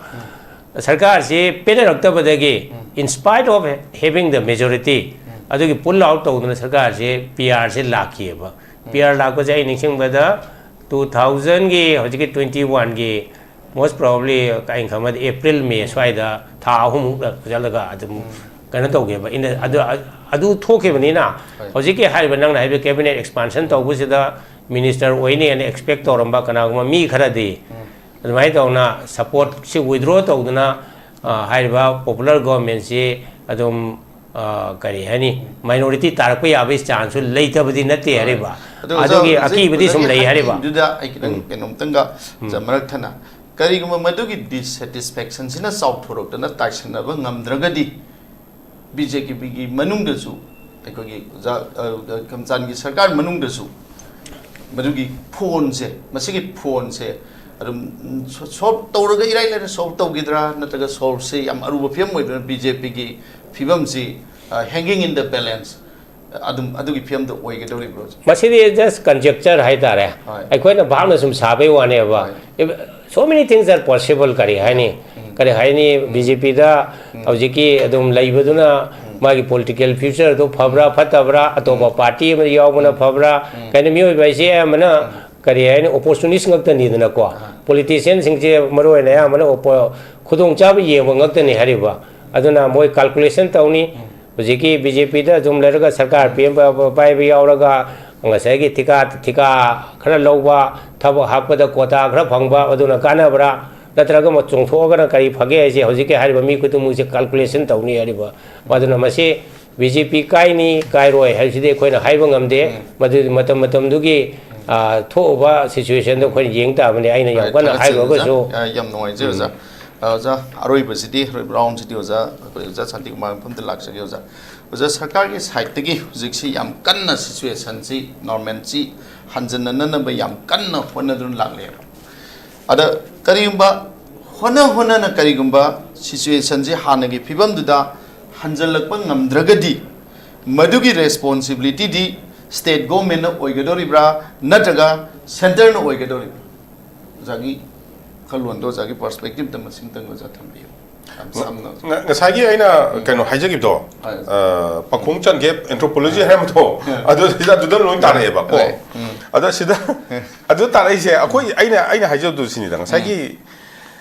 ꯁꯔꯀꯥꯔꯁꯤ ꯄꯦꯟꯅꯔꯛꯇꯕꯗꯒꯤ, in spite of having the majority, ꯑꯗꯨꯒꯤ pull out ꯇꯧꯗꯅ ꯁꯔꯀꯥꯔꯁꯤ P R ꯁꯤ ꯂꯥꯛꯈꯤꯑꯕ꯫ P R ꯂꯥꯛꯄꯁꯦ ꯑꯩ ꯅꯤꯡꯁꯤꯡꯕꯗ two thousand ꯒꯤ, ꯍꯧꯖꯤꯛꯀꯤ twenty one ꯒꯤ, most probably ꯑꯩꯅ ꯈꯟꯕꯗ April May ꯁ꯭ꯋꯥꯏꯗ ꯊꯥ ꯑꯍꯨꯝꯃꯨꯛ ꯆꯠꯂꯒ ꯑꯗꯨꯝ ꯀꯩꯅꯣ ꯇꯧꯒꯦꯕ꯫ ꯏꯟꯗ-, ꯑꯗꯨ, ꯑꯗꯨ ꯊꯣꯛꯈꯤꯕꯅꯤꯅ, ꯍꯧꯖꯤꯛꯀꯤ ꯍꯥꯏꯔꯤꯕ ꯅꯪꯅ ꯍꯥꯏꯕ cabinet expansion ꯇꯧꯕꯁꯤꯗ minister ꯑꯣꯏꯅꯦꯅ expect ꯇꯧꯔꯝꯕ ꯀꯅꯥꯒꯨꯝꯕ ꯃꯤ ꯈꯔꯗꯤ ꯑꯗꯨꯃꯥꯏꯅ ꯇꯧꯅ support ꯁꯤ withdraw ꯇꯧꯗꯅ, ꯑ, ꯍꯥꯏꯔꯤꯕ popular government ꯁꯤ ꯑꯗꯨꯝ, ꯑ, ꯀꯔꯤ ꯍꯥꯏꯅꯤ, minority ꯇꯥꯔꯛꯄ ꯌꯥꯕꯒꯤ chance ꯁꯨ ꯂꯩꯇꯕꯗꯤ ꯅꯠꯇꯦ ꯍꯥꯏꯔꯤꯕ꯫ ꯑꯗꯨꯒ ꯑꯣꯖꯥ, ꯑꯗꯨꯒꯤ ꯍꯧꯖꯤꯛ ꯑꯀꯤꯕꯗꯤ ꯁꯨꯝ ꯑꯣꯖꯥꯒꯤ ꯂꯩ ꯍꯥꯏꯔꯤꯕ꯫ ꯑꯀꯤꯕꯗꯨꯗ ꯑꯩ ꯈꯤꯇꯪ ꯀꯩꯅꯣꯝꯇꯪꯒ, ꯑꯣꯖꯥ, ꯃꯔꯛ ꯊꯠꯅ, ꯀꯔꯤꯒꯨꯝꯕ ꯃꯗꯨꯒꯤ dissatisfaction ꯁꯤꯅ ꯆꯥꯎꯊꯣꯔꯛꯇꯅ ꯇꯥꯏꯁꯟꯅꯕ ꯉꯝꯗ꯭ꯔꯒꯗꯤ, B J P ꯒꯤ ꯃꯅꯨꯡꯗꯁꯨ, ꯑꯩꯈꯣꯏꯒꯤ ꯑꯣꯖꯥ, ꯑ, ꯈꯝꯆꯥꯟꯒꯤ ꯁꯔꯀꯥꯔ ꯃꯅꯨꯡꯗꯁꯨ ꯃꯗꯨꯒꯤ ꯐꯣꯟꯁꯦ, ꯃꯁꯤꯒꯤ ꯐꯣꯟꯁꯦ ꯑꯗꯨꯝ ꯁꯣꯜꯕ ꯇꯧꯔꯒ ꯏꯔꯥꯏ ꯂꯥꯏꯅ ꯁꯣꯜꯕ ꯇꯧꯈꯤꯗ꯭ꯔꯥ, ꯅꯠꯇ꯭ꯔꯒ ꯁꯣꯜꯕꯁꯤ ꯌꯥꯝ ꯑꯔꯨꯕ ꯐꯤꯕꯝ ꯑꯣꯏꯗꯨꯅ ꯕꯤ ꯖꯦ ꯄꯤꯒꯤ ꯐꯤꯕꯝꯁꯤ hanging in the balance ꯑꯗꯨꯝ ꯑꯗꯨꯒꯤ ꯐꯤꯕꯝꯗ ꯑꯣꯏꯒꯗꯧꯔꯤꯕ꯭ꯔꯣ? ꯃꯁꯤꯗꯤ just conjecture ꯍꯥꯏꯇꯥꯔꯦ꯫ ꯍꯣꯏ꯫ ꯑꯩꯈꯣꯏꯅ ꯚꯥꯞꯅ ꯁꯨꯝ ꯁꯥꯕꯩ ꯋꯥꯅꯦꯕ꯫ ꯍꯣꯏ꯫ If- so many things are possible, ꯀꯔꯤ ꯍꯥꯏꯅꯤ? ꯀꯔꯤ ꯍꯥꯏꯅꯤ? ꯕꯤ ꯖꯦ ꯄꯤꯗ ꯍꯧꯖꯤꯛꯀꯤ ꯑꯗꯨꯝ ꯂꯩꯕꯗꯨꯅ ꯃꯥꯒꯤ political future ꯗꯨ ꯐꯕ꯭ꯔꯥ ꯐꯠꯇꯕ꯭ꯔꯥ, ꯑꯇꯣꯞꯄ party ꯑꯃꯗ ꯌꯥꯎꯕꯅ ꯐꯕ꯭ꯔꯥ? ꯀꯩꯅꯣ, ꯃꯤꯑꯣꯏꯕ ꯍꯥꯏꯁꯦ ꯑꯌꯥꯝꯕꯅ ꯀꯔꯤ ꯍꯥꯏꯅꯤ, opportunist ꯉꯥꯛꯇꯅꯤꯗꯅꯀꯣ꯫ Politician ꯁꯤꯡꯁꯦ ꯃꯔꯨ ꯑꯣꯏꯅ ꯑꯌꯥꯝꯕꯅ oppo- ꯈꯨꯗꯣꯡꯆꯥꯕ ꯌꯦꯡꯕ ꯉꯥꯛꯇꯅꯤ ꯍꯥꯏꯔꯤꯕ꯫ ꯑꯗꯨꯅ ꯃꯣꯏ calculation ꯇꯧꯅꯤ꯫ ꯍꯧꯖꯤꯛꯀꯤ ꯕꯤ ꯖꯦ ꯄꯤꯗ ꯑꯗꯨꯝ ꯂꯩꯔꯒ ꯁꯔꯀꯥꯔ ꯄꯦꯝꯕ ꯄꯥꯏꯕ ꯌꯥꯎꯔꯒ ꯉꯁꯥꯏꯒꯤ ꯊꯤꯀꯥ ꯊꯤꯀꯥ ꯈꯔ ꯂꯧꯕ, ꯊꯕꯛ ꯍꯥꯞꯄꯗ quota ꯈꯔ ꯐꯪꯕ, ꯑꯗꯨꯅ ꯀꯥꯟꯅꯕ꯭ꯔꯥ? ꯅꯠꯇ꯭ꯔꯒ ꯑꯃ ꯆꯣꯡꯊꯣꯛꯑꯒꯅ ꯀꯔꯤ ꯐꯒꯦ ꯍꯥꯏꯁꯦ ꯍꯧꯖꯤꯛꯀꯤ ꯍꯥꯏꯔꯤꯕ ꯃꯤ ꯈꯨꯗꯤꯡꯃꯛꯁꯦ calculation ꯇꯧꯅꯤ ꯍꯥꯏꯔꯤꯕ꯫ ꯑꯗꯨꯅ ꯃꯁꯤ ꯕꯤ ꯖꯦ ꯄꯤ ꯀꯥꯏꯅꯤ ꯀꯥꯏꯔꯣꯏ ꯍꯥꯏꯕꯁꯤꯗꯤ ꯑꯩꯈꯣꯏꯅ ꯍꯥꯏꯕ ꯉꯝꯗꯦ꯫ ꯃꯗꯨ ꯃꯇꯝ ꯃꯇꯝꯗꯨꯒꯤ, ꯑ, ꯊꯣꯛꯎꯕ situation ꯗꯣ ꯑꯩꯈꯣꯏꯅ ꯌꯦꯡ ꯇꯥꯕꯅꯤ꯫ ꯑꯩꯅ ꯌꯥꯝ ꯀꯟꯅ ꯊꯥꯒꯠꯆꯔꯤ ꯍꯥꯏꯔꯨꯔꯒꯁꯨ꯫ ꯑꯣꯖꯥ꯫ ꯑ, ꯌꯥꯝ ꯅꯨꯡꯉꯥꯏꯖꯩ ꯑꯣꯖꯥ꯫ ꯑ, ꯑꯣꯖꯥ, ꯑꯔꯣꯏꯕꯁꯤꯗꯤ ꯑꯔꯣꯏꯕ round ꯁꯤꯗꯤ ꯑꯣꯖꯥ, ꯑꯩꯈꯣꯏ ꯑꯣꯖꯥ ꯁꯥꯟꯇꯤꯀꯨꯃꯥꯔ ꯃꯐꯝꯗ ꯂꯥꯛꯆꯒꯦ ꯑꯣꯖꯥ꯫ ꯑꯣꯖꯥ, ꯁꯔꯀꯥꯔꯒꯤ side ꯇꯒꯤ ꯍꯧꯖꯤꯛꯁꯤ ꯌꯥꯝ ꯀꯟꯅ situation ꯁꯤ, normal ꯁꯤ ꯍꯟꯖꯤꯟꯅꯅꯕ ꯌꯥꯝ ꯀꯟꯅ ꯍꯣꯠꯅꯗꯨꯅ ꯂꯥꯛꯂꯦꯕ꯫ ꯑꯗ ꯀꯔꯤꯒꯨꯝꯕ ꯍꯣꯠꯅ ꯍꯣꯠꯅꯅ ꯀꯔꯤꯒꯨꯝꯕ situation ꯁꯤ ꯍꯥꯟꯅꯒꯤ ꯐꯤꯕꯝꯗꯨꯗ ꯍꯟꯖꯤꯜꯂꯛꯄ ꯉꯝꯗ꯭ꯔꯒꯗꯤ ꯃꯗꯨꯒꯤ responsibility ꯗꯤ state government ꯅ ꯑꯣꯏꯒꯗꯧꯔꯤꯕ꯭ꯔꯥ ꯅꯠꯇ꯭ꯔꯒ centre ꯅ ꯑꯣꯏꯒꯗꯧꯔꯤꯕ꯭ꯔꯥ? ꯑꯣꯖꯥꯒꯤ ꯋꯥꯈꯜꯂꯣꯟꯗꯣ, ꯑꯣꯖꯥꯒꯤ perspective ꯇ ꯃꯁꯤꯝꯇꯪ ꯑꯣꯖꯥ ꯊꯝꯕꯤꯌꯨ꯫ ꯌꯥꯝ ꯁꯝꯅ꯫ ꯉ- ꯉꯁꯥꯏꯒꯤ ꯑꯩꯅ ꯀꯩꯅꯣ ꯍꯥꯏꯖꯈꯤꯕꯗꯣ, ꯍꯣꯏ꯫ ꯑ, ꯄꯥꯈꯣꯡ ꯆꯟꯒꯦ anthropology ꯍꯥꯏꯔꯝꯕꯗꯣ, ꯑꯗꯨ ꯑꯗꯨꯗ ꯂꯣꯏ ꯇꯥꯔꯛꯑꯦꯕꯀꯣ꯫ ꯍꯣꯏ꯫ ꯎꯝ꯫ ꯑꯗꯣ ꯁꯤꯗ ꯑꯗꯨ ꯇꯥꯔꯛꯏꯁꯦ ꯑꯩꯈꯣꯏ, ꯑꯩꯅ ꯑꯩꯅ ꯍꯥꯏꯖꯕꯗꯨ ꯁꯤꯅꯤꯗ, ꯉꯁꯥꯏꯒꯤ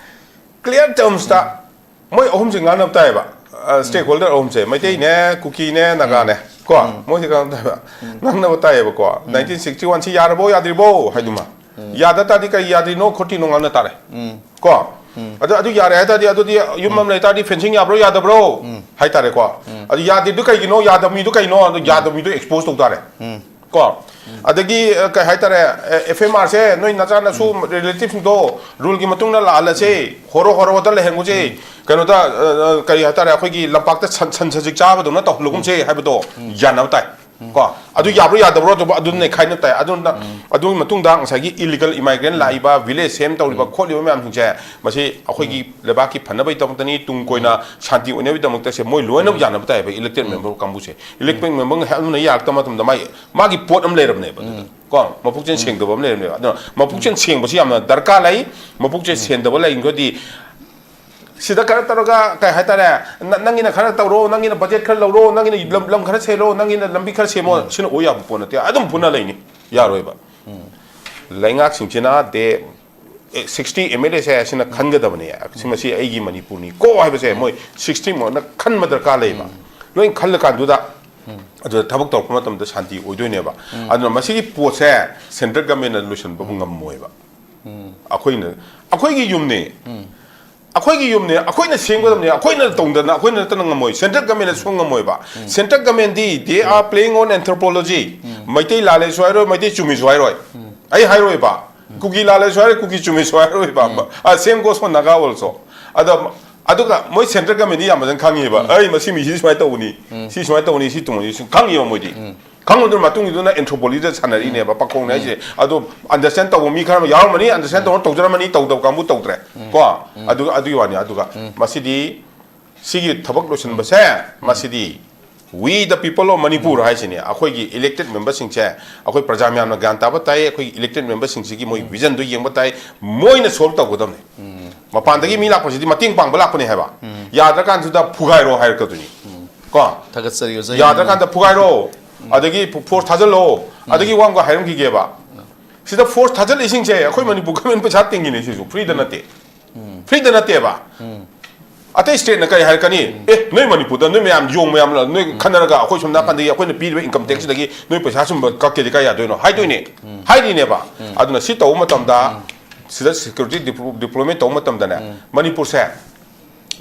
clear terms ꯇ ꯃꯣꯏ ꯑꯍꯨꯝꯁꯦ ꯉꯥꯡꯅꯕ ꯇꯥꯏꯌꯦꯕ꯫ ꯑ, stakeholder ꯑꯍꯨꯝꯁꯦ, ꯃꯩꯇꯩꯅꯦ, ꯀꯨꯀꯤꯅꯦ, ꯅꯥꯒꯥꯅꯦ, ꯀꯣ, ꯃꯣꯏꯁꯦ ꯉꯥꯡꯅꯕ ꯇꯥꯏꯌꯦꯕ꯫ ꯉꯥꯡꯅꯕ ꯇꯥꯏꯌꯦꯕꯀꯣ꯫ Nineteen sixty one ꯁꯤ ꯌꯥꯔꯕꯣ ꯌꯥꯗ꯭ꯔꯤꯕꯣ ꯍꯥꯏꯗꯨꯃ꯫ ꯌꯥꯗ ꯇꯥꯔꯗꯤ ꯀꯔꯤ ꯌꯥꯗ꯭ꯔꯤꯅꯣ ꯈꯣꯠꯇ꯭ꯔꯤꯅꯣ ꯉꯥꯡꯅ ꯇꯥꯔꯦ꯫ ꯀꯣ? ꯑꯗꯨ, ꯑꯗꯨ ꯌꯥꯔꯦ ꯍꯥꯏ ꯇꯥꯔꯗꯤ, ꯑꯗꯨꯗꯤ ꯌꯨꯝ ꯑꯃ ꯂꯩ ꯇꯥꯔꯗꯤ fencing ꯌꯥꯕ꯭ꯔꯣ ꯌꯥꯗꯕ꯭ꯔꯣ ꯍꯥꯏ ꯇꯥꯔꯦꯀꯣ꯫ ꯑꯗꯨ ꯌꯥꯗ꯭ꯔꯤꯗꯨ ꯀꯩꯒꯤꯅꯣ, ꯌꯥꯗꯕ ꯃꯤꯗꯨ ꯀꯩꯅꯣ, ꯑꯗꯨ ꯌꯥꯗꯕ ꯃꯤꯗꯨ expose ꯇꯧ ꯇꯥꯔꯦ꯫ ꯀꯣ? ꯑꯗꯒꯤ, ꯑ, ꯀꯩ ꯍꯥꯏꯇꯥꯔꯦ, ꯑꯦ, F M R ꯁꯦ ꯅꯣꯏ ꯅꯆꯥ ꯅꯁꯨ relative ꯁꯤꯡꯗꯣ rule ꯒꯤ ꯃꯇꯨꯡ ꯏꯟꯅ ꯂꯥꯛꯍꯜꯂꯁꯦ, ꯍꯣꯔꯣ ꯍꯣꯔꯣꯗ ꯂꯩꯍꯟꯒꯨꯁꯦ, ꯀꯩꯅꯣꯗ, ꯑ, ꯑ, ꯀꯔꯤ ꯍꯥꯏꯇꯥꯔꯦ, ꯑꯩꯈꯣꯏꯒꯤ ꯂꯝꯄꯥꯛꯇ ꯁꯟ, ꯁꯟ ꯁꯖꯤꯛ ꯆꯥꯕꯗꯧꯅ ꯇꯧꯍꯜꯂꯒꯨꯝꯁꯦ ꯍꯥꯏꯕꯗꯣ ꯌꯥꯅꯕ ꯇꯥꯏ꯫ ꯀꯣ, ꯑꯗꯨ ꯌꯥꯕ꯭ꯔꯣ ꯌꯥꯗꯕ꯭ꯔꯣ ꯑꯗꯨꯕꯨ ꯑꯗꯨ ꯅꯩꯈꯥꯏꯅ ꯇꯥꯏ꯫ ꯑꯗꯨꯅ ꯑꯗꯨꯒꯤ ꯃꯇꯨꯡꯗ ꯉꯁꯥꯏꯒꯤ ꯏꯂꯤꯒꯦꯜ ꯏꯃꯥꯏꯒ꯭ꯔꯦꯟ ꯂꯥꯛꯏꯕ, ꯚꯤꯂꯦꯖ ꯁꯦꯝ ꯇꯧꯔꯤꯕ ꯈꯣꯠꯂꯤꯕ ꯃꯌꯥꯝꯁꯤꯡꯁꯦ, ꯃꯁꯤ ꯑꯩꯈꯣꯏꯒꯤ ꯂꯩꯕꯥꯛꯀꯤ ꯐꯅꯕꯒꯤꯗꯃꯛꯇꯅꯤ, ꯇꯨꯡ ꯀꯣꯏꯅ ꯁꯥꯟꯇꯤ ꯑꯣꯏꯅꯕꯒꯤꯗꯃꯛꯇꯁꯦ ꯃꯣꯏ ꯂꯣꯏꯅ ꯌꯥꯅꯕ ꯇꯥꯏꯌꯦꯕ ꯏꯂꯦꯛꯇꯦꯗ ꯃꯦꯝꯕꯔ ꯀꯥꯡꯕꯨꯁꯦ꯫ ꯏꯂꯦꯛꯇꯦꯗ ꯃꯦꯝꯕꯔ ꯑꯃꯅ ꯌꯥꯔꯛꯇꯕ ꯃꯇꯝꯗ ꯃꯥꯒꯤ, ꯃꯥꯒꯤ ꯄꯣꯠ ꯑꯃ ꯂꯩꯔꯕꯅꯦꯕ ꯑꯗꯨꯗ꯫ ꯀꯣ, ꯃꯄꯨꯛꯆꯦꯜ ꯁꯦꯡꯗꯕ ꯑꯃ ꯂꯩꯔꯕꯅꯦꯕ꯫ ꯑꯗꯨꯅ ꯃꯄꯨꯛꯆꯦꯜ ꯁꯦꯡꯕꯁꯤ ꯌꯥꯝꯅ ꯗꯔꯀꯥꯔ ꯂꯩ꯫ ꯃꯄꯨꯛꯆꯦꯜ ꯁꯦꯡꯗꯕ ꯂꯩꯔꯒꯗꯤ ꯁꯤꯗ ꯈꯔ ꯇꯧꯔꯒ ꯀꯩ ꯍꯥꯏꯇꯥꯔꯦ, ꯅ-, ꯅꯪꯒꯤꯅ ꯈꯔ ꯇꯧꯔꯣ, ꯅꯪꯒꯤꯅ ꯕꯖꯦꯠ ꯈꯔ ꯂꯧꯔꯣ, ꯅꯪꯒꯤꯅ ꯂꯝ, ꯂꯝ ꯈꯔ ꯁꯦꯜꯂꯣ, ꯅꯪꯒꯤꯅ ꯂꯝꯕꯤ ꯈꯔ ꯁꯦꯝꯃꯣ, ꯁꯤꯅ ꯑꯣꯏ ꯌꯥꯕ ꯄꯣꯠ ꯅꯠꯇꯦ꯫ ꯑꯗꯨꯝ ꯄꯨꯟꯅ ꯂꯩꯅꯤ, ꯌꯥꯔꯣꯏꯕ꯫ ꯂꯩꯉꯥꯛꯁꯤꯡꯁꯤꯅ ꯗꯦ, ꯑꯦ, ꯁꯤꯛꯁꯇꯤ ꯑꯦꯝ ꯑꯦꯜ ꯑꯦꯁꯦ ꯁꯤꯅ ꯈꯟꯒꯗꯕꯅꯦ, ꯁꯤ ꯃꯁꯤ ꯑꯩꯒꯤ ꯃꯅꯤꯄꯨꯔꯅꯤ ꯀꯣ ꯍꯥꯏꯕꯁꯦ ꯃꯣꯏ ꯁꯤꯛꯁꯇꯤ ꯃꯣꯏꯅ ꯈꯟꯕ ꯗꯔꯀꯥꯔ ꯂꯩꯌꯦꯕ꯫ ꯂꯣꯏ ꯈꯜꯂꯀꯥꯟꯗꯨꯗ ꯑꯗꯨꯗ ꯊꯕꯛ ꯇꯧꯔꯛꯄ ꯃꯇꯝꯗ ꯁꯥꯟꯇꯤ ꯑꯣꯏꯗꯣꯏꯅꯦꯕ꯫ ꯑꯗꯨꯅ ꯃꯁꯤꯒꯤ ꯄꯣꯠꯁꯦ ꯁꯦꯟꯇ꯭ꯔꯦꯜ ꯒꯃꯦꯟꯅ ꯂꯣꯏꯁꯤꯟꯕꯕꯨ ꯉꯝꯃꯣꯏꯕ꯫ ꯑꯩꯈꯣꯏꯅ, ꯑꯩꯈꯣꯏꯒꯤ ꯌꯨꯝꯅꯤ꯫ ꯑꯩꯈꯣꯏꯒꯤ ꯌꯨꯝꯅꯦ, ꯑꯩꯈꯣꯏꯅ ꯁꯦꯝꯒꯗꯕꯅꯦ, ꯑꯩꯈꯣꯏꯅ ꯇꯧꯗꯅ ꯑꯩꯈꯣꯏꯅ ꯅꯠꯇꯅ ꯉꯝꯃꯣꯏ, ꯁꯦꯟꯇ꯭ꯔꯦꯜ ꯒꯃꯦꯟꯅ ꯁꯨꯡ ꯉꯝꯃꯣꯏꯕ꯫ ꯁꯦꯟꯇ꯭ꯔꯦꯜ ꯒꯃꯦꯟꯗꯤ they are playing on anthropology꯫ Meitei ꯂꯥꯜꯂꯦꯁꯨ ꯍꯥꯏꯔꯣꯏ, ꯃꯩꯇꯩ ꯆꯨꯝꯃꯤꯁꯨ ꯍꯥꯏꯔꯣꯏ꯫ ꯑꯩ ꯍꯥꯏꯔꯣꯏꯕ꯫ ꯀꯨꯀꯤ ꯂꯥꯜꯂꯦꯁꯨ ꯍꯥꯏꯔꯣꯏ, ꯀꯨꯀꯤ ꯆꯨꯝꯃꯤꯁꯨ ꯍꯥꯏꯔꯣꯏꯕ꯫ ꯑ, same goes for Naga also꯫ ꯑꯗ, ꯑꯗꯨꯒ ꯃꯣꯏ ꯁꯦꯟꯇ꯭ꯔꯦꯜ ꯒꯃꯦꯟꯗꯤ ꯌꯥꯝ ꯐꯖꯅ ꯈꯪꯉꯦꯕ꯫ ꯑꯩ ꯃꯁꯤ ꯃꯤꯁꯤ ꯁꯨꯃꯥꯏꯅ ꯇꯧꯕꯅꯤ, ꯁꯤ ꯁꯨꯃꯥꯏꯅ ꯇꯧꯕꯅꯤ, ꯁꯤ ꯇꯧꯕꯅꯤ, ꯁꯤ ꯈꯪꯉꯦꯕ ꯃꯣꯏꯗꯤ꯫ ꯈꯪꯉꯨꯗꯨꯅ ꯃꯇꯨꯡꯒꯤꯗꯨꯅ ꯑꯦꯟꯊ꯭ꯔꯣꯄꯣꯂꯣꯖꯤꯗ ꯁꯥꯟꯅꯔꯤꯅꯦꯕ, ꯄꯥꯈꯣꯡꯅꯦ ꯍꯥꯏꯁꯦ꯫ ꯑꯗꯣ ꯑꯟꯗꯔꯁꯇꯦꯟ ꯇꯧꯕ ꯃꯤ ꯈꯔ ꯑꯃ ꯌꯥꯎꯔꯝꯃꯅꯤ, ꯑꯟꯗꯔꯁꯇꯦꯟ ꯇꯧꯅ ꯇꯧꯖꯔꯝꯃꯅꯤ, ꯇꯧꯗꯕ ꯀꯥꯡꯕꯨ ꯇꯧꯗ꯭ꯔꯦ꯫ ꯀꯣ? ꯑꯗꯨ, ꯑꯗꯨꯒꯤ ꯋꯥꯅꯤ꯫ ꯑꯗꯨꯒ ꯃꯁꯤꯗꯤ ꯁꯤꯒꯤ ꯊꯕꯛ ꯂꯣꯏꯁꯤꯟꯕꯁꯦ, ꯃꯁꯤꯗꯤ we the people of Manipur ꯍꯥꯏꯁꯤꯅꯦ, ꯑꯩꯈꯣꯏꯒꯤ ꯏꯂꯦꯛꯇꯦꯗ ꯃꯦꯝꯕꯔꯁꯤꯡꯁꯦ, ꯑꯩꯈꯣꯏ ꯄ꯭ꯔꯖꯥ ꯃꯌꯥꯝꯅ ꯒ꯭ꯌꯥꯟ ꯇꯥꯕ ꯇꯥꯏ, ꯑꯩꯈꯣꯏꯒꯤ ꯏꯂꯦꯛꯇꯦꯗ ꯃꯦꯝꯕꯔꯁꯤꯡꯁꯤꯒꯤ ꯃꯣꯏ ꯚꯤꯖꯟꯗꯨ ꯌꯦꯡꯕ ꯇꯥꯏ, ꯃꯣꯏꯅ ꯁꯣꯜꯕ ꯇꯧꯒꯗꯕꯅꯤ꯫ ꯃꯄꯥꯟꯗꯒꯤ ꯃꯤ ꯂꯥꯛꯄꯁꯤꯗꯤ ꯃꯇꯦꯡ ꯄꯥꯡꯕ ꯂꯥꯛꯄꯅꯦ ꯍꯥꯏꯕ꯫ ꯌꯥꯗ꯭ꯔꯀꯥꯟꯁꯤꯗ ꯐꯨꯒꯥꯏꯔꯣ ꯍꯥꯏꯔꯛꯀꯗꯣꯏꯅꯤ꯫ ꯀꯣ? ꯊꯥꯒꯠꯆꯔꯤ ꯑꯣꯖꯥ꯫ ꯌꯥꯗ꯭ꯔꯀꯥꯟꯗ ꯐꯨꯒꯥꯏꯔꯣ, ꯑꯗꯒꯤ ꯐꯣꯔꯁ ꯊꯥꯖꯤꯜꯂꯣ, ꯑꯗꯒꯤ ꯋꯥ ꯑꯃꯒ ꯍꯥꯏꯔꯝꯈꯤꯒꯦꯕ꯫ ꯁꯤꯗ ꯐꯣꯔꯁ ꯊꯥꯖꯤꯜꯂꯤꯁꯤꯡꯁꯦ ꯑꯩꯈꯣꯏ ꯃꯅꯤꯄꯨꯔ ꯒꯃꯦꯟ ꯄꯩꯁꯥ ꯇꯤꯡꯉꯤꯅꯦ ꯁꯤꯁꯨ, ꯐ꯭ꯔꯤꯗ ꯅꯠꯇꯦ꯫ ꯐ꯭ꯔꯤꯗ ꯅꯠꯇꯦꯕ꯫ ꯑꯇꯩ ꯁ꯭ꯇꯦꯠꯅ ꯀꯔꯤ ꯍꯥꯏꯔꯛꯀꯅꯤ? ꯑꯦ, ꯅꯣꯏ ꯃꯅꯤꯄꯨꯔꯗ ꯅꯣꯏ ꯃꯌꯥꯝ ꯌꯣꯡ ꯃꯌꯥꯝ ꯅꯣꯏ ꯈꯟꯅꯔꯒ ꯑꯩꯈꯣꯏ ꯁꯣꯝ ꯅꯥꯀꯟꯗꯒꯤ ꯑꯩꯈꯣꯏꯅ ꯄꯤꯔꯤꯕ ꯏꯟꯀꯝ ꯇꯦꯛꯁꯁꯤꯗꯒꯤ ꯅꯣꯏ ꯄꯩꯁꯥ ꯁꯨꯝꯕ ꯀꯛꯀꯦꯗꯤ ꯀꯥꯏ ꯌꯥꯗꯣꯏꯅꯣ? ꯍꯥꯏꯗꯣꯏꯅꯦ꯫ ꯍꯥꯏꯔꯤꯅꯦꯕ꯫ ꯑꯗꯨꯅ ꯁꯤ ꯇꯧꯕ ꯃꯇꯝꯗ, ꯁꯤꯗ ꯁꯦꯀ꯭ꯌꯨꯔꯤꯇꯤ ꯗꯤꯄ꯭ꯂꯣ-, ꯗꯤꯄ꯭ꯂꯣꯏꯃꯦꯟ ꯇꯧꯕ ꯃꯇꯝꯗꯅꯦ, ꯃꯅꯤꯄꯨꯔꯁꯦ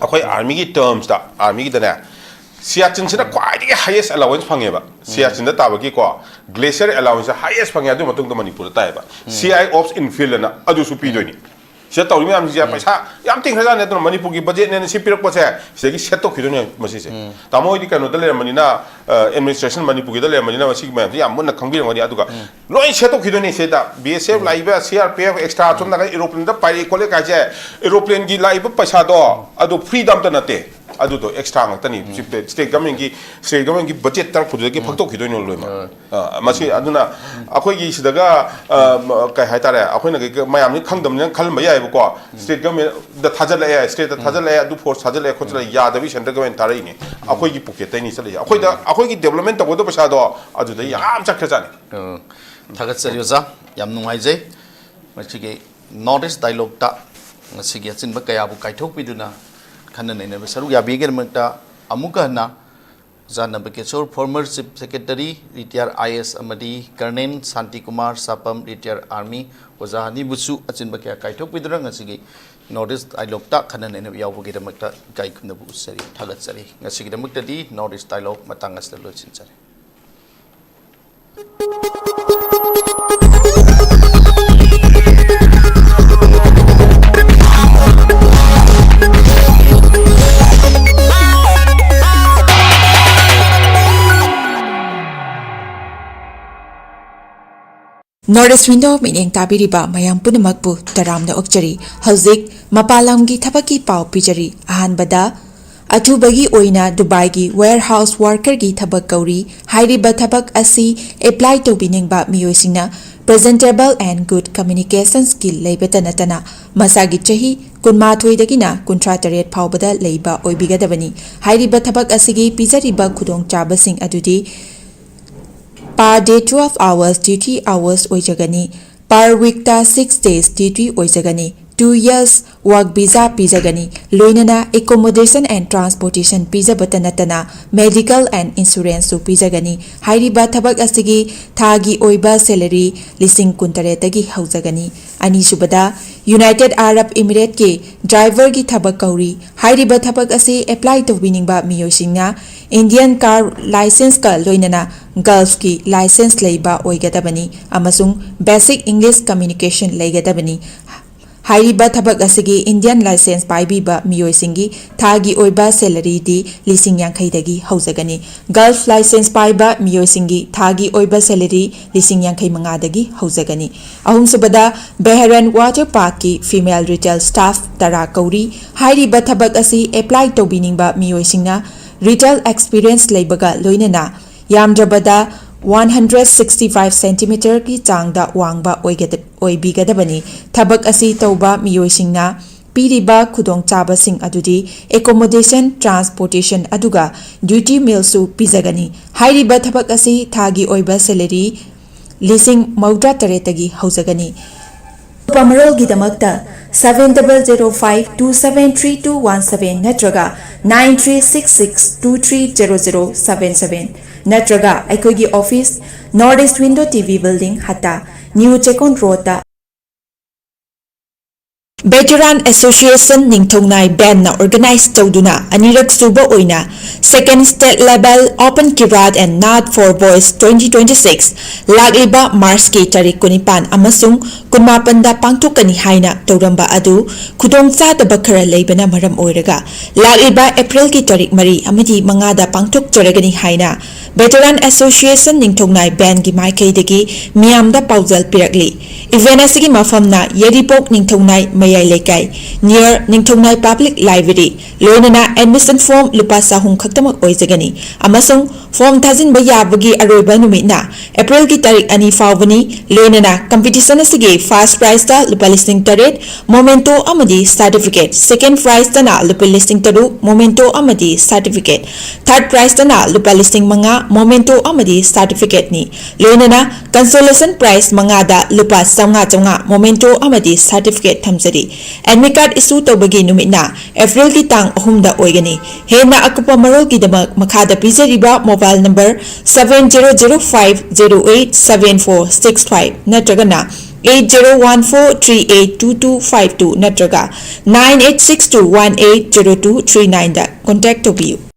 ꯑꯩꯈꯣꯏ ꯑꯥꯔꯃꯤꯒꯤ ꯇꯔꯝꯁꯇ, ꯑꯥꯔꯃꯤꯒꯤꯗꯅꯦ, ꯁꯤꯌꯥꯆꯤꯟꯁꯤꯅ ꯈ꯭ꯋꯥꯏꯗꯒꯤ highest allowance ꯐꯪꯉꯦꯕ꯫ ꯁꯤꯌꯥꯆꯤꯟꯗ ꯇꯥꯕꯒꯤꯀꯣ, glacier allowance highest ꯐꯪꯉꯦ, ꯑꯗꯨꯒꯤ ꯃꯇꯨꯡꯗ ꯃꯅꯤꯄꯨꯔꯗ ꯇꯥꯏꯌꯦꯕ꯫ C I Ops in Field ꯑꯅ ꯑꯗꯨꯁꯨ ꯄꯤꯗꯣꯏꯅꯤ꯫ ꯁꯤꯗ ꯇꯧꯔꯤ ꯃꯌꯥꯝꯁꯤꯡꯁꯦ ꯄꯩꯁꯥ ꯌꯥꯝ ꯇꯤꯡꯈ꯭ꯔꯖꯥꯠꯅꯤ꯫ ꯑꯗꯨꯅ ꯃꯅꯤꯄꯨꯔꯒꯤ ꯕꯖꯦꯠꯅꯦꯅ ꯁꯤ ꯄꯤꯔꯛꯄꯁꯦ ꯁꯤꯗꯒꯤ ꯁꯦꯠꯇꯣꯛꯈꯤꯗꯣꯏꯅꯦ ꯃꯁꯤꯁꯦ꯫ ꯇꯥꯃꯣ ꯍꯣꯏꯗꯤ ꯀꯩꯅꯣꯗ ꯂꯩꯔꯝꯕꯅꯤꯅ, ꯑꯦꯗꯃꯤꯅꯤꯁꯇ꯭ꯔꯦꯁꯟ ꯃꯅꯤꯄꯨꯔꯒꯤꯗ ꯂꯩꯔꯝꯕꯅꯤꯅ ꯃꯁꯤꯒꯤ ꯃꯌꯥꯝꯁꯦ ꯌꯥꯝ ꯃꯨꯟꯅ ꯈꯪꯕꯤꯔꯝꯒꯅꯤ꯫ ꯑꯗꯨꯒ ꯂꯣꯏ ꯁꯦꯠꯇꯣꯛꯈꯤꯗꯣꯏꯅꯦ ꯁꯤꯗ꯫ ꯕꯤ ꯑꯦꯁ ꯑꯦꯐ ꯂꯥꯛꯏꯕ, C R P F, extra ꯑꯁꯣꯝ ꯅꯥꯀꯟ ꯑꯦꯔꯣꯄ꯭ꯂꯦꯟꯗ ꯄꯥꯏꯔꯛꯏ ꯈꯣꯠꯂꯦ ꯀꯥꯏꯁꯦ, ꯑꯦꯔꯣꯄ꯭ꯂꯦꯟꯒꯤ ꯂꯥꯛꯏꯕ ꯄꯩꯁꯥꯗꯣ ꯑꯗꯨ ꯐ꯭ꯔꯤꯗ ꯑꯝꯇ ꯅꯠꯇꯦ꯫ ꯑꯗꯨꯗꯣ ꯑꯦꯛꯁꯇ꯭ꯔꯥ ꯉꯥꯛꯇꯅꯤ꯫ ꯁ꯭ꯇꯦꯠ ꯒꯃꯦꯟꯒꯤ, ꯁ꯭ꯇꯦꯠ ꯒꯃꯦꯟꯒꯤ ꯕꯖꯦꯠ ꯇꯔꯛꯄꯨꯗꯨꯗꯒꯤ ꯐꯛꯇꯣꯛꯈꯤꯗꯣꯏꯅꯦ ꯂꯣꯏꯅꯃꯛ꯫ ꯑ, ꯃꯁꯤ ꯑꯗꯨꯅ ꯑꯩꯈꯣꯏꯒꯤ ꯁꯤꯗꯒ, ꯑ, ꯀꯩ ꯍꯥꯏꯇꯥꯔꯦ, ꯑꯩꯈꯣꯏꯅ ꯀꯩ-, ꯃꯌꯥꯝꯁꯤ ꯈꯪꯗꯕꯅꯤꯅ ꯈꯜꯂꯝꯕ ꯌꯥꯏꯑꯕꯀꯣ꯫ ꯁ꯭ꯇꯦꯠ ꯒꯃꯦꯟꯗ ꯊꯥꯖꯤꯜꯂꯛꯑꯦ, ꯁ꯭ꯇꯦꯠꯇ ꯊꯥꯖꯤꯜꯂꯛꯑꯦ, ꯑꯗꯨ ꯐꯣꯔꯁ ꯊꯥꯖꯤꯜꯂꯛꯑꯦ ꯈꯣꯠꯆꯤꯜꯂꯛꯑꯦ ꯌꯥꯗꯕꯤ ꯁꯦꯟꯇ꯭ꯔꯦꯜ ꯒꯃꯦꯟ ꯊꯥꯔꯛꯏꯅꯦ꯫ ꯑꯩꯈꯣꯏꯒꯤ ꯄꯣꯀꯦꯠꯇꯩꯅꯤ ꯆꯠꯂꯤꯁꯦ꯫ ꯑꯩꯈꯣꯏꯗ, ꯑꯩꯈꯣꯏꯒꯤ ꯗꯦꯕꯂꯞꯃꯦꯟ ꯇꯧꯒꯗꯕ ꯄꯩꯁꯥꯗꯣ ꯑꯗꯨꯗ ꯌꯥꯝ ꯆꯠꯈ꯭ꯔꯖꯥꯠꯅꯤ꯫ ꯑ, ꯊꯥꯒꯠꯆꯔꯤ ꯑꯣꯖꯥ, ꯌꯥꯝ ꯅꯨꯡꯉꯥꯏꯖꯩ꯫ ꯃꯁꯤꯒꯤ ꯅꯣꯔꯠ ꯏꯁ ꯗꯥꯏꯂꯣꯛꯇ ꯉꯁꯤꯒꯤ ꯑꯆꯤꯟꯕ ꯀꯌꯥꯕꯨ ꯀꯥꯏꯊꯣꯛꯄꯤꯗꯨꯅ ꯈꯟꯅ ꯅꯩꯅꯕ ꯁꯔꯨꯛ ꯌꯥꯕꯤꯕꯒꯤꯗꯃꯛꯇ ꯑꯃꯨꯛꯀ ꯍꯟꯅ ꯑꯣꯖꯥ ꯅꯕꯀꯦꯁꯣꯔ, former chief secretary, retired I A S, ꯑꯃꯗꯤ Colonel ꯁꯥꯟꯇꯤꯀꯨꯃꯥꯔ ꯁꯥꯄꯝ, retired army, ꯑꯣꯖꯥ ꯑꯅꯤꯕꯨꯁꯨ ꯑꯆꯤꯟꯕ ꯀꯌꯥ ꯀꯥꯏꯊꯣꯛꯄꯤꯗꯨꯅ ꯉꯁꯤꯒꯤ ꯅꯣꯔꯠ ꯏꯁ ꯗꯥꯏꯂꯣꯛꯇ ꯈꯟꯅ ꯅꯩꯅꯕ ꯌꯥꯎꯕꯒꯤꯗꯃꯛꯇ ꯏꯀꯥꯏ ꯈꯨꯝꯅꯕ ꯎꯠꯆꯔꯤ, ꯊꯥꯒꯠꯆꯔꯤ꯫ ꯉꯁꯤꯒꯤꯗꯃꯛꯇꯗꯤ ꯅꯣꯔꯠ ꯏꯁ ꯗꯥꯏꯂꯣꯛ ꯃꯇꯥꯡ ꯑꯁꯤꯗ ꯂꯣꯏꯁꯤꯟꯖꯔꯦ꯫ North East Window ꯃꯤꯠꯌꯦꯡ ꯇꯥꯕꯤꯔꯤꯕ ꯃꯌꯥꯝ ꯄꯨꯝꯅꯃꯛꯄꯨ ꯇꯔꯥꯝꯅ ꯑꯣꯛꯆꯔꯤ꯫ ꯍꯧꯖꯤꯛ ꯃꯄꯥꯟ ꯂꯝꯒꯤ ꯊꯕꯛꯀꯤ ꯄꯥꯎ ꯄꯤꯖꯔꯤ꯫ ꯑꯍꯥꯟꯕꯗ, ꯑꯊꯨꯕꯒꯤ ꯑꯣꯏꯅ ꯗꯨꯕꯥꯏꯒꯤ warehouse workerꯒꯤ ꯊꯕꯛ ꯀꯧꯔꯤ꯫ ꯍꯥꯏꯔꯤꯕ ꯊꯕꯛ ꯑꯁꯤ apply ꯇꯧꯕꯤꯅꯤꯡꯕ ꯃꯤꯑꯣꯏꯁꯤꯡꯅ presentable and good communication skill ꯂꯩꯕꯇ ꯅꯠꯇꯅ ꯃꯁꯥꯒꯤ ꯆꯍꯤ ꯀꯨꯟꯃꯥꯊꯣꯏꯗꯒꯤꯅ ꯀꯨꯟꯊ꯭ꯔꯥ ꯇꯔꯦꯠ ꯐꯥꯎꯕꯗ ꯂꯩꯕ ꯑꯣꯏꯕꯤꯒꯗꯕꯅꯤ꯫ ꯍꯥꯏꯔꯤꯕ ꯊꯕꯛ ꯑꯁꯤꯒꯤ ꯄꯤꯖꯔꯤꯕ ꯈꯨꯗꯣꯡꯆꯥꯕꯁꯤꯡ ꯑꯗꯨꯗꯤ per day twelve hours duty hours ꯑꯣꯏꯖꯒꯅꯤ꯫ Per weekꯇ six days duty ꯑꯣꯏꯖꯒꯅꯤ꯫ Two years work visa ꯄꯤꯖꯒꯅꯤ꯫ ꯂꯣꯏꯅꯅ accommodation and transportation ꯄꯤꯖꯕꯇ ꯅꯠꯇꯅ medical and insuranceꯁꯨ ꯄꯤꯖꯒꯅꯤ꯫ ꯍꯥꯏꯔꯤꯕ ꯊꯕꯛ ꯑꯁꯤꯒꯤ ꯊꯥꯒꯤ ꯑꯣꯏꯕ salary ꯂꯤꯁꯤꯡ ꯀꯨꯟꯇꯔꯦꯠꯇꯒꯤ ꯍꯧꯖꯒꯅꯤ꯫ ꯑꯅꯤꯁꯨꯕꯗ, United Arab Emirateꯀꯤ driverꯒꯤ ꯊꯕꯛ ꯀꯧꯔꯤ꯫ ꯍꯥꯏꯔꯤꯕ ꯊꯕꯛ ꯑꯁꯤ apply ꯇꯧꯕꯤꯅꯤꯡꯕ ꯃꯤꯑꯣꯏꯁꯤꯡꯅ Indian car licenceꯀ ꯂꯣꯏꯅꯅ Gulfꯀꯤ license ꯂꯩꯕ ꯑꯣꯏꯒꯗꯕꯅꯤ ꯑꯃꯁꯨꯡ basic English communication ꯂꯩꯒꯗꯕꯅꯤ꯫ ꯍꯥꯏꯔꯤꯕ ꯊꯕꯛ ꯑꯁꯤꯒꯤ Indian license ꯄꯥꯏꯕꯤꯕ ꯃꯤꯑꯣꯏꯁꯤꯡꯒꯤ ꯊꯥꯒꯤ ꯑꯣꯏꯕ salaryꯗꯤ ꯂꯤꯁꯤꯡ ꯌꯥꯡꯈꯩꯗꯒꯤ ꯍꯧꯖꯒꯅꯤ꯫ Gulf license ꯄꯥꯏꯕ ꯃꯤꯑꯣꯏꯁꯤꯡꯒꯤ ꯊꯥꯒꯤ ꯑꯣꯏꯕ salary ꯂꯤꯁꯤꯡ ꯌꯥꯡꯈꯩ ꯃꯉꯥꯗꯒꯤ ꯍꯧꯖꯒꯅꯤ꯫ ꯑꯍꯨꯝꯁꯨꯕꯗ, Behran Water Parkꯀꯤ female retail staff ꯇꯔꯥ ꯀꯧꯔꯤ꯫ ꯍꯥꯏꯔꯤꯕ ꯊꯕꯛ ꯑꯁꯤ apply ꯇꯧꯕꯤꯅꯤꯡꯕ ꯃꯤꯑꯣꯏꯁꯤꯡꯅ retail experience ꯂꯩꯕꯒ ꯂꯣꯏꯅꯅ ꯌꯥꯝꯗ꯭ꯔꯕꯗ one hundred sixty five centimeterꯒꯤ ꯆꯥꯡꯗ ꯋꯥꯡꯕ ꯑꯣꯏꯒꯗ-, ꯑꯣꯏꯕꯤꯒꯗꯕꯅꯤ꯫ ꯊꯕꯛ ꯑꯁꯤ ꯇꯧꯕ ꯃꯤꯑꯣꯏꯁꯤꯡꯅ ꯄꯤꯔꯤꯕ ꯈꯨꯗꯣꯡꯆꯥꯕꯁꯤꯡ ꯑꯗꯨꯗꯤ accommodation, transportation ꯑꯗꯨꯒ duty mealꯁꯨ ꯄꯤꯖꯒꯅꯤ꯫ ꯍꯥꯏꯔꯤꯕ ꯊꯕꯛ ꯑꯁꯤ ꯊꯥꯒꯤ ꯑꯣꯏꯕ salary ꯂꯤꯁꯤꯡ ꯃꯧꯗ꯭ꯔꯥ ꯇꯔꯦꯠꯇꯒꯤ ꯍꯧꯖꯒꯅꯤ꯫ ꯑꯀꯨꯞꯄ ꯃꯔꯣꯜꯒꯤꯗꯃꯛꯇ seven double zero five two seven three two one seven ꯅꯠꯇ꯭ꯔꯒ nine three six six two three zero zero seven seven ꯅꯠꯇ꯭ꯔꯒ ꯑꯩꯈꯣꯏꯒꯤ office, North East Window TV building, ꯍꯠꯇꯥ, New ꯆꯦꯛꯀꯣꯟ ꯔꯣꯗꯇ꯫ Veteran Association ꯅꯤꯡꯊꯧꯅꯥꯏ bandꯅ organize ꯇꯧꯗꯨꯅ ꯑꯅꯤꯔꯛ ꯁꯨꯕ ꯑꯣꯏꯅ Second State Level Open Kirat and Naad for Boys twenty twenty six ꯂꯥꯛꯂꯤꯕ Marchꯀꯤ ꯇꯥꯔꯤꯛ ꯀꯨꯟꯅꯤꯄꯥꯟ ꯑꯃꯁꯨꯡ ꯀꯨꯟꯃꯥꯄꯟꯗ ꯄꯥꯡꯊꯣꯛꯀꯅꯤ ꯍꯥꯏꯅ ꯇꯧꯔꯝꯕ ꯑꯗꯨ ꯈꯨꯗꯣꯡꯆꯥꯗꯕ ꯈꯔ ꯂꯩꯕꯅ ꯃꯔꯝ ꯑꯣꯏꯔꯒ ꯂꯥꯛꯂꯤꯕ Aprilꯒꯤ ꯇꯥꯔꯤꯛ ꯃꯔꯤ ꯑꯃꯗꯤ ꯃꯉꯥꯗ ꯄꯥꯡꯊꯣꯛꯆꯔꯒꯅꯤ ꯍꯥꯏꯅ Veteran Association ꯅꯤꯡꯊꯧꯅꯥꯏ bandꯒꯤ ꯃꯥꯏꯀꯩꯗꯒꯤ ꯃꯤꯌꯥꯝꯗ ꯄꯥꯎꯖꯦꯜ ꯄꯤꯔꯛꯂꯤ꯫ Event ꯑꯁꯤꯒꯤ ꯃꯐꯝꯅ ꯌꯥꯏꯔꯤꯄꯣꯛ ꯅꯤꯡꯊꯧꯅꯥꯏ ꯃꯌꯥꯏ ꯂꯩꯀꯥꯏ, near ꯅꯤꯡꯊꯧꯅꯥꯏ Public Library꯫ ꯂꯣꯏꯅꯅ admission form ꯂꯨꯄꯥ ꯆꯍꯨꯝ ꯈꯛꯇꯃꯛ ꯑꯣꯏꯖꯒꯅꯤ ꯑꯃꯁꯨꯡ form ꯊꯥꯖꯤꯟꯕ ꯌꯥꯕꯒꯤ ꯑꯔꯣꯏꯕ ꯅꯨꯃꯤꯠꯅ Aprilꯒꯤ ꯇꯥꯔꯤꯛ ꯑꯅꯤ ꯐꯥꯎꯕꯅꯤ꯫ ꯂꯣꯏꯅꯅ competition ꯑꯁꯤꯒꯤ first prizeꯇ ꯂꯨꯄꯥ ꯂꯤꯁꯤꯡ ꯇꯔꯦꯠ memento ꯑꯃꯗꯤ certificate, second prizeꯇꯅ ꯂꯨꯄꯥ ꯂꯤꯁꯤꯡ ꯇꯔꯨꯛ memento ꯑꯃꯗꯤ certificate, third prizeꯇꯅ ꯂꯨꯄꯥ ꯂꯤꯁꯤꯡ ꯃꯉꯥ memento ꯑꯃꯗꯤ certificateꯅꯤ꯫ ꯂꯣꯏꯅꯅ consolation prize ꯃꯉꯥꯗ ꯂꯨꯄꯥ ꯆꯥꯝꯃꯉꯥ ꯆꯥꯝꯃꯉꯥ memento ꯑꯃꯗꯤ certificate ꯊꯝꯖꯔꯤ꯫ Admit card issue ꯇꯧꯕꯒꯤ ꯅꯨꯃꯤꯠꯅ Aprilꯒꯤ ꯇꯥꯡ ꯑꯍꯨꯝꯗ ꯑꯣꯏꯒꯅꯤ꯫ ꯍꯦꯟꯅ ꯑꯀꯨꯞꯄ ꯃꯔꯣꯜꯒꯤꯗꯃꯛ ꯃꯈꯥꯗ ꯄꯤꯖꯔꯤꯕ mobile number seven zero zero five zero eight seven four six five ꯅꯠꯇ꯭ꯔꯒꯅ eight zero one four three eight two two five two ꯅꯠꯇ꯭ꯔꯒ nine eight six two one eight zero two three nineꯗ contact ꯇꯧꯕꯤꯌꯨ꯫